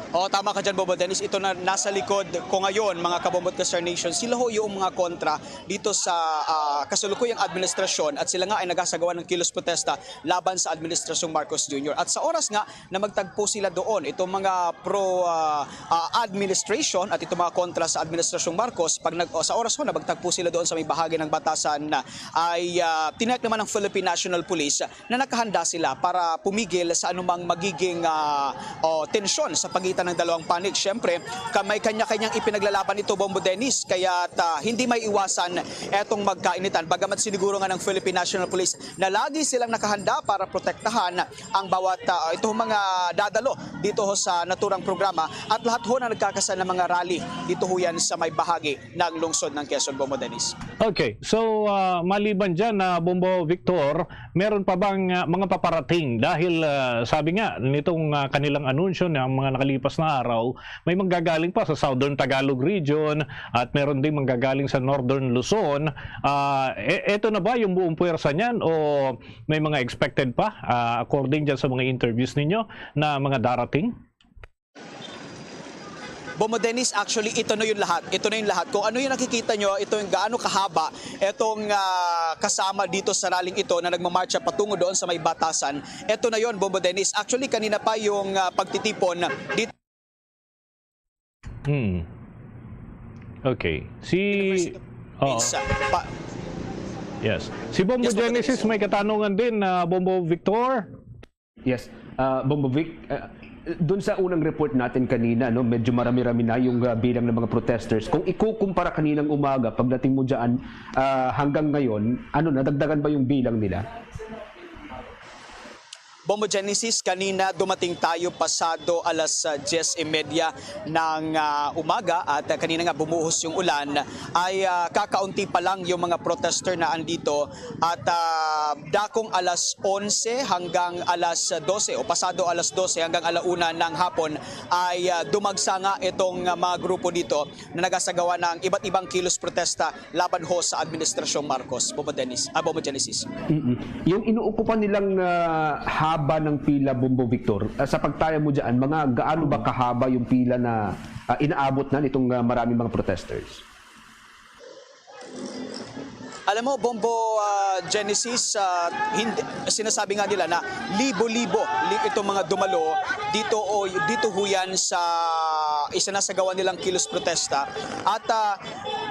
O, tama ka dyan, Bombo Dennis. Ito na nasa likod ko ngayon, mga Kabombo at Ka-Star Nation. Sila ho yung mga kontra dito sa, ah, kasalukuyang administrasyon, at sila nga ay nagasagawa ng kilos protesta laban sa Administrasyong Marcos Junior. At sa oras nga na magtagpo sila doon, itong mga pro, ah, ah, administration at itong mga kontra sa Administrasyong Marcos, pag nag-, o, sa oras ho na magtagpo sila doon sa may bahagi ng Batasan, na ay, ah, tiniyak naman ng Philippine National Police na nakahanda sila para pumigil sa anumang magiging, ah, o, tensyon sa pagitan ng dalawang panig. Siyempre, ka-, may kanya-kanyang ipinaglalaban ito, Bombo Dennis, kaya, ah, hindi may iwasan etong magkainitan. Bagamat siniguro nga ng Philippine National Police na lagi silang nakahanda para protektahan ang bawat, ah, itong mga dadalo dito ho sa naturang programa, at lahat ho na nagkakasal ng mga rally dito ho yan sa may bahagi ng lungsod ng Quezon, Bombo Dennis. Okay, so, ah, maliban dyan, ah, Bombo Victor, meron pa bang, ah, mga paparating? Dahil, ah, sabi nga nitong, ah, kanilang anunsyo ng mga nakalipas na araw, may manggagaling pa sa Southern Tagalog Region at meron din manggagaling sa Northern Luzon. Ah, e-, eto na ba yung buong puwersa niyan o may mga expected pa, ah, according dyan sa mga interviews ninyo, na mga darating? Bombo Dennis, actually, ito na yung lahat. Ito na yung lahat. Kung ano yung nakikita nyo, ito yung gaano kahaba itong, ah, kasama dito sa rallying ito na nagmamarcha patungo doon sa may Batasan. Ito na yon, Bombo Dennis. Actually, kanina pa yung, ah, pagtitipon dito. Hmm. Okay. Si Oo. Sa pa- Yes. Si Bombo Yes, Bombo Genesis Dennis. May katanungan din, ah, Bombo Victor. Yes. Ah, Bombo Vic, ah, dun sa unang report natin kanina, no, medyo marami-rami na yung, ah, bilang ng mga protesters. Kung ikukumpara kaninang umaga, pagdating mo dyan, ah, hanggang ngayon, ano, nadagdagan ba yung bilang nila? Bombo Genesis, kanina dumating tayo pasado alas, ah, diyes y media ng, ah, umaga at, ah, kanina nga bumuhos yung ulan, ay, ah, kakaunti pa lang yung mga protester na andito at, ah, dakong alas onse hanggang alas dose o pasado alas dose hanggang ala una ng hapon ay, ah, dumagsa nga itong, ah, mga grupo dito na nagasagawa ng iba't ibang kilos protesta laban ho sa Administrasyong Marcos. Bombo Dennis, ah, Bombo Genesis. Mm-mm. Yung inuukupan nilang, ah, haba ng pila, Bombo Victor, ah, sa pagtaya mo dyan, mga gaano ba kahaba yung pila na, ah, inaabot na nitong, ah, maraming mga protesters? Alam mo, Bombo, ah, Genesis, ah, hindi, sinasabi nga nila na libo-libo li- itong mga dumalo dito o dito ho yan sa isinasagawa nilang kilos protesta. At, ah,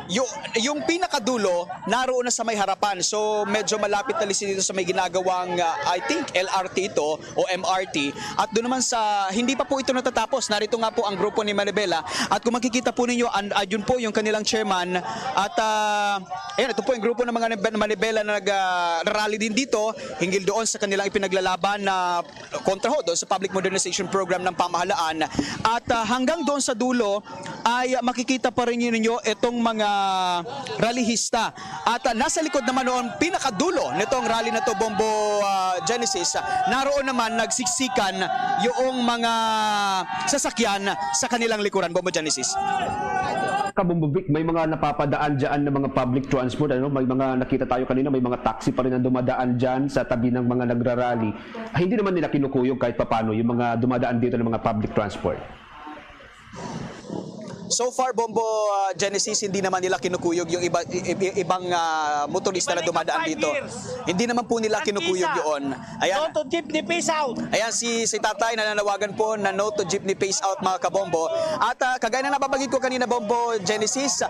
yu- yung pinakadulo, naroon na sa may harapan. So, medyo malapit na li sila dito sa may ginagawang, ah, I think, L R T ito o M R T. At doon naman sa, hindi pa po ito natatapos. Narito nga po ang grupo ni Manibela. At kung makikita po ninyo, an- ayun po yung kanilang chairman. At, ah, ayan, ito po yung grupo ng mga Manibela na nag, ah, rally din dito hinggil doon sa kanilang ipinaglalaban na kontra ho doon sa public modernization program ng pamahalaan. At, ah, hanggang doon sa dulo ay, ah, makikita pa rin ninyo itong mga rallyista. At, ah, nasa likod naman noon, pinakadulo nitong rally na to, Bombo, ah, Genesis, ah, naroon naman nagsiksikan yung mga sasakyan sa kanilang likuran, Bombo Genesis. Kabombo Vic, may mga napapadaan dyan ng mga public transport, ano? May mga nakita tayo kanina, may mga taxi pa rin ang dumadaan dyan sa tabi ng mga nagrarally. Ah, hindi naman nila kinukuyog kahit papano yung mga dumadaan dito ng mga public transport. So far, Bombo, ah, Genesis, hindi naman nila kinukuyog yung iba, i- i- ibang, ah, motorista na dumadaan dito. Hindi naman po nila kinukuyog yun. Ayan. No to jeepney, peace out. Ayan, si, si Tatay nananawagan po na no to jeepney phase out, mga kabombo. At, ah, kagaya na nababanggit ko kanina, Bombo Genesis,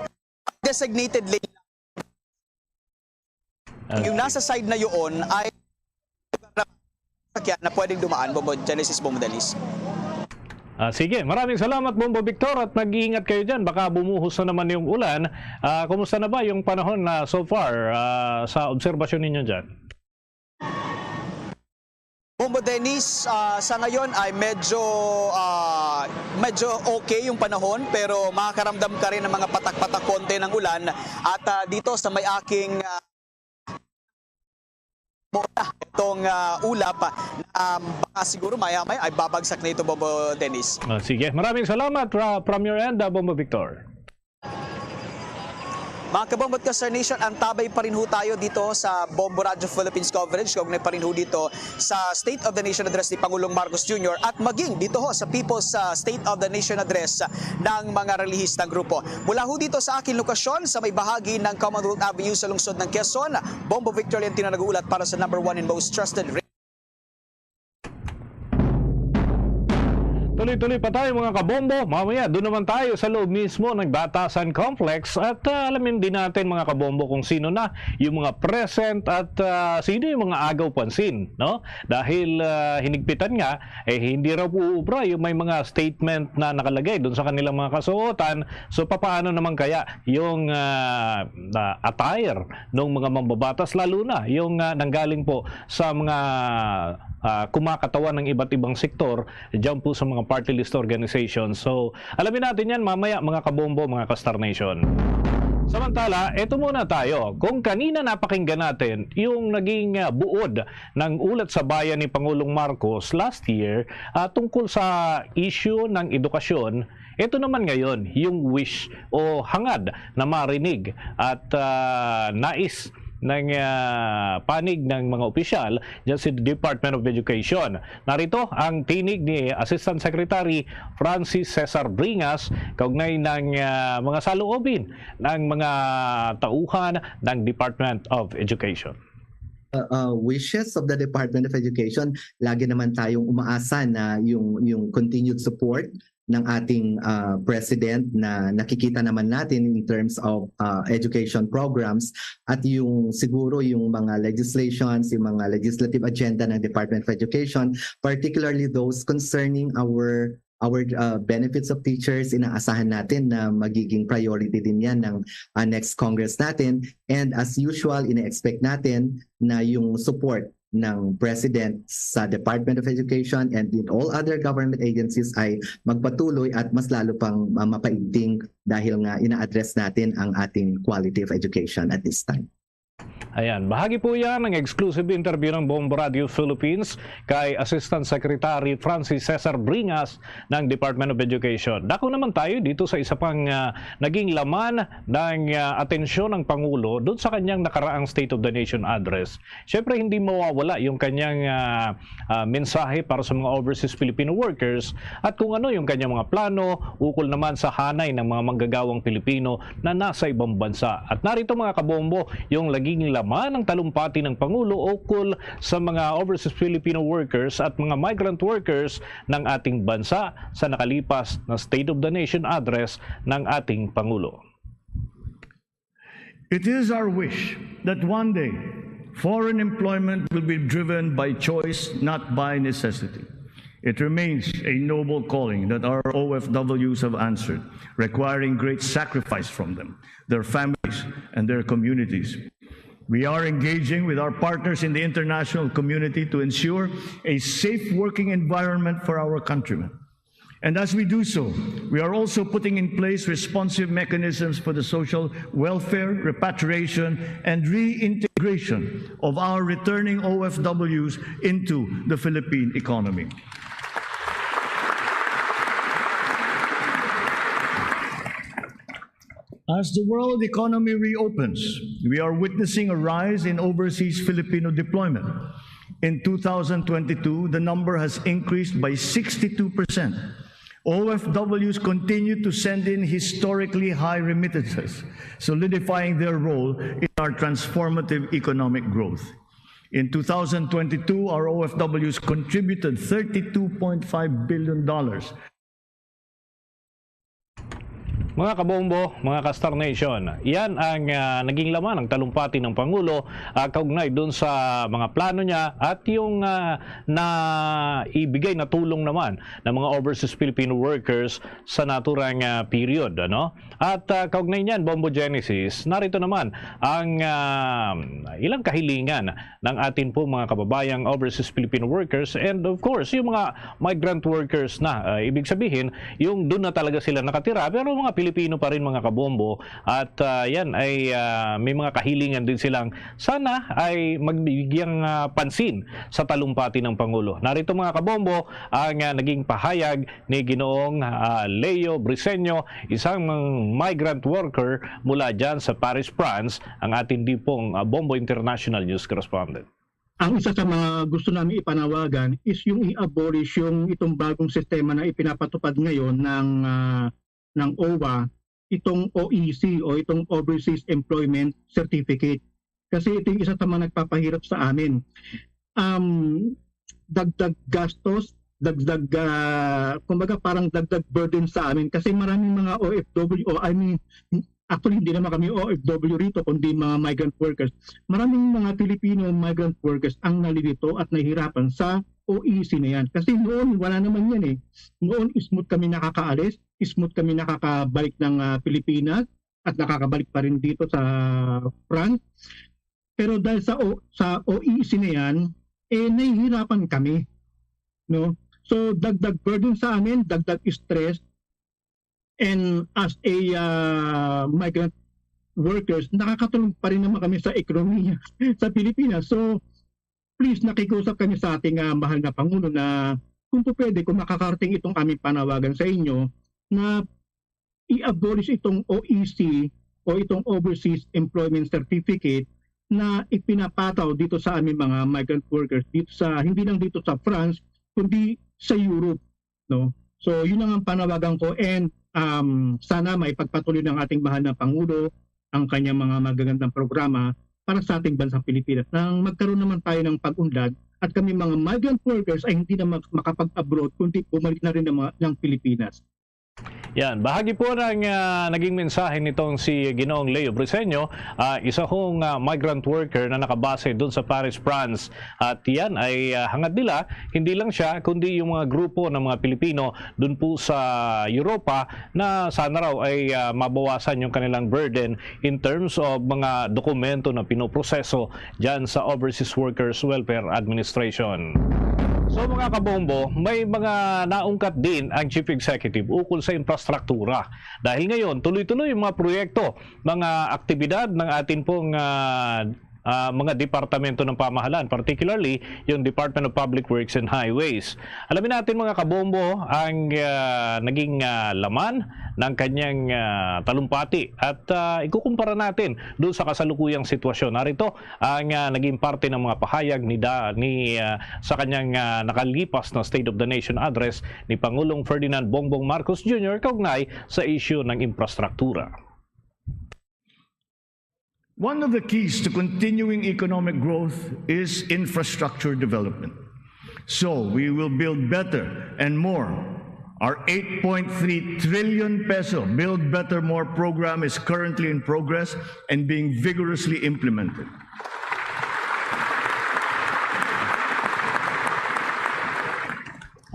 designated lane. Yung nasa side na yun ay sakyan na pwedeng dumaan, Bombo Genesis, Bombo Dennis. Ah, sige, maraming salamat, Bombo Victor, at mag-iingat kayo dyan. Baka bumuhos na naman yung ulan. Ah, kumusta na ba yung panahon na so far, ah, sa obserbasyon ninyo dyan? Bombo Dennis, ah, sa ngayon ay medyo, ah, medyo okay yung panahon, pero makakaramdam ka rin ng mga patak-patak konti ng ulan. At, ah, dito sa may aking, ah, muna itong, ah, ulap, ah, baka siguro maya-maya ay babagsak na ito, Bombo Dennis. Ah, sige, maraming salamat, ah, from your end, ah, Bombo Victor. Mga kabombo at ka-Star Nation, antabay pa rin ho tayo dito sa Bombo Radyo Philippines coverage. Kaugnay pa rin ho dito sa State of the Nation Address ni Pangulong Marcos Junior at maging dito ho sa People's, ah, State of the Nation Address ng mga relihistang grupo. Mula ho dito sa aking lokasyon sa may bahagi ng Commonwealth Avenue sa lungsod ng Quezon, Bombo Victor Leontino nag-uulat para sa number one and most trusted radio. Tuloy-tuloy pa tayo, mga kabombo. Mamaya, doon naman tayo sa loob mismo ng Batasan Complex. At, ah, alamin din natin, mga kabombo, kung sino na yung mga present at, ah, sino yung mga agaw pansin, no? Dahil, ah, hinigpitan nga, eh, hindi raw uubra yung may mga statement na nakalagay doon sa kanilang mga kasuotan. So, papaano naman kaya yung, ah, ah, attire ng mga mambabatas, lalo na yung, ah, nanggaling po sa mga, ah, kumakatawan ng iba't ibang sektor dyan po sa mga party list organization. So, alamin natin yan mamaya, mga kabombo, mga ka-Star Nation. Samantala, eto muna tayo. Kung kanina napakinggan natin yung naging, ah, buod ng ulat sa bayan ni Pangulong Marcos last year, ah, tungkol sa issue ng edukasyon, ito naman ngayon yung wish o hangad na marinig at, ah, nais ng, ah, panig ng mga opisyal dyan sa Department of Education. Narito ang tinig ni Assistant Secretary Francis Cesar Bringas kaugnay ng, ah, mga saloobin ng mga tauhan ng Department of Education. Uh, uh, wishes of the Department of Education, lagi naman tayong umaasa na yung yung continued support ng ating, uh, president na nakikita naman natin in terms of, uh, education programs, at yung siguro yung mga legislations, yung mga legislative agenda ng Department of Education, particularly those concerning our our, uh, benefits of teachers. Inaasahan natin na magiging priority din yan ng, uh, next Congress natin. And as usual, ina-expect natin na yung support ng President sa Department of Education and in all other government agencies ay magpatuloy at mas lalo pang, ah, mapaigting dahil nga ina-address natin ang ating quality of education at this time. Ayan, bahagi po yan ng exclusive interview ng Bombo Radio Philippines kay Assistant Secretary Francis Cesar Bringas ng Department of Education. Dako naman tayo dito sa isa pang, ah, naging laman ng, ah, atensyon ng Pangulo doon sa kanyang nakaraang State of the Nation Address. Siyempre, hindi mawawala yung kanyang, ah, ah, mensahe para sa mga overseas Filipino workers at kung ano yung kanyang mga plano ukol naman sa hanay ng mga manggagawang Pilipino na nasa ibang bansa. At narito, mga kabombo, yung naging laman ng talumpati ng Pangulo ukol sa mga overseas Filipino workers at mga migrant workers ng ating bansa sa nakalipas na State of the Nation Address ng ating Pangulo. It is our wish that one day foreign employment will be driven by choice, not by necessity. It remains a noble calling that our O F Ws have answered, requiring great sacrifice from them, their families, and their communities. We are engaging with our partners in the international community to ensure a safe working environment for our countrymen. And as we do so, we are also putting in place responsive mechanisms for the social welfare, repatriation, and reintegration of our returning O F Ws into the Philippine economy. As the world economy reopens, we are witnessing a rise in overseas Filipino deployment. In two thousand twenty-two, the number has increased by sixty-two percent. O F Ws continue to send in historically high remittances, solidifying their role in our transformative economic growth. In two thousand twenty-two, our O F Ws contributed thirty-two point five billion dollars. Mga kabombo, mga ka-Star Nation, yan ang, ah, naging laman ng talumpati ng Pangulo, ah, kaugnay dun sa mga plano niya at yung, ah, na ibigay na tulong naman ng mga overseas Filipino workers sa naturang, ah, period, ano? At, ah, kaugnay niyan, Bombo Genesis, narito naman ang, ah, ilang kahilingan ng atin pong mga kababayang overseas Filipino workers and of course, yung mga migrant workers na. Ah, ibig sabihin, yung doon na talaga sila nakatira, pero mga Pilipino pa rin, mga kabombo. At, ah, yan ay, ah, may mga kahilingan din silang sana ay magbigyang, ah, pansin sa talumpati ng Pangulo. Narito, mga kabombo, ang, ah, naging pahayag ni Ginoong, ah, Leo Briseño, isang migrant worker mula dyan sa Paris, France, ang atin di pong, ah, Bombo International News Correspondent. Ang isa sa mga gusto namin ipanawagan is yung i-abolish yung itong bagong sistema na ipinapatupad ngayon ng, ah, ng OWA, itong OEC o itong Overseas Employment Certificate. Kasi ito yung isa sa mga nagpapahirap sa amin. Um, dagdag gastos, dagdag, ah, kumbaga parang dagdag burden sa amin kasi maraming mga OFW, o I mean, actually hindi naman kami OFW rito kundi mga migrant workers. Maraming mga Filipino migrant workers ang nalilito at nahihirapan sa OEC na yan. Kasi noon wala naman yan eh. Noon smooth kami nakakaalis, smooth kami nakakabalik ng, ah, Pilipinas at nakakabalik pa rin dito sa France. Pero dahil sa o, sa OEC na yan, eh nahihirapan kami, no? So dagdag burden sa amin, dagdag stress, and as a, ah, migrant workers, nakakatulong pa rin naman kami sa ekonomiya sa Pilipinas. So please, nakikiusap kami sa ating, ah, mahal na Pangulo na kung po pwede, kung makakarating itong aming panawagan sa inyo, na i-abolish itong OEC o itong Overseas Employment Certificate na ipinapataw dito sa aming mga migrant workers dito sa, hindi lang dito sa France, kundi sa Europe, no? So yun lang ang panawagan ko, and, um, sana may pagpatuloy ng ating mahal na Pangulo ang kanyang mga magagandang programa para sa ating bansang Pilipinas nang magkaroon naman tayo ng pag-unlad at kami mga migrant workers ay hindi na mak- makapag-abroad kundi bumalik na rin ng, mga, ng Pilipinas. Yan, bahagi po ng, ah, naging mensahe nitong si Ginoong Leo Briseño, ah, isa hong, ah, migrant worker na nakabase dun sa Paris, France. At yan ay, ah, hangad nila, hindi lang siya, kundi yung mga grupo ng mga Pilipino dun po sa Europa na sana raw ay, ah, mabawasan yung kanilang burden in terms of mga dokumento na pinoproseso dyan sa Overseas Workers Welfare Administration. So, mga kabombo, may mga naungkat din ang Chief Executive ukol sa infrastruktura. Dahil ngayon, tuloy-tuloy yung mga proyekto, mga aktibidad ng atin pong, ah, ah, mga departamento ng pamahalaan, particularly yung Department of Public Works and Highways. Alamin natin, mga kabombo, ang, ah, naging, ah, laman ng kanyang, ah, talumpati at, ah, ikukumpara natin doon sa kasalukuyang sitwasyon. Narito ang, ah, naging parte ng mga pahayag ni Da-, ni, ah, sa kanyang, ah, nakalipas na State of the Nation Address ni Pangulong Ferdinand Bongbong Marcos Junior kaugnay sa isyu ng infrastruktura. One of the keys to continuing economic growth is infrastructure development. So, we will build better and more. Our eight point three trillion peso Build Better More program is currently in progress and being vigorously implemented.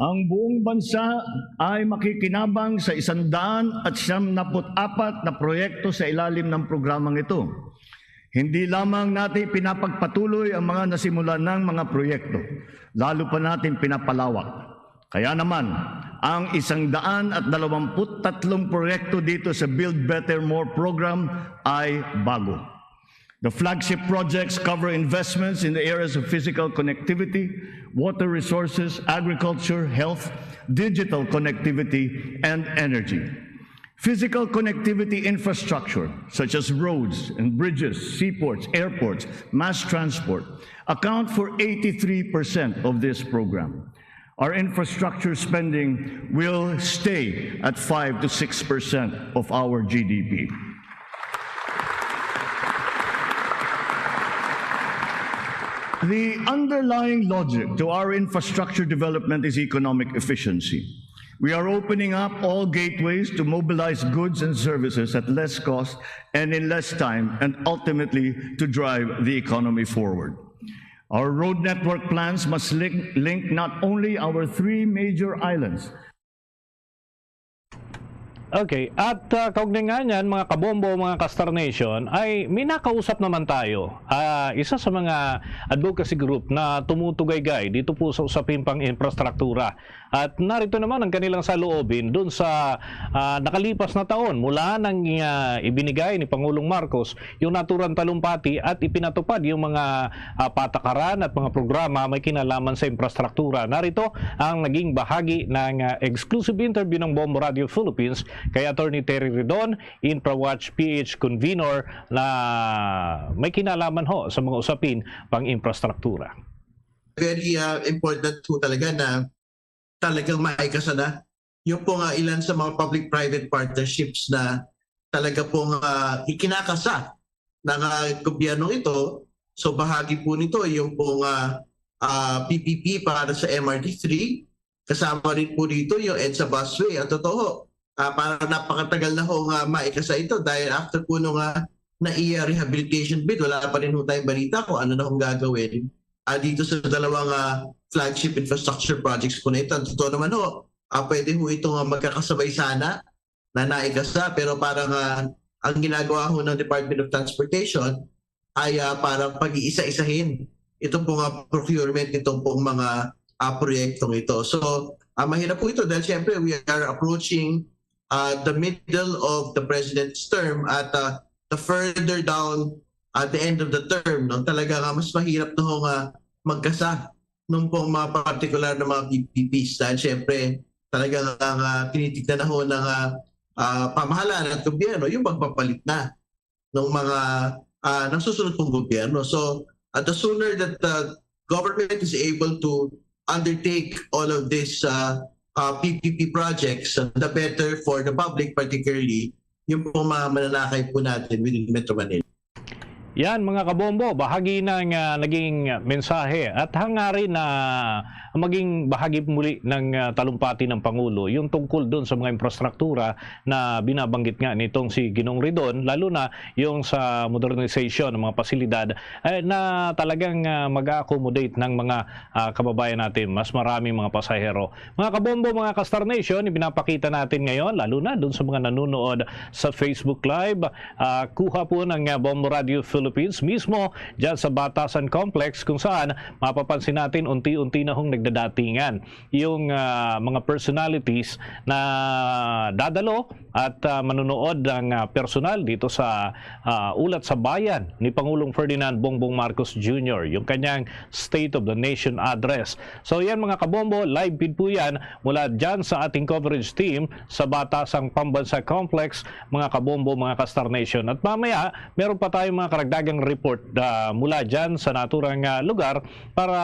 Ang buong bansa ay makikinabang sa isang daan at siyam naput apat na proyekto sa ilalim ng programang ito. Hindi lamang natin pinapagpatuloy ang mga nasimulan ng mga proyekto, lalo pa natin pinapalawak. Kaya naman, ang isang daan at dalawamput tatlong proyekto dito sa Build Better More program ay bago. The flagship projects cover investments in the areas of physical connectivity, water resources, agriculture, health, digital connectivity, and energy. Physical connectivity infrastructure, such as roads and bridges, seaports, airports, mass transport, account for eighty-three percent of this program. Our infrastructure spending will stay at five to six percent of our G D P. The underlying logic to our infrastructure development is economic efficiency. We are opening up all gateways to mobilize goods and services at less cost and in less time, and ultimately to drive the economy forward. Our road network plans must link, link not only our three major islands. Okay, at, ah, kaugnay nga niyan, mga kabombo, mga ka-Star Nation, ay may nakausap naman tayo. Ah, isa sa mga advocacy group na tumutugay-gay dito po sa usaping pang-infrastruktura. At narito naman ang kanilang saloobin dun sa, ah, nakalipas na taon mula nang, ah, ibinigay ni Pangulong Marcos yung naturang talumpati at ipinatupad yung mga, ah, patakaran at mga programa may kinalaman sa infrastruktura. Narito ang naging bahagi ng, ah, exclusive interview ng Bombo Radio Philippines kay Attorney Terry Ridon, InfraWatch P H convenor, na may kinalaman ho sa mga usapin pang-infrastruktura. Very, ah, important po talaga na talagang maikasa na yung pong, ah, ilan sa mga public-private partnerships na talaga pong, ah, ikinakasa ng, ah, gobyernong ito. So, bahagi po nito yung pong, ah, ah, P P P para sa M R T three. Kasama rin po dito yung EDSA busway. Ang totoo, ah, parang napakatagal na ho nga maikasa ito dahil after po nung, ah, NAIA rehabilitation bid, wala pa rin ho tayong balita kung ano na hong gagawin, ah, dito sa dalawang, ah, flagship infrastructure projects po na ito. Ang totoo naman ho, ah, pwede ho ito nga magkakasabay sana na naikasa, pero parang, ah, ang ginagawa ho ng Department of Transportation ay, ah, parang pag-iisa-isahin itong pong, ah, procurement nitong pong mga, ah, proyektong ito. So, ah, mahirap po ito dahil siyempre we are approaching, ah, the middle of the president's term at, ah, the further down at the end of the term, no, talaga nga mas mahirap na ho nga magkasa nung pong mga partikular na mga P P Ps dahil siyempre talaga nga, nga tinitignan na ho ng, ah, ah, pamahalaan at gobyerno yung magpapalit na ng mga, ah, ng susunod pong gobyerno. So, at the sooner that the government is able to undertake all of these, ah, ah, P P P projects, the better for the public, particularly yung pong mga mananakay po natin within Metro Manila. Yan, mga kabombo, bahagi ng, ah, naging mensahe at hangarin na maging bahagi muli ng, ah, talumpati ng Pangulo yung tungkol doon sa mga infrastruktura na binabanggit nga nitong si Ginoong Ridon, lalo na yung sa modernization ng mga pasilidad, eh, na talagang, ah, mag-accommodate ng mga, ah, kababayan natin, mas maraming mga pasahero. Mga kabombo, mga ka-Star Nation, ipinapakita natin ngayon, lalo na doon sa mga nanonood sa Facebook Live, ah, kuha po ng, ah, Bombo Radio Philippines mismo dyan sa Batasan Complex, kung saan mapapansin natin unti-unti na hong nagdadatingan yung, ah, mga personalities na dadalo at, ah, manunood ng, ah, personal dito sa, ah, Ulat sa Bayan ni Pangulong Ferdinand Bongbong Marcos Junior, yung kanyang State of the Nation Address. So yan, mga kabombo, live feed po yan mula dyan sa ating coverage team sa Batasang Pambansa Complex, mga kabombo, mga ka-Star Nation. At mamaya, meron pa tayong mga karagdagang report, ah, mula dyan sa naturang, ah, lugar para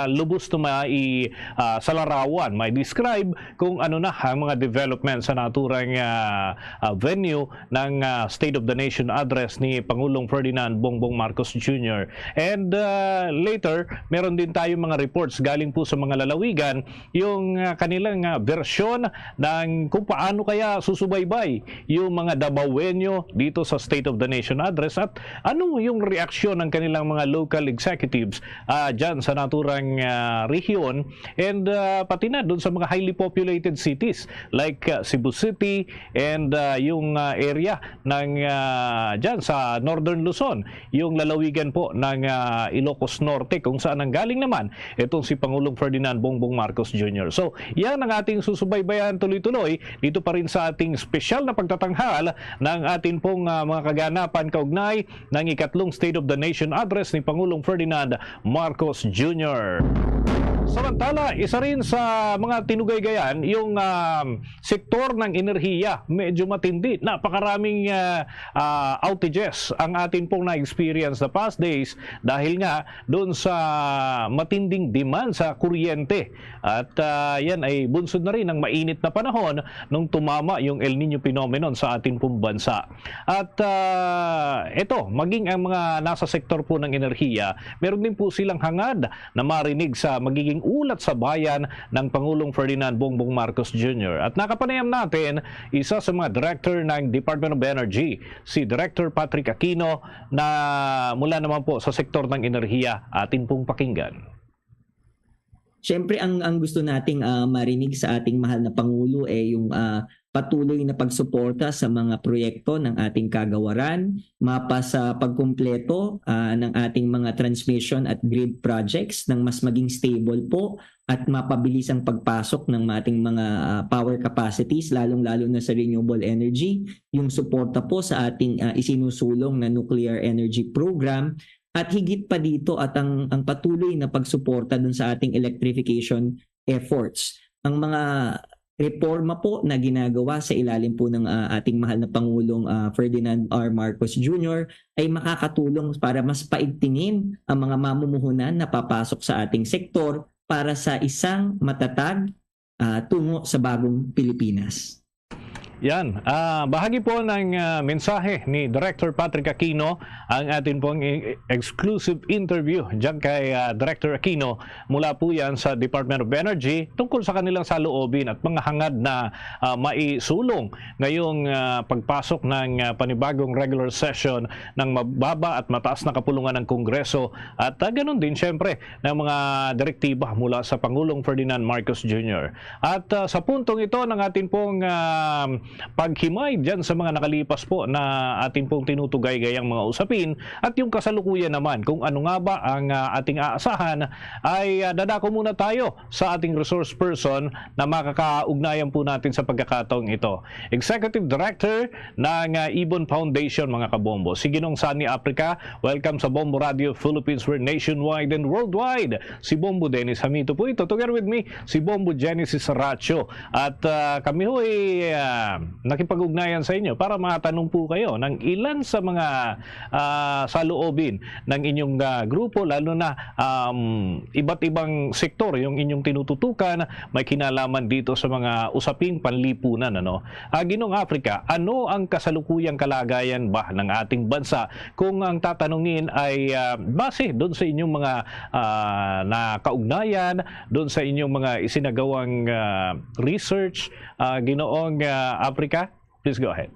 lubos na mai-, ah, salarawan, mai-describe kung ano na ang mga development sa naturang, ah, ah, venue ng, ah, State of the Nation Address ni Pangulong Ferdinand Bongbong Marcos Junior. And, ah, later, meron din tayong mga reports galing po sa mga lalawigan, yung, ah, kanilang, ah, bersyon ng kung paano kaya susubaybay yung mga Dabawenyo dito sa State of the Nation Address at ano yung reaksyon ng kanilang mga local executives, ah, dyan sa naturang, ah, rehiyon and, ah, pati na doon sa mga highly populated cities like, ah, Cebu City and, ah, yung, ah, area ng, ah, dyan sa Northern Luzon, yung lalawigan po ng, ah, Ilocos Norte, kung saan nanggaling naman itong si Pangulong Ferdinand Bongbong Marcos Junior. So, yan ang ating susubaybayan tuloy-tuloy dito pa rin sa ating espesyal na pagtatanghal ng atin pong, ah, mga kaganapan kaugnay ng ikatlong State of the Nation Address ni Pangulong Ferdinand Marcos Junior. Samantala, isa rin sa mga tinugaygayan yung, ah, sektor ng enerhiya. Medyo matindi. Napakaraming, ah, ah, outages ang atin pong na-experience the past days dahil nga doon sa matinding demand sa kuryente. At, ah, yan ay bunsod na rin ng mainit na panahon nung tumama yung El Niño phenomenon sa atin pong bansa. At, ah, ito, maging ang mga nasa sektor po ng enerhiya, meron din po silang hangad na marinig sa magiging Ulat sa Bayan ng Pangulong Ferdinand Bongbong Marcos Junior. At nakapanayam natin isa sa mga director ng Department of Energy, si Director Patrick Aquino, na mula naman po sa sektor ng enerhiya. Atin pong pakinggan. Siyempre, ang, ang gusto nating, ah, marinig sa ating mahal na Pangulo, eh, yung, ah, patuloy na pagsuporta sa mga proyekto ng ating kagawaran, mapa sa pagkumpleto, ah, ng ating mga transmission at grid projects nang mas maging stable po at mapabilis ang pagpasok ng ating mga, ah, power capacities, lalong-lalo na sa renewable energy, yung suporta po sa ating, ah, isinusulong na nuclear energy program, at higit pa dito at ang, ang patuloy na pagsuporta dun sa ating electrification efforts. Ang mga reforma po na ginagawa sa ilalim po ng, ah, ating mahal na Pangulong, ah, Ferdinand R. Marcos Junior ay makakatulong para mas paigtingin ang mga mamumuhunan na papasok sa ating sektor para sa isang matatag, ah, tungo sa bagong Pilipinas. Yan. Ah, bahagi po ng, ah, mensahe ni Director Patrick Aquino ang atin pong i- exclusive interview dyan kay, ah, Director Aquino mula po yan sa Department of Energy tungkol sa kanilang saloobin at mga hangad na, ah, maisulong ngayong, ah, pagpasok ng, ah, panibagong regular session ng mababa at mataas na kapulungan ng Kongreso at, ah, ganun din syempre ng mga direktiba mula sa Pangulong Ferdinand Marcos Junior. At, ah, sa puntong ito ng atin pong, ah, paghimay dyan sa mga nakalipas po na atin pong tinutugay gayang mga usapin at yung kasalukuyan naman kung ano nga ba ang, ah, ating aasahan ay, ah, dadako muna tayo sa ating resource person na makakaugnayan po natin sa pagkakataong ito. Executive Director ng, ah, Ibon Foundation, mga kabombo, si Ginong Sunny Africa. Welcome sa Bombo Radio Philippines, where nationwide and worldwide. Si Bombo Dennis Hamito po ito. Together with me, si Bombo Genesis Racho. At, ah, kami ho'y, ah, nakipag-ugnayan sa inyo para matanong po kayo ng ilan sa mga, ah, saloobin ng inyong, ah, grupo, lalo na, um, iba't ibang sektor yung inyong tinututukan, may kinalaman dito sa mga usaping panlipunan, ano. Ah, Ginong Africa, ano ang kasalukuyang kalagayan ba ng ating bansa kung ang tatanungin ay, ah, base doon sa inyong mga, ah, nakaugnayan, doon sa inyong mga isinagawang, ah, research, ah, Ginoong, ah, Africa? Please go ahead.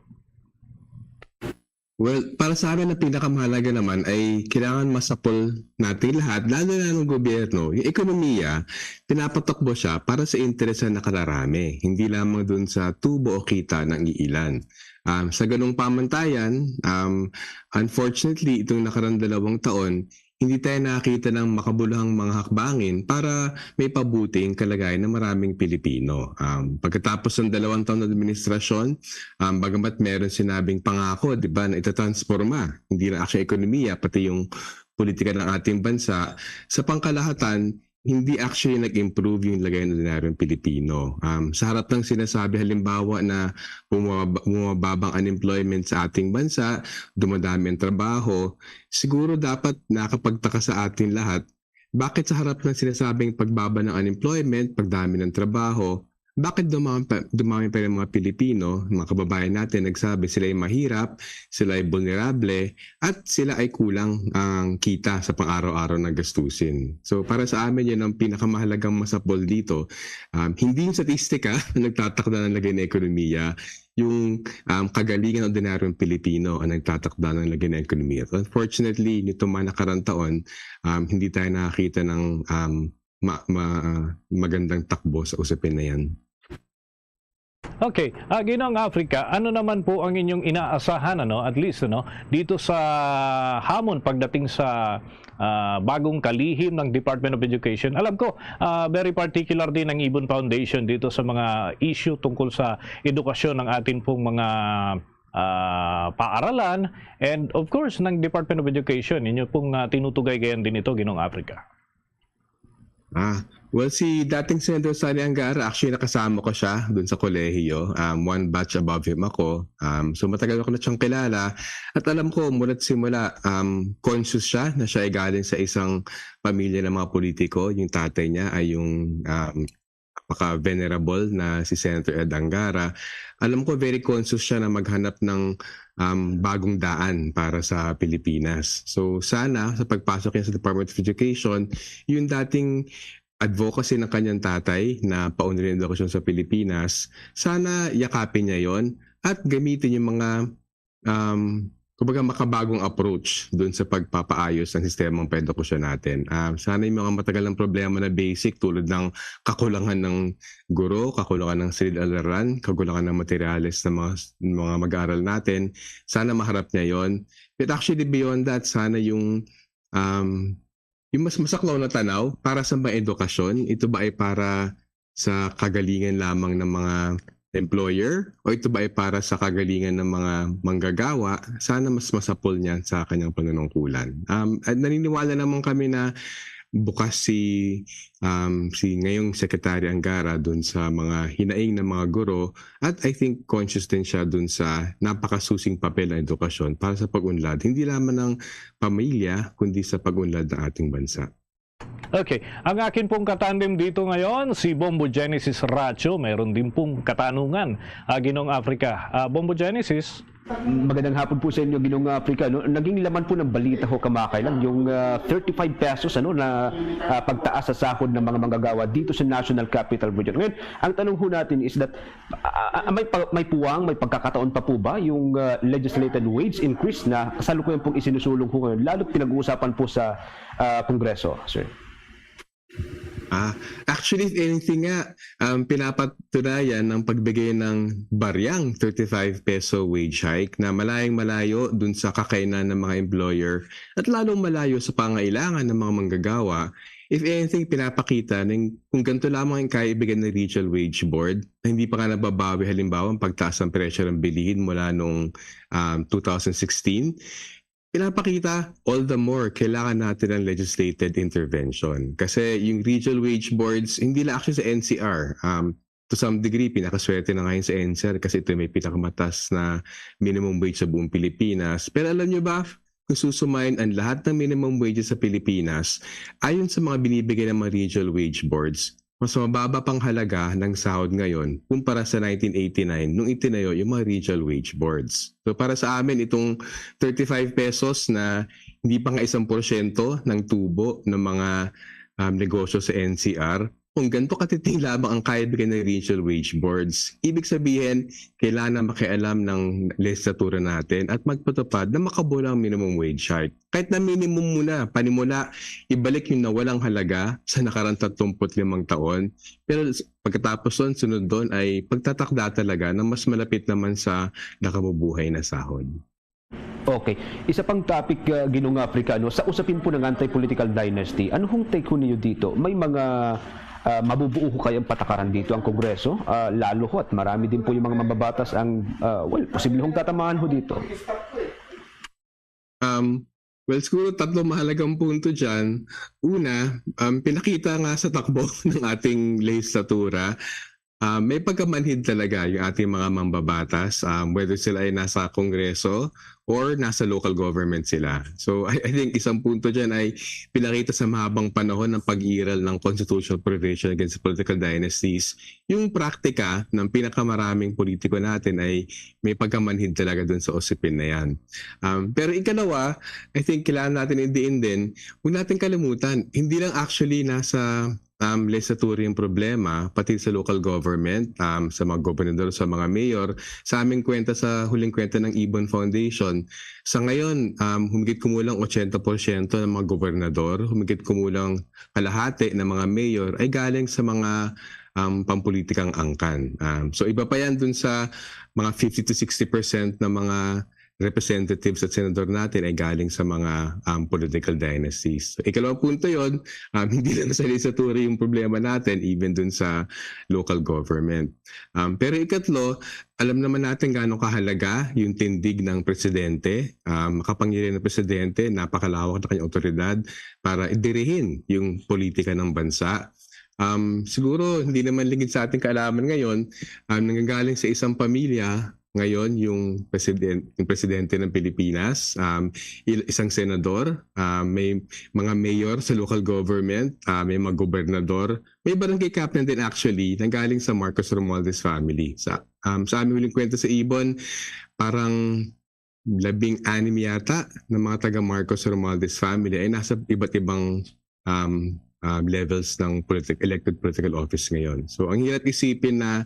Well, para sa amin, ang pinakamahalaga naman ay kailangan masapol natin lahat, lalo na ng gobyerno, yung ekonomiya, pinapatakbo siya para sa interes ng nakararami, hindi lamang dun sa tubo o kita ng iilan. Um, sa ganung pamantayan, um, unfortunately, itong nakarang dalawang taon, hindi tayo nakakita ng makabuluhang mga hakbangin para may pabuting kalagayan ng maraming Pilipino. Um, pagkatapos ng dalawang taon na administrasyon, um, bagamat meron sinabing pangako, di ba, na itatransforma, hindi lang actually ekonomiya, pati yung politika ng ating bansa, sa pangkalahatan, hindi actually nag-improve yung lagay ng ordinaryong Pilipino. Um, sa harap ng sinasabi, halimbawa, na bumababa, bumababang unemployment sa ating bansa, dumadami ang trabaho, siguro dapat nakapagtaka sa ating lahat, bakit sa harap ng sinasabing pagbaba ng unemployment, pagdami ng trabaho, bakit dumami pa, dumami pa rin mga Pilipino, mga kababayan natin, nagsabi sila ay mahirap, sila ay vulnerable, at sila ay kulang ang kita sa pang-araw-araw na gastusin. So para sa amin, yun ang pinakamahalagang masapol dito. Um, hindi yung statistika ang nagtatakda ng lagay ng ekonomiya, yung um, kagalingan ng ordinaryong Pilipino ang nagtatakda ng lagay ng ekonomiya. Unfortunately, nito man nakarang taon, um, hindi tayo nakakita ng um, ma- ma- magandang takbo sa usapin na yan. Okay, uh, Ginong Africa, ano naman po ang inyong inaasahan, ano, at least, ano, dito sa hamon pagdating sa uh, bagong kalihim ng Department of Education? Alam ko, uh, very particular din ang Ibon Foundation dito sa mga issue tungkol sa edukasyon ng atin pong mga uh, paaralan and of course ng Department of Education. Inyo pong uh, tinutugay gayan din ito, Ginong Africa. Ah, well, si dating Senator Sonny Angara, actually nakasama ko siya dun sa kolehiyo, um, one batch above him ako. Um, so matagal ako na siyang kilala at alam ko mula't simula, um, conscious siya na siya ay galing sa isang pamilya ng mga politiko. Yung tatay niya ay yung um, napaka-venerable na si Senator Ed Angara. Alam ko very conscious siya na maghanap ng um, bagong daan para sa Pilipinas. So sana sa pagpasok niya sa Department of Education, yung dating advocacy ng kanyang tatay na paunlarin ang edukasyon sa Pilipinas, sana yakapin niya yon at gamitin yung mga um, kumbaga makabagong approach dun sa pagpapaayos ng sistemang paedukasyon natin. Um, sana yung mga matagal ng problema na basic tulad ng kakulangan ng guro, kakulangan ng silid-aralan, kakulangan ng materyales ng mga, mga mag-aaral natin, sana maharap niya yon. But actually beyond that, sana yung um, yung mas masaklaw na tanaw para sa mga edukasyon, ito ba ay para sa kagalingan lamang ng mga employer o ito ba ay para sa kagalingan ng mga manggagawa? Sana mas masapol niya sa kanyang panunungkulan. Um, at naniniwala naman kami na bukas si um, si ngayong Secretary Angara dun sa mga hinaing ng mga guro at I think conscious din siya dun sa napakasusing papel ng edukasyon para sa pag-unlad hindi lamang ng pamilya kundi sa pag-unlad ng ating bansa. Okay. Ang akin pong katandem dito ngayon, si Bombo Genesis Racho. Mayroon din pong katanungan, uh, Ginong Africa. Uh, Bombo Genesis? Magandang hapon po sa inyo, Ginong Africa. No? Naging laman po ng balita ho kamakailan yung uh, thirty-five pesos ano na uh, pagtaas sa sahod ng mga manggagawa dito sa National Capital Region. Ngayon, ang tanong ho natin is that uh, may pa, may puwang, may pagkakataon pa po ba yung uh, legislated wage increase na kasalukuyan pong isinusulong ho ngayon, lalo pinag-uusapan po sa uh, Kongreso, sir? Ah, actually, if anything nga, um, pinapatunayan ng pagbigay ng baryang thirty-five peso wage hike na malayong malayo dun sa kakainan ng mga employer at lalong malayo sa pangailangan ng mga manggagawa. If anything, pinapakita na kung ganito lamang ang kaya ibigay ng Regional Wage Board na hindi pa nga nababawi halimbawa ang pagtaas ng presyo ng bilihin mula noong um, two thousand sixteen, pinapakita, all the more, kailangan natin ng legislated intervention. Kasi yung regional wage boards, hindi lang actually sa N C R, um, to some degree, pinakaswerte na ngayon sa N C R kasi ito may pinakamataas na minimum wage sa buong Pilipinas. Pero alam niyo ba, kung susumayin ang lahat ng minimum wages sa Pilipinas, ayon sa mga binibigay ng mga regional wage boards, mas mababa pang halaga ng sahod ngayon kumpara sa nineteen eighty-nine nung itinayo yung mga regional wage boards. So para sa amin, itong thirty-five pesos na hindi pa nga isang porsyento ng tubo ng mga um, negosyo sa N C R, kung ganito katiting lamang ang kaya bigay ng regional wage boards, ibig sabihin, kailangan makialam ng lehislatura natin at magpatupad na makabulang minimum wage hike. Kahit na minimum muna, panimula, ibalik yung nawalang halaga sa nakarang tatlumpu't limang taon. Pero s- pagkatapos nun, sunod doon ay pagtatakda talaga ng mas malapit naman sa nakabubuhay na sahod. Okay. Isa pang topic, uh, Ginong Africa, no, sa usapin po ng anti-political dynasty, ano hong take ho ninyo dito? May mga uh, mabubuo ho kayang patakaran dito ang Kongreso? Uh, lalo ho at marami din po yung mga mababatas ang, uh, well, posible hong tatamaan ho dito. Um, well, siguro tatlo mahalagang punto dyan. Una, um, pinakita nga sa takbo ng ating lehislatura, uh, may pagkamanhid talaga yung ating mga mambabatas, um, whether sila ay nasa Kongreso or nasa local government sila. So I, I think isang punto dyan ay pinakita sa mahabang panahon ng pag-iral ng constitutional provision against political dynasties. Yung praktika ng pinakamaraming politiko natin ay may pagkamanhid talaga dun sa usapin na yan. Um, pero ikalawa, I think kailangan natin idiin din, huwag natin kalimutan, hindi lang actually nasa um, legislatura yung problema, pati sa local government, um, sa mga gobernador, sa mga mayor, sa aming kwenta sa huling kwenta ng Ibon Foundation, sa ngayon, um, humigit kumulang eighty percent ng mga gobernador, humigit kumulang kalahati ng mga mayor ay galing sa mga um, pampolitikang angkan. Um, so iba pa yan dun sa mga fifty to sixty percent ng mga representatives at senador natin ay galing sa mga um, political dynasties. So, ikalawang punto yon, um, hindi lang sa legislatura yung problema natin, even dun sa local government. Um, pero ikatlo, alam naman natin gaano kahalaga yung tindig ng presidente. Um, makapangyarihan ng presidente, napakalawak na kanyang otoridad para dirihin yung politika ng bansa. Um, siguro hindi naman lingid sa ating kaalaman ngayon, um, nanggagaling sa isang pamilya ngayon yung president, yung presidente ng Pilipinas, um, il- isang senador, um, may mga mayor sa local government, uh, may mga gobernador, may barangay captain din actually nanggaling sa Marcos Romualdez family. Sa um, sa aming huling kwento sa Ibon, parang labing anim yata ng mga taga Marcos Romualdez family ay nasa iba't ibang um, um, levels ng politic, elected political office ngayon. So ang hirap isipin na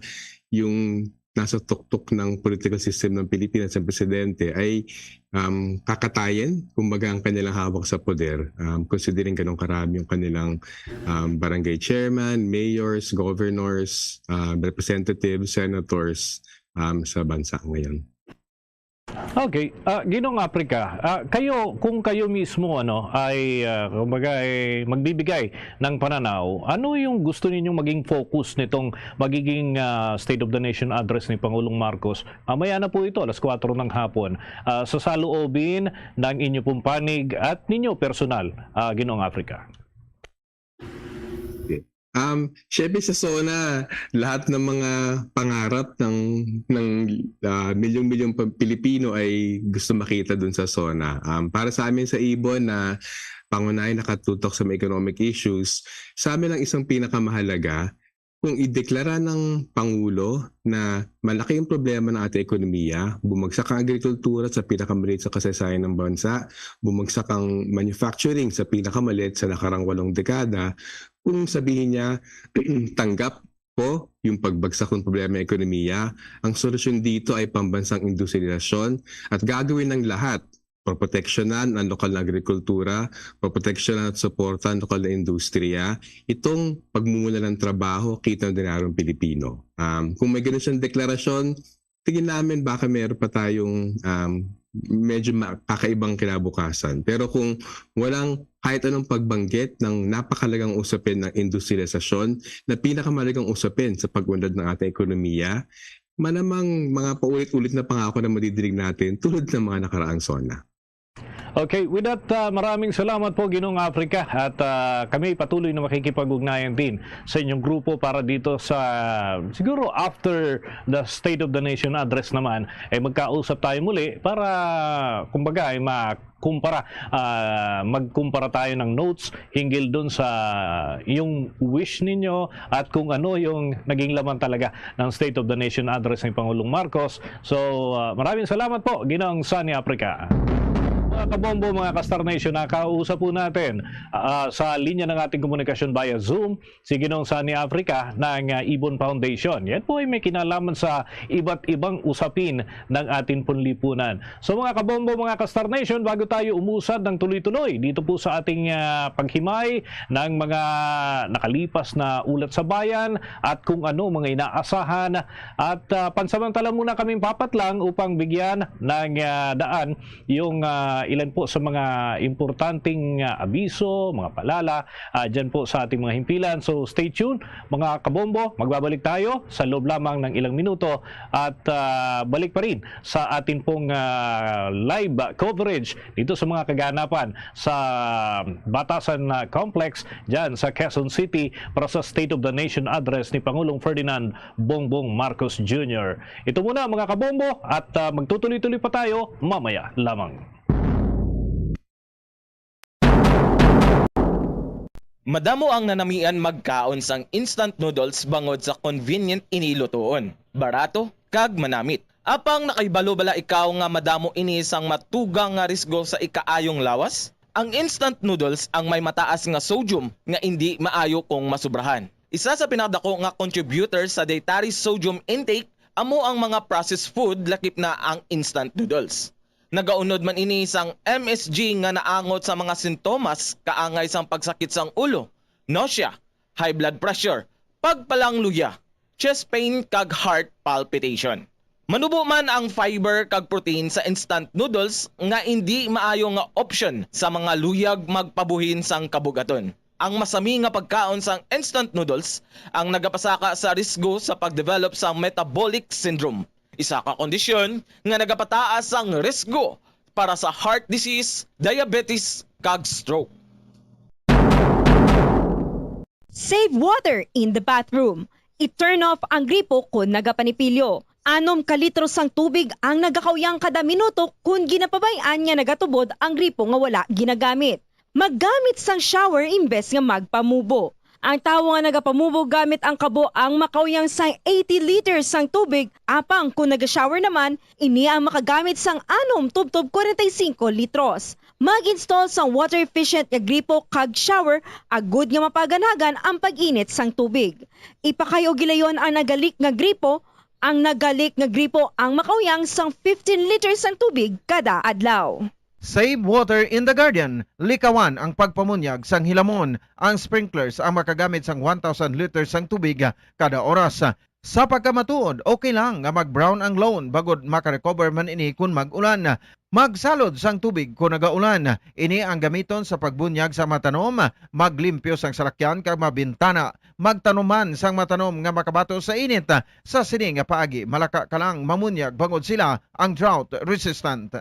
yung nasa tuktok ng political system ng Pilipinas ang presidente ay um, kakatayin, kumbaga, ang kanilang hawak sa poder, um, considering ganong karami yung kanilang um, barangay chairman, mayors, governors, um, representatives, senators um, sa bansa ngayon. Okay, ah, Ginong Africa, ah, kayo, kung kayo mismo ano ay ah, kumbaga ay magbibigay ng pananaw, ano yung gusto ninyong maging focus nitong magiging ah, State of the Nation Address ni Pangulong Marcos? Mamaya na po ito, alas kwatro ng hapon, ah, sa saloobin ng inyo pong panig at ninyo personal, ah, Ginong Africa. Um, syempre sa SONA, lahat ng mga pangarap ng ng ah, milyong-milyong pa- Pilipino ay gusto makita dun sa SONA. Um, para sa amin sa Ibon na pangunahing nakatutok sa mga economic issues, sa amin ang isang pinakamahalaga kung ideklara ng Pangulo na malaki ang problema ng ating ekonomiya, bumagsak ang agrikultura sa pinakamaliit sa kasaysayan ng bansa, bumagsak ang manufacturing sa pinakamaliit sa nakarang walong dekada, kung sabihin niya, tanggap ko yung pagbagsak ng problema ng ekonomiya, ang solusyon dito ay pambansang industrialisasyon at gagawin ng lahat, proproteksyonan ang lokal na agrikultura, proproteksyonan at suporta ang lokal na industriya, itong pagmumula ng trabaho, kita ng ordinaryong Pilipino. Um, kung may ganun siyang deklarasyon, tingin namin baka meron pa tayong um, medyo ma- kakaibang kinabukasan. Pero kung walang kahit anong pagbanggit ng napakalagang usapin ng industrialisasyon na pinakamalagang usapin sa pag-unlad ng ating ekonomiya, malamang mga paulit-ulit na pangako na madidinig natin tulad ng mga nakaraang SONA. Okay, with that, ah, maraming salamat po, Ginong Africa. At, ah, kami patuloy na makikipag-ugnayan din sa inyong grupo para dito sa, siguro, after the State of the Nation Address naman, ay magkausap tayo muli para, kumbaga, ay makumpara, ah, magkumpara tayo ng notes hinggil dun sa yung wish ninyo at kung ano yung naging laman talaga ng State of the Nation Address ni Pangulong Marcos. So, ah, maraming salamat po, Ginong Sunny Africa. Mga kabombo, mga ka-Star Nation, nakausap po natin, ah, sa linya ng ating komunikasyon via Zoom si Ginong Sunny Africa ng, ah, Ibon Foundation. Yan po ay may kinalaman sa iba't ibang usapin ng ating punlipunan. So, mga kabombo, mga ka-Star Nation, bago tayo umusad ng tuloy-tuloy dito po sa ating, ah, paghimay ng mga nakalipas na ulat sa bayan at kung ano mga inaasahan, at, ah, pansamantala muna kaming papatlang upang bigyan ng, ah, daan yung, ah, ilan po sa mga importanteng, ah, abiso, mga palala, ah, dyan po sa ating mga himpilan. So, stay tuned, mga kabombo. Magbabalik tayo sa loob lamang ng ilang minuto at, ah, balik pa rin sa atin pong, ah, live coverage dito sa mga kaganapan sa Batasan, ah, Complex dyan sa Quezon City para sa State of the Nation Address ni Pangulong Ferdinand Bongbong Marcos Junior. Ito muna, mga kabombo, at, ah, magtutuloy-tuloy pa tayo mamaya lamang. Madamo ang nanamian magkaon sang instant noodles bangod sa convenient ini lutoon, barato, kag manamit. Apang nakahibalo bala ikaw nga madamo ini sang matugang nga risgo sa ikaayong lawas? Ang instant noodles ang may mataas nga sodium nga indi maayo kung masubrahan. Isa sa pinakadako nga contributor sa dietary sodium intake amo ang mga processed food, lakip na ang instant noodles. Nagaunod man ini sang M S G nga naangot sa mga sintomas kaangay sang pagsakit sang ulo, nausea, high blood pressure, pagpalangluya, chest pain, kag heart palpitation. Manubo man ang fiber kag protein sa instant noodles nga indi maayo nga option sa mga luyag magpabuhin sang kabugaton. Ang masami nga pagkaon sang instant noodles ang nagapasaka sa risgo sa pag-develop sang metabolic syndrome, isa ka kondisyon nga nagapataas sang risgo para sa heart disease, diabetes, kag stroke. Save water in the bathroom. I-turn off ang gripo kon nagapanipilyo. Anom ka litro sang tubig ang nagakauyang kada minuto kon ginapabay-an nga nagatubod ang gripo nga wala ginagamit. Maggamit sang shower imbes nga magpamubo. Ang tawo nga nagapamubo gamit ang kabo ang makauyang sang eighty liters sang tubig, apang kon naga-shower naman, ini ang makagamit sang anom tubtob kwarenta y singko litros. Mag-install sang water-efficient nga gripo kag shower agud nga mapaganagan ang pag-init sang tubig. Ipakay-o gilayon ang naga-leak nga gripo. Ang naga-leak nga gripo ang makauyang sang fifteen liters sang tubig kada adlaw. Save water in the garden. Likawan ang pagpamunyag sang hilamon. Ang sprinklers ang makagamit sang one thousand liters sang tubig kada oras. Sa pagkamatuod, okay lang nga mag-brown ang lawn bangod maka-recover man ini kon mag-ulan. Magsalod sang tubig kon nagaulan. Ini ang gamiton sa pagbunyag sa mga tanom, maglimpyo sang salakyan kag mga bintana. Magtanom man sang mga tanom nga makabato sa init. Sa sini nga paagi, malaka ka lang mamunyag bangod sila ang drought resistant.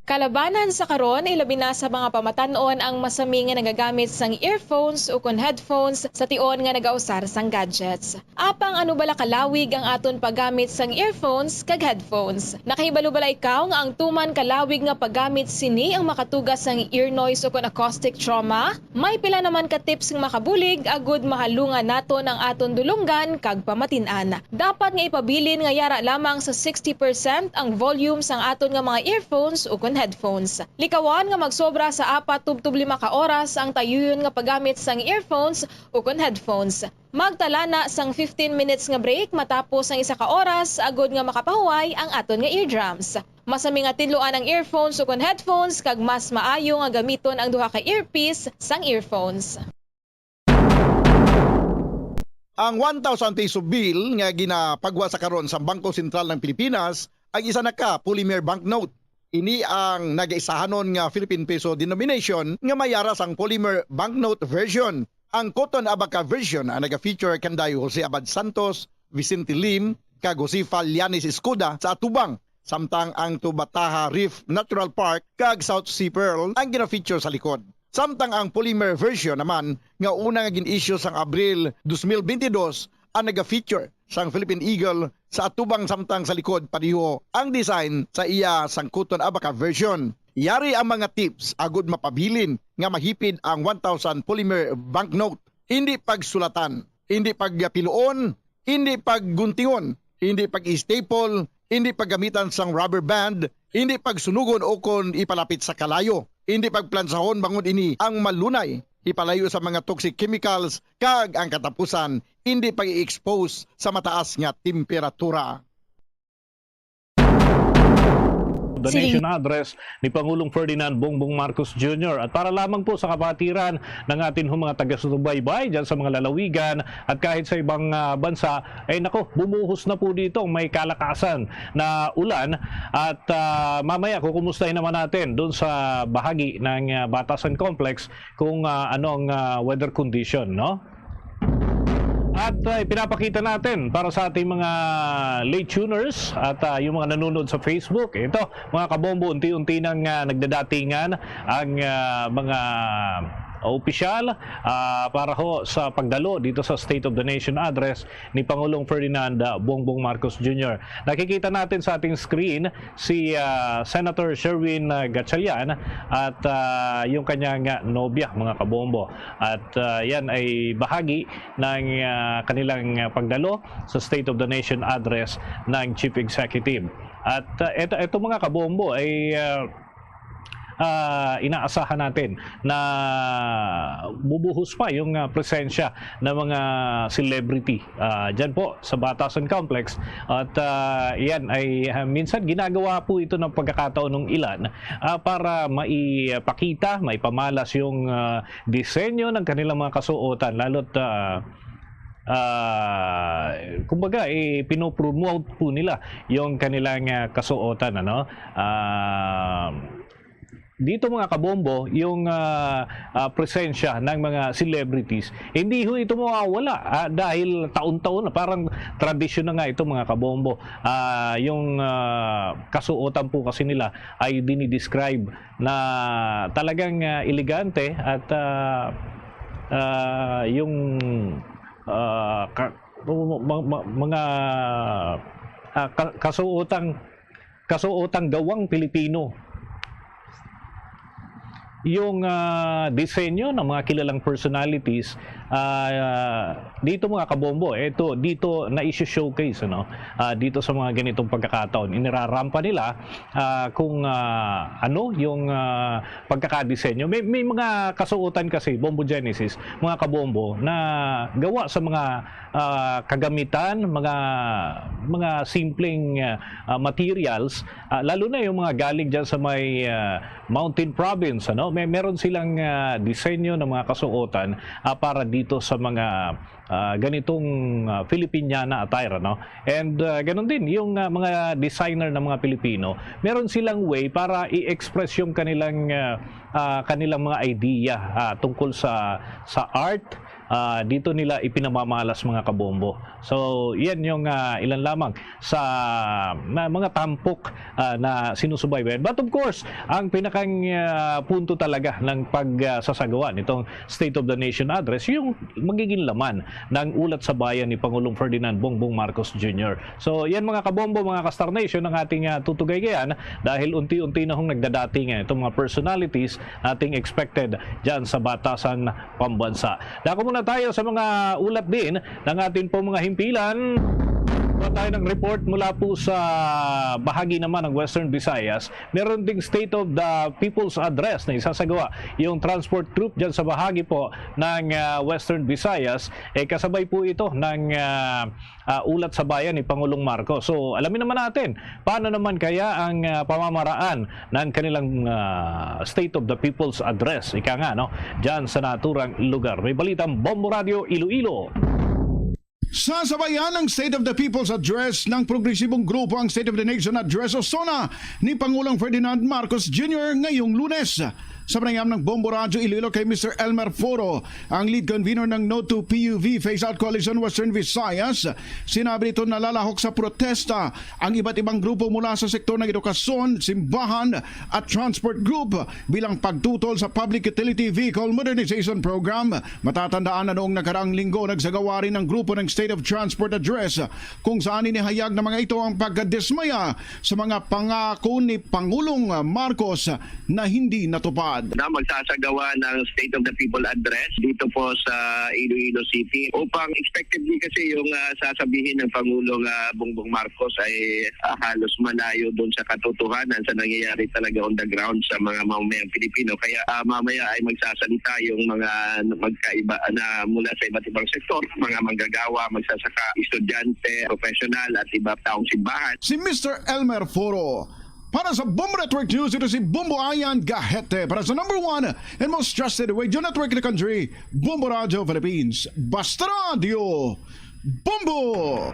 Kalabanan sa karon, ilabi na sa mga pamatan-on ang masami nga nagagamit sang earphones ukon headphones sa tion nga nagausar sang gadgets. Apang ano bala kalawig ang aton paggamit sang earphones kag headphones? Nakahibalo bala ikaw nga ang tuman kalawig nga paggamit sini ang makatuga sang ear noise ukon acoustic trauma? May pila naman ka tips nga makabulig agud mahalungan naton ang aton dulonggan kag pamatin-an. Dapat nga ipabilin nga yara lamang sa sixty percent ang volume sang aton nga mga earphones ukon headphones. Likawan nga magsobra sa apat tubtob lima ka oras ang tayuyon nga paggamit sang earphones ukon headphones. Magtala na sang fifteen minutes nga break matapos ang isa ka oras agud nga makapahuway ang aton nga eardrums. Masami nga tidloan ang earphones ukon headphones kag mas maayo nga gamiton ang duha ka earpiece sang earphones. Ang one thousand peso bill nga ginapagwa sa karon sa Bangko Sentral ng Pilipinas ang isa na ka polymer banknote. Ini ang nagaisahanon nga Philippine peso denomination nga may yara sang polymer banknote version. Ang Cotton Abaca version ang naga-feature kanday Jose Abad Santos, Vicente Lim, kag Josefa Llanes Escoda sa atubang. samtang ang Tubataha Reef Natural Park kag South Sea Pearl ang gina-feature sa likod. Samtang ang polymer version naman nga una nga gin-issue sang Abril dos mil bente dos ang naga-feature sang Philippine Eagle sa atubang, samtang sa likod padiho ang design sa iya sangkuton abaca version. Yari ang mga tips agud mapabilin nga mahipid ang one thousand polymer banknote. Hindi pagsulatan, hindi pagpiluon, hindi pagguntingon, hindi pag-staple, hindi paggamitan sang rubber band, hindi pagsunugon o kon ipalapit sa kalayo, hindi pagplansahon bangod ini ang malunay ipalayo sa mga toxic chemicals, kag ang katapusan, hindi pag-i-expose sa mataas nga temperatura. The Nation Address ni Pangulong Ferdinand Bongbong Marcos Junior. At para lamang po sa kapatiran ng atin hong mga taga-subaybay dyan sa mga lalawigan at kahit sa ibang ah, bansa, eh nako, bumuhos na po dito ang may kalakasan na ulan. At ah, mamaya kukumustahin naman natin doon sa bahagi ng ah, Batasan Complex kung ah, ano ang ah, weather condition, no? At uh, ipinapakita natin para sa ating mga late tuners at uh, yung mga nanonood sa Facebook. Ito, mga kabombo, unti-unti nang uh, nagdadatingan ang uh, mga opisyal uh, para ho sa pagdalo dito sa State of the Nation Address ni Pangulong Ferdinand uh, Bongbong Marcos Junior. Nakikita natin sa ating screen si uh, Senator Sherwin uh, Gatchalian at uh, yung kanyang uh, nobya, mga kabombo. At uh, yan ay bahagi ng uh, kanilang uh, pagdalo sa State of the Nation Address ng Chief Executive. At uh, ito, ito mga kabombo ay uh, uh, inaasahan natin na bubuhos pa yung uh, presensya ng mga celebrity uh, dyan po sa Batasan Complex. At uh, yan ay uh, minsan ginagawa po ito ng pagkakataon ng ilan uh, para maipakita, maipamalas yung uh, disenyo ng kanilang mga kasuotan, lalo't uh, uh, kumbaga eh, pinopromote po nila yung kanilang uh, kasuotan, ano. Uh, dito mga kabombo, yung uh, uh, presensya ng mga celebrities, hindi ho ito mawawala uh, dahil taon-taon na parang tradisyon na nga ito mga kabombo. Uh, yung uh, kasuotan po kasi nila ay dinidescribe na talagang uh, elegante at uh, uh, yung uh, ka, mga uh, ka, kasuotang kasuotang gawang Pilipino yung uh, disenyo ng mga kilalang personalities uh, dito mga kabombo, ito dito na i-showcase ano uh, dito sa mga ganitong pagkakataon. Inirarampa nila uh, kung uh, ano yung uh, pagkakadisenyo. May, may mga kasuotan kasi, Bombo Genesis, mga kabombo, na gawa sa mga uh, kagamitan, mga mga simpleng uh, materials, uh, lalo na yung mga galing diyan sa may uh, mountain province, ano? May meron silang uh, disenyo ng mga kasuotan uh, para dito sa mga uh, ganitong uh, Filipiniana attire, ano? And uh, ganun din yung uh, mga designer ng mga Pilipino, meron silang way para i-express yung kanilang uh, uh, kanilang mga idea uh, tungkol sa sa art uh, dito nila ipinamamalas mga kabombo. So, yan yung uh, ilan lamang sa na, mga tampok uh, na sinusubaybayan. But of course, ang pinakang uh, punto talaga ng pagsasagawa nitong State of the Nation Address, yung magiging laman ng ulat sa bayan ni Pangulong Ferdinand Bongbong Marcos Junior. So, yan mga kabombo, mga ka-Star Nation, ang ating uh, tutugaygayan dahil unti-unti na hong nagdadating uh, itong mga personalities nating expected dyan sa Batasan Pambansa. Dako muna tayo sa mga ulat din ng ating po mga himpilan. Kuha tayo ng report mula po sa bahagi naman ng Western Visayas. Meron ding State of the People's Address na isasagawa yung transport group dyan sa bahagi po ng uh, Western Visayas. Eh, kasabay po ito ng uh, uh, ulat sa bayan ni Pangulong Marcos. So, alamin naman natin, paano naman kaya ang uh, pamamaraan ng kanilang uh, State of the People's Address, ika nga, no, dyan sa naturang lugar. May balitang Bombo Radio Iloilo. Sasabayan ang State of the People's Address ng progresibong grupo ang State of the Nation Address o SONA ni Pangulong Ferdinand Marcos Junior ngayong Lunes. Sa panayam ng Bombo Radyo Iloilo kay Mister Elmer Foro, ang lead convener ng No to P U V Phase Out Coalition Western Visayas, sinabi nito nalalahok sa protesta ang iba't ibang grupo mula sa sektor ng edukasyon, simbahan at transport group bilang pagtutol sa Public Utility Vehicle Modernization Program. Matatandaan na noong nakaraang linggo, nagsagawa rin ang grupo ng State of Transport Address kung saan inihayag ng mga ito ang pagkadismaya sa mga pangako ni Pangulong Marcos na hindi natupad. Na magsasagawa ng State of the People Address dito po sa Iloilo City. Upang expectedly kasi yung, ah, sasabihin ng Pangulong, ah, Bongbong Marcos ay, ah, halos malayo doon sa katotohanan sa nangyayari talaga on the ground sa mga mamamayang Pilipino. Kaya, ah, mamaya ay magsasalita yung mga magkaiba na mula sa iba't ibang sektor, mga manggagawa, magsasaka, estudyante, professional at iba taong simbahan. Si Mister Elmer Foro. Para sa Bombo Network News, ito si Bombo Ayan Gahete. Para sa number one and most trusted radio network in the country, Bombo Radio Philippines. Basta Radio, Bombo!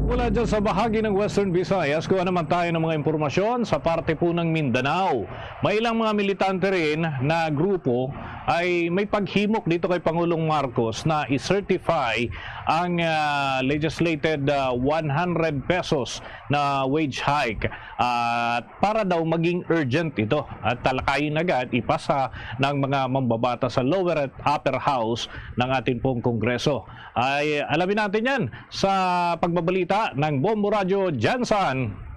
Mula dyan sa bahagi ng Western Visayas, kuha naman tayo ng mga impormasyon sa parte po ng Mindanao. May ilang mga militante rin na grupo ay may paghimok dito kay Pangulong Marcos na i-certify ang, ah, legislated, ah, one hundred pesos na wage hike. At para daw maging urgent ito at talakayin agad, ipasa ng mga mambabata sa lower at upper house ng ating pong Kongreso. Ay, alamin natin yan sa pagbabalita ng Bombo Radyo Jansan.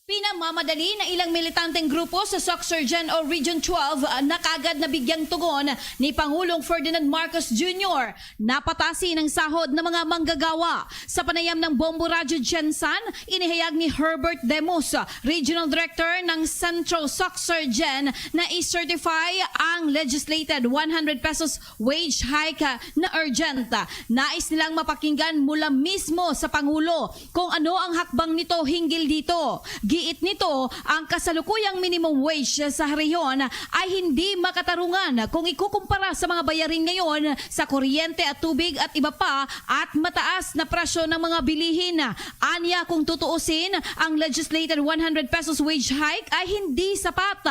Pinamamadali na ilang militanteng grupo sa SOCSERGEN o Region twelve, ah, na kagad nabigyang tugon ni Pangulong Ferdinand Marcos Junior. Napatasi ng sahod ng mga manggagawa. Sa panayam ng Bombo Radyo Jansan, inihayag ni Herbert Demos, Regional Director ng Centro SOCSERGEN, na i-certify ang legislated one hundred pesos wage hike, ah, na urgent. Nais nilang mapakinggan mula mismo sa Pangulo kung ano ang hakbang nito hinggil dito. Giit nito, ang kasalukuyang minimum wage sa rehiyon ay hindi makatarungan kung ikukumpara sa mga bayarin ngayon sa kuryente at tubig at iba pa, at mataas na presyo ng mga bilihin. Anya, kung tutuusin, ang legislated one hundred pesos wage hike ay hindi sapat.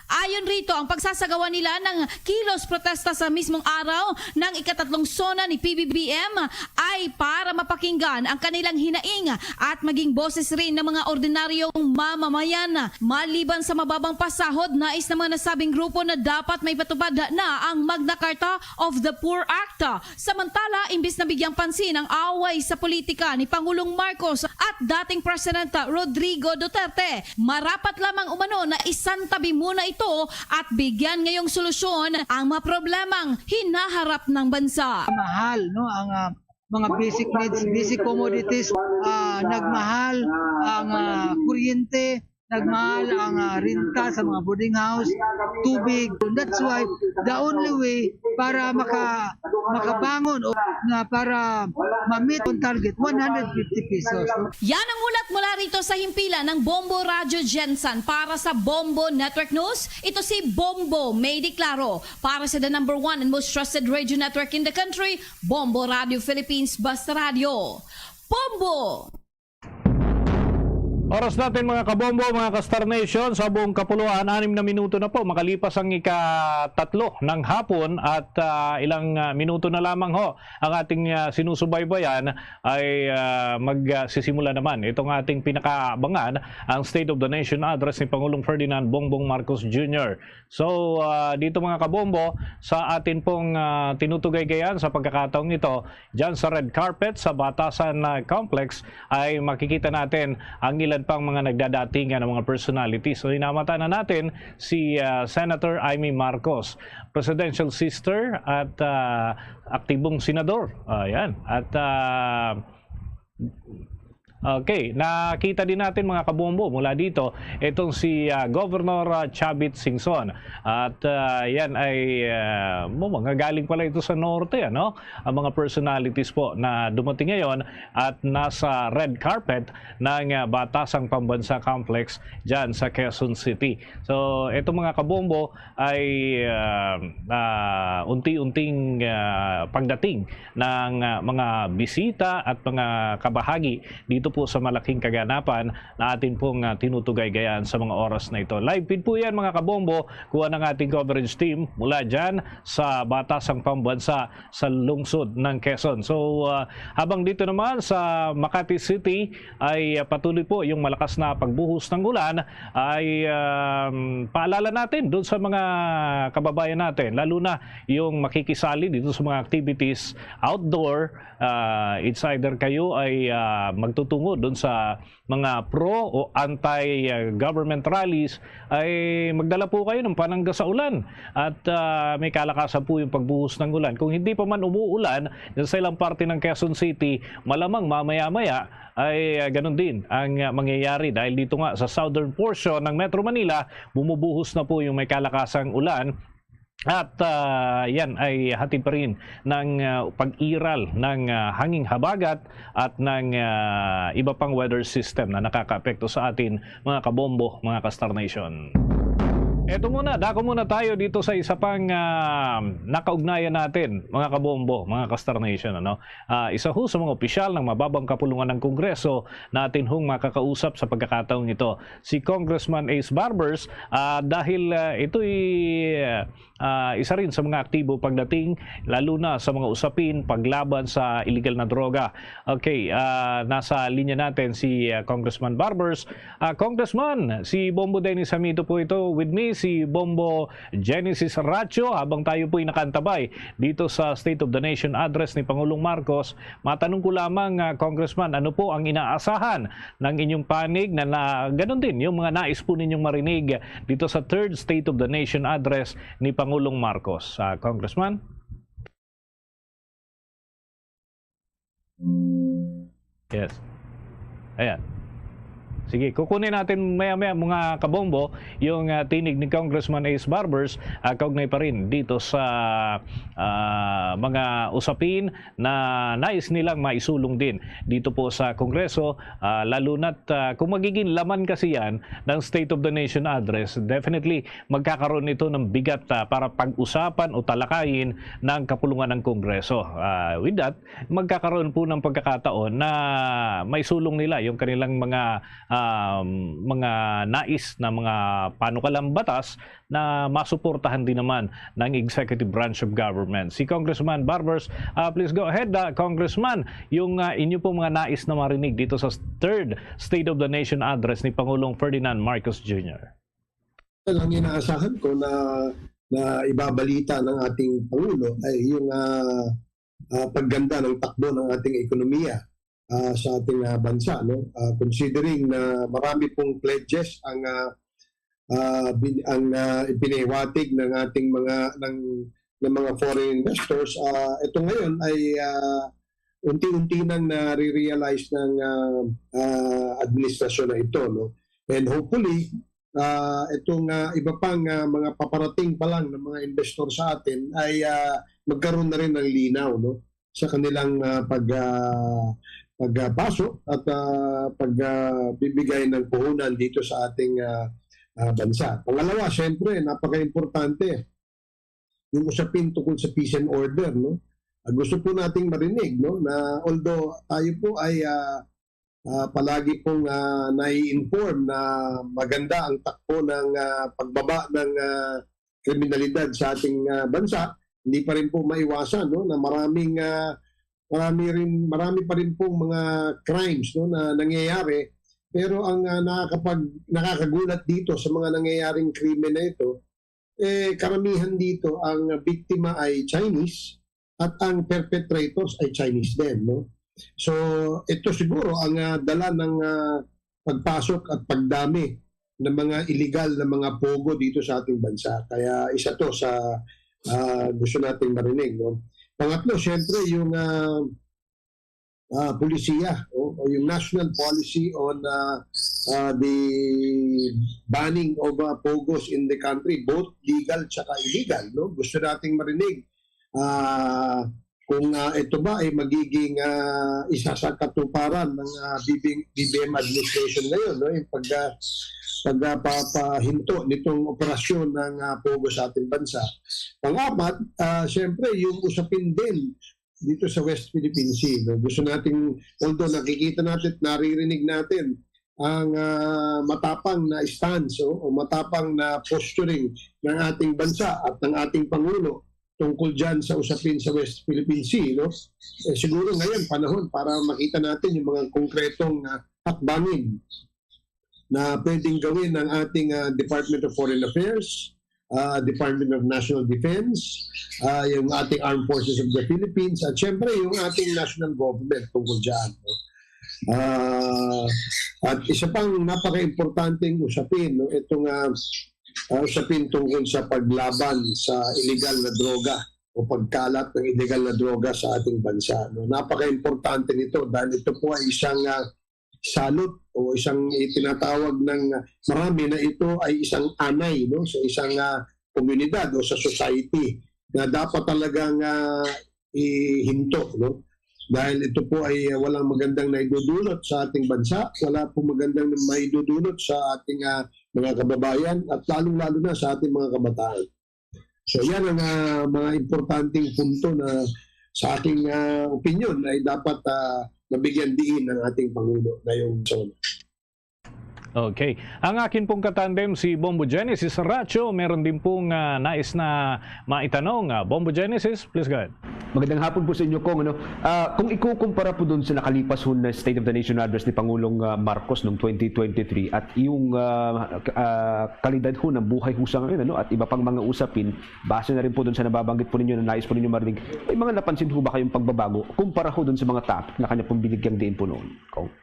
Ayon rito, ang pagsasagawa nila ng kilos protesta sa mismong araw ng ikatatlong SONA ni P B B M ay para mapakinggan ang kanilang hinaing at maging boses rin ng mga ordinaryong mamamayan. Maliban sa mababang pasahod, nais ng mga nasabing grupo na dapat maipatupad na ang Magna Carta of the Poor Act. Samantala, imbis na bigyang pansin ang away sa politika ni Pangulong Marcos at dating Presidente Rodrigo Duterte, marapat lamang umano na isantabi muna ito at bigyan ngayong solusyon ang mga problemang hinaharap ng bansa. Mahal, no, ang, ah, mga basic needs, basic commodities, ah, nagmahal, ang, ah, kuryente, nagmahal ang, ah, renta sa mga boarding house, tubig. That's why the only way para maka-, makabangon o nga para ma-meet ang target, one hundred fifty pesos. Yan ang ulat mula rito sa himpilan ng Bombo Radyo Jansan. Para sa Bombo Network News, ito si Bombo May Di Claro. Para sa the number one and most trusted radio network in the country, Bombo Radio Philippines, Basta Radio. Bombo! Oras natin, mga kabombo, mga ka-Star Nation, sa buong kapuluan, anim na minuto na po makalipas ang ikatatlo ng hapon at, ah, ilang, ah, minuto na lamang ho ang ating, ah, sinusubaybayan ay, ah, magsisimula naman itong ating pinakaabangan, ang State of the Nation Address ni Pangulong Ferdinand Bongbong Marcos Junior. So, ah, dito, mga kabombo, sa atin pong, ah, tinutugaygayan sa pagkakataong ito, dyan sa red carpet sa Batasan, ah, Complex, ay makikita natin ang ilan pang mga nagdadatingan ng mga personalities. So, hinamatan na natin si, ah, Senator Imee Marcos, presidential sister at, ah, aktibong senador. Ayan. At, ah, okay, nakita din natin, mga kabombo, mula dito, itong si, ah, Governor, ah, Chavit Singson. At, ah, yan ay, ah, mo, mga galing pala ito sa norte, ano? Ang mga personalities po na dumating ngayon at nasa red carpet ng, ah, Batasang Pambansa Complex dyan sa Quezon City. So, ito, mga kabombo, ay, ah, ah, unti-unting, ah, pagdating ng, ah, mga bisita at mga kabahagi dito po sa malaking kaganapan na atin pong, ah, tinutugay-gayaan sa mga oras na ito. Live feed po yan, mga kabombo. Kuha ng ating coverage team mula dyan sa Batasang Pambansa sa lungsod ng Quezon. So, ah, habang dito naman sa Makati City ay, ah, patuloy po yung malakas na pagbuhos ng ulan, ay, um, paalala natin doon sa mga kababayan natin, lalo na yung makikisali dito sa mga activities outdoor. Ah, it's either kayo ay, ah, magtutungo doon sa mga pro o anti, ah, government rallies, ay magdala po kayo ng panangga sa ulan at, ah, may kalakasan po yung pagbuhos ng ulan. Kung hindi pa man umuulan dyan sa ilang parte ng Quezon City, malamang mamaya-maya ay, ah, ganun din ang, ah, mangyayari dahil dito nga sa southern portion ng Metro Manila, bumubuhos na po yung may kalakasang ulan. At, ah, yan ay hatid pa rin ng, ah, pag-iral ng, ah, hanging habagat at ng, ah, iba pang weather system na nakakaapekto sa atin, mga kabombo, mga ka-Star Nation. Eto muna, dako muna tayo dito sa isa pang, ah, nakaugnayan natin, mga kabombo, mga ka-Star Nation, ano? Ah, isa ho sa mga opisyal ng mababang kapulungan ng Kongreso natin hong makakausap sa pagkakataong ito, si Congressman Ace Barbers, ah, dahil, ah, ito'y, ah, isa rin sa mga aktibo pagdating lalo na sa mga usapin paglaban sa illegal na droga. Okay, ah, nasa linya natin si, ah, Congressman Barbers. Ah, Congressman, si Bombo Dennis Hamito po ito. With me, si Bombo Genesis Racho. Habang tayo po'y nakantabay dito sa State of the Nation Address ni Pangulong Marcos, matanong ko lamang, ah, Congressman, ano po ang inaasahan ng inyong panig na, na ganun din yung mga nais po ninyong marinig dito sa Third State of the Nation Address ni Pangulong Marcos? Ah, Congressman? Yes. Ayan. Sige, kukunin natin maya-maya, mga kabombo, yung, ah, tinig ni Congressman Ace Barbers, ah, kaugnay pa rin dito sa, ah, mga usapin na nais nilang maisulong din dito po sa Kongreso, ah, lalo na't, ah, kung magiging laman kasi yan ng State of the Nation Address, definitely magkakaroon ito ng bigat, ah, para pag-usapan o talakayin ng kapulungan ng Kongreso. Ah, with that, magkakaroon po ng pagkakataon na maisulong nila yung kanilang mga, um, mga nais na mga panukalang batas na masuportahan din naman ng executive branch of government. Si Congressman Barbers, ah, please go ahead, ah, Congressman, yung, ah, inyo pong mga nais na marinig dito sa Third State of the Nation Address ni Pangulong Ferdinand Marcos Junior. Ang inaasahan ko na, na ibabalita ng ating Pangulo ay yung, ah, ah, pagganda ng takbo ng ating ekonomiya, ah, sa ating, ah, bansa, no? Ah, considering na marami pong pledges ang, ah, ah, bin-, ang, ah, ipinahiwatig ng ating mga, ng, ng mga foreign investors, ah, ito ngayon ay, ah, unti-unti nang nare-realize ng, ah, ah, administrasyon na ito, no? And hopefully, ah, itong, ah, iba pang, ah, mga paparating pa lang ng mga investor sa atin ay, ah, magkaroon na rin ng linaw, no, sa kanilang, ah, pag, ah, pagpasok at, ah, pag, ah, bibigay ng puhunan dito sa ating, ah, ah, bansa. Pangalawa, siyempre, napaka-importante yung usapin tungkol sa peace and order, no? Ah, gusto po nating marinig, no, na although tayo po ay, ah, ah, palagi pong, ah, nai-inform na maganda ang takbo ng, ah, pagbaba ng, ah, kriminalidad sa ating, ah, bansa, hindi pa rin po maiwasan, no, na maraming, ah, marami rin, marami pa rin pong mga crimes, no, na nangyayari. Pero ang, ah, nakakapag-, nakakagulat dito sa mga nangyayaring krimen na ito, eh, karamihan dito ang biktima ay Chinese at ang perpetrators ay Chinese din, no? So, ito siguro ang, ah, dala ng, ah, pagpasok at pagdami ng mga illegal na mga pogo dito sa ating bansa. Kaya isa to sa, ah, gusto nating marinig, no? Pangatlo, siyempre, yung, ah, ah, polisiya, o, o yung national policy on, ah, ah, the banning of, ah, pogos in the country, both legal tsaka illegal, no? Gusto nating marinig, ah, kung, ah, ito ba ay magiging, ah, isa sa katuparan ng, ah, B B, B B M administration ngayon, no? Yung pag, ah, pag, ah, papahinto nitong operasyon ng, ah, pogo sa ating bansa. Pang-apat, ah, siyempre, yung usapin din dito sa West Philippine Sea, no? Gusto natin, although nakikita natin at naririnig natin ang, ah, matapang na stance, o, o matapang na posturing ng ating bansa at ng ating Pangulo tungkol dyan sa usapin sa West Philippine Sea, no? Eh, siguro ngayon, panahon para makita natin yung mga konkretong, ah, hakbangin na pwedeng gawin ng ating, ah, Department of Foreign Affairs, ah, Department of National Defense, ah, yung ating Armed Forces of the Philippines, at syempre yung ating national government tungkol dyan, no? Ah, at isa pang napaka-importanteng usapin, no? Itong, ah, ah, usapin tungkol sa paglaban sa illegal na droga o pagkalat ng illegal na droga sa ating bansa, no? Napaka-importante nito dahil ito po ay isang, ah, salot o isang itinatawag ng marami na ito ay isang anay, no, sa isang, ah, komunidad o sa society na dapat talagang, ah, ihinto, no? Dahil ito po ay, ah, walang magandang naidudulot sa ating bansa, wala po magandang maidudulot sa ating, ah, mga kababayan at lalong-lalo na sa ating mga kabataan. So, yan ang, ah, mga importanteng punto na sa aking, ah, opinyon ay dapat, ah, mabigyan diin ng ating Pangulo ngayong SONA. Okay. Ang akin pong katandem, si Bombo Genesis Racho, meron din pong, ah, nais na maitanong. Ah, Bombo Genesis, please go ahead. Magandang hapon po sa inyo, Kong. Ano, ah, kung ikukumpara po doon sa nakalipas ho na State of the Nation Address ni Pangulong, ah, Marcos noong twenty twenty-three at yung, ah, k- ah, kalidad ho ng buhay ho sa ngayon, ano, at iba pang mga usapin, base na rin po doon sa nababanggit po ninyo na nais po ninyo marinig, may mga napansin ho ba kayong pagbabago kumpara ho doon sa mga topic na kanya pong binigyang diin po noon, Kong?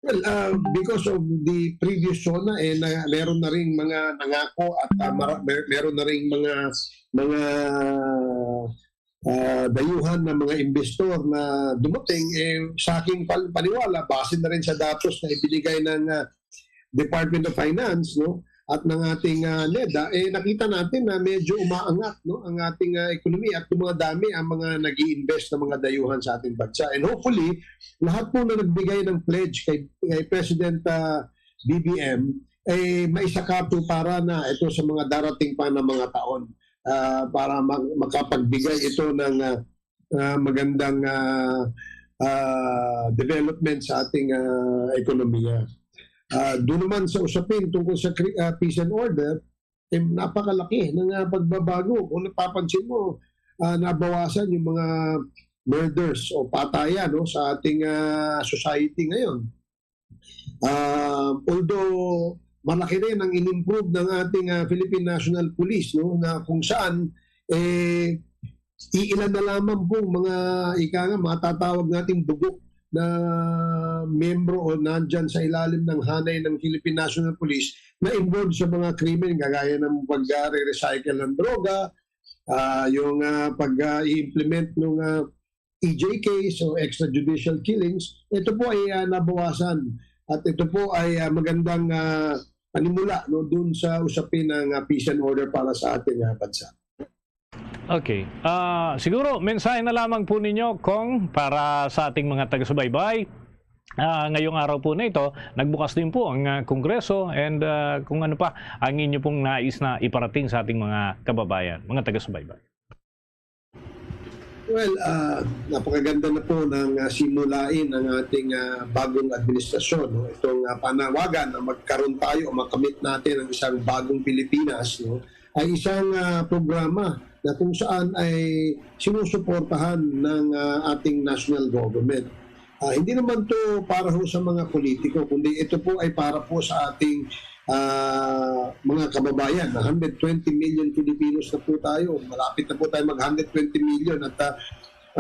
Well, uh, because of the previous SONA, eh, na, meron na rin mga nangako at, uh, mara- mer- meron na rin mga mga uh, dayuhan na mga investor na dumating, eh, sa aking pal- paniwala, base na rin sa datos na ibinigay ng, uh, Department of Finance, no, at ng ating, uh, NEDA, eh, nakita natin na medyo umaangat, no, ang ating, uh, ekonomiya at dumadami ang mga nag-i-invest na mga dayuhan sa ating bansa. And hopefully, lahat po na nagbigay ng pledge kay, kay President, uh, B B M, eh, maisakatuparan na ito sa mga darating pa na mga taon, ah, para mag- makapagbigay ito ng, ah, ah, magandang, ah, ah, development sa ating, ah, ekonomiya. Ah, doon naman sa usapin tungkol sa cre- ah, peace and order, eh, napakalaki ng, ah, pagbabago. Kung napapansin mo, ah, nabawasan yung mga murders o patayan, no, sa ating, ah, society ngayon. Ah, although malaki rin ang in-improve ng ating, ah, Philippine National Police, no, na kung saan, eh, iilan na lamang pong mga, ika nga, matatawag nating bugok na miyembro o nandyan sa ilalim ng hanay ng Philippine National Police na involved sa mga krimen kagaya ng pag-recycle ng droga, ah, yung, ah, pag-i-implement ng, ah, E J Ks o extrajudicial killings. Ito po ay, ah, nabawasan at ito po ay, ah, magandang, ah, panimula, no, dun sa usapin ng, ah, peace and order para sa ating, ah, bansa. Okay. Ah, siguro, mensahe na lamang po ninyo, Kong, para sa ating mga taga-subaybay. Ah, ngayong araw po na ito, nagbukas din po ang, ah, Kongreso and, ah, kung ano pa ang inyo pong nais na iparating sa ating mga kababayan, mga taga-subaybay. Well, ah, napakaganda na po ng, ah, simulain ng ating, ah, bagong administrasyon, no? Itong, ah, panawagan na magkaroon tayo o makamit natin ang isang bagong Pilipinas, no? Ay isang, ah, programa na kung saan ay sinusuportahan ng, ah, ating national government. Ah, hindi naman to para ho sa mga politiko, kundi ito po ay para po sa ating, ah, mga kababayan. Na hundred twenty million Filipinos na po tayo. Malapit na po tayo mag hundred twenty million at, ah,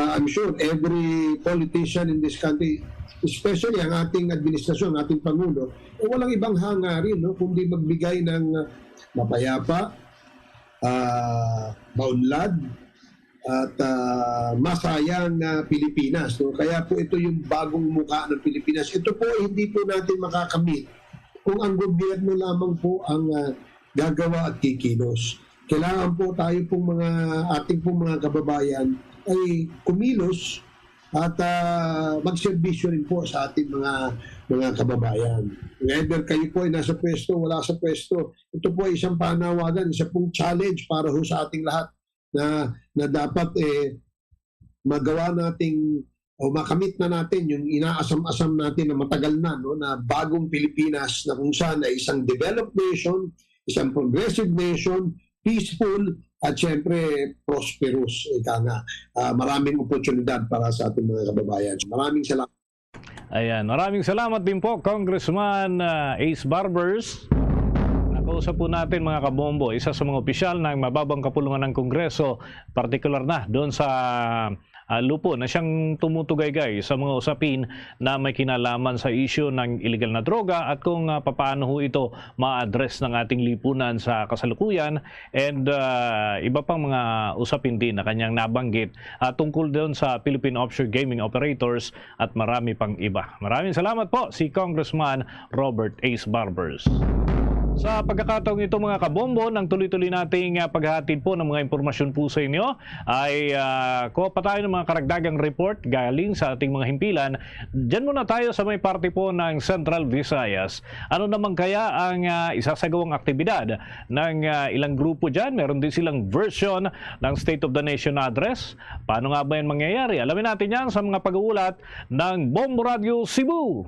ah, I'm sure every politician in this country, especially ang ating administrasyon, ating Pangulo, eh, walang ibang hangarin, no, kundi magbigay ng, ah, mapayapa, ah, maunlad, at, ah, masayang, ah, Pilipinas, no? Kaya po ito yung bagong mukha ng Pilipinas. Ito po, hindi po natin makakamit kung ang gobyerno lamang po ang, ah, gagawa at kikilos. Kailangan po tayo pong mga, ating pong mga kababayan ay kumilos at, ah, magserbisyo rin po sa ating mga, mga kababayan. Whether kayo po ay nasa pwesto, wala sa pwesto, ito po ay isang panawagan, isa pong challenge para ho sa ating lahat na, na dapat, eh, magawa nating o makamit na natin yung inaasam-asam natin na matagal na, no, na bagong Pilipinas na kung saan ay isang developed nation, isang progressive nation, peaceful, at siyempre prosperous, ika nga. Ah, maraming oportunidad para sa ating mga kababayan. Maraming salamat. Ayan, maraming salamat din po, Congressman ah, Ace Barbers. Nakausap po natin, mga kabombo, isa sa mga opisyal ng mababang kapulungan ng Kongreso, partikular na doon sa ah, Lupo, na siyang tumutugay-gay sa mga usapin na may kinalaman sa isyu ng illegal na droga at kung ah, papaano ho ito ma-address ng ating lipunan sa kasalukuyan, and ah, iba pang mga usapin din na kanyang nabanggit ah, tungkol doon sa Philippine offshore gaming operators at marami pang iba. Maraming salamat po, si Congressman Robert Ace Barbers. Sa pagkakataong ito, mga kabombo, nang tuloy-tuloy nating ah, paghahatid po ng mga impormasyon po sa inyo, ay ah, kuha pa tayo ng mga karagdagang report galing sa ating mga himpilan. Diyan muna tayo sa may parte po ng Central Visayas. Ano naman kaya ang ah, isasagawang aktibidad ng ah, ilang grupo dyan? Meron din silang version ng State of the Nation Address. Paano nga ba yan mangyayari? Alamin natin yan sa mga pag-uulat ng Bombo Radio Cebu.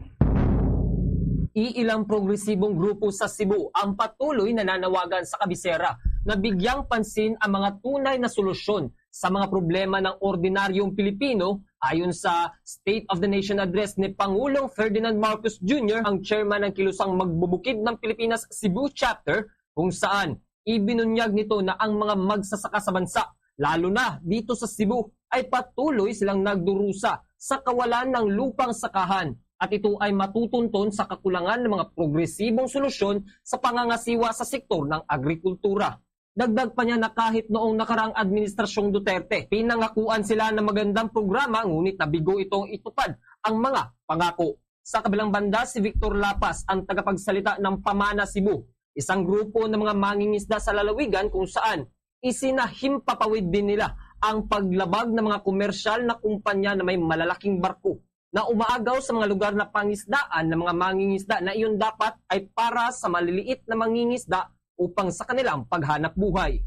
Iilang progresibong grupo sa Cebu ang patuloy nananawagan sa kabisera na bigyang pansin ang mga tunay na solusyon sa mga problema ng ordinaryong Pilipino, ayon sa State of the Nation Address ni Pangulong Ferdinand Marcos Junior, ang chairman ng Kilusang Magbubukid ng Pilipinas Cebu Chapter, kung saan ibinunyag nito na ang mga magsasaka sa bansa, lalo na dito sa Cebu, ay patuloy silang nagdurusa sa kawalan ng lupang sakahan, at ito ay matutunton sa kakulangan ng mga progresibong solusyon sa pangangasiwa sa sektor ng agrikultura. Dagdag pa niya na kahit noong nakaraang administrasyong Duterte, pinangakuan sila ng magandang programa, ngunit nabigo itong itupad ang mga pangako. Sa kabilang banda, si Victor Lapas, ang tagapagsalita ng Pamana Cebu, isang grupo ng mga mangingisda sa lalawigan kung saan isinahimpapawid din nila ang paglabag ng mga komersyal na kumpanya na may malalaking barko na umaagaw sa mga lugar na pangisdaan ng mga mangingisda na iyon dapat ay para sa maliliit na mangingisda upang sa kanilang paghanap buhay.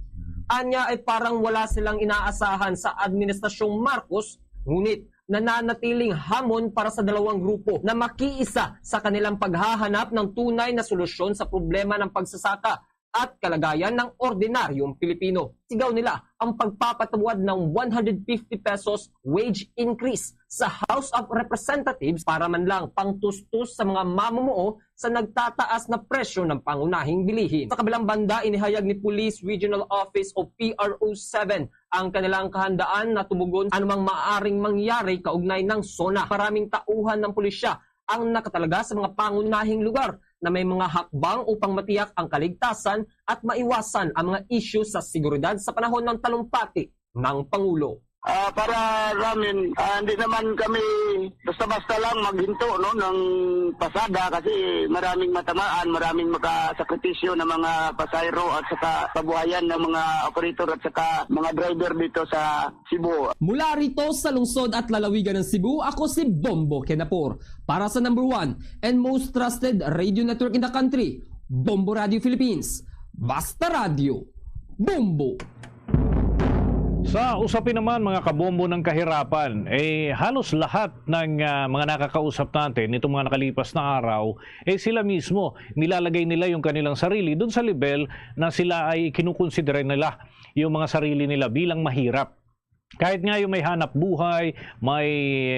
Anya ay parang wala silang inaasahan sa Administrasyong Marcos, ngunit nananatiling hamon para sa dalawang grupo na makiisa sa kanilang paghahanap ng tunay na solusyon sa problema ng pagsasaka at kalagayan ng ordinaryong Pilipino. Sigaw nila ang pagpapatawad ng one hundred fifty pesos wage increase sa House of Representatives para man lang pangtustos sa mga mamumuo sa nagtataas na presyo ng pangunahing bilihin. Sa kabilang banda, inihayag ni Police Regional Office o P R O seven ang kanilang kahandaan na tumugon anumang maaaring mangyari kaugnay ng SONA. Maraming tauhan ng pulisya ang nakatalaga sa mga pangunahing lugar na may mga hakbang upang matiyak ang kaligtasan at maiwasan ang mga isyu sa seguridad sa panahon ng talumpati ng Pangulo. Ah, para namin, ah, hindi naman kami basta-basta lang maghinto, no, ng pasada kasi maraming matamaan, maraming makasakripisyo ng mga pasahero at saka kabuhayan ng mga operator at saka mga driver dito sa Cebu. Mula rito sa lungsod at lalawigan ng Cebu, ako si Bombo Kenapor para sa number one and most trusted radio network in the country, Bombo Radio Philippines. Basta Radio, Bombo! Sa usapin naman, mga kabombo ng kahirapan, eh, halos lahat ng ah, mga nakakausap natin nitong mga nakalipas na araw, eh, sila mismo, nilalagay nila yung kanilang sarili dun sa level na sila ay kinukonsidera nila yung mga sarili nila bilang mahirap. Kahit nga yung may hanap buhay, may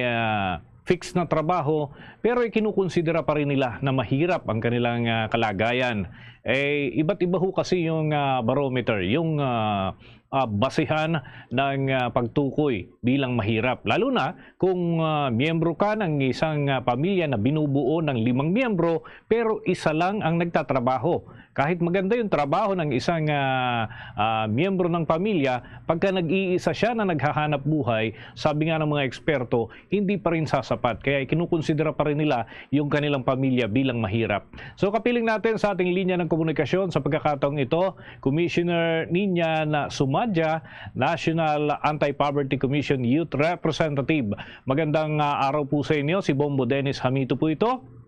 ah, fixed na trabaho, pero ikinukonsidera pa rin nila na mahirap ang kanilang ah, kalagayan. Eh, iba't iba ho kasi yung ah, barometer, yung ah, ah, basihan ng ah, pagtukoy bilang mahirap. Lalo na kung ah, miyembro ka ng isang ah, pamilya na binubuo ng limang miyembro, pero isa lang ang nagtatrabaho. Kahit maganda yung trabaho ng isang ah, ah, miyembro ng pamilya, pagka nag-iisa siya na naghahanap buhay, sabi nga ng mga eksperto, hindi pa rin sasapat. Kaya ikinukonsidera pa rin nila yung kanilang pamilya bilang mahirap. So, kapiling natin sa ating linya ng komunikasyon sa pagkakataong ito, Commissioner Nina Sumadya, National Anti-Poverty Commission Youth Representative. Magandang ah, araw po sa inyo. Si Bombo Dennis Hamito po ito.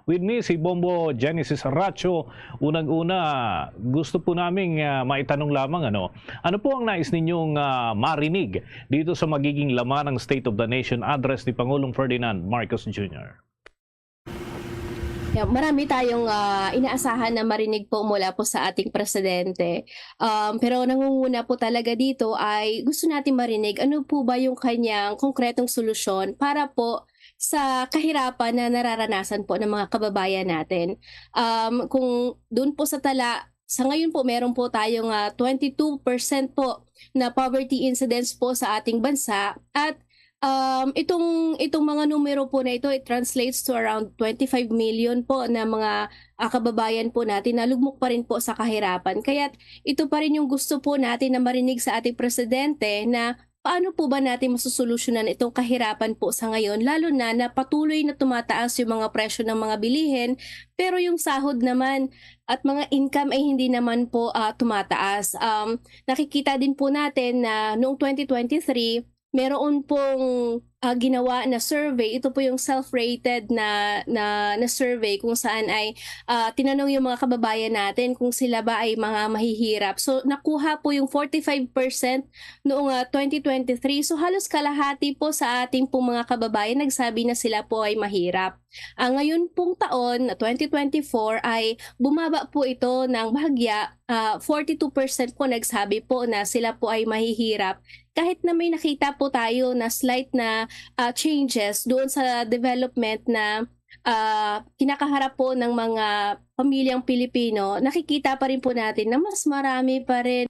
With me, si Bombo Genesis Racho. Unang-una, gusto po naming, ah, maitanong lamang, ano, ano po ang nais ninyong, ah, marinig dito sa magiging laman ng State of the Nation Address ni Pangulong Ferdinand Marcos Junior? Yeah, marami tayong, ah, inaasahan na marinig po mula po sa ating presidente. Um, pero nangunguna po talaga dito ay gusto natin marinig ano po ba yung kanyang konkretong solusyon para po sa kahirapan na nararanasan po ng mga kababayan natin. Um, kung doon po sa tala, sa ngayon po meron po tayong, ah, twenty-two percent po na poverty incidence po sa ating bansa at, um, itong, itong mga numero po na ito, it translates to around twenty-five million po na mga, ah, kababayan po natin na lugmok pa rin po sa kahirapan. Kaya ito pa rin yung gusto po natin na marinig sa ating presidente na paano po ba natin masusolusyunan itong kahirapan po sa ngayon, lalo na na patuloy na tumataas yung mga presyo ng mga bilihin, pero yung sahod naman at mga income ay hindi naman po, ah, tumataas. Um, nakikita din po natin na noong twenty twenty-three, meron pong, ah, ginawa na survey. Ito po yung self-rated na, na, na survey kung saan ay, ah, tinanong yung mga kababayan natin kung sila ba ay mga mahihirap. So, nakuha po yung forty-five percent noong, ah, twenty twenty-three. So, halos kalahati po sa ating pong mga kababayan nagsabi na sila po ay mahirap. Ah, ngayon pong taon, na twenty twenty-four, ay bumaba po ito ng bahagya. Ah, forty-two percent po nagsabi po na sila po ay mahihirap. Kahit na may nakita po tayo na slight na, ah, changes doon sa development na, ah, kinakaharap po ng mga pamilyang Pilipino, nakikita pa rin po natin na mas marami pa rin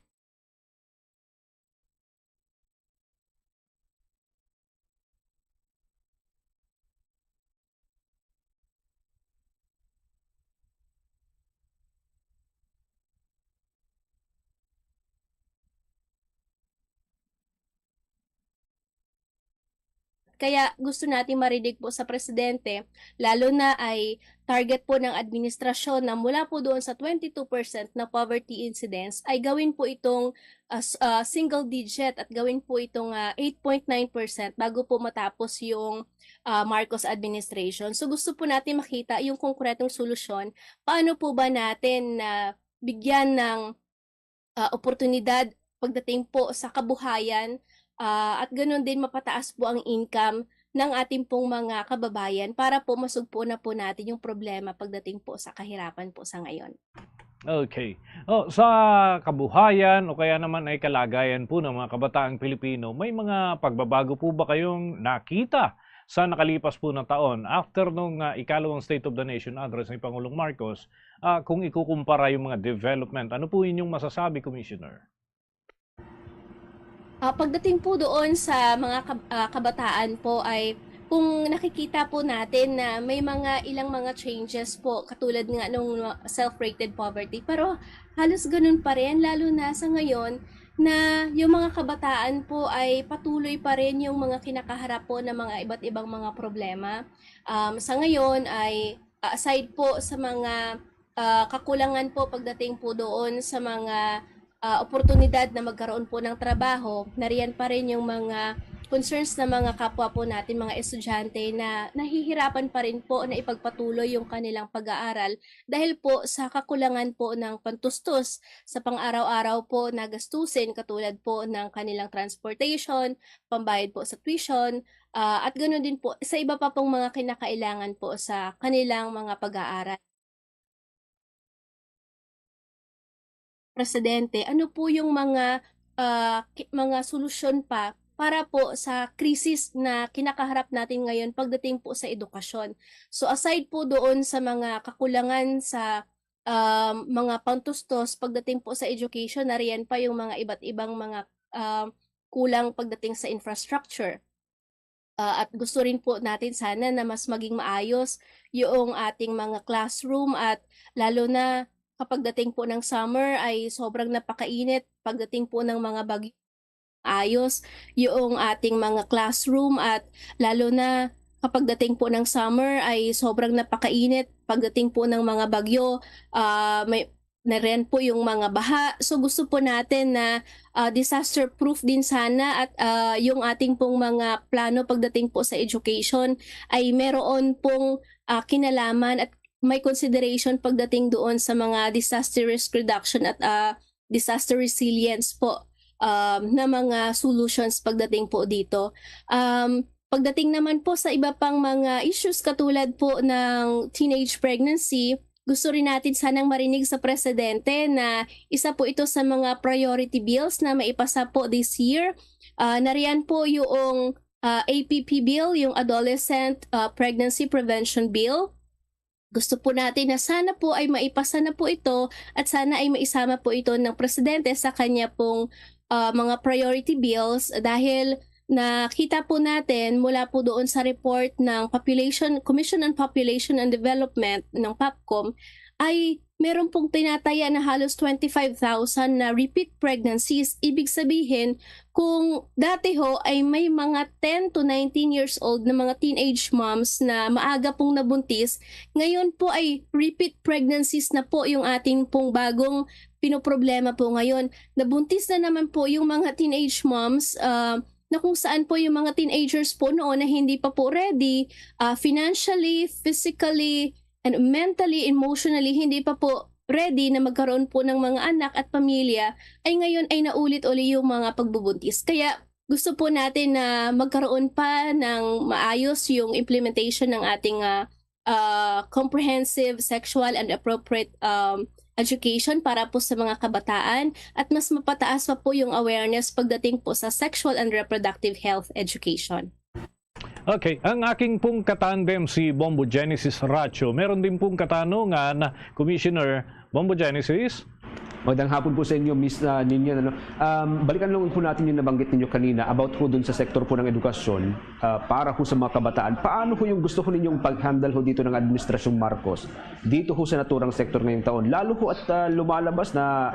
Kaya gusto natin marinig po sa presidente, lalo na ay target po ng administrasyon na mula po doon sa twenty-two percent na poverty incidence ay gawin po itong, ah, s- ah, single digit at gawin po itong, ah, eight point nine percent bago po matapos yung, ah, Marcos administration. So gusto po natin makita yung konkretong solusyon. Paano po ba natin na bigyan ng, ah, oportunidad pagdating po sa kabuhayan, ah, at ganun din mapataas po ang income ng ating pong mga kababayan para po masugpo na po natin yung problema pagdating po sa kahirapan po sa ngayon. Okay. Oh, sa kabuhayan o kaya naman ay kalagayan po ng mga kabataang Pilipino, may mga pagbabago po ba kayong nakita sa nakalipas po na taon after nung, ah, ikalawang State of the Nation Address ni Pangulong Marcos? Ah, kung ikukumpara yung mga development, ano po inyong masasabi, Commissioner? Ah, pagdating po doon sa mga kab- ah, kabataan po ay kung nakikita po natin na may mga ilang mga changes po katulad nga nung self-rated poverty, pero halos ganun pa rin, lalo na sa ngayon na yung mga kabataan po ay patuloy pa rin yung mga kinakaharap po ng mga iba't ibang mga problema. Um, sa ngayon ay, ah, aside po sa mga, ah, kakulangan po pagdating po doon sa mga, ah, oportunidad na magkaroon po ng trabaho, nariyan pa rin yung mga concerns ng mga kapwa po natin, mga estudyante na nahihirapan pa rin po na ipagpatuloy yung kanilang pag-aaral dahil po sa kakulangan po ng pantustos sa pang-araw-araw po na gastusin katulad po ng kanilang transportation, pambayad po sa tuition, ah, at ganoon din po sa iba pa pong mga kinakailangan po sa kanilang mga pag-aaral. Presidente, ano po yung mga, ah, ki- mga solusyon pa para po sa krisis na kinakaharap natin ngayon pagdating po sa edukasyon? So aside po doon sa mga kakulangan sa, um, mga pantustos pagdating po sa education, nariyan pa yung mga iba't ibang mga, um, kulang pagdating sa infrastructure. Ah, at gusto rin po natin sana na mas maging maayos yung ating mga classroom at lalo na kapag dating po ng summer ay sobrang napakainit pagdating po ng mga bagyo. Ayos yung ating mga classroom at lalo na kapag dating po ng summer ay sobrang napakainit pagdating po ng mga bagyo. Ah, may na rin po yung mga baha. So gusto po natin na ah, disaster proof din sana at ah, yung ating pong mga plano pagdating po sa education ay meron pong ah, kinalaman at may consideration pagdating doon sa mga disaster risk reduction at ah, disaster resilience po um, na mga solutions pagdating po dito. Um, pagdating naman po sa iba pang mga issues katulad po ng teenage pregnancy, gusto rin natin sanang marinig sa presidente na isa po ito sa mga priority bills na maipasa po this year. Ah, nariyan po yung ah, A P P bill, yung Adolescent ah, Pregnancy Prevention Bill. Gusto po natin na sana po ay maipasa na po ito at sana ay maisama po ito ng presidente sa kanya pong ah, mga priority bills, dahil nakita po natin mula po doon sa report ng Population Commission on Population and Development ng POPCOM ay meron pong tinataya na halos twenty-five thousand na repeat pregnancies. Ibig sabihin, kung dati ho ay may mga ten to nineteen years old na mga teenage moms na maaga pong nabuntis, ngayon po ay repeat pregnancies na po yung ating pong bagong pinoproblema po ngayon. Nabuntis na naman po yung mga teenage moms ah, na kung saan po yung mga teenagers po noon na hindi pa po ready ah, financially, physically, and mentally, emotionally, hindi pa po ready na magkaroon po ng mga anak at pamilya, ay ngayon ay naulit uli yung mga pagbubuntis. Kaya gusto po natin na magkaroon pa ng maayos yung implementation ng ating ah, ah, comprehensive sexual and appropriate um, education para po sa mga kabataan at mas mapataas pa po yung awareness pagdating po sa sexual and reproductive health education. Okay, ang aking pong katandem si Bombo Genesis Racho. Meron din pong katanungan, Commissioner Bombo Genesis. Magandang hapon po sa inyo, Miss uh, Ninian. Ano? Um, balikan lang po natin yung nabanggit ninyo kanina about po dun sa sektor po ng edukasyon uh, para po sa mga kabataan. Paano po yung gusto po ninyong pag-handle ho dito ng Administrasyong Marcos dito ho sa naturang sektor ngayong taon? Lalo po at uh, lumalabas na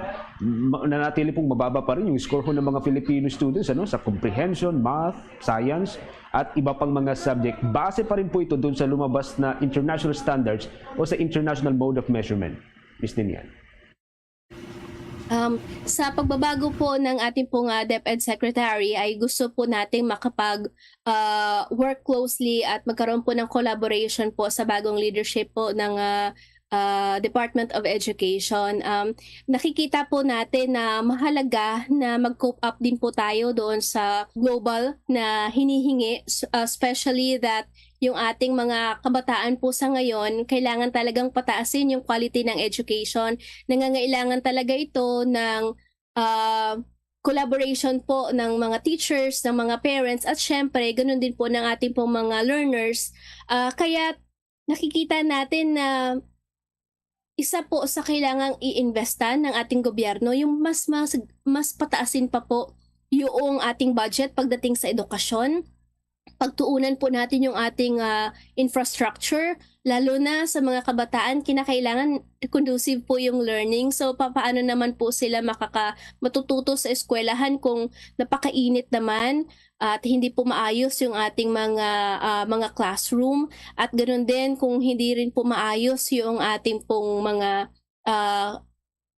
nanatili pong mababa pa rin yung score ho ng mga Filipino students ano, sa comprehension, math, science, at iba pang mga subject. Base pa rin po ito dun sa lumabas na international standards o sa international mode of measurement. Miss Ninian. Um, sa pagbabago po ng ating pong uh, DepEd Secretary ay gusto po nating makapag uh, work closely at magkaroon po ng collaboration po sa bagong leadership po ng uh, uh, Department of Education. Um, nakikita po natin na mahalaga na mag-cope up din po tayo doon sa global na hinihingi, especially that yung ating mga kabataan po sa ngayon, kailangan talagang pataasin yung quality ng education. Nangangailangan talaga ito ng uh, collaboration po ng mga teachers, ng mga parents, at syempre, ganun din po ng ating pong mga learners. Uh, kaya nakikita natin na isa po sa kailangang i-investan ng ating gobyerno yung mas mas, mas pataasin pa po yung ating budget pagdating sa edukasyon. Pagtuunan po natin yung ating uh, infrastructure, lalo na sa mga kabataan, kinakailangan conducive po yung learning. So, paano naman po sila makaka matututo sa eskwelahan kung napakainit naman at hindi po maayos yung ating mga uh, mga classroom at ganoon din kung hindi rin po maayos yung ating pong mga uh,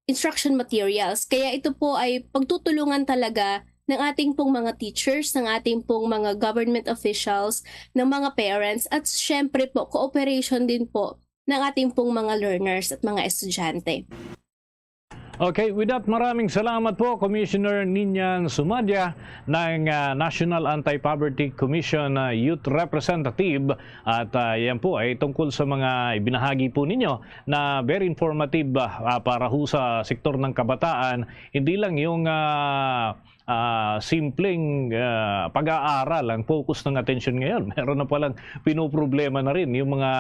instruction materials. Kaya ito po ay pagtutulungan talaga ng ating pong mga teachers, ng ating pong mga government officials, ng mga parents, at syempre po, cooperation din po ng ating pong mga learners at mga estudyante. Okay, with that, maraming salamat po, Commissioner Ninian Sumadia ng uh, National Anti-Poverty Commission uh, Youth Representative. At uh, yan po ay tungkol sa mga ibinahagi po ninyo na very informative uh, para ho sa sektor ng kabataan. Hindi lang yung uh, uh, simpleng uh, pag-aaral ang focus ng atensyon ngayon. Meron na palang pinoproblema na rin yung mga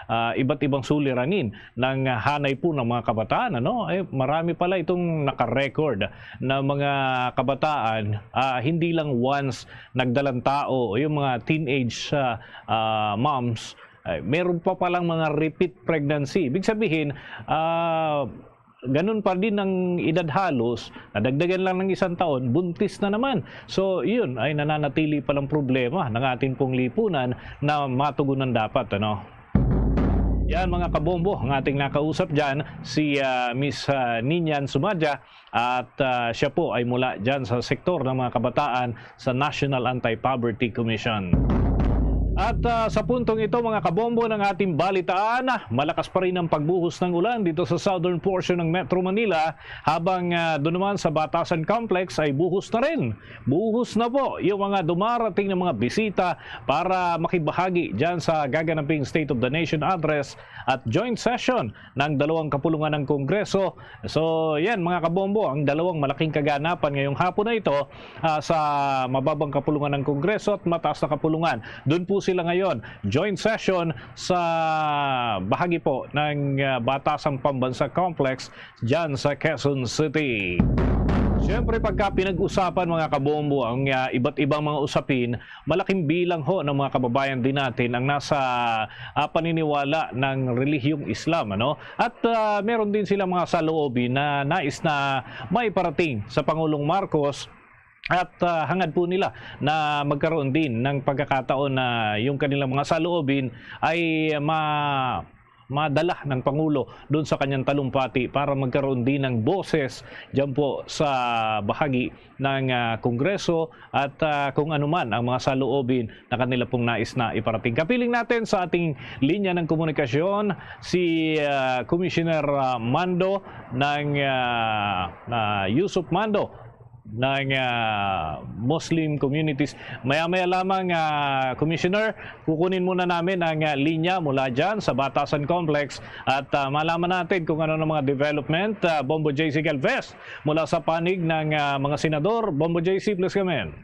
uh, iba't ibang suliranin ng hanay po ng mga kabataan. Ano? Eh, marami pala itong naka-record na mga kabataan, uh, hindi lang once nagdalang tao o yung mga teenage uh, uh, moms, eh, meron pa palang mga repeat pregnancy. Ibig sabihin, uh, ganun pa din ang edad halos, nadagdagan lang ng isang taon, buntis na naman. So, yun ay nananatili palang problema ng ating pong lipunan na matugunan dapat. Ano? Yan, mga kabombo, ang ating nakausap dyan, si, ah, Miss, ah, Ninian Sumadya, at, ah, siya po ay mula dyan sa sektor ng mga kabataan sa National Anti-Poverty Commission. At, ah, sa puntong ito, mga kabombo, ng ating balitaan, malakas pa rin ang pagbuhos ng ulan dito sa southern portion ng Metro Manila, habang, ah, doon naman sa Batasan Complex ay buhos na rin. Buhos na po yung mga dumarating ng mga bisita para makibahagi dyan sa gaganaping State of the Nation Address at joint session ng dalawang kapulungan ng Kongreso. So, yan, mga kabombo, ang dalawang malaking kaganapan ngayong hapon na ito, ah, sa mababang kapulungan ng Kongreso at mataas na kapulungan. Doon po sila ngayon, joint session sa bahagi po ng, ah, Batasang Pambansa Complex dyan sa Quezon City. Siyempre, pagka pinag-usapan, mga kabombo, ang, ah, iba't ibang mga usapin, malaking bilang ho ng mga kababayan din natin ang nasa, ah, paniniwala ng relihiyong Islam, ano? At, ah, meron din silang mga saloobin na nais na maiparating sa Pangulong Marcos at, ah, hangad po nila na magkaroon din ng pagkakataon na yung kanilang mga saloobin ay ma-, madala ng Pangulo doon sa kanyang talumpati para magkaroon din ng boses dyan po sa bahagi ng, ah, Kongreso at, ah, kung ano man ang mga saloobin na kanila pong nais na iparating. Kapiling natin sa ating linya ng komunikasyon si, ah, Commissioner, ah, Mando ng, ah, ah, Yusuf Mando ng, ah, Muslim communities. Maya-maya lamang, ah, Commissioner, kukunin muna namin ang, ah, linya mula dyan sa Batasan Complex at, ah, malaman natin kung ano ng mga development. Ah, Bombo J C Galvez mula sa panig ng, ah, mga senador. Bombo J C, please come in.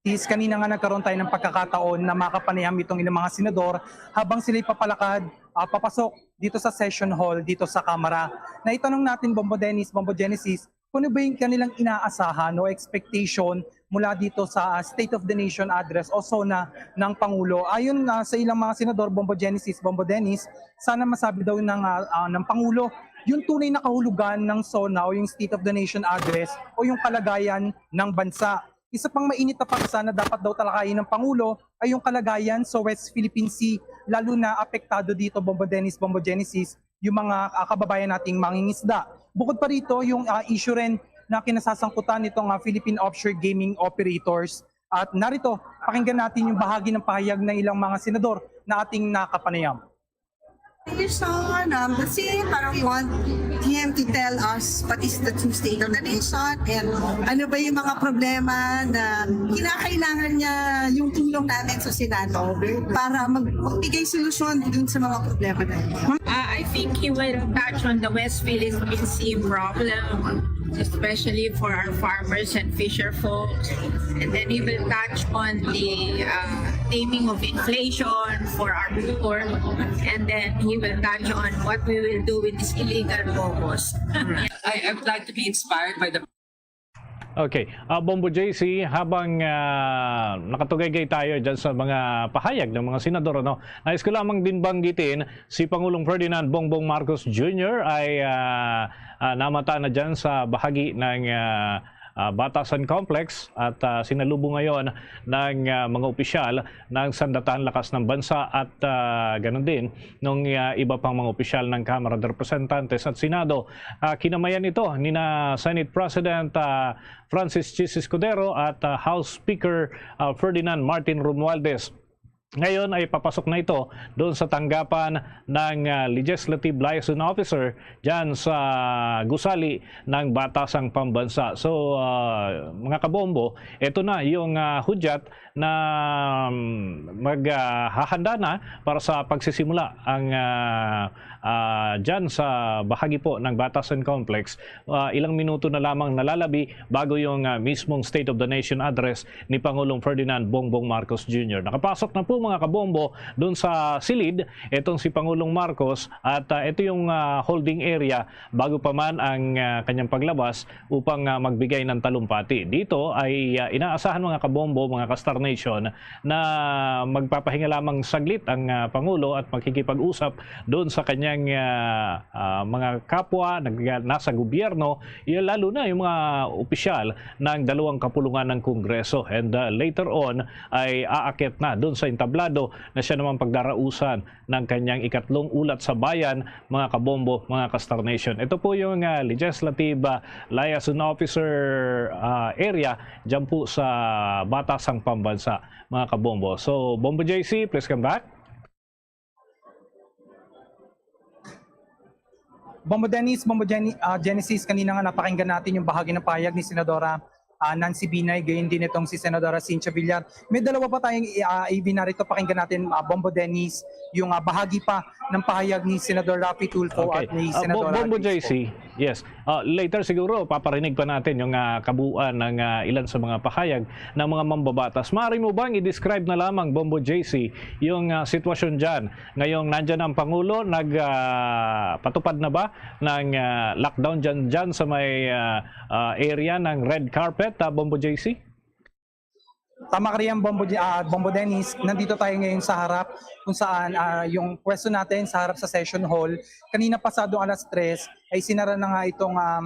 Is kanina nga nagkaroon tayo ng pagkakataon na makapanayam itong ilang mga senador habang sila'y papalakad, ah, papasok dito sa session hall dito sa Kamara. Naitanong natin, Bombo Dennis, Bombo Genesis, kung ano ba yung kanilang inaasahan o expectation mula dito sa, ah, State of the Nation Address o SONA ng Pangulo. Ayon, ah, sa ilang mga senador, Bombo Genesis, Bombo Dennis, sana masabi daw ng, ah, ah, ng Pangulo yung tunay na kahulugan ng SONA o yung State of the Nation Address o yung kalagayan ng bansa. Isa pang mainit na paksa na dapat daw talakayin ng Pangulo ay yung kalagayan sa West Philippine Sea, lalo na apektado dito, Bombo Dennis, Bombo Genesis, yung mga, ah, kababayan nating mangingisda. Bukod pa rito, yung, ah, issue rin na kinasasangkutan nitong, ah, Philippine offshore gaming operators. At narito, pakinggan natin yung bahagi ng pahayag ng ilang mga senador na ating nakapanayam. You're so um, kasi parang we want him to tell us what is the true state of the nation and ano ba yung mga problema na kinakailangan niya yung tulong namin sa Senado para mag magbigay solusyon dun sa mga problema na yun. Uh, I think he will touch on the West Philippine Sea problem, especially for our farmers and fisher folks. And then he will touch on the uh, taming of inflation for our poor. And then he will touch on what we will do with this illegal bobos. I, I would like to be inspired by the Okay. Ah, Bombo J C, habang, ah, nakatugay-gay tayo dyan sa mga pahayag ng mga senador, ano, nais ko lamang din banggitin si Pangulong Ferdinand Bongbong Marcos Junior ay, ah, ah, namata na dyan sa bahagi ng, ah, ah, Batasan Complex at, ah, sinalubong ngayon ng, ah, mga opisyal ng Sandatahan Lakas ng Bansa at, ah, ganun din nung, ah, iba pang mga opisyal ng Kamara de Representantes at Senado. Ah, kinamayan ito nina Senate President, ah, Francis Chiz Escudero at, ah, House Speaker, ah, Ferdinand Martin Romualdez. Ngayon ay papasok na ito doon sa tanggapan ng, ah, Legislative Liaison Officer dyan sa gusali ng Batasang Pambansa. So, ah, mga kabombo, ito na yung, ah, hudyat na, mm, maghahanda na para sa pagsisimula ang, ah, ah, dyan sa bahagi po ng Batasan Complex. Ah, ilang minuto na lamang nalalabi bago yung, ah, mismong State of the Nation Address ni Pangulong Ferdinand Bongbong Marcos Junior. Nakapasok na po, mga kabombo, doon sa silid itong si Pangulong Marcos at, ah, ito yung, ah, holding area bago pa man ang, ah, kanyang paglabas upang, ah, magbigay ng talumpati. Dito ay, ah, inaasahan, mga kabombo, mga ka-Star Nation, na magpapahinga lamang saglit ang, ah, Pangulo at makikipag-usap doon sa kanyang, ah, ah, mga kapwa nag-, nasa gobyerno, y-, lalo na yung mga opisyal ng dalawang kapulungan ng Kongreso. And, ah, later on ay aakyat na doon sa tablado na siya naman pagdarausan ng kanyang ikatlong Ulat sa Bayan, mga kabombo, mga ka-Star Nation. Ito po yung, ah, Legislative, ah, Liaison Officer, ah, area dyan po sa Batasang Pambansa, mga kabombo. So, Bombo J C, please come back. Bombo Dennis, Bombo Jenny, ah, Genesis, kanina nga napakinggan natin yung bahagi ng pahayag ni Senadora, ah, Nancy Binay, gayon din itong si Senadora Cynthia Villar. May dalawa pa tayong i-, ah, A V na rito. Pakinggan natin, ah, Bombo Dennis, yung, ah, bahagi pa ng pahayag ni Senador Raffy Tulfo Okay. at ni Ah, Bo- Senadora Bombo Grace J C, Poe. Yes. Ah, later siguro, paparinig pa natin yung, ah, kabuuan ng, ah, ilan sa mga pahayag ng mga mambabatas. Maaari mo bang i-describe na lamang, Bombo J C, yung, ah, sitwasyon dyan? Ngayong nandyan ang Pangulo, nag, ah, patupad na ba ng, ah, lockdown dyan, dyan sa may, ah, ah, area ng red carpet, ah, Bombo J C? Tama ka riyan, Bombo, J- ah, Bombo Dennis. Nandito tayo ngayon sa harap kung saan, ah, yung pwesto natin sa harap sa session hall. Kanina pasado alas tres ay sinara na nga itong, um,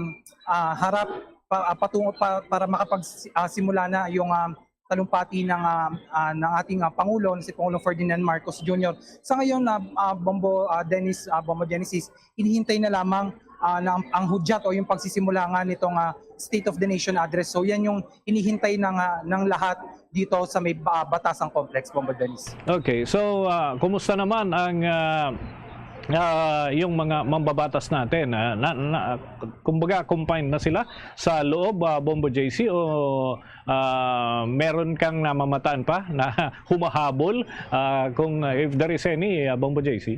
ah, harap pa, ah, patungo pa, para makapag ah, simula na yung, um, talumpati ng, ah, ah, ng ating, ah, Pangulo, si Pangulong Ferdinand Marcos Junior. Sa ngayon, na ah, Bombo, ah, Dennis, ah, Bombo Genesis, hinihintay na lamang, ah, na ang, ang hudyat o yung pagsisimula nga nitong, ah, State of the Nation Address. So yan yung hinihintay ng, ah, ng lahat dito sa may, ah, Batasang Complex, Bombo Dennis. Okay, so, ah, kumusta naman ang, ah, ah, yung mga mambabatas natin? Ah, na, na, kumbaga, confined na sila sa loob, ah, Bombo J C, o, ah, meron kang namamataan pa na humahabol? Ah, kung, if there is any, ah, Bombo J C?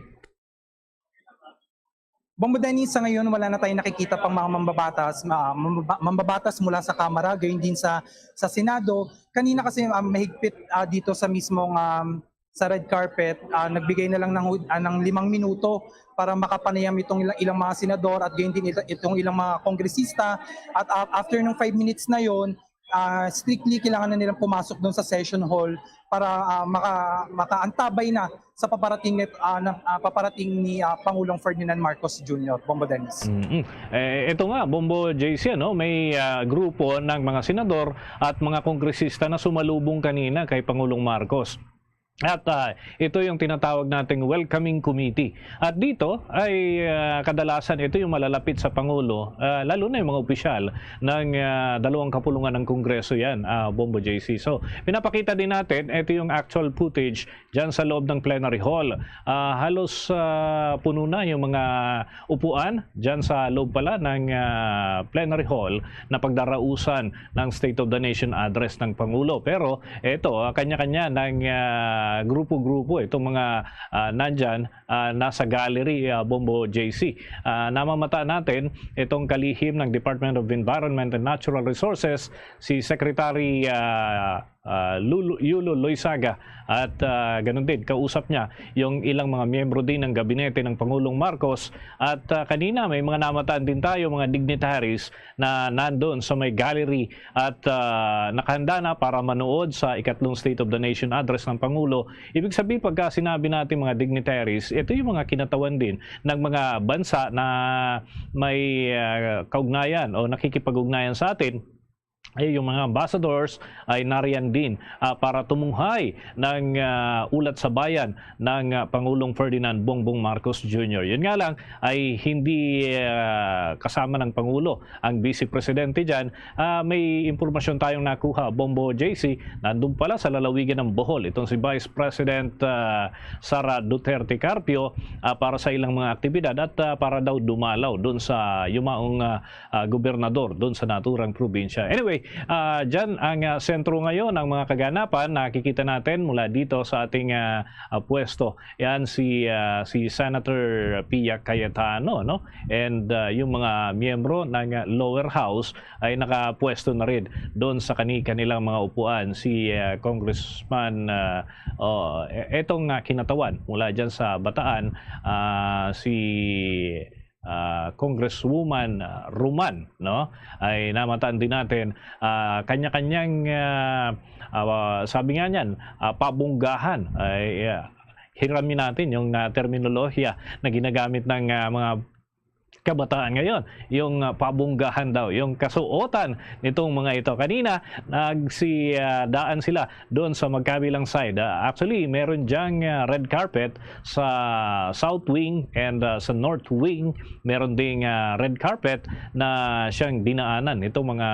Bombo Dennis, sa ngayon wala na tayong nakikita pang mga mambabatas, ma- mambaba- mambabatas mula sa Kamara, gayon din sa sa Senado. Kanina kasi, ah, mahigpit, ah, dito sa mismong, um, sa red carpet, ah, nagbigay na lang ng hu- ah, ng limang minuto para makapanayam itong ilang, ilang mga senador at gayon din ito- itong ilang mga kongresista. At, ah, after ng five minutes na yon, ah, strictly kailangan na nilang pumasok doon sa session hall para, ah, maka- makaantabay na sa paparating ni, ah, na, ah, paparating ni, ah, Pangulong Ferdinand Marcos Junior, Bombo Dennis. Mm-mm. Eh, ito nga, Bombo J C, ano, may, ah, grupo ng mga senador at mga kongresista na sumalubong kanina kay Pangulong Marcos. At, ah, ito yung tinatawag nating welcoming committee. At dito ay, ah, kadalasan ito yung malalapit sa Pangulo, ah, lalo na yung mga opisyal ng, ah, dalawang kapulungan ng Kongreso yan, ah, Bombo J C. So, pinapakita din natin, ito yung actual footage dyan sa loob ng plenary hall. Ah, halos, ah, puno na yung mga upuan dyan sa loob pala ng, ah, plenary hall na pagdarausan ng State of the Nation Address ng Pangulo. Pero eto, ah, kanya-kanya ng, ah, grupo-grupo itong mga, ah, nandyan, ah, nasa gallery, ah, Bombo J C. Ah, namamata natin itong kalihim ng Department of Environment and Natural Resources, si Secretary, ah, ah, Lulu- Yulo Loizaga, at, ah, ganun din, kausap niya yung ilang mga miyembro din ng gabinete ng Pangulong Marcos. At, ah, kanina may mga namataan din tayo, mga dignitaries na nandun sa may gallery at, ah, nakahanda na para manood sa ikatlong State of the Nation Address ng Pangulo. Ibig sabihin, pagka sinabi natin mga dignitaries, ito yung mga kinatawan din ng mga bansa na may, ah, kaugnayan o nakikipag-ugnayan sa atin. Ay, yung mga ambassadors ay nariyan din, ah, para tumunghay ng, ah, Ulat sa Bayan ng, ah, Pangulong Ferdinand Bongbong Marcos Junior. Yun nga lang, ay hindi, ah, kasama ng Pangulo ang Vice Presidente dyan. Ah, may impormasyon tayong nakuha, Bombo J C, nandun pala sa lalawigan ng Bohol itong si Vice President, ah, Sara Duterte Carpio, ah, para sa ilang mga aktibidad at, ah, para daw dumalaw dun sa yumaong, ah, ah, gobernador dun sa naturang probinsya. Anyway, ah, dyan ang, ah, sentro ngayon ng mga kaganapan. Nakikita natin mula dito sa ating, ah, ah, pwesto. Yan si, ah, si Senator Pia Cayetano, no? And, ah, yung mga miyembro ng, ah, lower house ay nakapwesto na rin doon sa kani-, kanilang mga upuan. Si, ah, Congressman, ah, oh, e-, etong, ah, kinatawan mula dyan sa Bataan, ah, si, ah, Congresswoman, ah, Roman, no? Ay namataan din natin, ah, kanya-kanyang, ah, ah, sabi nga niyan, ah, pabunggahan. Ay, ah, hiramin natin yung, ah, terminolohiya na ginagamit ng, ah, mga kabataan ngayon, yung, ah, pabunggahan daw, yung kasuotan nitong mga ito. Kanina, nagsi-, ah, daan sila doon sa magkabilang side. Ah, actually, meron diyang, ah, red carpet sa South Wing and, ah, sa North Wing. Meron ding, ah, red carpet na siyang dinaanan nitong mga,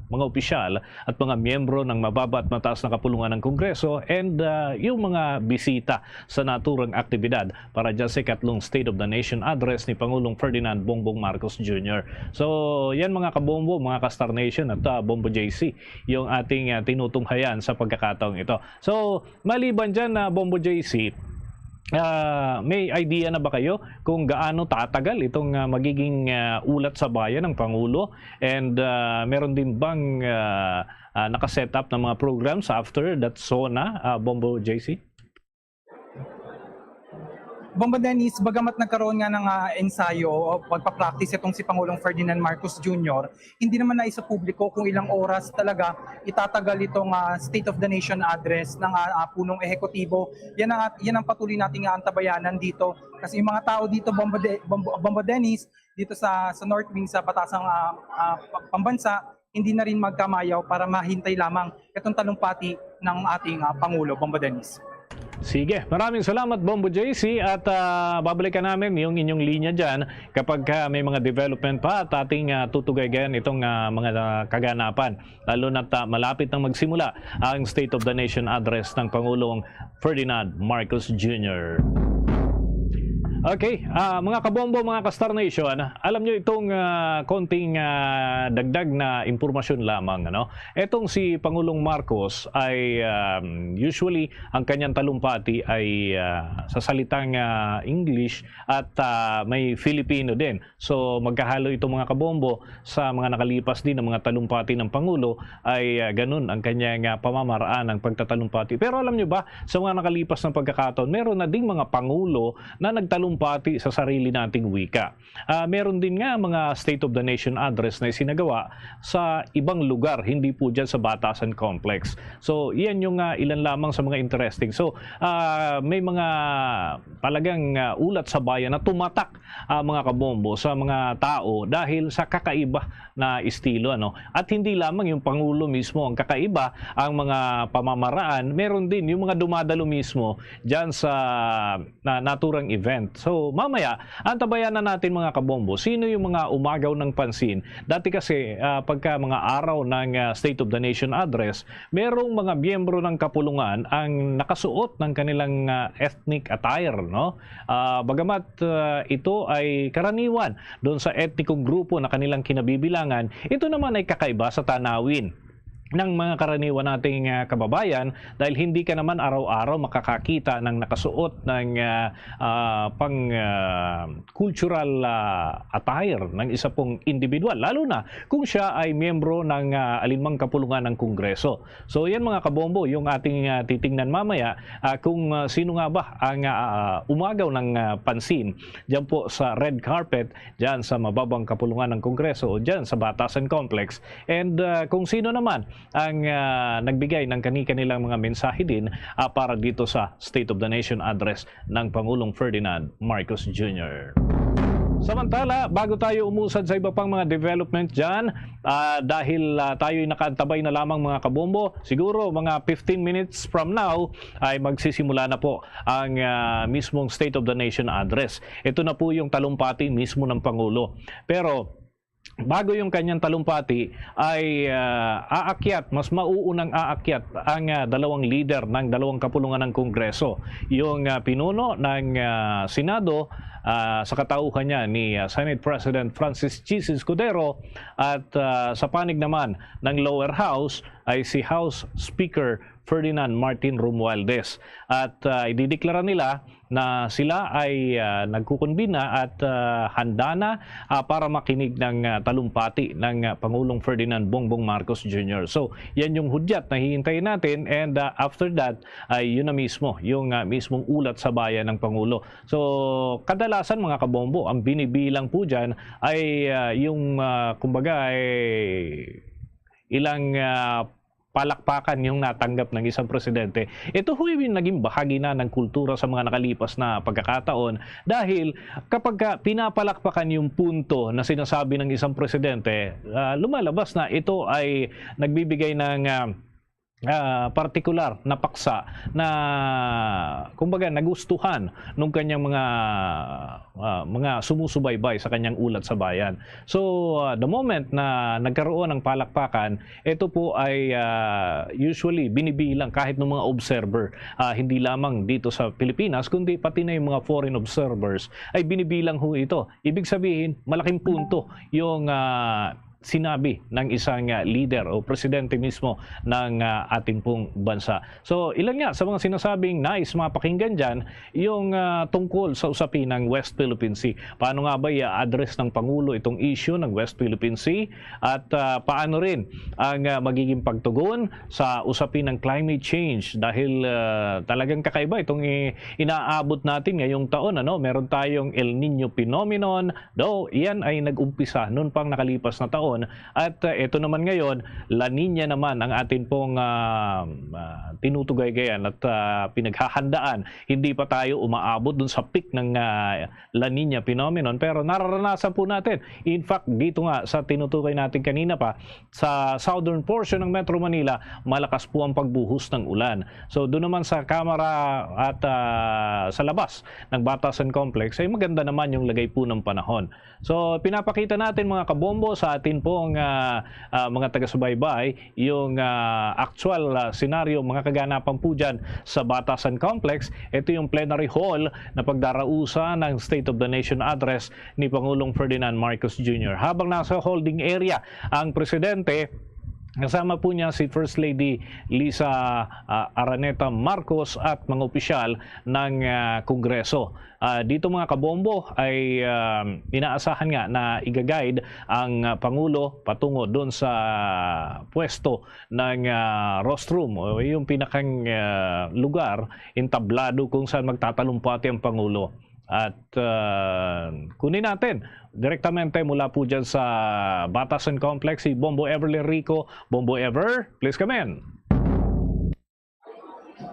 mga opisyal at mga miyembro ng mababa at mataas na kapulungan ng Kongreso and, ah, yung mga bisita sa naturang aktibidad para dyan sa ikatlong State of the Nation Address ni Pangulong Ferdinand Bongbong Marcos Junior. So, yan mga kabombo, mga ka-Star Nation at, ah, Bombo J C, yung ating, ah, tinutunghayan sa pagkakataong ito. So, maliban dyan na Bombo J C, ah, may idea na ba kayo kung gaano tatagal itong, ah, magiging, ah, ulat sa bayan ng Pangulo? And, ah, meron din bang, ah, ah, naka-set up ng mga programs after that SONA, ah, Bombo J C? Bombo Dennis, bagamat nagkaroon nga ng ah, ensayo o pagpa-practice itong si Pangulong Ferdinand Marcos Junior, hindi naman na sa publiko kung ilang oras talaga itatagal itong ah, State of the Nation Address ng ah, ah, punong ehekutibo. Yan ang, at- yan ang patuloy nating aantabayanan dito. Kasi yung mga tao dito, Bombo, De, Bombo, Bombo Dennis, dito sa, sa North Wing, sa Batasang ah, ah, Pambansa, hindi na rin magkamayaw para mahintay lamang itong talumpati ng ating ah, Pangulo, Bombo Dennis. Sige, maraming salamat, Bombo J C, at ah, babalikan namin yung inyong linya dyan kapag ah, may mga development pa at ating ah, tutugaygayan itong ah, mga ah, kaganapan, lalo na't ah, malapit nang magsimula ang State of the Nation Address ng Pangulong Ferdinand Marcos Junior. Okay, ah, mga kabombo, mga ka-Star Nation, alam nyo itong ah, konting ah, dagdag na impormasyon lamang, ano? Etong si Pangulong Marcos ay, um, usually ang kanyang talumpati ay ah, sa salitang ah, English at ah, may Filipino din. So, magkahalo itong mga kabombo. Sa mga nakalipas din, ang mga talumpati ng Pangulo ay ah, ganun ang kanyang ah, pamamaraan ng pagtatalumpati. Pero alam nyo ba, sa mga nakalipas ng pagkakataon, meron na ding mga pangulo na nagtalumpati sa sarili nating wika. Ah, meron din nga mga State of the Nation Address na isinagawa sa ibang lugar, hindi po dyan sa Batasan Complex. So, yan yung ah, ilan lamang sa mga interesting. So, ah, may mga talagang ah, ulat sa bayan na tumatak, ah, mga kabombo, sa mga tao dahil sa kakaiba na estilo, ano. At hindi lamang yung Pangulo mismo ang kakaiba, ang mga pamamaraan, meron din yung mga dumadalo mismo dyan sa na, naturang event. So, mamaya, antabayanan natin, mga kabombo, sino yung mga umagaw ng pansin. Dati kasi, ah, pagka mga araw ng ah, State of the Nation Address, merong mga miyembro ng kapulungan ang nakasuot ng kanilang ah, ethnic attire, no? Ah, bagamat ah, ito ay karaniwan doon sa etnikong grupo na kanilang kinabibilangan, ito naman ay kakaiba sa tanawin ng mga karaniwan nating ah, kababayan dahil hindi ka naman araw-araw makakakita ng nakasuot ng ah, ah, pang ah, cultural ah, attire ng isa pong individual, lalo na kung siya ay miyembro ng ah, alinmang kapulungan ng Kongreso. So, yan, mga kabombo, yung ating ah, titingnan mamaya, ah, kung ah, sino nga ba ang ah, umagaw ng ah, pansin dyan po sa red carpet, dyan sa mababang kapulungan ng Kongreso o dyan sa Batasan Complex. And ah, kung sino naman ang ah, nagbigay ng kani-kanilang mga mensahe din ah, para dito sa State of the Nation Address ng Pangulong Ferdinand Marcos Junior. Samantala, bago tayo umusad sa iba pang mga development dyan, ah, dahil ah, tayo'y nakaantabay na lamang, mga kabombo, siguro mga fifteen minutes from now ay magsisimula na po ang ah, mismong State of the Nation Address. Ito na po yung talumpati mismo ng Pangulo. Pero bago yung kanyang talumpati ay ah, aakyat, mas mauunang aakyat ang ah, dalawang leader ng dalawang kapulungan ng Kongreso. Yung ah, pinuno ng ah, Senado ah, sa katauhan niya ni ah, Senate President Francis Chiz Escudero at ah, sa panig naman ng Lower House ay si House Speaker Ferdinand Martin Romualdez. At ah, idideklara nila na sila ay ah, nagkukumbina at ah, handa na ah, para makinig ng ah, talumpati ng ah, Pangulong Ferdinand Bongbong Marcos Junior. So, yan yung hudyat na hihintayin natin, and ah, after that ay yun na mismo yung ah, mismong ulat sa bayan ng Pangulo. So, kadalasan, mga kabombo, ang binibilang po dyan ay ah, yung ah, kumbaga ay ilang ah, palakpakan yung natanggap ng isang presidente. Ito ho yung naging bahagi na ng kultura sa mga nakalipas na pagkakataon dahil kapag ka pinapalakpakan yung punto na sinasabi ng isang presidente, ah, lumalabas na ito ay nagbibigay ng, ah, ah, partikular na paksa na, kumbaga, nagustuhan nung kanyang mga, ah, mga sumusubaybay sa kanyang Ulat sa Bayan. So, ah, the moment na nagkaroon ng palakpakan, ito po ay, ah, usually binibilang kahit ng mga observer, ah, hindi lamang dito sa Pilipinas, kundi pati na yung mga foreign observers ay binibilang ho ito. Ibig sabihin, malaking punto yung, ah, sinabi ng isang, ah, leader o presidente mismo ng, ah, ating pong bansa. So, ilan nga sa mga sinasabing nais mapakinggan dyan, yung, ah, tungkol sa usapin ng West Philippine Sea. Paano nga ba i-address ng Pangulo itong issue ng West Philippine Sea? At, ah, paano rin ang, ah, magiging pagtugon sa usapin ng climate change? Dahil, ah, talagang kakaiba itong i-, inaabot natin ngayong taon, ano? Meron tayong El Niño phenomenon, though iyan ay nag-umpisa noon pang nakalipas na taon. At, ah, ito naman ngayon, La Niña naman ang atin pong, ah, ah, tinutugaygayan at, ah, pinaghahandaan. Hindi pa tayo umaabot dun sa peak ng, ah, La Niña phenomenon, pero nararanasan po natin. In fact, dito nga sa tinutukoy natin kanina pa, sa southern portion ng Metro Manila, malakas po ang pagbuhos ng ulan. So, doon naman sa kamara at, ah, sa labas ng Batasan Complex ay maganda naman yung lagay po ng panahon. So, pinapakita natin, mga kabombo, sa atin pong, ah, ah, mga taga-subaybay yung, ah, actual, ah, senaryo, mga kaganapan po dyan sa Batasan Complex. Ito yung plenary hall na pagdarausa ng State of the Nation Address ni Pangulong Ferdinand Marcos Junior. Habang nasa holding area ang presidente, kasama po niya si First Lady Liza, ah, Araneta Marcos at mga opisyal ng, ah, Kongreso. Ah, dito, mga kabombo, ay, ah, inaasahan nga na iga-guide ang, ah, Pangulo patungo doon sa pwesto ng, ah, rostrum o yung pinakang, ah, lugar, entablado kung saan magtatalumpati ang Pangulo. At, ah, kunin natin direktamente mula po dyan sa Batasan Complex si Bombo Everly Rico. Bombo Ever, please come in.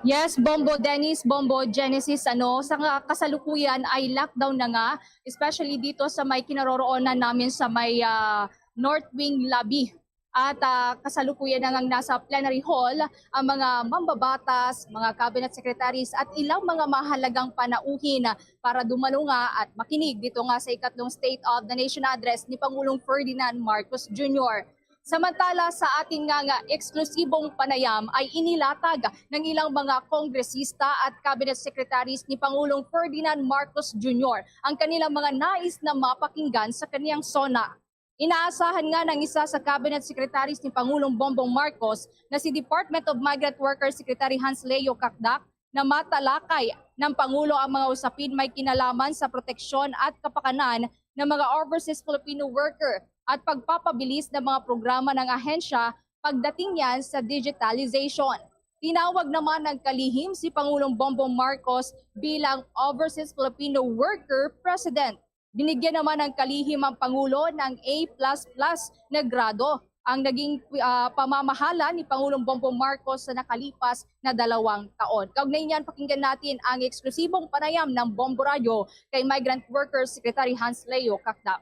Yes, Bombo Dennis, Bombo Genesis, ano, sa nga kasalukuyan ay lockdown na nga, especially dito sa may kinaroroonan namin sa may, ah, North Wing Lobby. At, ah, kasalukuyan na ngang nasa plenary hall ang mga mambabatas, mga cabinet secretaries at ilang mga mahalagang panauhin para dumalo nga at makinig dito nga sa ikatlong State of the Nation Address ni Pangulong Ferdinand Marcos Junior. Samantala, sa ating nga, nga eksklusibong panayam ay inilatag ng ilang mga kongresista at cabinet secretaries ni Pangulong Ferdinand Marcos Junior ang kanilang mga nais na mapakinggan sa kaniyang SONA. Inaasahan nga ng isa sa cabinet secretaries ni Pangulong Bongbong Marcos na si Department of Migrant Workers Secretary Hans Leo Cacdac na matalakay ng Pangulo ang mga usapin may kinalaman sa proteksyon at kapakanan ng mga overseas Filipino worker at pagpapabilis ng mga programa ng ahensya pagdating yan sa digitalization. Tinawag naman ng kalihim si Pangulong Bongbong Marcos bilang Overseas Filipino Worker President. Binigyan naman ng kalihim ang Pangulo ng A plus plus na grado ang naging, ah, pamamahala ni Pangulong Bongbong Marcos sa nakalipas na dalawang taon. Kaugnay niyan, pakinggan natin ang eksklusibong panayam ng Bombo Radyo kay Migrant Workers Secretary Hans Leo Cacdac.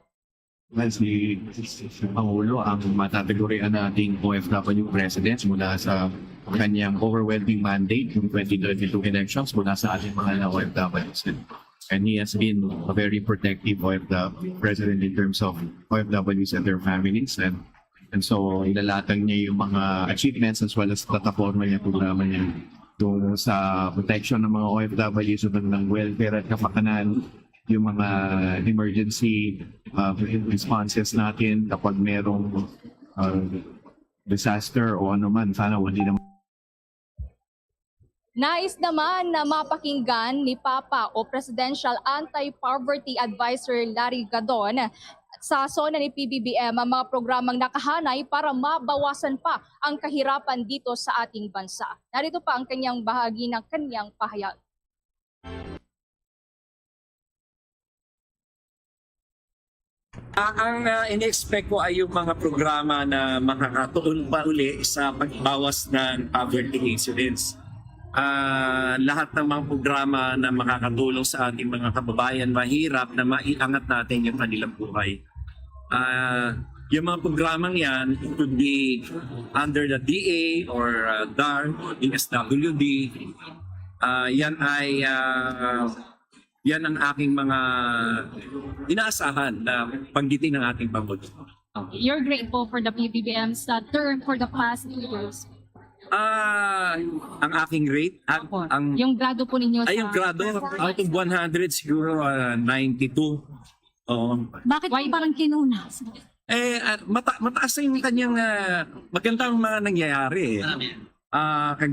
Well, si, si Pangulo ang matategorian nating O F W president mula sa kanyang overwhelming mandate ng twenty twenty-two elections mula sa ating mga na O F Ws. And he has been a very protective O F W president in terms of O F Ws and their families. And, and so, ilalatag niya yung mga achievements as well as plataforma niya, programa niya doon sa protection ng mga O F Ws, sa kanilang welfare at kapakanan, yung mga emergency uh, responses natin kapag merong uh, disaster o ano man. Sana hindi naman. Nais naman na mapakinggan ni Papa o Presidential Anti-Poverty Advisor Larry Gadon sa SONA ni P B B M ang mga programang nakahanay para mabawasan pa ang kahirapan dito sa ating bansa. Narito pa ang kanyang bahagi ng kanyang pahayag. Ah, ang, ah, ini-expect ko ay yung mga programa na makakatuon pa uli sa pagbawas ng poverty incidence. Ah, lahat ng mga programa na makakatulong sa ating mga kababayan mahirap na maiangat natin yung kanilang buhay. Ah, yung mga programang yan, it could be under the D A or, ah, DAR, D S W D. Ah, yan ay, ah, yan ang aking mga inaasahan na banggitin ng ating Pangulo. Okay. You're grateful for the P B B M's uh, term for the past two years. Ah, ang aking rate, ang, Opo. ang Yung grado po ninyo ay sa yung grado, out of one hundred siguro, ah, ninety-two. Oo. Bakit Why- po parang kinuna? Eh, ah, mata- mataas na yung kanyang, ah, maganda ang mga nangyayari eh. Ah, kag-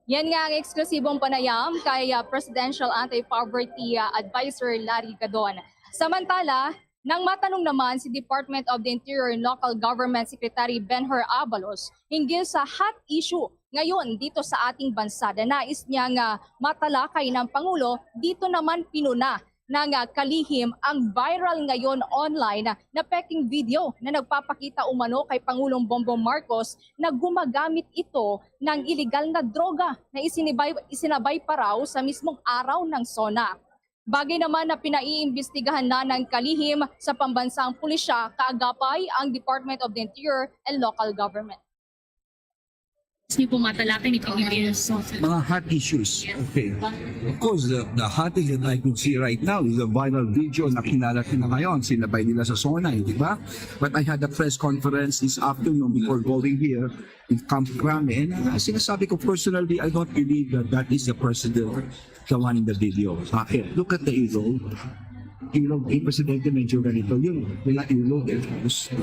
Yan nga ang eksklusibong panayam kay ah, Presidential Anti-Poverty ah, Advisor Larry Gadon. Samantala, nang matanong naman si Department of the Interior and Local Government Secretary Benhur Abalos hinggil sa hot issue ngayon dito sa ating bansa, na nais niya nga matalakay ng Pangulo, dito naman pinuna ng ah, kalihim ang viral ngayon online na peking video na nagpapakita umano kay Pangulong Bongbong Marcos na gumagamit ito ng iligal na droga na isinibay, isinabay pa raw sa mismong araw ng SONA. Bagay naman na pinaiimbestigahan na ng kalihim sa pambansang pulisya kaagapay ang Department of the Interior and Local Government. Gusto niyo po matalakay ni P B B M? Mga hot issues. Okay. Of course, the, the hottest that I could see right now is the viral video na kinalat nila ngayon, sinabay nila sa SONA, di ba? But I had a press conference this afternoon before going here in Camp Crame. And uh, sinasabi ko personally, I don't believe that that is the president, the one in the video. Bakit? Look at the ilog. Ilog, yung presidente medyo ganito yun. Wala ilog. Eh. Tapos,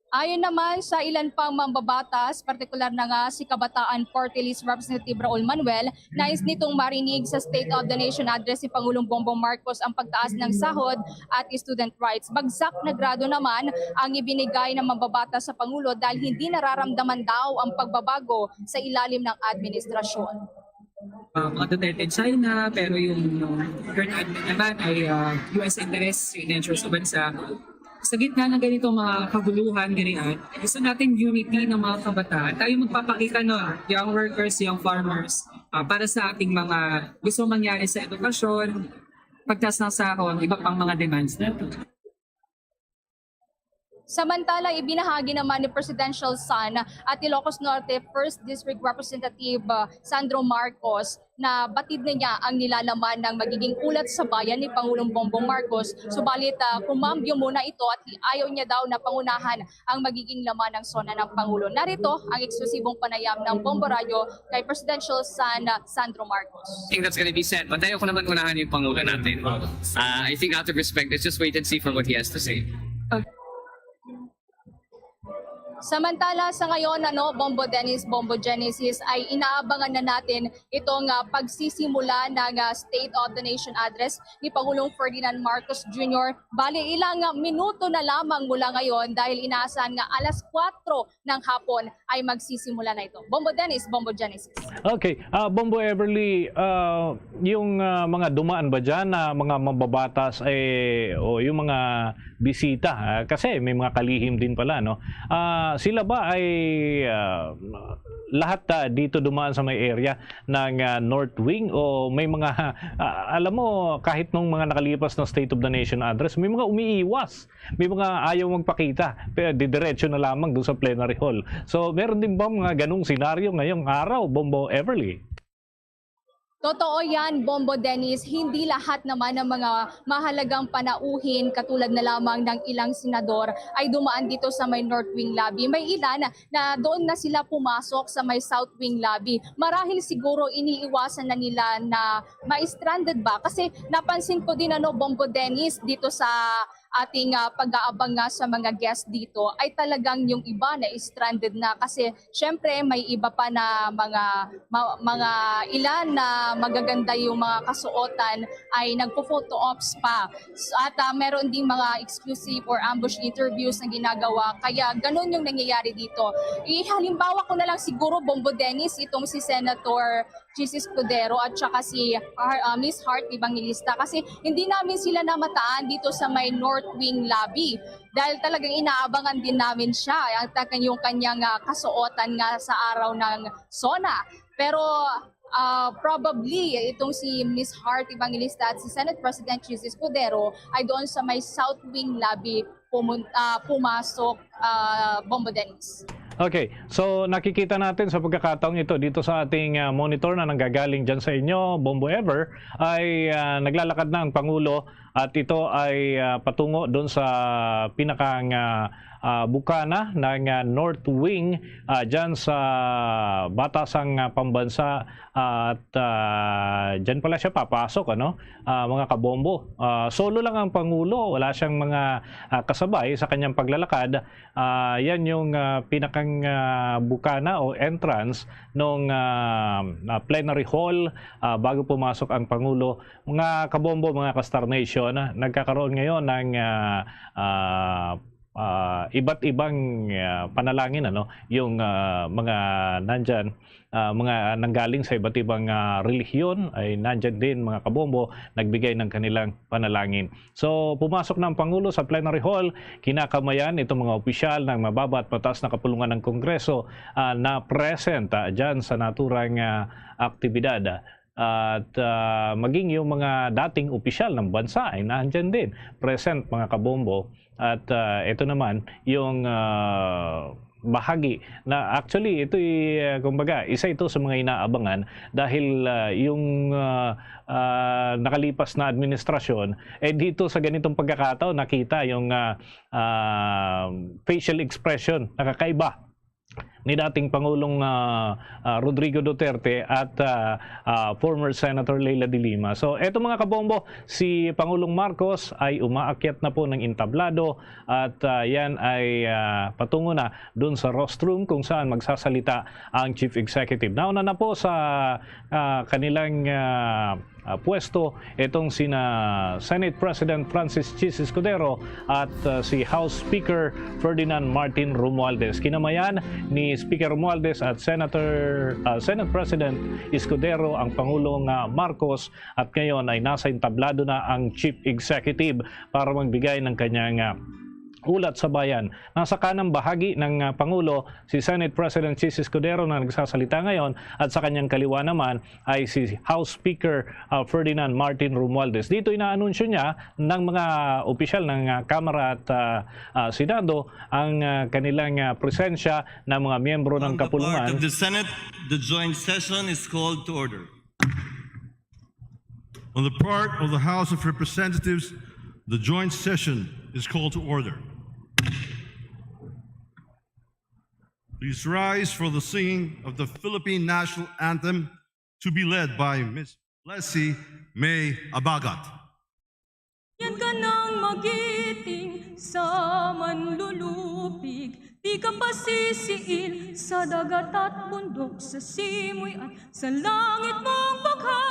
Ayon naman sa ilan pang mambabatas, partikular na nga si Kabataan Party List Representative Raul Manuel, nais nitong marinig sa State of the Nation Address ni Pangulong Bongbong Marcos ang pagtaas ng sahod at student rights. Bagsak na grado naman ang ibinigay ng mambabatas sa Pangulo dahil hindi nararamdaman daw ang pagbabago sa ilalim ng administrasyon. uh, mga Duterte in China, pero yung current admin naman ay uh, U S interests, yung interest sa bansa. Sa gitna ng ganitong mga kaguluhan, ganyan, gusto natin unity ng mga kabataan. Tayo magpapakita nun, young workers, young farmers, uh, para sa ating mga gusto mangyari sa edukasyon, pagtaas ng sahod, iba pang mga demands natin. Samantala, ibinahagi naman ni Presidential Son at Ilocos Norte First District Representative uh, Sandro Marcos na batid na niya ang nilalaman ng magiging ulat sa bayan ni Pangulong Bongbong Marcos. Subalit, uh, kumambyo muna ito at ayaw niya daw na pangunahan ang magiging laman ng SONA ng Pangulo. Narito ang eksklusibong panayam ng Bombo Radyo kay Presidential Son uh, Sandro Marcos. Thing that's going to be said. But tayo ko naman unahan yung Pangulo natin. Uh, I think out of respect, let's just wait and see for what he has to say. Samantala sa ngayon, ano, Bombo Dennis, Bombo Genesis, ay inaabangan na natin itong uh, pagsisimula ng uh, State of the Nation Address ni Pangulong Ferdinand Marcos Junior. Bali, ilang uh, minuto na lamang mula ngayon dahil inaasahan nga alas kwatro ng hapon ay magsisimula na ito. Bombo Dennis, Bombo Genesis. Okay, ah Bombo Everly, ah, yung ah, mga dumaan ba dyan na mga mababatas eh, o yung mga bisita, ah, kasi may mga kalihim din pala, no? Ah, sila ba ay ah, lahat ah, dito dumaan sa may area ng ah, North Wing o may mga, ah, alam mo, kahit nung mga nakalipas na State of the Nation Address, may mga umiiwas, may mga ayaw magpakita, pero didiretso na lamang doon sa plenary hall. So, meron din ba mga ganung senaryo ngayong araw, Bombo Everly? Totoo yan, Bombo Dennis. Hindi lahat naman ng mga mahalagang panauhin katulad na lamang ng ilang senador ay dumaan dito sa may North Wing Lobby. May ilan na doon na sila pumasok sa may South Wing Lobby. Marahil siguro iniiwasan na nila na ma-stranded ba? Kasi napansin ko din, ano, Bombo Dennis, dito sa ating, ah, pag-aabang nga sa mga guest dito ay talagang yung iba na stranded na kasi syempre may iba pa na mga ma- mga ilan na magaganda yung mga kasuotan ay nagpo-photo ops pa. S- At ah, meron ding mga exclusive or ambush interviews na ginagawa. Kaya ganun yung nangyayari dito. Ihalimbawa ko na lang siguro, Bombo Dennis, itong si Senator Chiz Escudero at saka si Har- ah, Miss Heart Evangelista kasi hindi namin sila namataan dito sa may North Wing lobby dahil talagang inaabangan din namin siya, ang takan yung kanyang ah, kasuotan nga sa araw ng SONA. Pero ah, probably itong si Miss Heart Evangelista at si Senate President Chiz Escudero ay doon sa may South Wing lobby pumun- ah, pumasok, ah, Bombo Dennis. Okay, so nakikita natin sa pagkakataong ito dito sa ating ah, monitor na nanggagaling dyan sa inyo, Bombo Ever, ay ah, naglalakad na ang Pangulo at ito ay ah, patungo doon sa pinakang ah, ah, bukana ng ah, North Wing ah, dyan sa Batasang ah, Pambansa at ah, dyan pala siya papasok, ano, ah, mga kabombo. Ah, solo lang ang Pangulo, wala siyang mga ah, kasabay sa kanyang paglalakad. Ah, yan yung ah, pinakang ah, bukana o entrance nung ah, ah, plenary hall ah, bago pumasok ang Pangulo. Mga kabombo, mga ka-Star Nation, nagkakaroon ngayon ng ah, ah, ah, iba't ibang ah, panalangin, ano, yung ah, mga nandyan, ah, mga nanggaling sa iba't ibang ah, relihiyon ay nandyan din, mga kabombo, nagbigay ng kanilang panalangin. So, pumasok na ang Pangulo sa plenary hall, kinakamayan itong mga opisyal ng mababa at mataas na kapulungan ng Kongreso ah, na present ah, dyan sa naturang ah, aktibidad. At ah, maging yung mga dating opisyal ng bansa ay nandyan din, present, mga kabombo. At ah, ito naman yung ah, bahagi na actually ito ay, ah, kumbaga, isa ito sa mga inaabangan dahil ah, yung ah, ah, nakalipas na administrasyon, eh, dito sa ganitong pagkakataon nakita yung ah, ah, facial expression na kakaiba ni dating Pangulong ah, ah, Rodrigo Duterte at ah, ah, former Senator Leila de Lima. So, eto, mga kabombo, si Pangulong Marcos ay umaakyat na po ng entablado at ah, yan ay ah, patungo na dun sa rostrum kung saan magsasalita ang Chief Executive. Nauna na po sa ah, kanilang ah, ah, pwesto itong sina Senate President Francis Chiz Escudero at ah, si House Speaker Ferdinand Martin Romualdez. Kinamayan ni Speaker Romualdez at Senator ah, Senate President Escudero ang Pangulong ah, Marcos at ngayon ay nasa entablado na ang Chief Executive para magbigay ng kanyang ah, ulat sa bayan. Nasa kanang bahagi ng ah, Pangulo si Senate President Chiz Escudero na nagsasalita ngayon at sa kanyang kaliwa naman ay si House Speaker ah, Ferdinand Martin Romualdez. Dito inaanunsyo niya ng mga opisyal ng ah, Kamara at ah, ah, Senado ang ah, kanilang ah, presensya ng mga miyembro ng On the part kapulungan. Of the Senate, the joint session is called to order. On the part of the House of Representatives, the joint session is called to order. Please rise for the singing of the Philippine National Anthem to be led by Miss Leslie May Abagat. Yan ka nang magiting sa manlulupig, di ka pasisiil sa dagat at bundok, sa simoy at sa langit mong bagha.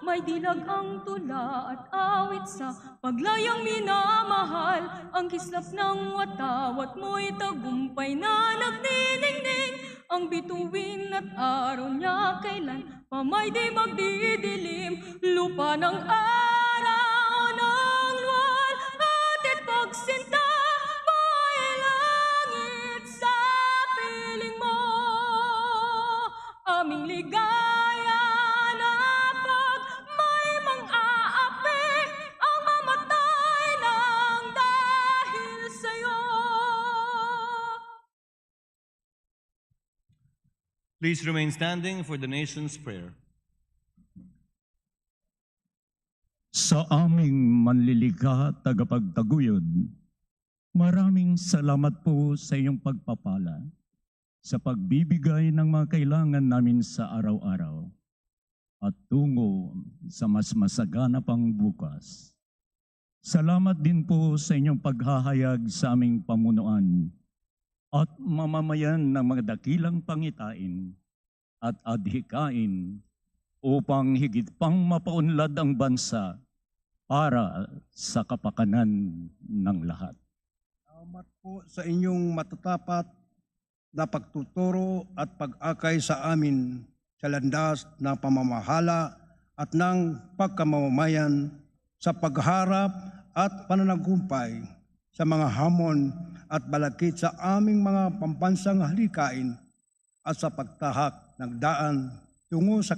May dilag ang tula at awit sa paglayang minamahal. Ang kislap ng watawat mo'y tagumpay na nagniningning. Ang bituin at araw niya kailan pa may di magdidilim. Lupa ng araw ng luwal, hatid pagsinta, may langit sa piling mo. Aming ligaya na pag may mang-aapi ang mamatay ng dahil sa'yo. Please remain standing for the nation's prayer. Sa aming manlilikha, tagapagtaguyod, maraming salamat po sa iyong pagpapala sa pagbibigay ng mga kailangan namin sa araw-araw at tungo sa mas masagana pang bukas. Salamat din po sa inyong paghahayag sa aming pamunuan at mamamayan ng mga dakilang pangitain at adhikain upang higit pang mapaunlad ang bansa para sa kapakanan ng lahat. Salamat po sa inyong matatapat na pagtuturo at pag-akay sa amin sa landas ng pamamahala at ng pagkamamamayan sa pagharap at pananagumpay sa mga hamon at balakid sa aming mga pambansang halikain at sa pagtahak ng daan tungo sa